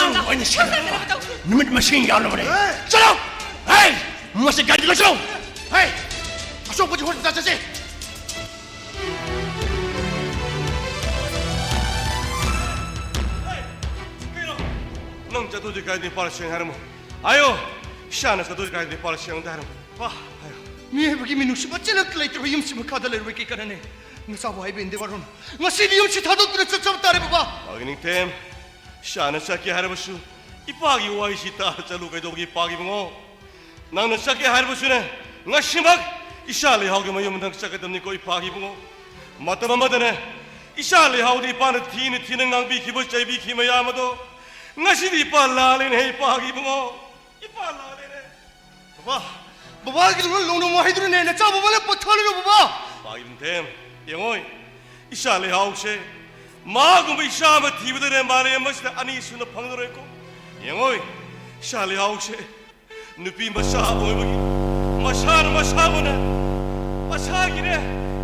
ꯅꯪ ꯑꯣꯏꯅ ꯁꯦꯟꯅꯕ ꯅꯨꯃꯤꯠ ꯃꯁꯤꯡ ꯌꯥꯎꯔꯕꯅꯦ꯫ ꯆꯠꯂꯣ! ꯍꯦ! ꯃꯁꯤ ꯒꯥꯔꯤꯗ ꯂꯣꯏꯁꯤꯜꯂꯣ! ꯍꯦ! ꯑꯁꯣꯛꯄꯁꯤ ꯍꯣꯁꯄꯤꯇꯥꯜ ꯆꯠꯁꯤ! ꯀꯩꯅꯣ? ꯅꯪ ꯆꯠꯇꯣꯏꯗꯤ ꯀꯥꯏꯗ ꯄꯥꯔꯁꯦꯡ ꯍꯥꯏꯔꯝꯃꯣ꯫ ꯑꯌꯣ! ꯏꯁꯥꯅ ꯆꯠꯇꯣꯏꯗꯤ ꯀꯥꯏꯗ ꯄꯥꯔꯁꯦꯡ ꯑꯝꯇ ꯍꯥꯏꯔꯝꯃꯣ꯫ ꯄꯥ, ꯍꯥꯏꯌꯣ꯫ ꯃꯤꯑꯣꯏꯕꯒꯤ ꯃꯤꯅꯨꯡꯁꯤ ꯃꯆꯦꯠ ꯑꯃꯠꯇ ꯂꯩꯇ꯭ꯔꯕ ꯌꯨꯝꯁꯤ ꯃꯈꯥꯗ ꯂꯩꯔꯨꯕ ꯀꯩ ꯀꯥꯟꯅꯅꯤ? ꯅꯆꯥꯕꯨ ꯍꯥꯏꯕ ꯏꯟꯗꯦ ꯋꯥꯔꯣꯟ꯫ ꯉꯁꯤꯗꯤ ꯌꯨꯝꯁꯤ ꯊꯥꯗꯣꯛꯇꯨꯅ ꯆꯠꯆꯕ ꯇꯥꯔꯦ ꯕꯕꯥ꯫ ꯄꯥꯒꯤ ꯅꯤꯡꯊꯦꯝ, ꯏꯁꯥꯅ ꯆꯠꯀꯦ ꯍꯥꯏꯔꯕꯁꯨ ꯏꯄꯥꯒꯤ ꯋꯥꯍꯩꯁꯤ ꯇꯥꯔ ꯆꯠꯂꯨ ꯀꯩꯗꯧꯒꯦ ꯏꯄꯥꯒꯤ ꯏꯕꯨꯡꯉꯣ? ꯅꯪꯅ ꯆꯠꯀꯦ ꯍꯥꯏꯔꯕꯁꯨꯅꯦ, ꯉꯁꯤꯃꯛ ꯏꯁꯥ ꯂꯩꯍꯥꯎꯒꯤ ꯃꯌꯨꯝꯗ ꯅꯪ ꯆꯠꯀꯗꯕꯅꯤꯀꯣ ꯏꯄꯥꯒꯤ ꯏꯕꯨꯡꯉꯣ꯫ ꯃꯇꯝ ꯑꯃꯗꯅꯦ, ꯏꯁꯥ ꯂꯩꯍꯥꯎꯗ ꯏꯄꯥꯅ ꯊꯤꯅ ꯊꯤꯅ ꯉꯥꯡꯕꯤꯈꯤꯕ ꯆꯩꯕꯤꯈꯤꯕ ꯃꯌꯥꯝ ꯑꯗꯣ ꯉꯁꯤꯗꯤ ꯏꯄꯥ ꯂꯥꯜꯂꯦꯅꯦ ꯏꯄꯥꯒꯤ ꯏꯕꯨꯡꯉꯣ꯫ ꯏꯄꯥ ꯂꯥꯜꯂꯦꯅꯦ꯫ ꯕꯕꯥ, ꯕꯕꯥꯒꯤ ꯂꯣꯟ ꯂꯧꯅꯃꯣ ꯍꯥꯏꯗꯨꯅꯅꯦ ꯅꯆꯥ ꯕꯕꯥꯅ ꯄꯣꯊꯥꯍꯜꯂꯨꯔꯣ ꯕꯕꯥ꯫ ꯄꯥꯒꯤ ꯅꯤꯡꯊꯦꯝ, ꯌꯦꯡꯉꯣꯏ, ꯏꯁꯥ ꯂꯩꯍꯥꯎꯁꯦ ꯃꯥꯒꯨꯝꯕ ꯏꯆꯥ ꯑꯃ ꯊꯤꯕꯗꯅꯦ ꯃꯥꯂꯦꯝ ꯑꯁꯤꯗ ꯑꯅꯤꯁꯨꯅ ꯐꯪꯂꯔꯣꯏꯀꯣ꯫ ꯌꯦꯡꯉꯣꯏ, ꯏꯁꯥ ꯂꯩꯍꯥꯎꯁꯦ ꯅꯨꯄꯤ ꯃꯆꯥ ꯑꯣꯏꯕꯒꯤ ꯃꯁꯥꯅ ꯃꯁꯥꯕꯨꯅ ꯃꯁꯥꯒꯤꯅꯦ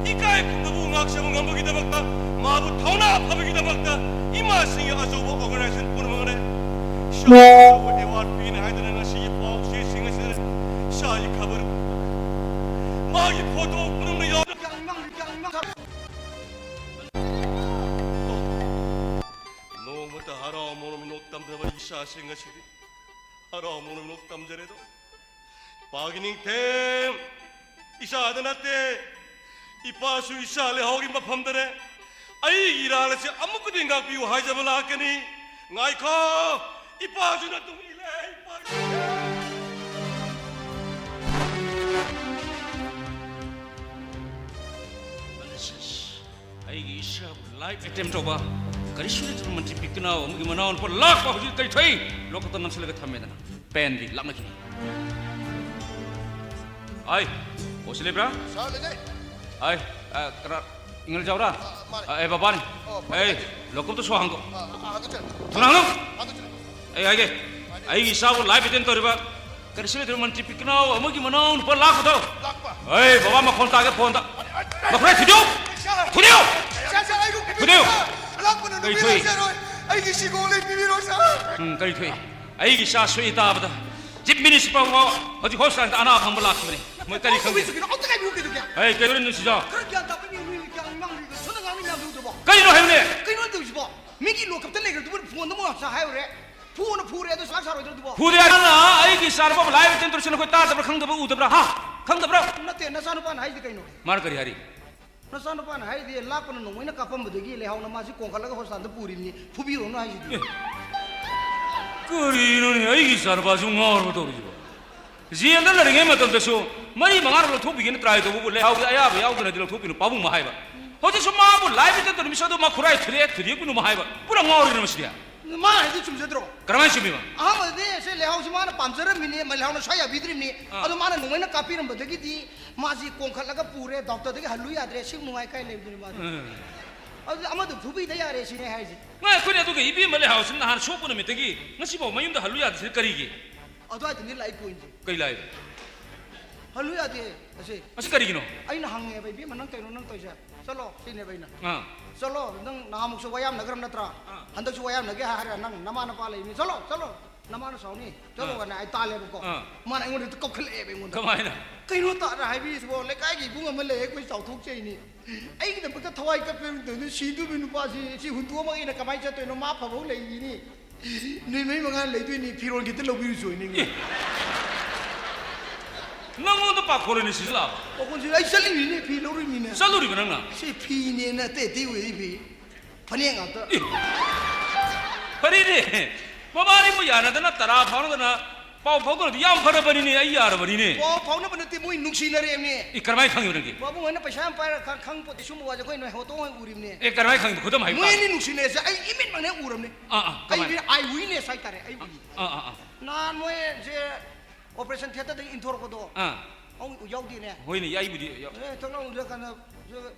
ꯏꯀꯥꯏ ꯈꯨꯝꯅꯕꯕꯨ ꯉꯥꯛꯆꯕ ꯉꯝꯕꯒꯤꯗꯃꯛꯇ, ꯃꯥꯕꯨ ꯊꯧꯅꯥ ꯐꯕꯒꯤꯗꯃꯛꯇ ꯏꯃꯥꯁꯤꯡꯒꯤ ꯑꯆꯧꯕ organization ꯄꯨꯝꯅꯃꯛꯅꯦ ꯏꯁꯥ ꯑꯆꯧꯕ award ꯄꯤꯅꯤ ꯍꯥꯏꯗꯨꯅ ꯉꯁꯤꯒꯤ ꯄꯥꯎꯆꯦꯁꯤꯡ ꯑꯁꯤꯗ ꯏꯁꯥꯒꯤ ꯈꯕꯔ ꯃꯥꯒꯤ photo ꯄꯨꯝꯅꯃꯛ ꯌꯥꯎꯔ ꯅꯣꯡꯃꯇ ꯍꯔꯥꯎ ꯃꯣꯔꯣꯝ ꯅꯣꯛ ꯇꯝꯗꯕ ꯏꯁꯥꯁꯤꯡ ꯑꯁꯤꯗꯤ ꯍꯔꯥꯎ ꯃꯣꯔꯣꯝ ꯅꯣꯛ ꯇꯝꯖꯔꯦꯗꯣ꯫ ꯄꯥꯒꯤ ꯅꯤꯡꯊꯦꯝ, ꯏꯁꯥꯗ ꯅꯠꯇꯦ, ꯏꯄꯥꯁꯨ ꯏꯁꯥ ꯂꯩꯍꯥꯎꯒꯤ ꯃꯐꯝꯗꯅꯦ꯫ ꯑꯩꯒꯤ ꯏꯔꯥꯜ ꯑꯁꯤ ꯑꯃꯨꯛꯀꯗꯤ ꯉꯥꯛꯄꯤꯌꯨ ꯍꯥꯏꯖꯕ ꯂꯥꯛꯀꯅꯤ꯫ ꯉꯥꯏꯈꯣ, ꯏꯄꯥꯁꯨ ꯅꯇꯨꯡ ꯏꯜꯂꯦ, ꯏꯄꯥꯒꯤ ꯅꯤꯡꯊꯦꯝ꯫ ꯑꯩꯒꯤ ꯏꯁꯥꯕꯨ life attempt ꯇꯧꯕ ꯀꯔꯤꯁꯨ ꯂꯩꯇ꯭ꯔꯕ ꯃꯟꯇ꯭ꯔꯤ ꯄꯤꯛꯀꯅꯥꯎ ꯑꯃꯒꯤ ꯃꯅꯥꯎꯅꯨꯄꯥ ꯂꯥꯛꯄ ꯍꯧꯖꯤꯛ ꯀꯔꯤ ꯊꯣꯛꯏ? ꯂꯣꯛꯀꯞꯇ ꯅꯝꯁꯤꯜꯂꯒ ꯊꯝꯃꯦꯗꯅ ꯄꯦꯟꯗꯤ ꯂꯥꯛꯅꯈꯤꯅꯤ꯫ ꯑꯩ, ꯑꯣꯁꯤ ꯂꯩꯕ꯭ꯔꯥ? ꯁꯥꯔ, ꯂꯩꯖꯩ꯫ ꯑꯩ, ꯑ, ꯀꯅꯥ, ꯏꯪꯒꯜ ꯆꯥꯎꯔꯥ? ꯑ, ꯃꯥꯅꯦ꯫ ꯑ, ꯑꯦ, ꯕꯕꯥꯅꯤ꯫ ꯑꯣ, ꯐꯔꯦ, ꯑꯩ, ꯐꯔꯦ꯫ ꯂꯣꯛꯀꯞꯇ ꯁꯣ ꯍꯥꯡꯗꯣꯛ꯫ ꯑ, ꯑ, ꯍꯥꯡꯗꯣꯛꯆꯔꯦ꯫ ꯊꯣꯡ ꯍꯥꯡꯗꯣꯛ꯫ ꯍꯥꯡꯗꯣꯛꯆꯔꯦ꯫ ꯑꯩ ꯍꯥꯏꯒꯦ, ꯑꯩꯒꯤ ꯏꯆꯥꯕꯨ life attempt ꯇꯧꯔꯤꯕ ꯀꯔꯤꯁꯨ ꯂꯩꯇ꯭ꯔꯕ ꯃꯟꯇ꯭ꯔꯤ ꯄꯤꯛꯀꯅꯥꯎ ꯑꯃꯒꯤ ꯃꯅꯥꯎ ꯅꯨꯄꯥ ꯂꯥꯛꯄꯗꯣ꯫ ꯂꯥꯛꯄ꯫ ꯑꯩ ꯕꯕꯥ ꯃꯈꯣꯟ ꯇꯥꯒꯦ ꯐꯣꯟꯗ꯫ ꯑꯩ, ꯑꯩ, ꯃꯈꯣꯟ ꯊꯨꯗꯦꯛꯎ! ꯁꯥꯔ! ꯊꯨꯗꯦꯛꯎ! ꯁꯥꯔ, ꯁꯥꯔ, ꯑꯩꯕꯨ ꯀꯤꯕꯤꯌꯨ, ꯊꯨꯗꯦꯛꯎ! ꯁꯥꯔ! ꯂꯥꯛꯄꯅ ꯀꯔꯤ ꯅꯨꯄꯤ ꯊꯣꯛꯏ? ꯂꯩꯖꯔꯣꯏ꯫ ꯑꯩꯒꯤ ꯁꯤꯒꯣ ꯂꯩ ꯄꯤꯕꯤꯔꯣ, ꯁꯥꯔ꯫ ꯎꯝ, ꯀꯔꯤ ꯊꯣꯛꯏ? ꯑꯩꯒꯤ ꯏꯆꯥ ꯁꯣꯛꯏ ꯇꯥꯕꯗ ꯆꯤꯐ ꯃꯤꯅꯤꯁꯇꯔ ꯐꯥꯎꯕ ꯍꯧꯖꯤꯛ ꯍꯣꯁꯄꯤꯇꯥꯜꯗ ꯑꯅꯥꯕ ꯐꯪꯕ ꯂꯥꯛꯈꯤꯕꯅꯤ꯫ ꯃꯣꯏ ꯀꯔꯤ ꯈꯪꯒꯦ? ꯀꯩꯅꯣ? ꯑꯝꯇ ꯉꯥꯏꯕꯤꯌꯨ, ꯀꯩꯗꯧꯒꯦ? ꯑꯩ ꯀꯩꯗꯧꯔꯦ, ꯅꯨꯡꯁꯤꯖꯥꯎ? ꯈꯔ ꯒ꯭ꯌꯥꯟ ꯇꯥꯕ ꯃꯤ, ꯃꯤ ꯒ꯭ꯌꯥꯟ ꯉꯥꯡꯕꯤꯒ ꯁꯣꯝꯗ ꯉꯥꯡꯃꯤꯟꯅꯕꯗꯨꯕꯣ? ꯀꯩꯅꯣ ꯍꯥꯏꯕꯅꯦ? ꯀꯩꯅꯣ ꯇꯧꯔꯤꯁꯤꯕꯣ? ꯃꯤꯒꯤ ꯂꯣꯀꯞꯇ ꯂꯩꯈ꯭ꯔꯗꯨꯕꯨ ꯐꯣꯟꯗ ꯑꯃꯨꯛ ꯉꯥꯛꯁꯥ ꯍꯥꯏꯔꯨꯔꯦ꯫ ꯐꯨꯅ ꯐꯨꯔꯦ, ꯑꯗꯨ ꯁꯨꯡꯁꯥ ꯁꯥꯔꯣꯏꯗ꯭ꯔꯗꯨꯕꯣ? ꯐꯨꯗꯦ, ꯅꯪꯅ ꯑꯩꯒꯤ ꯏꯆꯥꯅꯨꯄꯥꯕꯨ ꯂꯥꯏ ꯃꯇꯦꯟ ꯇꯧꯔꯁꯤꯅ ꯑꯩꯈꯣꯏ ꯇꯥꯗꯕ꯭ꯔꯥ, ꯈꯪꯗꯕ꯭ꯔꯥ, ꯎꯗꯕ꯭ꯔꯥ? ꯍꯥ? ꯈꯪꯗꯕ꯭ꯔꯥ? ꯅꯠꯇꯦ, ꯅꯆꯥꯅꯨꯄꯥꯅ ꯍꯥꯏꯁꯤꯗꯤ ꯀꯩꯅꯣ? ꯃꯥꯅ ꯀꯔꯤ ꯍꯥꯏꯔꯤ? ꯅꯆꯥꯅꯨꯄꯥꯅ ꯍꯥꯏꯗꯤ ꯂꯥꯞꯄꯅ ꯅꯣꯡꯃꯩꯅ ꯀꯥꯞꯄꯝꯕꯗꯒꯤ ꯂꯩꯍꯥꯎꯅ ꯃꯥꯁꯤ ꯀꯣꯟꯈꯠꯂꯒ ꯍꯣꯁꯄꯤꯇꯥꯜꯗ ꯄꯨꯔꯤꯕꯅꯤ, ꯐꯨꯕꯤꯔꯣꯅ ꯍꯥꯏꯁꯤꯗꯤ꯫ ꯑꯦ, ꯀꯔꯤꯅꯣꯅꯦ, ꯑꯩꯒꯤ ꯏꯆꯥꯅꯨꯄꯥꯁꯨ ꯉꯥꯎꯔꯕ ꯇꯧꯔꯤꯁꯤꯕꯣ? ꯖꯦꯜꯗ ꯂꯩꯔꯤꯉꯩ ꯃꯇꯝꯗꯁꯨ ꯃꯔꯤ ꯃꯉꯥꯔꯛ ꯂꯧꯊꯣꯛꯄꯤꯒꯦꯅ ꯇ꯭ꯔꯥꯏ ꯇꯧꯕꯕꯨ ꯂꯩꯍꯥꯎꯗꯤ ꯑꯌꯥꯕ ꯌꯥꯎꯗꯅꯗꯤ ꯂꯧꯊꯣꯛꯄꯤꯅꯨ, ꯄꯥꯕꯨꯡ ꯃꯥ ꯍꯥꯏꯕ꯫ ꯍꯧꯖꯤꯛꯁꯨ ꯃꯥꯕꯨ ꯂꯥꯏꯐ ꯇꯦꯁ ꯇꯧꯔꯤꯕ ꯃꯤꯁꯛ ꯑꯗꯨ ꯃꯥ ꯈꯨꯔꯥꯏ ꯊꯨꯗꯦꯛ ꯊꯨꯗꯦꯛꯄꯤꯅꯨ ꯃꯥ ꯍꯥꯏꯕ꯫ ꯄꯨꯔꯥ ꯉꯥꯎꯔꯤꯅ ꯃꯁꯤꯗꯤ꯫ ꯃꯥꯅ ꯍꯥꯏꯗꯤ ꯆꯨꯝꯖꯗ꯭ꯔꯣ? ꯀꯔꯝꯍꯥꯏꯅ ꯆꯨꯝꯃꯤꯕ? ꯑꯍꯥꯟꯕꯗꯗꯤ ꯁꯦ ꯂꯩꯍꯥꯎꯁꯤ ꯃꯥꯅ ꯄꯥꯝꯖꯔꯝꯃꯤꯅꯦ, ꯂꯩꯍꯥꯎꯅ ꯁ꯭ꯋꯥꯏ ꯌꯥꯕꯤꯗ꯭ꯔꯤꯕꯅꯤ꯫ ꯑꯥ꯫ ꯑꯗꯣ ꯃꯥꯅ ꯅꯣꯡꯃꯩꯅ ꯀꯥꯞꯄꯤꯔꯝꯕꯗꯒꯤꯗꯤ ꯃꯥꯁꯤ ꯀꯣꯟꯈꯠꯂꯒ ꯄꯨꯔꯦ, ꯗꯣꯛꯇꯔꯗꯒꯤ ꯍꯜꯂꯨ ꯌꯥꯗ꯭ꯔꯦ, ꯁꯤ ꯅꯨꯡꯉꯥꯏ ꯀꯥꯏ ꯂꯩꯕꯗꯨꯅꯤ ꯃꯥꯗꯤ꯫ ꯎꯝ꯫ ꯑꯗꯨꯗꯤ ꯑꯃꯗꯣ ꯐꯨꯕꯤꯗ ꯌꯥꯔꯦ ꯁꯤꯅꯦ ꯍꯥꯏꯁꯦ꯫ ꯉꯥꯏ, ꯑꯩꯈꯣꯏꯅ ꯑꯗꯨꯒ ꯏꯕꯦꯝꯃ ꯂꯩꯍꯥꯎꯁꯤꯅ ꯅꯍꯥꯟ ꯁꯣꯛꯄ ꯅꯨꯃꯤꯠꯇꯒꯤ ꯉꯁꯤꯐꯥꯎ ꯃꯌꯨꯝꯗ ꯍꯜꯂꯨ ꯌꯥꯗ꯭ꯔꯤꯁꯤꯅ ꯀꯔꯤꯒꯤ? ꯑꯗꯨꯋꯥꯏꯗꯅꯤ ꯂꯥꯛꯏ ꯄꯣꯏꯟꯁꯦ꯫ ꯀꯩ ꯂꯥꯛꯏ? ꯍꯜꯂꯨ ꯌꯥꯗꯦ ꯑꯁꯦ꯫ ꯑꯁꯤ ꯀꯔꯤꯒꯤꯅꯣ? ꯑꯩꯅ ꯍꯪꯉꯦꯕ, "ꯏꯕꯦꯝꯃ, ꯅꯪ ꯀꯩꯅꯣ ꯅꯪ ꯇꯧꯔꯤꯁꯦ? ꯆꯠꯂꯣ," ꯁꯤꯅꯦꯕ ꯑꯩꯅ꯫ ꯑꯥ꯫ "ꯆꯠꯂꯣ, ꯅꯪ ꯅꯍꯥꯟꯃꯨꯛꯁꯨ ꯋꯥ ꯌꯥꯝꯅꯈ꯭ꯔꯕ ꯅꯠꯇ꯭ꯔꯥ? ꯑꯥ꯫ ꯍꯟꯗꯛꯁꯨ ꯋꯥ ꯌꯥꯝꯅꯒꯦ ꯍꯥꯏꯔ ꯅꯪ ꯅꯃꯥ ꯅꯄꯥ ꯂꯩꯕꯅꯤ꯫ ꯆꯠꯂꯣ, ꯆꯠꯂꯣ, ꯅꯃꯥꯅ ꯁꯥꯎꯅꯤ꯫ ꯆꯠꯂꯣ," ꯑꯥ꯫ ꯀꯥꯏꯅ ꯑꯩ ꯇꯥꯜꯂꯦꯕꯀꯣ꯫ ꯑꯥ꯫ ꯃꯥꯅ ꯑꯩꯉꯣꯟꯗ ꯍꯦꯛꯇ ꯀꯧꯈꯠꯂꯛꯑꯦꯕ ꯑꯩꯉꯣꯟꯗ꯫ ꯀꯃꯥꯏꯅ? "ꯀꯩꯅꯣ ꯇꯥꯗ ꯍꯥꯏꯕꯤꯔꯤꯁꯤꯕꯣ? ꯂꯩꯀꯥꯏꯒꯤ ꯏꯕꯨꯡ ꯑꯃ ꯂꯩ, ꯑꯩꯈꯣꯏ ꯆꯥꯎꯊꯣꯛꯆꯩꯅꯤ꯫ ꯑꯩꯒꯤꯗꯃꯛꯇ ꯊꯋꯥꯏ ꯀꯞꯄꯦ ꯇꯧꯗꯣꯏ ꯁꯤꯗꯨꯕꯤ ꯅꯨꯄꯥꯁꯤ, ꯁꯤ ꯍꯨꯟꯗꯣꯛꯑꯝꯃꯒ ꯑꯩꯅ ꯀꯃꯥꯏꯅ ꯆꯠꯇꯣꯏꯅꯣ? ꯃꯥ ꯐꯕꯧ ꯂꯩꯈꯤꯅꯤ꯫ ꯅꯨꯃꯤꯠ ꯃꯔꯤ ꯃꯉꯥ ꯂꯩꯗꯣꯏꯅꯤ, ꯐꯤꯔꯣꯜ ꯈꯤꯇ ꯂꯧꯕꯤꯔꯨꯆꯣ ꯏꯅꯦ꯫" ꯅꯪꯉꯣꯟꯗ ꯄꯥꯈꯣꯜ ꯑꯣꯏꯅ ꯁꯤꯖꯤꯜꯂꯛꯑꯕ? ꯄꯥꯈꯣꯜꯁꯤ ꯑꯩ ꯆꯠꯂꯤꯃꯤꯅꯦ, ꯐꯤ ꯂꯧꯔꯨꯃꯤꯅꯦ꯫ ꯆꯠꯂꯨꯔꯤꯕ ꯅꯪꯅ? ꯁꯤ ꯐꯤꯅꯦꯅ ꯑꯇꯩ ꯑꯇꯩ ꯑꯣꯏꯔꯤ ꯐꯤ꯫ ꯐꯅꯦꯛ ꯉꯥꯛꯇ꯫ ꯑꯦ! ꯐꯔꯦꯅꯦ꯫ ꯃꯕꯥꯅꯤꯕꯨ ꯌꯥꯅꯗꯅ ꯇꯔꯥ ꯐꯥꯎꯅꯗꯅ ꯄꯥꯎ ꯐꯥꯎꯗꯅꯗꯤ ꯌꯥꯝ ꯐꯔꯕꯅꯤꯅꯦ, ꯑꯩ ꯌꯥꯔꯕꯅꯤꯅꯦ꯫ ꯄꯥꯎ ꯐꯥꯎꯅꯕ ꯅꯠꯇꯦ, ꯃꯣꯏ ꯅꯨꯡꯁꯤꯅꯔꯦꯕꯅꯦ꯫ ꯑꯦ, ꯀꯔꯝꯍꯥꯏꯅ ꯈꯪꯉꯤꯕ ꯅꯪꯒꯤ? ꯄꯥꯕꯨꯡ ꯍꯣꯏꯅ ꯄꯩꯁꯥ ꯌꯥꯝ ꯄꯥꯏꯔ ꯈꯪ-, ꯈꯪꯄꯣꯠꯇꯦ, ꯁꯨꯝꯕ ꯋꯥꯁꯦ ꯑꯩꯈꯣꯏ ꯅꯣꯏ ꯍꯣꯇꯣ ꯍꯣꯏ ꯎꯔꯤꯕꯅꯦ꯫ ꯑꯦ, ꯀꯔꯝꯍꯥꯏꯅ ꯈꯪꯉꯤꯕ? ꯈꯨꯗꯝ ꯍꯥꯏꯌꯨ, ꯃꯣꯏ ꯇꯥꯔꯦ꯫ ꯑꯅꯤ ꯅꯨꯡꯁꯤꯅꯔꯤꯁꯦ ꯑꯩ ꯏꯃꯤꯠꯃꯛꯅ ꯎꯔꯕꯅꯦ꯫ ꯑꯥ, ꯑꯥ, ꯑꯩ ꯀꯃꯥꯏꯅ? ꯃꯤ-, eye witness ꯍꯥꯏꯇꯥꯔꯦ, ꯑꯩ ꯎꯏ꯫ ꯑꯥ, ꯑꯥ, ꯑꯥ꯫ ꯅꯍꯥꯟ ꯃꯣꯏꯁꯦ operation theatreꯗꯒꯤ ꯏꯟꯊꯣꯔꯛꯄꯗꯣ ꯑꯥ꯫ ꯑꯃꯨꯛ ꯌꯥꯎꯗꯦꯅꯦ꯫ ꯍꯣꯏꯅꯦ, ꯌꯥꯏꯕꯨꯗꯤ ꯌꯥꯎ-, ꯑꯦ, ꯊꯣꯛꯂꯛꯑꯣ, ꯀꯩꯅꯣ,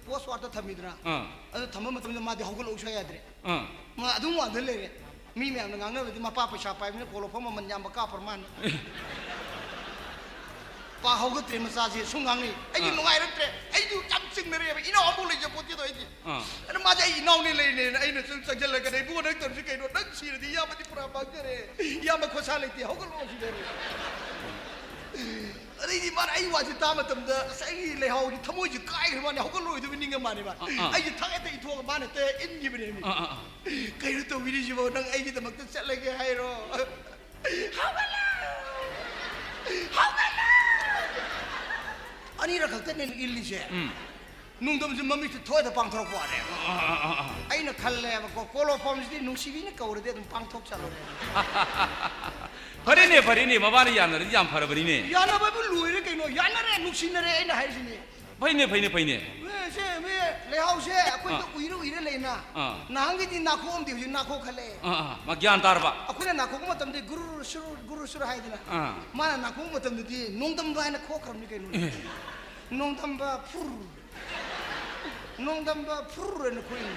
post wardꯇ ꯊꯝꯃꯤꯗꯅ꯫ ꯑꯥ꯫ ꯑꯗꯨ ꯊꯝꯕ ꯃꯇꯝꯗ ꯃꯥꯗꯤ ꯍꯧꯒꯠꯂꯛꯎ ꯁꯨꯡꯌꯥ ꯌꯥꯗ꯭ꯔꯦ꯫ ꯑꯥ꯫ ꯃꯥ ꯑꯗꯨꯝ ꯋꯥꯗ ꯂꯩꯔꯦ꯫ ꯃꯤ ꯃꯌꯥꯝꯅ ꯉꯥꯡꯅꯕꯗꯤ ꯃꯄꯥ ꯄꯩꯁꯥ ꯄꯥꯏꯕꯅꯤꯅ ꯀꯣꯂꯣꯐꯣꯔꯝ ꯃꯃꯜ ꯌꯥꯝꯕ ꯀꯥꯞꯄ꯭ꯔ ꯃꯥꯅ꯫ ꯄꯥ ꯍꯧꯒꯠꯇ꯭ꯔꯦ ꯃꯆꯥꯁꯦ ꯁꯨꯝ ꯉꯥꯡꯅꯩ꯫ ꯑꯩꯁꯨ ꯑꯥ꯫ ꯅꯨꯡꯉꯥꯏꯔꯛꯇ꯭ꯔꯦ꯫ ꯑꯩ ꯑꯩꯁꯨ ꯌꯥꯝ ꯆꯤꯡꯅꯔꯦꯕ, ꯏꯅꯥꯎ ꯑꯃꯐꯥꯎ ꯂꯩꯖꯄꯣꯠꯇꯦꯗꯣ ꯑꯩꯗꯤ꯫ ꯑꯥ꯫ ꯑꯗꯨꯅ ꯃꯥꯁꯦ ꯑꯩ ꯏꯅꯥꯎꯅꯦ ꯂꯩꯔꯤꯅꯦꯅ ꯑꯩꯅ ꯁꯨꯝ ꯆꯪꯁꯤꯜꯂꯒ, "ꯏꯕꯨꯡꯉꯣ, ꯅꯪ ꯇꯧꯔꯤꯁꯤ ꯀꯩꯅꯣ? ꯅꯪ ꯁꯤꯔꯗꯤ ꯏꯌꯥꯝꯕꯗꯤ ꯄꯨꯔꯥ ꯃꯥꯡꯖꯔꯦ꯫ ꯏꯌꯥꯝꯕ ꯈꯣꯔꯁꯥ ꯂꯩꯇꯦ, ꯍꯧꯒꯠꯂꯣ" ꯁꯤꯗꯅꯦ꯫ ꯑꯗꯩꯗꯤ ꯃꯥꯅ ꯑꯩ ꯋꯥꯁꯦ ꯇꯥꯕ ꯃꯇꯝꯗ ꯑꯁ ꯑꯩꯒꯤ ꯂꯩꯍꯥꯎꯒꯤ ꯊꯃꯣꯏꯁꯦ ꯀꯥꯏꯈ꯭ꯔꯦ, ꯃꯥꯅꯦ ꯍꯧꯒꯠꯂꯣꯏꯗꯕ ꯅꯤꯡꯉ ꯃꯥꯅꯦ ꯃꯥ꯫ ꯑꯥ, ꯑꯥ꯫ ꯑꯩꯁꯦ ꯊꯛ ꯍꯦꯛꯇ ꯏꯊꯣꯛꯑꯒ ꯃꯥꯅ ꯍꯦꯛꯇ ꯏꯟꯈꯤꯕꯅꯦꯃꯤ꯫ ꯑꯥ, ꯑꯥ, ꯑꯥ꯫ "ꯀꯩꯅꯣ ꯇꯧꯕꯤꯔꯤꯁꯤꯕꯣ? ꯅꯪ ꯑꯩꯒꯤꯗꯃꯛꯇ ꯆꯠꯂꯒꯦ ꯍꯥꯏꯔꯣ?" "ꯍꯧꯒꯠꯂꯣ! ꯍꯧꯒꯠꯂꯣ!" ꯑꯅꯤꯔꯛ ꯈꯛꯇꯅꯦ ꯏꯜꯂꯤꯁꯦ꯫ ꯎꯝ꯫ ꯅꯣꯡꯗꯝꯁꯨ ꯃꯃꯤꯠꯇꯨ ꯊꯣꯛꯑꯦꯗ ꯄꯥꯡꯊꯣꯔꯛꯄ ꯋꯥꯅꯦ꯫ ꯑꯥ, ꯑꯥ, ꯑꯥ, ꯑꯥ꯫ ꯑꯩꯅ ꯈꯜꯂꯦꯕꯀꯣ, ꯀꯣꯂꯣꯐꯣꯝꯁꯤꯗꯤ ꯅꯨꯡꯁꯤꯕꯤꯅ ꯀꯧꯔꯗꯤ ꯑꯗꯨꯝ ꯄꯥꯡꯊꯣꯛ ꯆꯠꯂꯣꯅꯦ꯫ ꯐꯔꯦꯅꯦ, ꯐꯔꯦꯅꯦ, ꯃꯕꯥꯅꯤ ꯌꯥꯅꯔꯗꯤ ꯌꯥꯝ ꯐꯔꯕꯅꯤꯅꯦ꯫ ꯌꯥꯅꯕꯕꯨ ꯂꯣꯏꯔꯦ ꯀꯩꯅꯣ, ꯌꯥꯅꯔꯦ, ꯅꯨꯡꯁꯤꯅꯔꯦ ꯑꯩꯅ ꯍꯥꯏꯔꯤꯁꯤꯅꯦ꯫ ꯐꯩꯅꯦ, ꯐꯩꯅꯦ, ꯐꯩꯅꯦ꯫ ꯑꯦ, ꯁꯦ, ꯃꯤ ꯂꯩꯍꯥꯎꯁꯦ ꯑꯩꯈꯣꯏꯗ ꯑꯥ꯫ ꯎꯏꯔ ꯎꯏꯔ ꯂꯩꯅ꯫ ꯑꯥ꯫ ꯅꯍꯥꯟꯒꯩꯗꯤ ꯅꯥꯈꯣꯛꯑꯝꯗꯦ, ꯍꯧꯖꯤꯛ ꯅꯥꯈꯣꯛꯈꯠꯂꯛꯑꯦ꯫ ꯑꯥ, ꯑꯥ, ꯃꯥ ꯒ꯭ꯌꯥꯟ ꯇꯥꯔꯕ? ꯑꯩꯈꯣꯏꯅ ꯅꯥꯈꯣꯛꯄ ꯃꯇꯝꯗꯤ ꯒꯨꯔꯨ ꯁꯨꯔꯨ, ꯒꯨꯔꯨ ꯁꯨꯔꯨ ꯍꯥꯏꯗꯅ꯫ ꯑꯥ꯫ ꯃꯥꯅ ꯅꯥꯈꯣꯛꯄ ꯃꯇꯝꯗꯗꯤ ꯅꯣꯡꯗꯝꯕ ꯍꯥꯏꯅ ꯈꯣꯛꯈ꯭ꯔꯕꯅꯤ ꯀꯩꯅꯣ꯫ ꯑꯦ꯫ ꯅꯣꯡꯗꯝꯕ ꯐꯨꯔ꯫ ꯅꯣꯡꯗꯝꯕ ꯐꯨꯔ ꯍꯥꯏꯅ ꯈꯣꯛꯏꯅꯤ꯫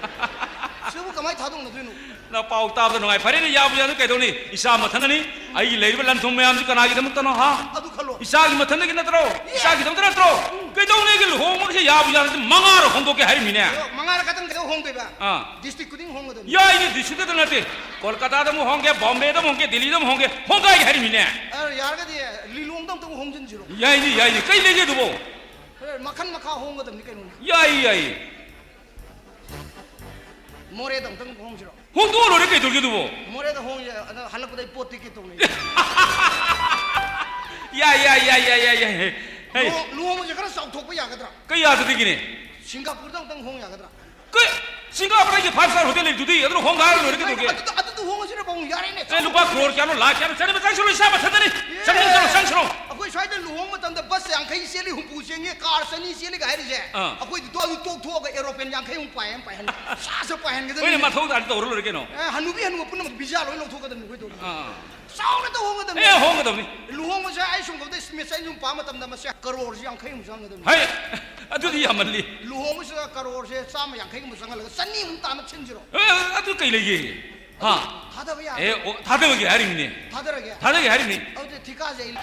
ꯁꯤꯕꯨ ꯀꯃꯥꯏꯅ ꯊꯥꯗꯣꯛꯅꯗꯣꯏꯅꯣ? ꯅ ꯄꯥꯎ ꯇꯥꯕꯗ ꯅꯨꯡꯉꯥꯏ꯫ ꯐꯔꯦꯅꯦ, ꯌꯥꯕꯨ ꯌꯥꯗ꯭ꯔꯗꯤ ꯀꯩꯗꯧꯅꯤ? ꯏꯆꯥ ꯃꯊꯟꯗꯅꯤ꯫ ꯑꯩꯒꯤ ꯂꯩꯔꯤꯕ ꯂꯟ ꯊꯨꯝ ꯃꯌꯥꯝꯁꯤ ꯀꯅꯥꯒꯤꯗꯃꯛꯇꯅꯣ, ꯍꯥ? ꯑꯗꯨ ꯈꯜꯂꯣ꯫ ꯏꯆꯥꯒꯤ ꯃꯊꯟꯗꯒꯤ ꯅꯠꯇ꯭ꯔꯣ? ꯌꯦ! ꯏꯆꯥꯒꯤꯗꯃꯛꯇ ꯅꯠꯇ꯭ꯔꯣ? ꯎꯝ꯫ ꯀꯩꯗꯧꯅꯦꯒꯦ ꯂꯨꯍꯣꯡꯕꯁꯦ ꯌꯥꯕꯨ ꯌꯥꯔꯗꯤ ꯃꯉꯥꯔꯛ ꯍꯣꯡꯗꯣꯛꯀꯦ ꯍꯥꯏꯔꯤꯃꯤꯅꯦ꯫ ꯑꯗꯣ ꯃꯉꯥꯔꯛ ꯈꯛꯇꯪ ꯀꯩꯗꯧ ꯍꯣꯡꯗꯣꯏꯕ? ꯑꯥ꯫ ꯗꯤꯁꯇ꯭ꯔꯤꯛ ꯈꯨꯗꯤꯡ ꯍꯣꯡꯒꯗꯕꯅꯤ꯫ ꯌꯥꯏꯅꯦ, ꯗꯤꯁꯇ꯭ꯔꯤꯛꯇꯗ ꯅꯠꯇꯦ꯫ ꯀꯣꯜꯀꯥꯇꯥꯗ ꯑꯃꯨꯛ ꯍꯣꯡꯒꯦ, ꯕꯣꯝꯕꯦꯗ ꯑꯃꯨꯛ ꯍꯣꯡꯒꯦ, ꯗꯤꯜꯂꯤꯗ ꯑꯃꯨꯛ ꯍꯣꯡꯒꯦ, ꯍꯣꯡꯒꯥꯏꯒꯦ ꯍꯥꯏꯔꯤꯃꯤꯅꯦ꯫ ꯑ, ꯌꯥꯔꯒꯗꯤ ꯂꯤꯂꯣꯡꯗ ꯑꯃꯨꯛꯇꯪ ꯍꯣꯡꯖꯤꯟꯁꯤꯔꯣ? ꯌꯥꯏꯅꯦ, ꯌꯥꯏꯅꯦ꯫ ꯀꯩ ꯂꯩꯒꯦ ꯑꯗꯨꯕꯣ? ꯑ, ꯃꯈꯟ ꯃꯈꯥ ꯍꯣꯡꯒꯗꯕꯅꯤ ꯀꯩꯅꯣꯅꯦ꯫ ꯌꯥꯏꯌꯦ, ꯌꯥꯏꯌꯦ꯫ ꯃꯣꯔꯦꯗ ꯑꯃꯨꯛꯇꯪ ꯍꯣꯡꯁꯤꯔꯣ? ꯍꯣꯡꯗꯣꯛꯑ ꯂꯣꯏꯔꯦ ꯀꯩꯗꯧꯔꯒꯦ ꯑꯗꯨꯕꯣ? ꯃꯣꯔꯦꯗ ꯍꯣꯡ ꯌꯥꯏ, ꯑꯗ ꯍꯜꯂꯛꯄꯗ ꯑꯩ ꯄꯣꯠ ꯇꯤꯀꯦꯠ ꯇꯧꯅꯤ꯫ ꯌꯥꯏ, ꯌꯥꯏ, ꯌꯥꯏ, ꯌꯥꯏ, ꯌꯥꯏ, ꯌꯥꯏ꯫ ꯍꯩ꯫ ꯂꯨꯍꯣꯡ-, ꯂꯨꯍꯣꯡꯕꯁꯦ ꯈꯔ ꯆꯥꯎꯊꯣꯛꯄ ꯌꯥꯒꯗ꯭ꯔꯥ? ꯀꯩ ꯌꯥꯗꯗꯒꯤꯅꯦ? ꯁꯤꯡꯒꯥꯄꯨꯔꯗ ꯑꯃꯨꯛꯇꯪ ꯍꯣꯡ ꯌꯥꯒꯗ꯭ꯔꯥ? ꯀꯩ? ꯁꯤꯡꯒꯥꯄꯨꯔ ꯑꯩꯒꯤ five star hotel ꯂꯩꯕꯗꯨꯗꯤ, ꯑꯗꯨꯅ ꯍꯣꯡꯒꯥꯏꯔ ꯂꯣꯏꯔꯦ ꯀꯩꯗꯧꯔꯒꯦ? ꯑꯗꯨꯗ, ꯑꯗꯨꯗ ꯍꯣꯡꯉꯁꯤꯅꯦ ꯄꯥꯕꯨꯡ, ꯌꯥꯔꯦꯅꯦ, ꯑꯦ, ꯂꯨꯄꯥ ꯆꯥꯎꯊꯣꯛ-, ꯀ꯭ꯔꯣꯔ ꯀꯌꯥꯅꯣ, ꯂꯥꯈ ꯀꯌꯥꯅꯣ? ꯆꯠꯂꯤꯕ ꯆꯪꯁꯤꯜꯂꯣ, ꯏꯁꯥ ꯃꯊꯟꯇꯅꯤ꯫ ꯑꯦ, ꯆꯪꯁꯤꯜꯂꯣ, ꯆꯪꯁꯤꯜꯂꯣ꯫ ꯑꯩꯈꯣꯏ ꯁ꯭ꯋꯥꯏꯗ ꯂꯨꯍꯣꯡꯕ ꯃꯇꯝꯗ ꯕꯁ ꯌꯥꯡꯈꯩ ꯆꯦꯜꯂꯤ, ꯍꯨꯝꯐꯨ ꯆꯦꯜꯂꯤ, ꯀꯥꯔ ꯆꯅꯤ ꯆꯦꯜꯂꯤꯒ ꯍꯥꯏꯔꯤꯁꯦ꯫ ꯑꯥ꯫ ꯑꯩꯈꯣꯏꯗꯤ ꯇꯣ-, ꯑꯗꯨ ꯇꯣꯛꯊꯣꯛꯑꯒ aeroplane ꯌꯥꯡꯈꯩꯃꯨꯛ ꯄꯥꯏ-, ꯄꯥꯏꯍꯟ-, ꯁꯥ-, ꯁꯥ ꯄꯥꯏꯍꯟꯒꯗꯕꯅꯤ꯫ ꯍꯣꯏꯅꯦ, ꯃꯊꯧ ꯇꯥꯔꯗꯤ ꯇꯧꯔ ꯂꯣꯏꯔꯦ ꯀꯩꯅꯣ꯫ ꯑꯦ, ꯍꯅꯨꯕꯤ ꯍꯅꯨꯕ ꯄꯨꯝꯅꯃꯛ visa ꯂꯣꯏ ꯂꯧꯊꯣꯛꯀꯗꯕꯅꯤ ꯑꯩꯈꯣꯏ ꯇꯧꯔꯤ꯫ ꯑꯥ꯫ ꯆꯥꯎꯅ ꯇꯧꯍꯣꯡꯒꯗꯕꯅꯤ꯫ ꯑꯦ, ꯍꯣꯡꯒꯗꯕꯅꯤ꯫ ꯂꯨꯍꯣꯡꯕꯁꯦ ꯑꯩ ꯁꯨꯝ ꯈꯪꯗꯦ, ꯃꯦꯁꯦꯖ ꯁꯨꯝ ꯄꯥ ꯃꯇꯝꯗ ꯃꯁꯦ ꯀꯔꯣꯔꯁꯤ ꯌꯥꯡꯈꯩꯃꯨꯛ ꯆꯪꯒꯗꯕꯅꯤ꯫ ꯍꯩ, ꯑꯗꯨꯗꯤ ꯌꯥꯝꯃꯜꯂꯤ꯫ ꯂꯨꯍꯣꯡꯕꯁꯤꯗ ꯀꯔꯣꯔꯁꯦ ꯆꯥꯝꯃ ꯌꯥꯡꯈꯩꯒꯨꯝꯕ ꯆꯪꯍꯜꯂꯒ ꯆꯅꯤꯃꯨꯛ ꯇꯥꯅ ꯊꯤꯟꯁꯤꯔꯣ? ꯑꯦ, ꯑꯗꯨ ꯀꯩ ꯂꯩꯒꯦ? ꯍꯥ? ꯊꯥꯗꯕ ꯌꯥꯗ꯭ꯔꯣ? ꯑꯦ, ꯑꯣ, ꯊꯥꯗꯕꯒꯤ ꯍꯥꯏꯔꯤꯃꯤꯅꯦ꯫ ꯊꯥꯗꯔꯒꯦ? ꯊꯥꯗꯒꯦ ꯍꯥꯏꯔꯤꯃꯤ꯫ ꯑꯗꯨꯗꯤ ꯊꯤꯀꯥꯁꯦ ꯑꯩ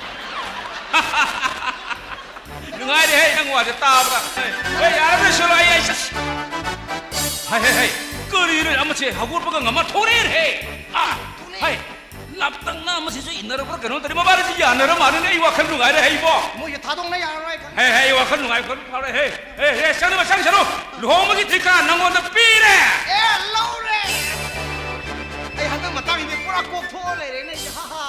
ꯅꯨꯡꯉꯥꯏꯔꯦꯍꯦ, ꯅꯪ ꯋꯥꯁꯦ ꯇꯥꯕꯗ꯫ ꯍꯦ, ꯍꯦ, ꯌꯥꯔꯕ꯭ꯔꯥ, ꯁꯣꯂꯣ? ꯑꯩ, ꯑꯩ, ꯁꯁ꯫ ꯍꯦ, ꯍꯦ, ꯍꯦ, ꯀꯔꯤꯅꯣ? ꯑꯃꯁꯦ ꯍꯧꯒꯠꯄꯒ ꯉꯝꯃ ꯊꯣꯛꯂꯛꯑꯦꯅꯦꯍꯦ꯫ ꯑꯥ, ꯍꯦ, ꯂꯥꯞꯇꯛꯅ ꯑꯃꯁꯤꯁꯨ ꯏꯟꯅꯔꯕ꯭ꯔꯥ ꯀꯩꯅꯣꯝ ꯇꯧꯔꯤ꯫ ꯃꯕꯥꯅꯤꯁꯦ ꯌꯥꯅꯔ ꯃꯥꯜꯂꯦꯅꯦ꯫ ꯑꯩ ꯋꯥꯈꯜ ꯅꯨꯡꯉꯥꯏꯔꯦ, ꯑꯩꯕꯣ꯫ ꯃꯣꯏꯁꯦ ꯊꯥꯗꯣꯛꯅ ꯌꯥꯔꯔꯣꯏ ꯈꯪꯉꯦ꯫ ꯍꯦ, ꯍꯦ, ꯑꯩ ꯋꯥꯈꯜ ꯅꯨꯡꯉꯥꯏ, ꯋꯥꯈꯜ ꯐꯥꯎꯔꯦ꯫ ꯍꯦ, ꯍꯦ, ꯍꯦ, ꯆꯪꯁꯤꯜꯂꯨ, ꯆꯪꯁꯤꯜꯂꯨ꯫ ꯂꯨꯍꯣꯡꯕꯒꯤ ꯊꯤꯀꯥ ꯅꯪꯉꯣꯟꯗ ꯄꯤꯔꯦ꯫ ꯑꯦ, ꯂꯧꯔꯦ꯫ ꯑꯩ ꯍꯟꯗꯛ ꯃꯇꯥꯡꯁꯤꯗꯤ ꯄꯨꯔꯥ ꯀꯣꯛ ꯊꯣꯛꯑ ꯂꯩꯔꯦꯅꯦ ꯑꯩꯁꯦ꯫ ꯍꯥ, ꯍꯥ꯫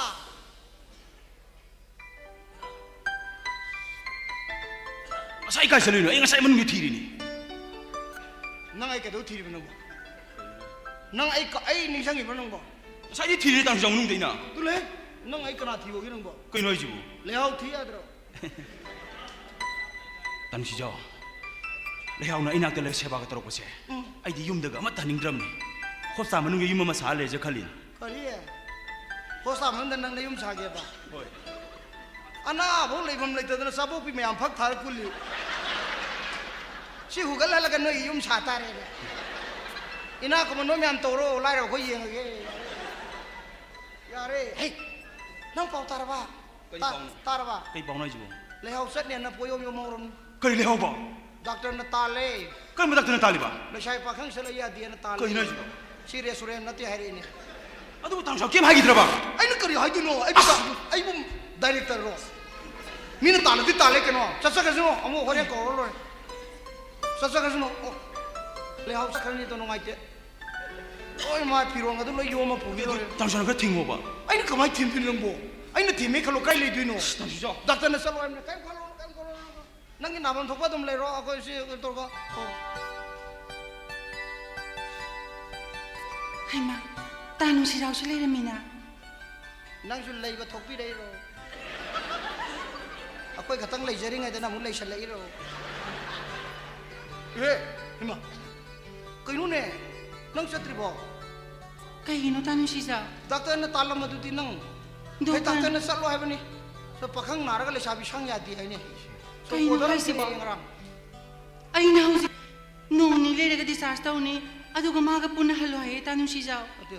ꯉꯁꯥꯏ ꯀꯥꯏ ꯆꯠꯂꯨꯏꯅꯣ? ꯑꯩ ꯉꯁꯥꯏ ꯃꯅꯨꯡꯗ ꯊꯤꯔꯤꯅꯤ꯫ ꯅꯪ ꯑꯩ ꯀꯩꯗꯧ ꯊꯤꯔꯤꯕ ꯅꯪꯕꯣ? ꯅꯪ ꯑꯩ ꯀ-, ꯑꯩ ꯅꯤꯡꯁꯤꯡꯉꯤꯕ꯭ꯔꯣ ꯅꯪꯕꯣ? ꯉꯁꯥꯏꯗꯤ ꯊꯤꯔꯤꯅꯤ ꯇꯥꯡꯖ ꯃꯅꯨꯡꯗ ꯑꯩꯅ꯫ ꯇꯨꯂꯦ, ꯅꯪ ꯑꯩ ꯀꯅꯥ ꯊꯤꯕꯒꯤ ꯅꯪꯕꯣ? ꯀꯩꯅꯣ ꯍꯥꯏꯁꯤꯕꯨ? ꯂꯩꯍꯥꯎ ꯊꯤ ꯌꯥꯗ꯭ꯔꯣ? ꯇꯥꯅꯨꯁꯤꯖꯥꯎ, ꯂꯩꯍꯥꯎꯅ ꯑꯩ ꯅꯥꯛꯇ ꯂꯩ ꯁꯦꯕꯥꯒ ꯇꯧꯔꯛꯄꯁꯦ, ꯎꯝ꯫ ꯑꯩꯗꯤ ꯌꯨꯝꯗꯒ ꯑꯃꯠꯇ ꯍꯟꯅꯤꯡꯗ꯭ꯔꯕꯅꯤ꯫ ꯍꯣꯁꯇꯥꯜ ꯃꯅꯨꯡꯗ ꯌꯨꯝ ꯑꯃ ꯁꯥꯔ ꯂꯩꯔꯁꯤꯔ ꯈꯜꯂꯤꯅꯤ꯫ ꯀꯔꯤ? ꯍꯣꯁꯇꯥꯜ ꯃꯅꯨꯡꯗ ꯅꯪꯅ ꯌꯨꯝ ꯁꯥꯒꯦꯕ? ꯍꯣꯏ꯫ ꯑꯅꯥꯕꯧ ꯂꯩꯐꯝ ꯂꯩꯇꯗꯅ ꯆꯥꯕꯣꯛꯄꯤ ꯃꯌꯥꯝ ꯐꯛ ꯊꯥꯔ ꯀꯨꯜꯂꯤ꯫ ꯁꯤ ꯍꯨꯒꯠꯍꯜꯂꯒ ꯅꯣꯏ ꯌꯨꯝ ꯁꯥ ꯇꯥꯔꯦꯅꯦ꯫ ꯏꯅꯥꯛ ꯈꯨꯟꯕ ꯅꯣꯏ ꯃꯌꯥꯝ ꯇꯧꯔꯣ, ꯂꯥꯏꯔꯕ ꯑꯩꯈꯣꯏ ꯌꯦꯡꯉꯒꯦ꯫ ꯌꯥꯔꯦ꯫ ꯍꯦ, ꯅꯪ ꯄꯥꯎ ꯇꯥꯔꯕ? ꯀꯔꯤ ꯇꯥ-, ꯄꯥꯎꯅꯣ? ꯇꯥꯔꯕ? ꯀꯔꯤ ꯄꯥꯎꯅꯣ ꯍꯥꯏꯁꯤꯕꯣ? ꯂꯩꯍꯥꯎ ꯆꯠꯅꯦꯅ ꯄꯣꯌꯣꯝ ꯌꯣꯝꯍꯧꯔꯝꯅꯤ꯫ ꯀꯔꯤ ꯂꯩꯍꯥꯎꯕ? ꯗꯥꯛꯇꯔꯅ ꯇꯥꯜꯂꯦ꯫ ꯀꯔꯝꯕ ꯗꯥꯛꯇꯔꯅ ꯇꯥꯜꯂꯤꯕ? ꯂꯩꯁꯥꯕꯤ ꯄꯥꯈꯪ ꯁꯠꯂ ꯌꯥꯗꯦꯅ ꯇꯥꯜꯂꯦ꯫ ꯀꯩꯅꯣ ꯍꯥꯏꯁꯤꯕꯣ? ꯁꯤ ꯔꯦꯁꯇꯨꯔꯦꯟ ꯅꯠꯇꯦ ꯍꯥꯏꯔꯛꯏꯅꯦ꯫ ꯑꯗꯨꯕꯨ ꯇꯥꯡꯁꯥꯎ ꯀꯩꯝ ꯍꯥꯏꯈꯤꯗ꯭ꯔꯕ? ꯑꯩꯅ ꯀꯔꯤ ꯍꯥꯏꯗꯣꯏꯅꯣ? ꯑꯩꯕꯨ ꯗꯥ-, ꯑꯩꯕꯨ ꯗꯥꯏꯔꯦꯛꯇꯔꯔꯣ? ꯃꯤꯅ ꯇꯥꯜꯂꯗꯤ ꯇꯥꯜꯂꯦ ꯀꯩꯅꯣ꯫ ꯆꯠꯆꯈ꯭ꯔꯁꯅꯨ, ꯑꯃꯨꯛ ꯍꯣꯔꯦꯟ ꯀꯧꯔ ꯂꯣꯏꯔꯦ꯫ ꯆꯠꯆꯈ꯭ꯔꯁꯅꯨ꯫ ꯑꯣ, ꯂꯩꯍꯥꯎ ꯆꯠꯈ꯭ꯔꯅꯤꯗꯣ ꯅꯨꯡꯉꯥꯏꯇꯦ꯫ ꯂꯣꯏ ꯃꯥ ꯐꯤꯔꯣꯟꯒꯗꯨ ꯂꯣꯏ ꯌꯣꯝꯃ ꯄꯨꯈꯤ ꯂꯣꯏꯔꯦ꯫ ꯇꯥꯡꯁꯥꯎꯅ ꯈꯔ ꯊꯤꯡꯉꯣꯕ꯫ ꯑꯩꯅ ꯀꯃꯥꯏꯅ ꯊꯤꯡꯗꯣꯏꯅꯣ ꯅꯪꯕꯣ? ꯑꯩꯅ ꯊꯤꯡꯉꯦ ꯈꯜꯂꯣ, ꯀꯥꯏ ꯂꯩꯗꯣꯏꯅꯣ? ꯑꯁ, ꯇꯥꯡꯁꯤꯖꯥꯎ꯫ ꯗꯥꯛꯇꯔꯅ ꯆꯠꯂꯣ ꯍꯥꯏꯕꯅꯦ, ꯀꯔꯤꯝ ꯈꯜꯂꯨꯔꯅꯨ, ꯀꯔꯤꯝ ꯈꯜꯂꯨꯔꯅꯨ꯫ ꯅꯪꯒꯤ ꯅꯥꯐꯝ ꯊꯣꯛꯄ ꯑꯗꯨꯝ ꯂꯩꯔꯣ, ꯑꯩꯈꯣꯏ ꯁꯤ ꯀꯩꯅꯣ ꯇꯧꯔꯒ꯫ ꯑꯣ꯫ ꯍꯩꯃꯥ, ꯇꯥ ꯅꯨꯡꯁꯤꯖꯥꯎꯁꯨ ꯂꯩꯔꯝꯃꯤꯅ꯫ ꯅꯪꯁꯨ ꯂꯩꯕ ꯊꯣꯛꯄꯤꯔꯛꯏꯔꯣ? ꯑꯩꯈꯣꯏ ꯈꯛꯇꯪ ꯂꯩꯖꯔꯤꯉꯩꯗ ꯅꯪ ꯑꯃꯨꯛ ꯂꯩꯁꯜꯂꯛꯏꯔꯣ? ꯑꯦ, ꯍꯩꯃꯥ, ꯀꯩꯅꯣꯅꯦ? ꯅꯪ ꯆꯠꯇ꯭ꯔꯤꯕꯣ? ꯀꯩꯒꯤꯅꯣ ꯇꯥ ꯅꯨꯡꯁꯤꯖꯥꯎ? ꯗꯥꯛꯇꯔꯅ ꯇꯥꯜꯂꯝꯕꯗꯨꯗꯤ ꯅꯪ꯫ ꯗꯣꯛꯇꯔ꯫ ꯗꯥꯛꯇꯔꯅ ꯆꯠꯂꯣ ꯍꯥꯏꯕꯅꯤ꯫ ꯁꯣ ꯄꯥꯈꯪ ꯅꯥꯔꯒ ꯂꯩꯁꯥꯕꯤ ꯁꯪ ꯌꯥꯗꯦ ꯍꯥꯏꯅꯦ꯫ ꯁꯣ ꯀꯩꯅꯣ ꯑꯣꯔꯗꯔ ꯍꯥꯏꯁꯤꯕꯣ? ꯄꯤꯔꯛꯑꯦ ꯉꯔꯥꯡ꯫ ꯑꯩꯅ ꯍꯧꯖꯤꯛ ꯅꯣꯡ ꯅꯤꯅꯤ ꯂꯩꯔꯒ ꯗꯤꯁꯆꯥꯔꯖ ꯇꯧꯅꯤ, ꯑꯗꯨꯒ ꯃꯥꯒ ꯄꯨꯟꯅ ꯍꯜꯂꯣ ꯍꯥꯏꯌꯦ ꯇꯥ ꯅꯨꯡꯁꯤꯖꯥꯎ꯫ ꯑꯗꯨ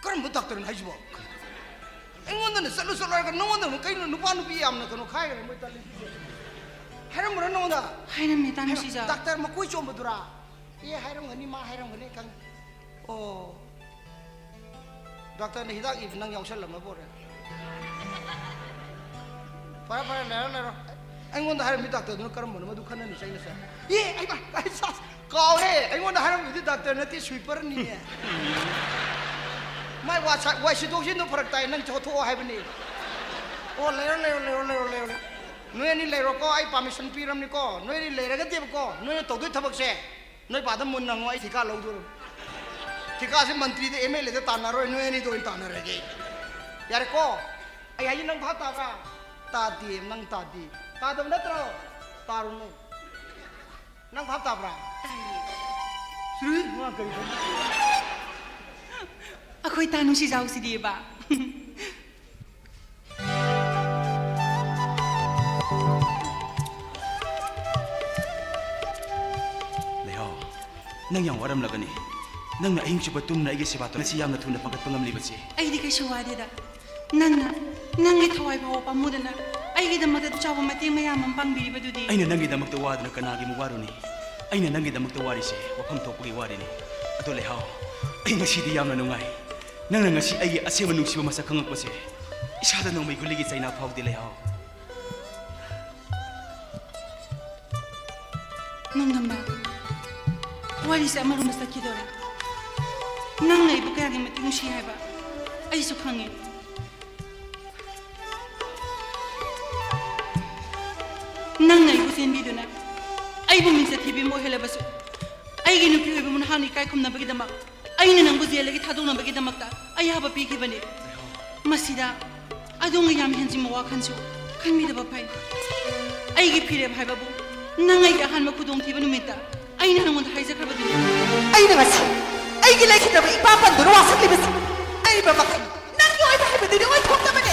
ꯀꯔꯝꯕ ꯗꯥꯛꯇꯔꯅꯣ ꯍꯥꯏꯁꯤꯕꯣ? ꯑꯩꯉꯣꯟꯗꯅ ꯆꯠꯂꯨ ꯆꯠꯂꯨ ꯍꯥꯏꯔꯒ ꯅꯉꯣꯟꯗ ꯑꯃꯨꯛ ꯀꯩꯅꯣ ꯅꯨꯄꯥ ꯅꯨꯄꯤ ꯌꯥꯝꯅ ꯀꯩꯅꯣ ꯈꯥꯏꯈ꯭ꯔꯦ ꯃꯣꯏ ꯇꯜꯂꯤ꯫ ꯍꯥꯏꯔꯝꯕ꯭ꯔꯣ ꯅꯉꯣꯟꯗ? ꯍꯥꯏꯔꯝꯃꯦ ꯇꯥ ꯅꯨꯡꯁꯤꯖꯥꯎ꯫ ꯗꯥꯛꯇꯔ ꯃꯀꯣꯏ ꯆꯣꯝꯕꯗꯨꯔꯥ? ꯑꯦ, ꯍꯥꯏꯔꯝꯒꯅꯤ, ꯃꯥ ꯍꯥꯏꯔꯝꯒꯅꯤ, ꯑꯩ ꯈꯪꯉꯤ꯫ ꯑꯣ, ꯗꯥꯛꯇꯔꯅ ꯍꯤꯗꯥꯛ ꯏꯕ ꯅꯪ ꯌꯥꯎꯁꯜꯂꯝꯃ ꯕꯣꯔꯦ꯫ ꯐꯔꯦ, ꯐꯔꯦ, ꯂꯩꯔꯣ, ꯂꯩꯔꯣ꯫ ꯑꯩꯉꯣꯟꯗ ꯍꯥꯏꯔꯝꯃꯤ ꯗꯥꯛꯇꯔꯗꯨꯅ ꯀꯔꯝꯕꯅꯣ? ꯃꯗꯨ ꯈꯟꯅꯅꯤ ꯆꯩꯅꯁꯦ꯫ ꯑꯦ, ꯑꯩ, ꯑꯩ, ꯑꯩ, ꯁꯥ-, ꯀꯥꯎꯔꯦ꯫ ꯑꯩꯉꯣꯟꯗ ꯍꯥꯏꯔꯝꯃꯤꯗꯤ ꯗꯥꯛꯇꯔ ꯅꯠꯇꯦ, ꯁ꯭ꯋꯤꯄꯔꯅꯤꯅꯦ꯫ ꯃꯥꯏ ꯋꯥ ꯁꯥ-, ꯋꯥꯏ ꯁꯤꯗꯣꯛ ꯁꯤꯟꯗꯣ ꯐꯔꯛ ꯇꯥꯏ, ꯅꯪ ꯆꯠꯊꯣꯛꯑꯣ ꯍꯥꯏꯕꯅꯤ꯫ ꯑꯣ, ꯂꯩꯔꯣ, ꯂꯩꯔꯣ, ꯂꯩꯔꯣ, ꯂꯩꯔꯣ, ꯂꯩꯔꯣ, ꯂꯩꯔꯣ꯫ ꯅꯣꯏ ꯑꯅꯤ ꯂꯩꯔꯣꯀꯣ, ꯑꯩ ꯄꯥꯔꯃꯤꯁꯟ ꯄꯤꯔꯝꯅꯤꯀꯣ꯫ ꯅꯣꯏ ꯑꯅꯤ ꯂꯩꯔꯒꯗꯤꯕꯀꯣ, ꯅꯣꯏꯅ ꯇꯧꯗꯣꯏ ꯊꯕꯛꯁꯦ ꯅꯣꯏ ꯄꯥꯗ ꯃꯨꯟꯅ ꯍꯪꯉꯣ, ꯑꯩ ꯊꯤꯀꯥ ꯂꯧꯗꯣꯔꯝ꯫ ꯊꯤꯀꯥꯁꯦ ꯃꯟꯇ꯭ꯔꯤꯗ, ꯑꯦꯝ ꯑꯦꯜ ꯑꯦꯗ ꯇꯥꯟꯅꯔꯣꯏ, ꯅꯣꯏ ꯑꯅꯤꯗ ꯑꯣꯏꯅ ꯇꯥꯟꯅꯔꯒꯦ꯫ ꯌꯥꯔꯦꯀꯣ? ꯑꯩ ꯍꯥꯏꯁꯦ ꯅꯪ ꯚꯥꯞ ꯇꯥꯕ꯭ꯔꯥ? ꯇꯥꯗꯦ, ꯅꯪ ꯇꯥꯗꯦ꯫ ꯇꯥꯗꯕ ꯅꯠꯇ꯭ꯔꯣ? ꯇꯥꯔꯨꯅꯨ꯫ ꯅꯪ ꯚꯥꯞ ꯇꯥꯕ꯭ꯔꯥ? ꯁꯨꯔꯨꯏ, ꯃꯥ ꯀꯔꯤ ꯈꯪ-, ꯑꯩꯈꯣꯏ ꯇꯥ ꯅꯨꯡꯁꯤꯖꯥꯎꯁꯤꯗꯤꯕ꯫ ꯂꯩꯍꯥꯎ, ꯅꯪ ꯌꯥꯝ ꯋꯥꯔꯝꯂꯒꯅꯤ꯫ ꯅꯪꯅ ꯑꯍꯤꯡ ꯆꯨꯞꯄ ꯇꯨꯝꯅ ꯑꯩꯒꯤ ꯁꯦꯕꯥ ꯇꯧ-, ꯉꯁꯤ ꯌꯥꯝꯅ ꯊꯨꯅ ꯐꯒꯠꯄ ꯉꯝꯂꯤꯕꯁꯤ꯫ ꯑꯩꯗꯤ ꯀꯩꯁꯨ ꯋꯥꯗꯦꯗ꯫ ꯅꯪꯅ ꯅꯪꯒꯤ ꯊꯋꯥꯏ ꯐꯥꯎꯕ ꯄꯥꯝꯃꯨꯗꯅ ꯑꯩꯒꯤꯗꯃꯛꯇ ꯆꯥꯎꯕ ꯃꯇꯦꯡ ꯃꯌꯥꯝ ꯑꯃ ꯄꯥꯡꯕꯤꯔꯤꯕꯗꯨꯗꯤ꯫ ꯑꯩꯅ ꯅꯪꯒꯤꯗꯃꯛꯇ ꯋꯥꯗꯨꯅ ꯀꯅꯥꯒꯤ ꯑꯃꯨꯛ ꯋꯥꯔꯨꯅꯤ? ꯑꯩꯅ ꯅꯪꯒꯤꯗꯃꯛꯇ ꯋꯥꯔꯤꯁꯦ ꯋꯥꯐꯝ ꯊꯣꯛꯄꯒꯤ ꯋꯥꯔꯤꯅꯤ꯫ ꯑꯗꯣ ꯂꯩꯍꯥꯎ, ꯑꯩ ꯉꯁꯤꯗꯤ ꯌꯥꯝꯅ ꯅꯨꯡꯉꯥꯏ꯫ ꯅꯪꯅ ꯉꯁꯤ ꯑꯩꯒꯤ ꯑꯁꯦꯡꯕ ꯅꯨꯡꯁꯤꯕ ꯃꯁꯛ ꯈꯪꯉꯛꯄꯁꯦ ꯏꯁꯥꯗ ꯅꯣꯡꯃꯩ ꯒꯨꯂꯤꯒꯤ ꯆꯩꯅꯥ ꯐꯥꯎꯗꯦ ꯂꯩꯍꯥꯎ꯫ ꯅꯣꯡꯗꯝꯕ, ꯋꯥꯔꯤꯁꯦ ꯑꯃꯔꯣꯝꯗ ꯆꯠꯈꯤꯗꯣꯔꯦ꯫ ꯅꯪꯅ ꯑꯩꯕꯨ ꯀꯌꯥꯒꯤ ꯃꯇꯤꯛ ꯅꯨꯡꯁꯤ ꯍꯥꯏꯕ ꯑꯩꯁꯨ ꯈꯪꯉꯤ꯫ ꯅꯪꯅ ꯑꯩꯕꯨ ꯆꯦꯟꯕꯤꯗꯨꯅ ꯑꯩꯕꯨ ꯃꯤꯡꯆꯠ ꯊꯤꯕꯤ ꯑꯃ ꯑꯣꯏꯍꯜꯂꯕꯁꯨ, ꯑꯩꯒꯤ ꯅꯨꯄꯤ ꯑꯣꯏꯕꯕꯨ ꯅꯍꯥꯛꯅ ꯏꯀꯥꯏ ꯈꯨꯝꯅꯕꯒꯤꯗꯃꯛ ꯑꯩꯅ ꯅꯪꯕꯨ ꯖꯦꯜꯗꯒꯤ ꯊꯥꯗꯣꯛꯅꯕꯒꯤꯗꯃꯛꯇ ꯑꯌꯥꯕ ꯄꯤꯈꯤꯕꯅꯤ꯫ ꯃꯁꯤꯗ ꯑꯗꯣꯝꯒꯤ ꯌꯥꯝ ꯍꯦꯟꯖꯤꯟꯕ ꯋꯥꯈꯜꯁꯨ ꯈꯟꯕꯤꯗꯕ ꯐꯩ꯫ ꯑꯩꯒꯤ ꯐꯤꯔꯦꯞ ꯍꯥꯏꯕꯕꯨ ꯅꯪ ꯑꯩꯒꯤ ꯑꯍꯥꯟꯕ ꯈꯨꯗꯣꯡꯊꯤꯕ ꯅꯨꯃꯤꯠꯇ ꯑꯩꯅ ꯅꯉꯣꯟꯗ ꯍꯥꯏꯖꯈ꯭ꯔꯕꯗꯨꯅꯤ꯫ ꯑꯩꯅ ꯉꯁꯤ ꯑꯩꯒꯤ ꯂꯩꯈꯤꯗꯕ ꯏꯄꯥ ꯄꯟꯗꯨꯅ ꯋꯥꯁꯛꯂꯤꯕꯁꯤ ꯑꯔꯤꯕ ꯃꯈꯩ ꯅꯪꯒꯤ ꯑꯣꯏꯕ ꯍꯥꯏꯕꯗꯨꯗꯤ ꯑꯣꯏꯊꯣꯛꯇꯕꯅꯤ꯫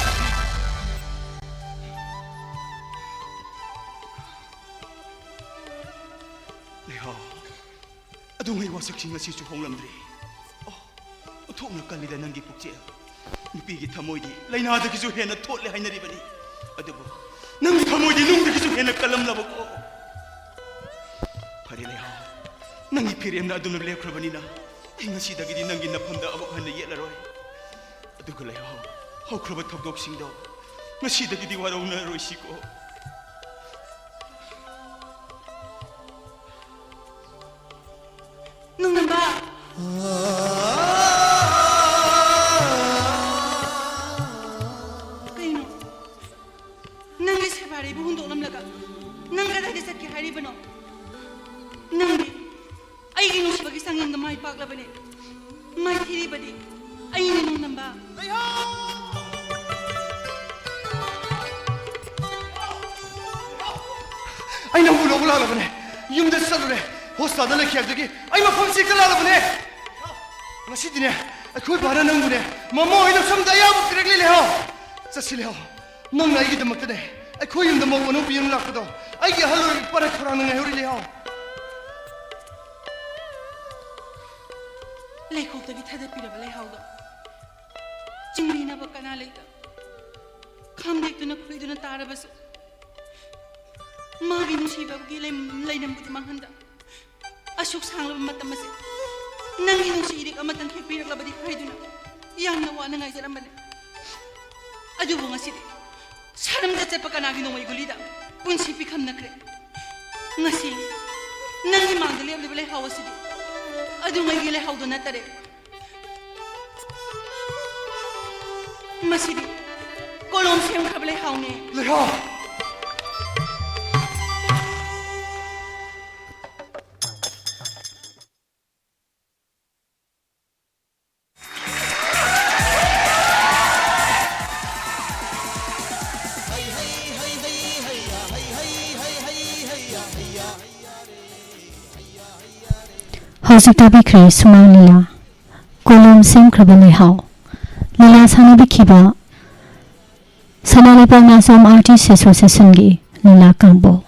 ꯂꯩꯍꯥꯎ, ꯑꯗꯨꯉꯩ ꯋꯥꯁꯛꯁꯤꯡ ꯉꯁꯤꯁꯨ ꯍꯣꯡꯂꯝꯗ꯭ꯔꯤ꯫ ꯑꯣ, ꯑꯣꯟꯊꯣꯛꯅ ꯀꯜꯂꯤꯗ ꯅꯪꯒꯤ ꯄꯨꯛꯆꯦꯜ꯫ ꯅꯨꯄꯤꯒꯤ ꯊꯃꯣꯏꯗꯤ ꯂꯥꯏꯅꯥꯗꯒꯤꯁꯨ ꯍꯦꯟꯅ ꯊꯣꯠꯂꯦ ꯍꯥꯏꯅꯔꯤꯕꯅꯤ꯫ ꯑꯗꯨꯕꯨ ꯅꯪꯒꯤ ꯊꯃꯣꯏꯗꯤ ꯅꯨꯡꯗꯒꯤꯁꯨ ꯍꯦꯟꯅ ꯀꯜꯂꯝꯂꯕꯀꯣ꯫ ꯐꯔꯦ ꯂꯩꯍꯥꯎ, ꯅꯪꯒꯤ ꯐꯤꯔꯦꯝꯅ ꯑꯗꯨꯝꯅ ꯂꯦꯞꯈ꯭ꯔꯕꯅꯤꯅ ꯑꯩ ꯉꯁꯤꯗꯒꯤꯗꯤ ꯅꯪꯒꯤ ꯅꯐꯝꯗ ꯑꯃꯨꯛ ꯍꯟꯅ ꯌꯦꯠꯂꯔꯣꯏ꯫ ꯑꯗꯨꯒ ꯂꯩꯍꯥꯎ, ꯍꯧꯈ꯭ꯔꯕ ꯊꯧꯗꯣꯛꯁꯤꯡꯗꯣ ꯉꯁꯤꯗꯒꯤꯗꯤ ꯋꯥꯔꯧꯅꯔꯣꯏꯁꯤꯀꯣ꯫ ꯅꯨꯡꯅꯝꯕ! ꯀꯩꯅꯣ? ꯅꯪꯒꯤ ꯁꯦꯕꯥꯔꯤꯕꯨ ꯍꯨꯟꯗꯣꯛꯂꯝꯂꯒ ꯅꯪ ꯀꯗꯥꯏꯗ ꯆꯠꯀꯦ ꯍꯥꯏꯔꯤꯕꯅꯣ? ꯅꯪꯗꯤ ꯑꯩꯒꯤ ꯅꯨꯡꯁꯤꯕꯒꯤ ꯆꯥꯡꯌꯦꯡꯗ ꯃꯥꯏ ꯄꯥꯛꯂꯕꯅꯦ꯫ ꯃꯥꯏꯊꯤꯔꯤꯕꯗꯤ ꯑꯩꯅꯦ, ꯅꯨꯡꯅꯝꯕ꯫ ꯑꯩ ꯅꯪꯕꯨ ꯂꯧꯕ ꯂꯥꯛꯂꯕꯅꯦ꯫ ꯌꯨꯝꯗ ꯆꯠꯂꯨꯔꯦ, ꯍꯣꯁꯇꯥꯜꯗ ꯂꯩꯈꯤ ꯍꯥꯏꯕꯗꯒꯤ ꯑꯩ ꯃꯐꯝ ꯆꯦꯛꯇ ꯂꯥꯛꯂꯕꯅꯦ꯫ ꯉꯁꯤꯗꯤꯅꯦ, ꯑꯩꯈꯣꯏ ꯕꯥꯅ ꯅꯪꯕꯨꯅꯦ ꯃꯃꯥ ꯍꯣꯏꯗ ꯁꯣꯝꯗ ꯑꯌꯥꯕ ꯄꯤꯔꯛꯂꯤ ꯂꯩꯍꯥꯎ꯫ ꯆꯠꯁꯤ ꯂꯩꯍꯥꯎ, ꯅꯪꯅ ꯑꯩꯒꯤꯗꯃꯛꯇꯅꯦ ꯑꯩꯈꯣꯏ ꯌꯨꯝꯗ ꯃꯧ ꯑꯅꯧꯕꯤ ꯑꯃ ꯂꯥꯛꯄꯗꯣ ꯑꯩꯒꯤ ꯑꯍꯜ ꯑꯣꯏꯔꯕ ꯏꯄꯥꯅ ꯈꯧꯔꯥꯡꯅ ꯉꯥꯏꯍꯧꯔꯤ ꯂꯩꯍꯥꯎ꯫ ꯂꯩꯈꯣꯛꯇꯒꯤ ꯊꯥꯗꯠꯄꯤꯔꯕ ꯂꯩꯍꯥꯎꯗꯣ ꯆꯤꯡꯕꯤꯅꯕ ꯀꯅꯥ ꯂꯩꯇ? ꯈꯥꯝꯗꯦꯛꯇꯨꯅ ꯈꯨꯏꯗꯨꯅ ꯇꯥꯔꯕꯁꯨ ꯃꯥꯒꯤ ꯅꯨꯡꯁꯤꯕꯒꯤ ꯂꯩ-, ꯂꯩꯅꯝꯕꯨꯗꯤ ꯃꯥꯡꯍꯟꯗ ꯑꯁꯨꯛ ꯁꯥꯡꯂꯕ ꯃꯇꯝ ꯑꯁꯦ ꯅꯪꯒꯤ ꯅꯨꯡꯁꯤ ꯏꯔꯤꯛ ꯑꯃꯇꯪ ꯈꯦꯛꯄꯤꯔꯛꯂꯕꯗꯤ ꯍꯥꯏꯗꯨꯅ ꯌꯥꯝꯅ ꯋꯥꯅ ꯉꯥꯏꯖꯔꯝꯕꯅꯤ꯫ ꯑꯗꯨꯕꯨ ꯉꯁꯤꯗꯤ ꯁꯔꯝꯗ ꯆꯠꯄ ꯀꯅꯥꯒꯤ ꯅꯣꯡꯃꯩ ꯒꯨꯂꯤꯗ ꯄꯨꯟꯁꯤ ꯄꯤꯈꯝꯅꯈ꯭ꯔꯦ꯫ ꯉꯁꯤ ꯅꯪꯒꯤ ꯃꯥꯡꯗ ꯂꯦꯞꯂꯤꯕ ꯂꯩꯍꯥꯎ ꯑꯁꯤꯗꯤ ꯑꯗꯨꯉꯩꯒꯤ ꯂꯩꯍꯥꯎꯗꯣ ꯅꯠꯇꯔꯦ꯫ ꯃꯁꯤꯗꯤ ꯀꯣꯂꯣꯝ ꯁꯦꯝꯈ꯭ꯔꯕ ꯂꯩꯍꯥꯎꯅꯦ꯫ ꯂꯩꯍꯥꯎ! ꯍꯧꯖꯤꯛ ꯇꯥꯕꯤꯈ꯭ꯔꯦ ꯁꯨꯃꯥꯡ ꯂꯤꯂꯥ, ꯀꯣꯂꯣꯝ ꯁꯦꯝꯈ꯭ꯔꯕ ꯂꯩꯍꯥꯎ꯫ ꯂꯤꯂꯥ ꯁꯥꯟꯅꯕꯤꯈꯤꯕ ꯁꯅꯥ ꯂꯩꯄꯥꯛ ꯅꯥꯆꯣꯝ Artist Associationꯒꯤ ꯂꯤꯂꯥ ꯀꯥꯡꯕꯨ꯫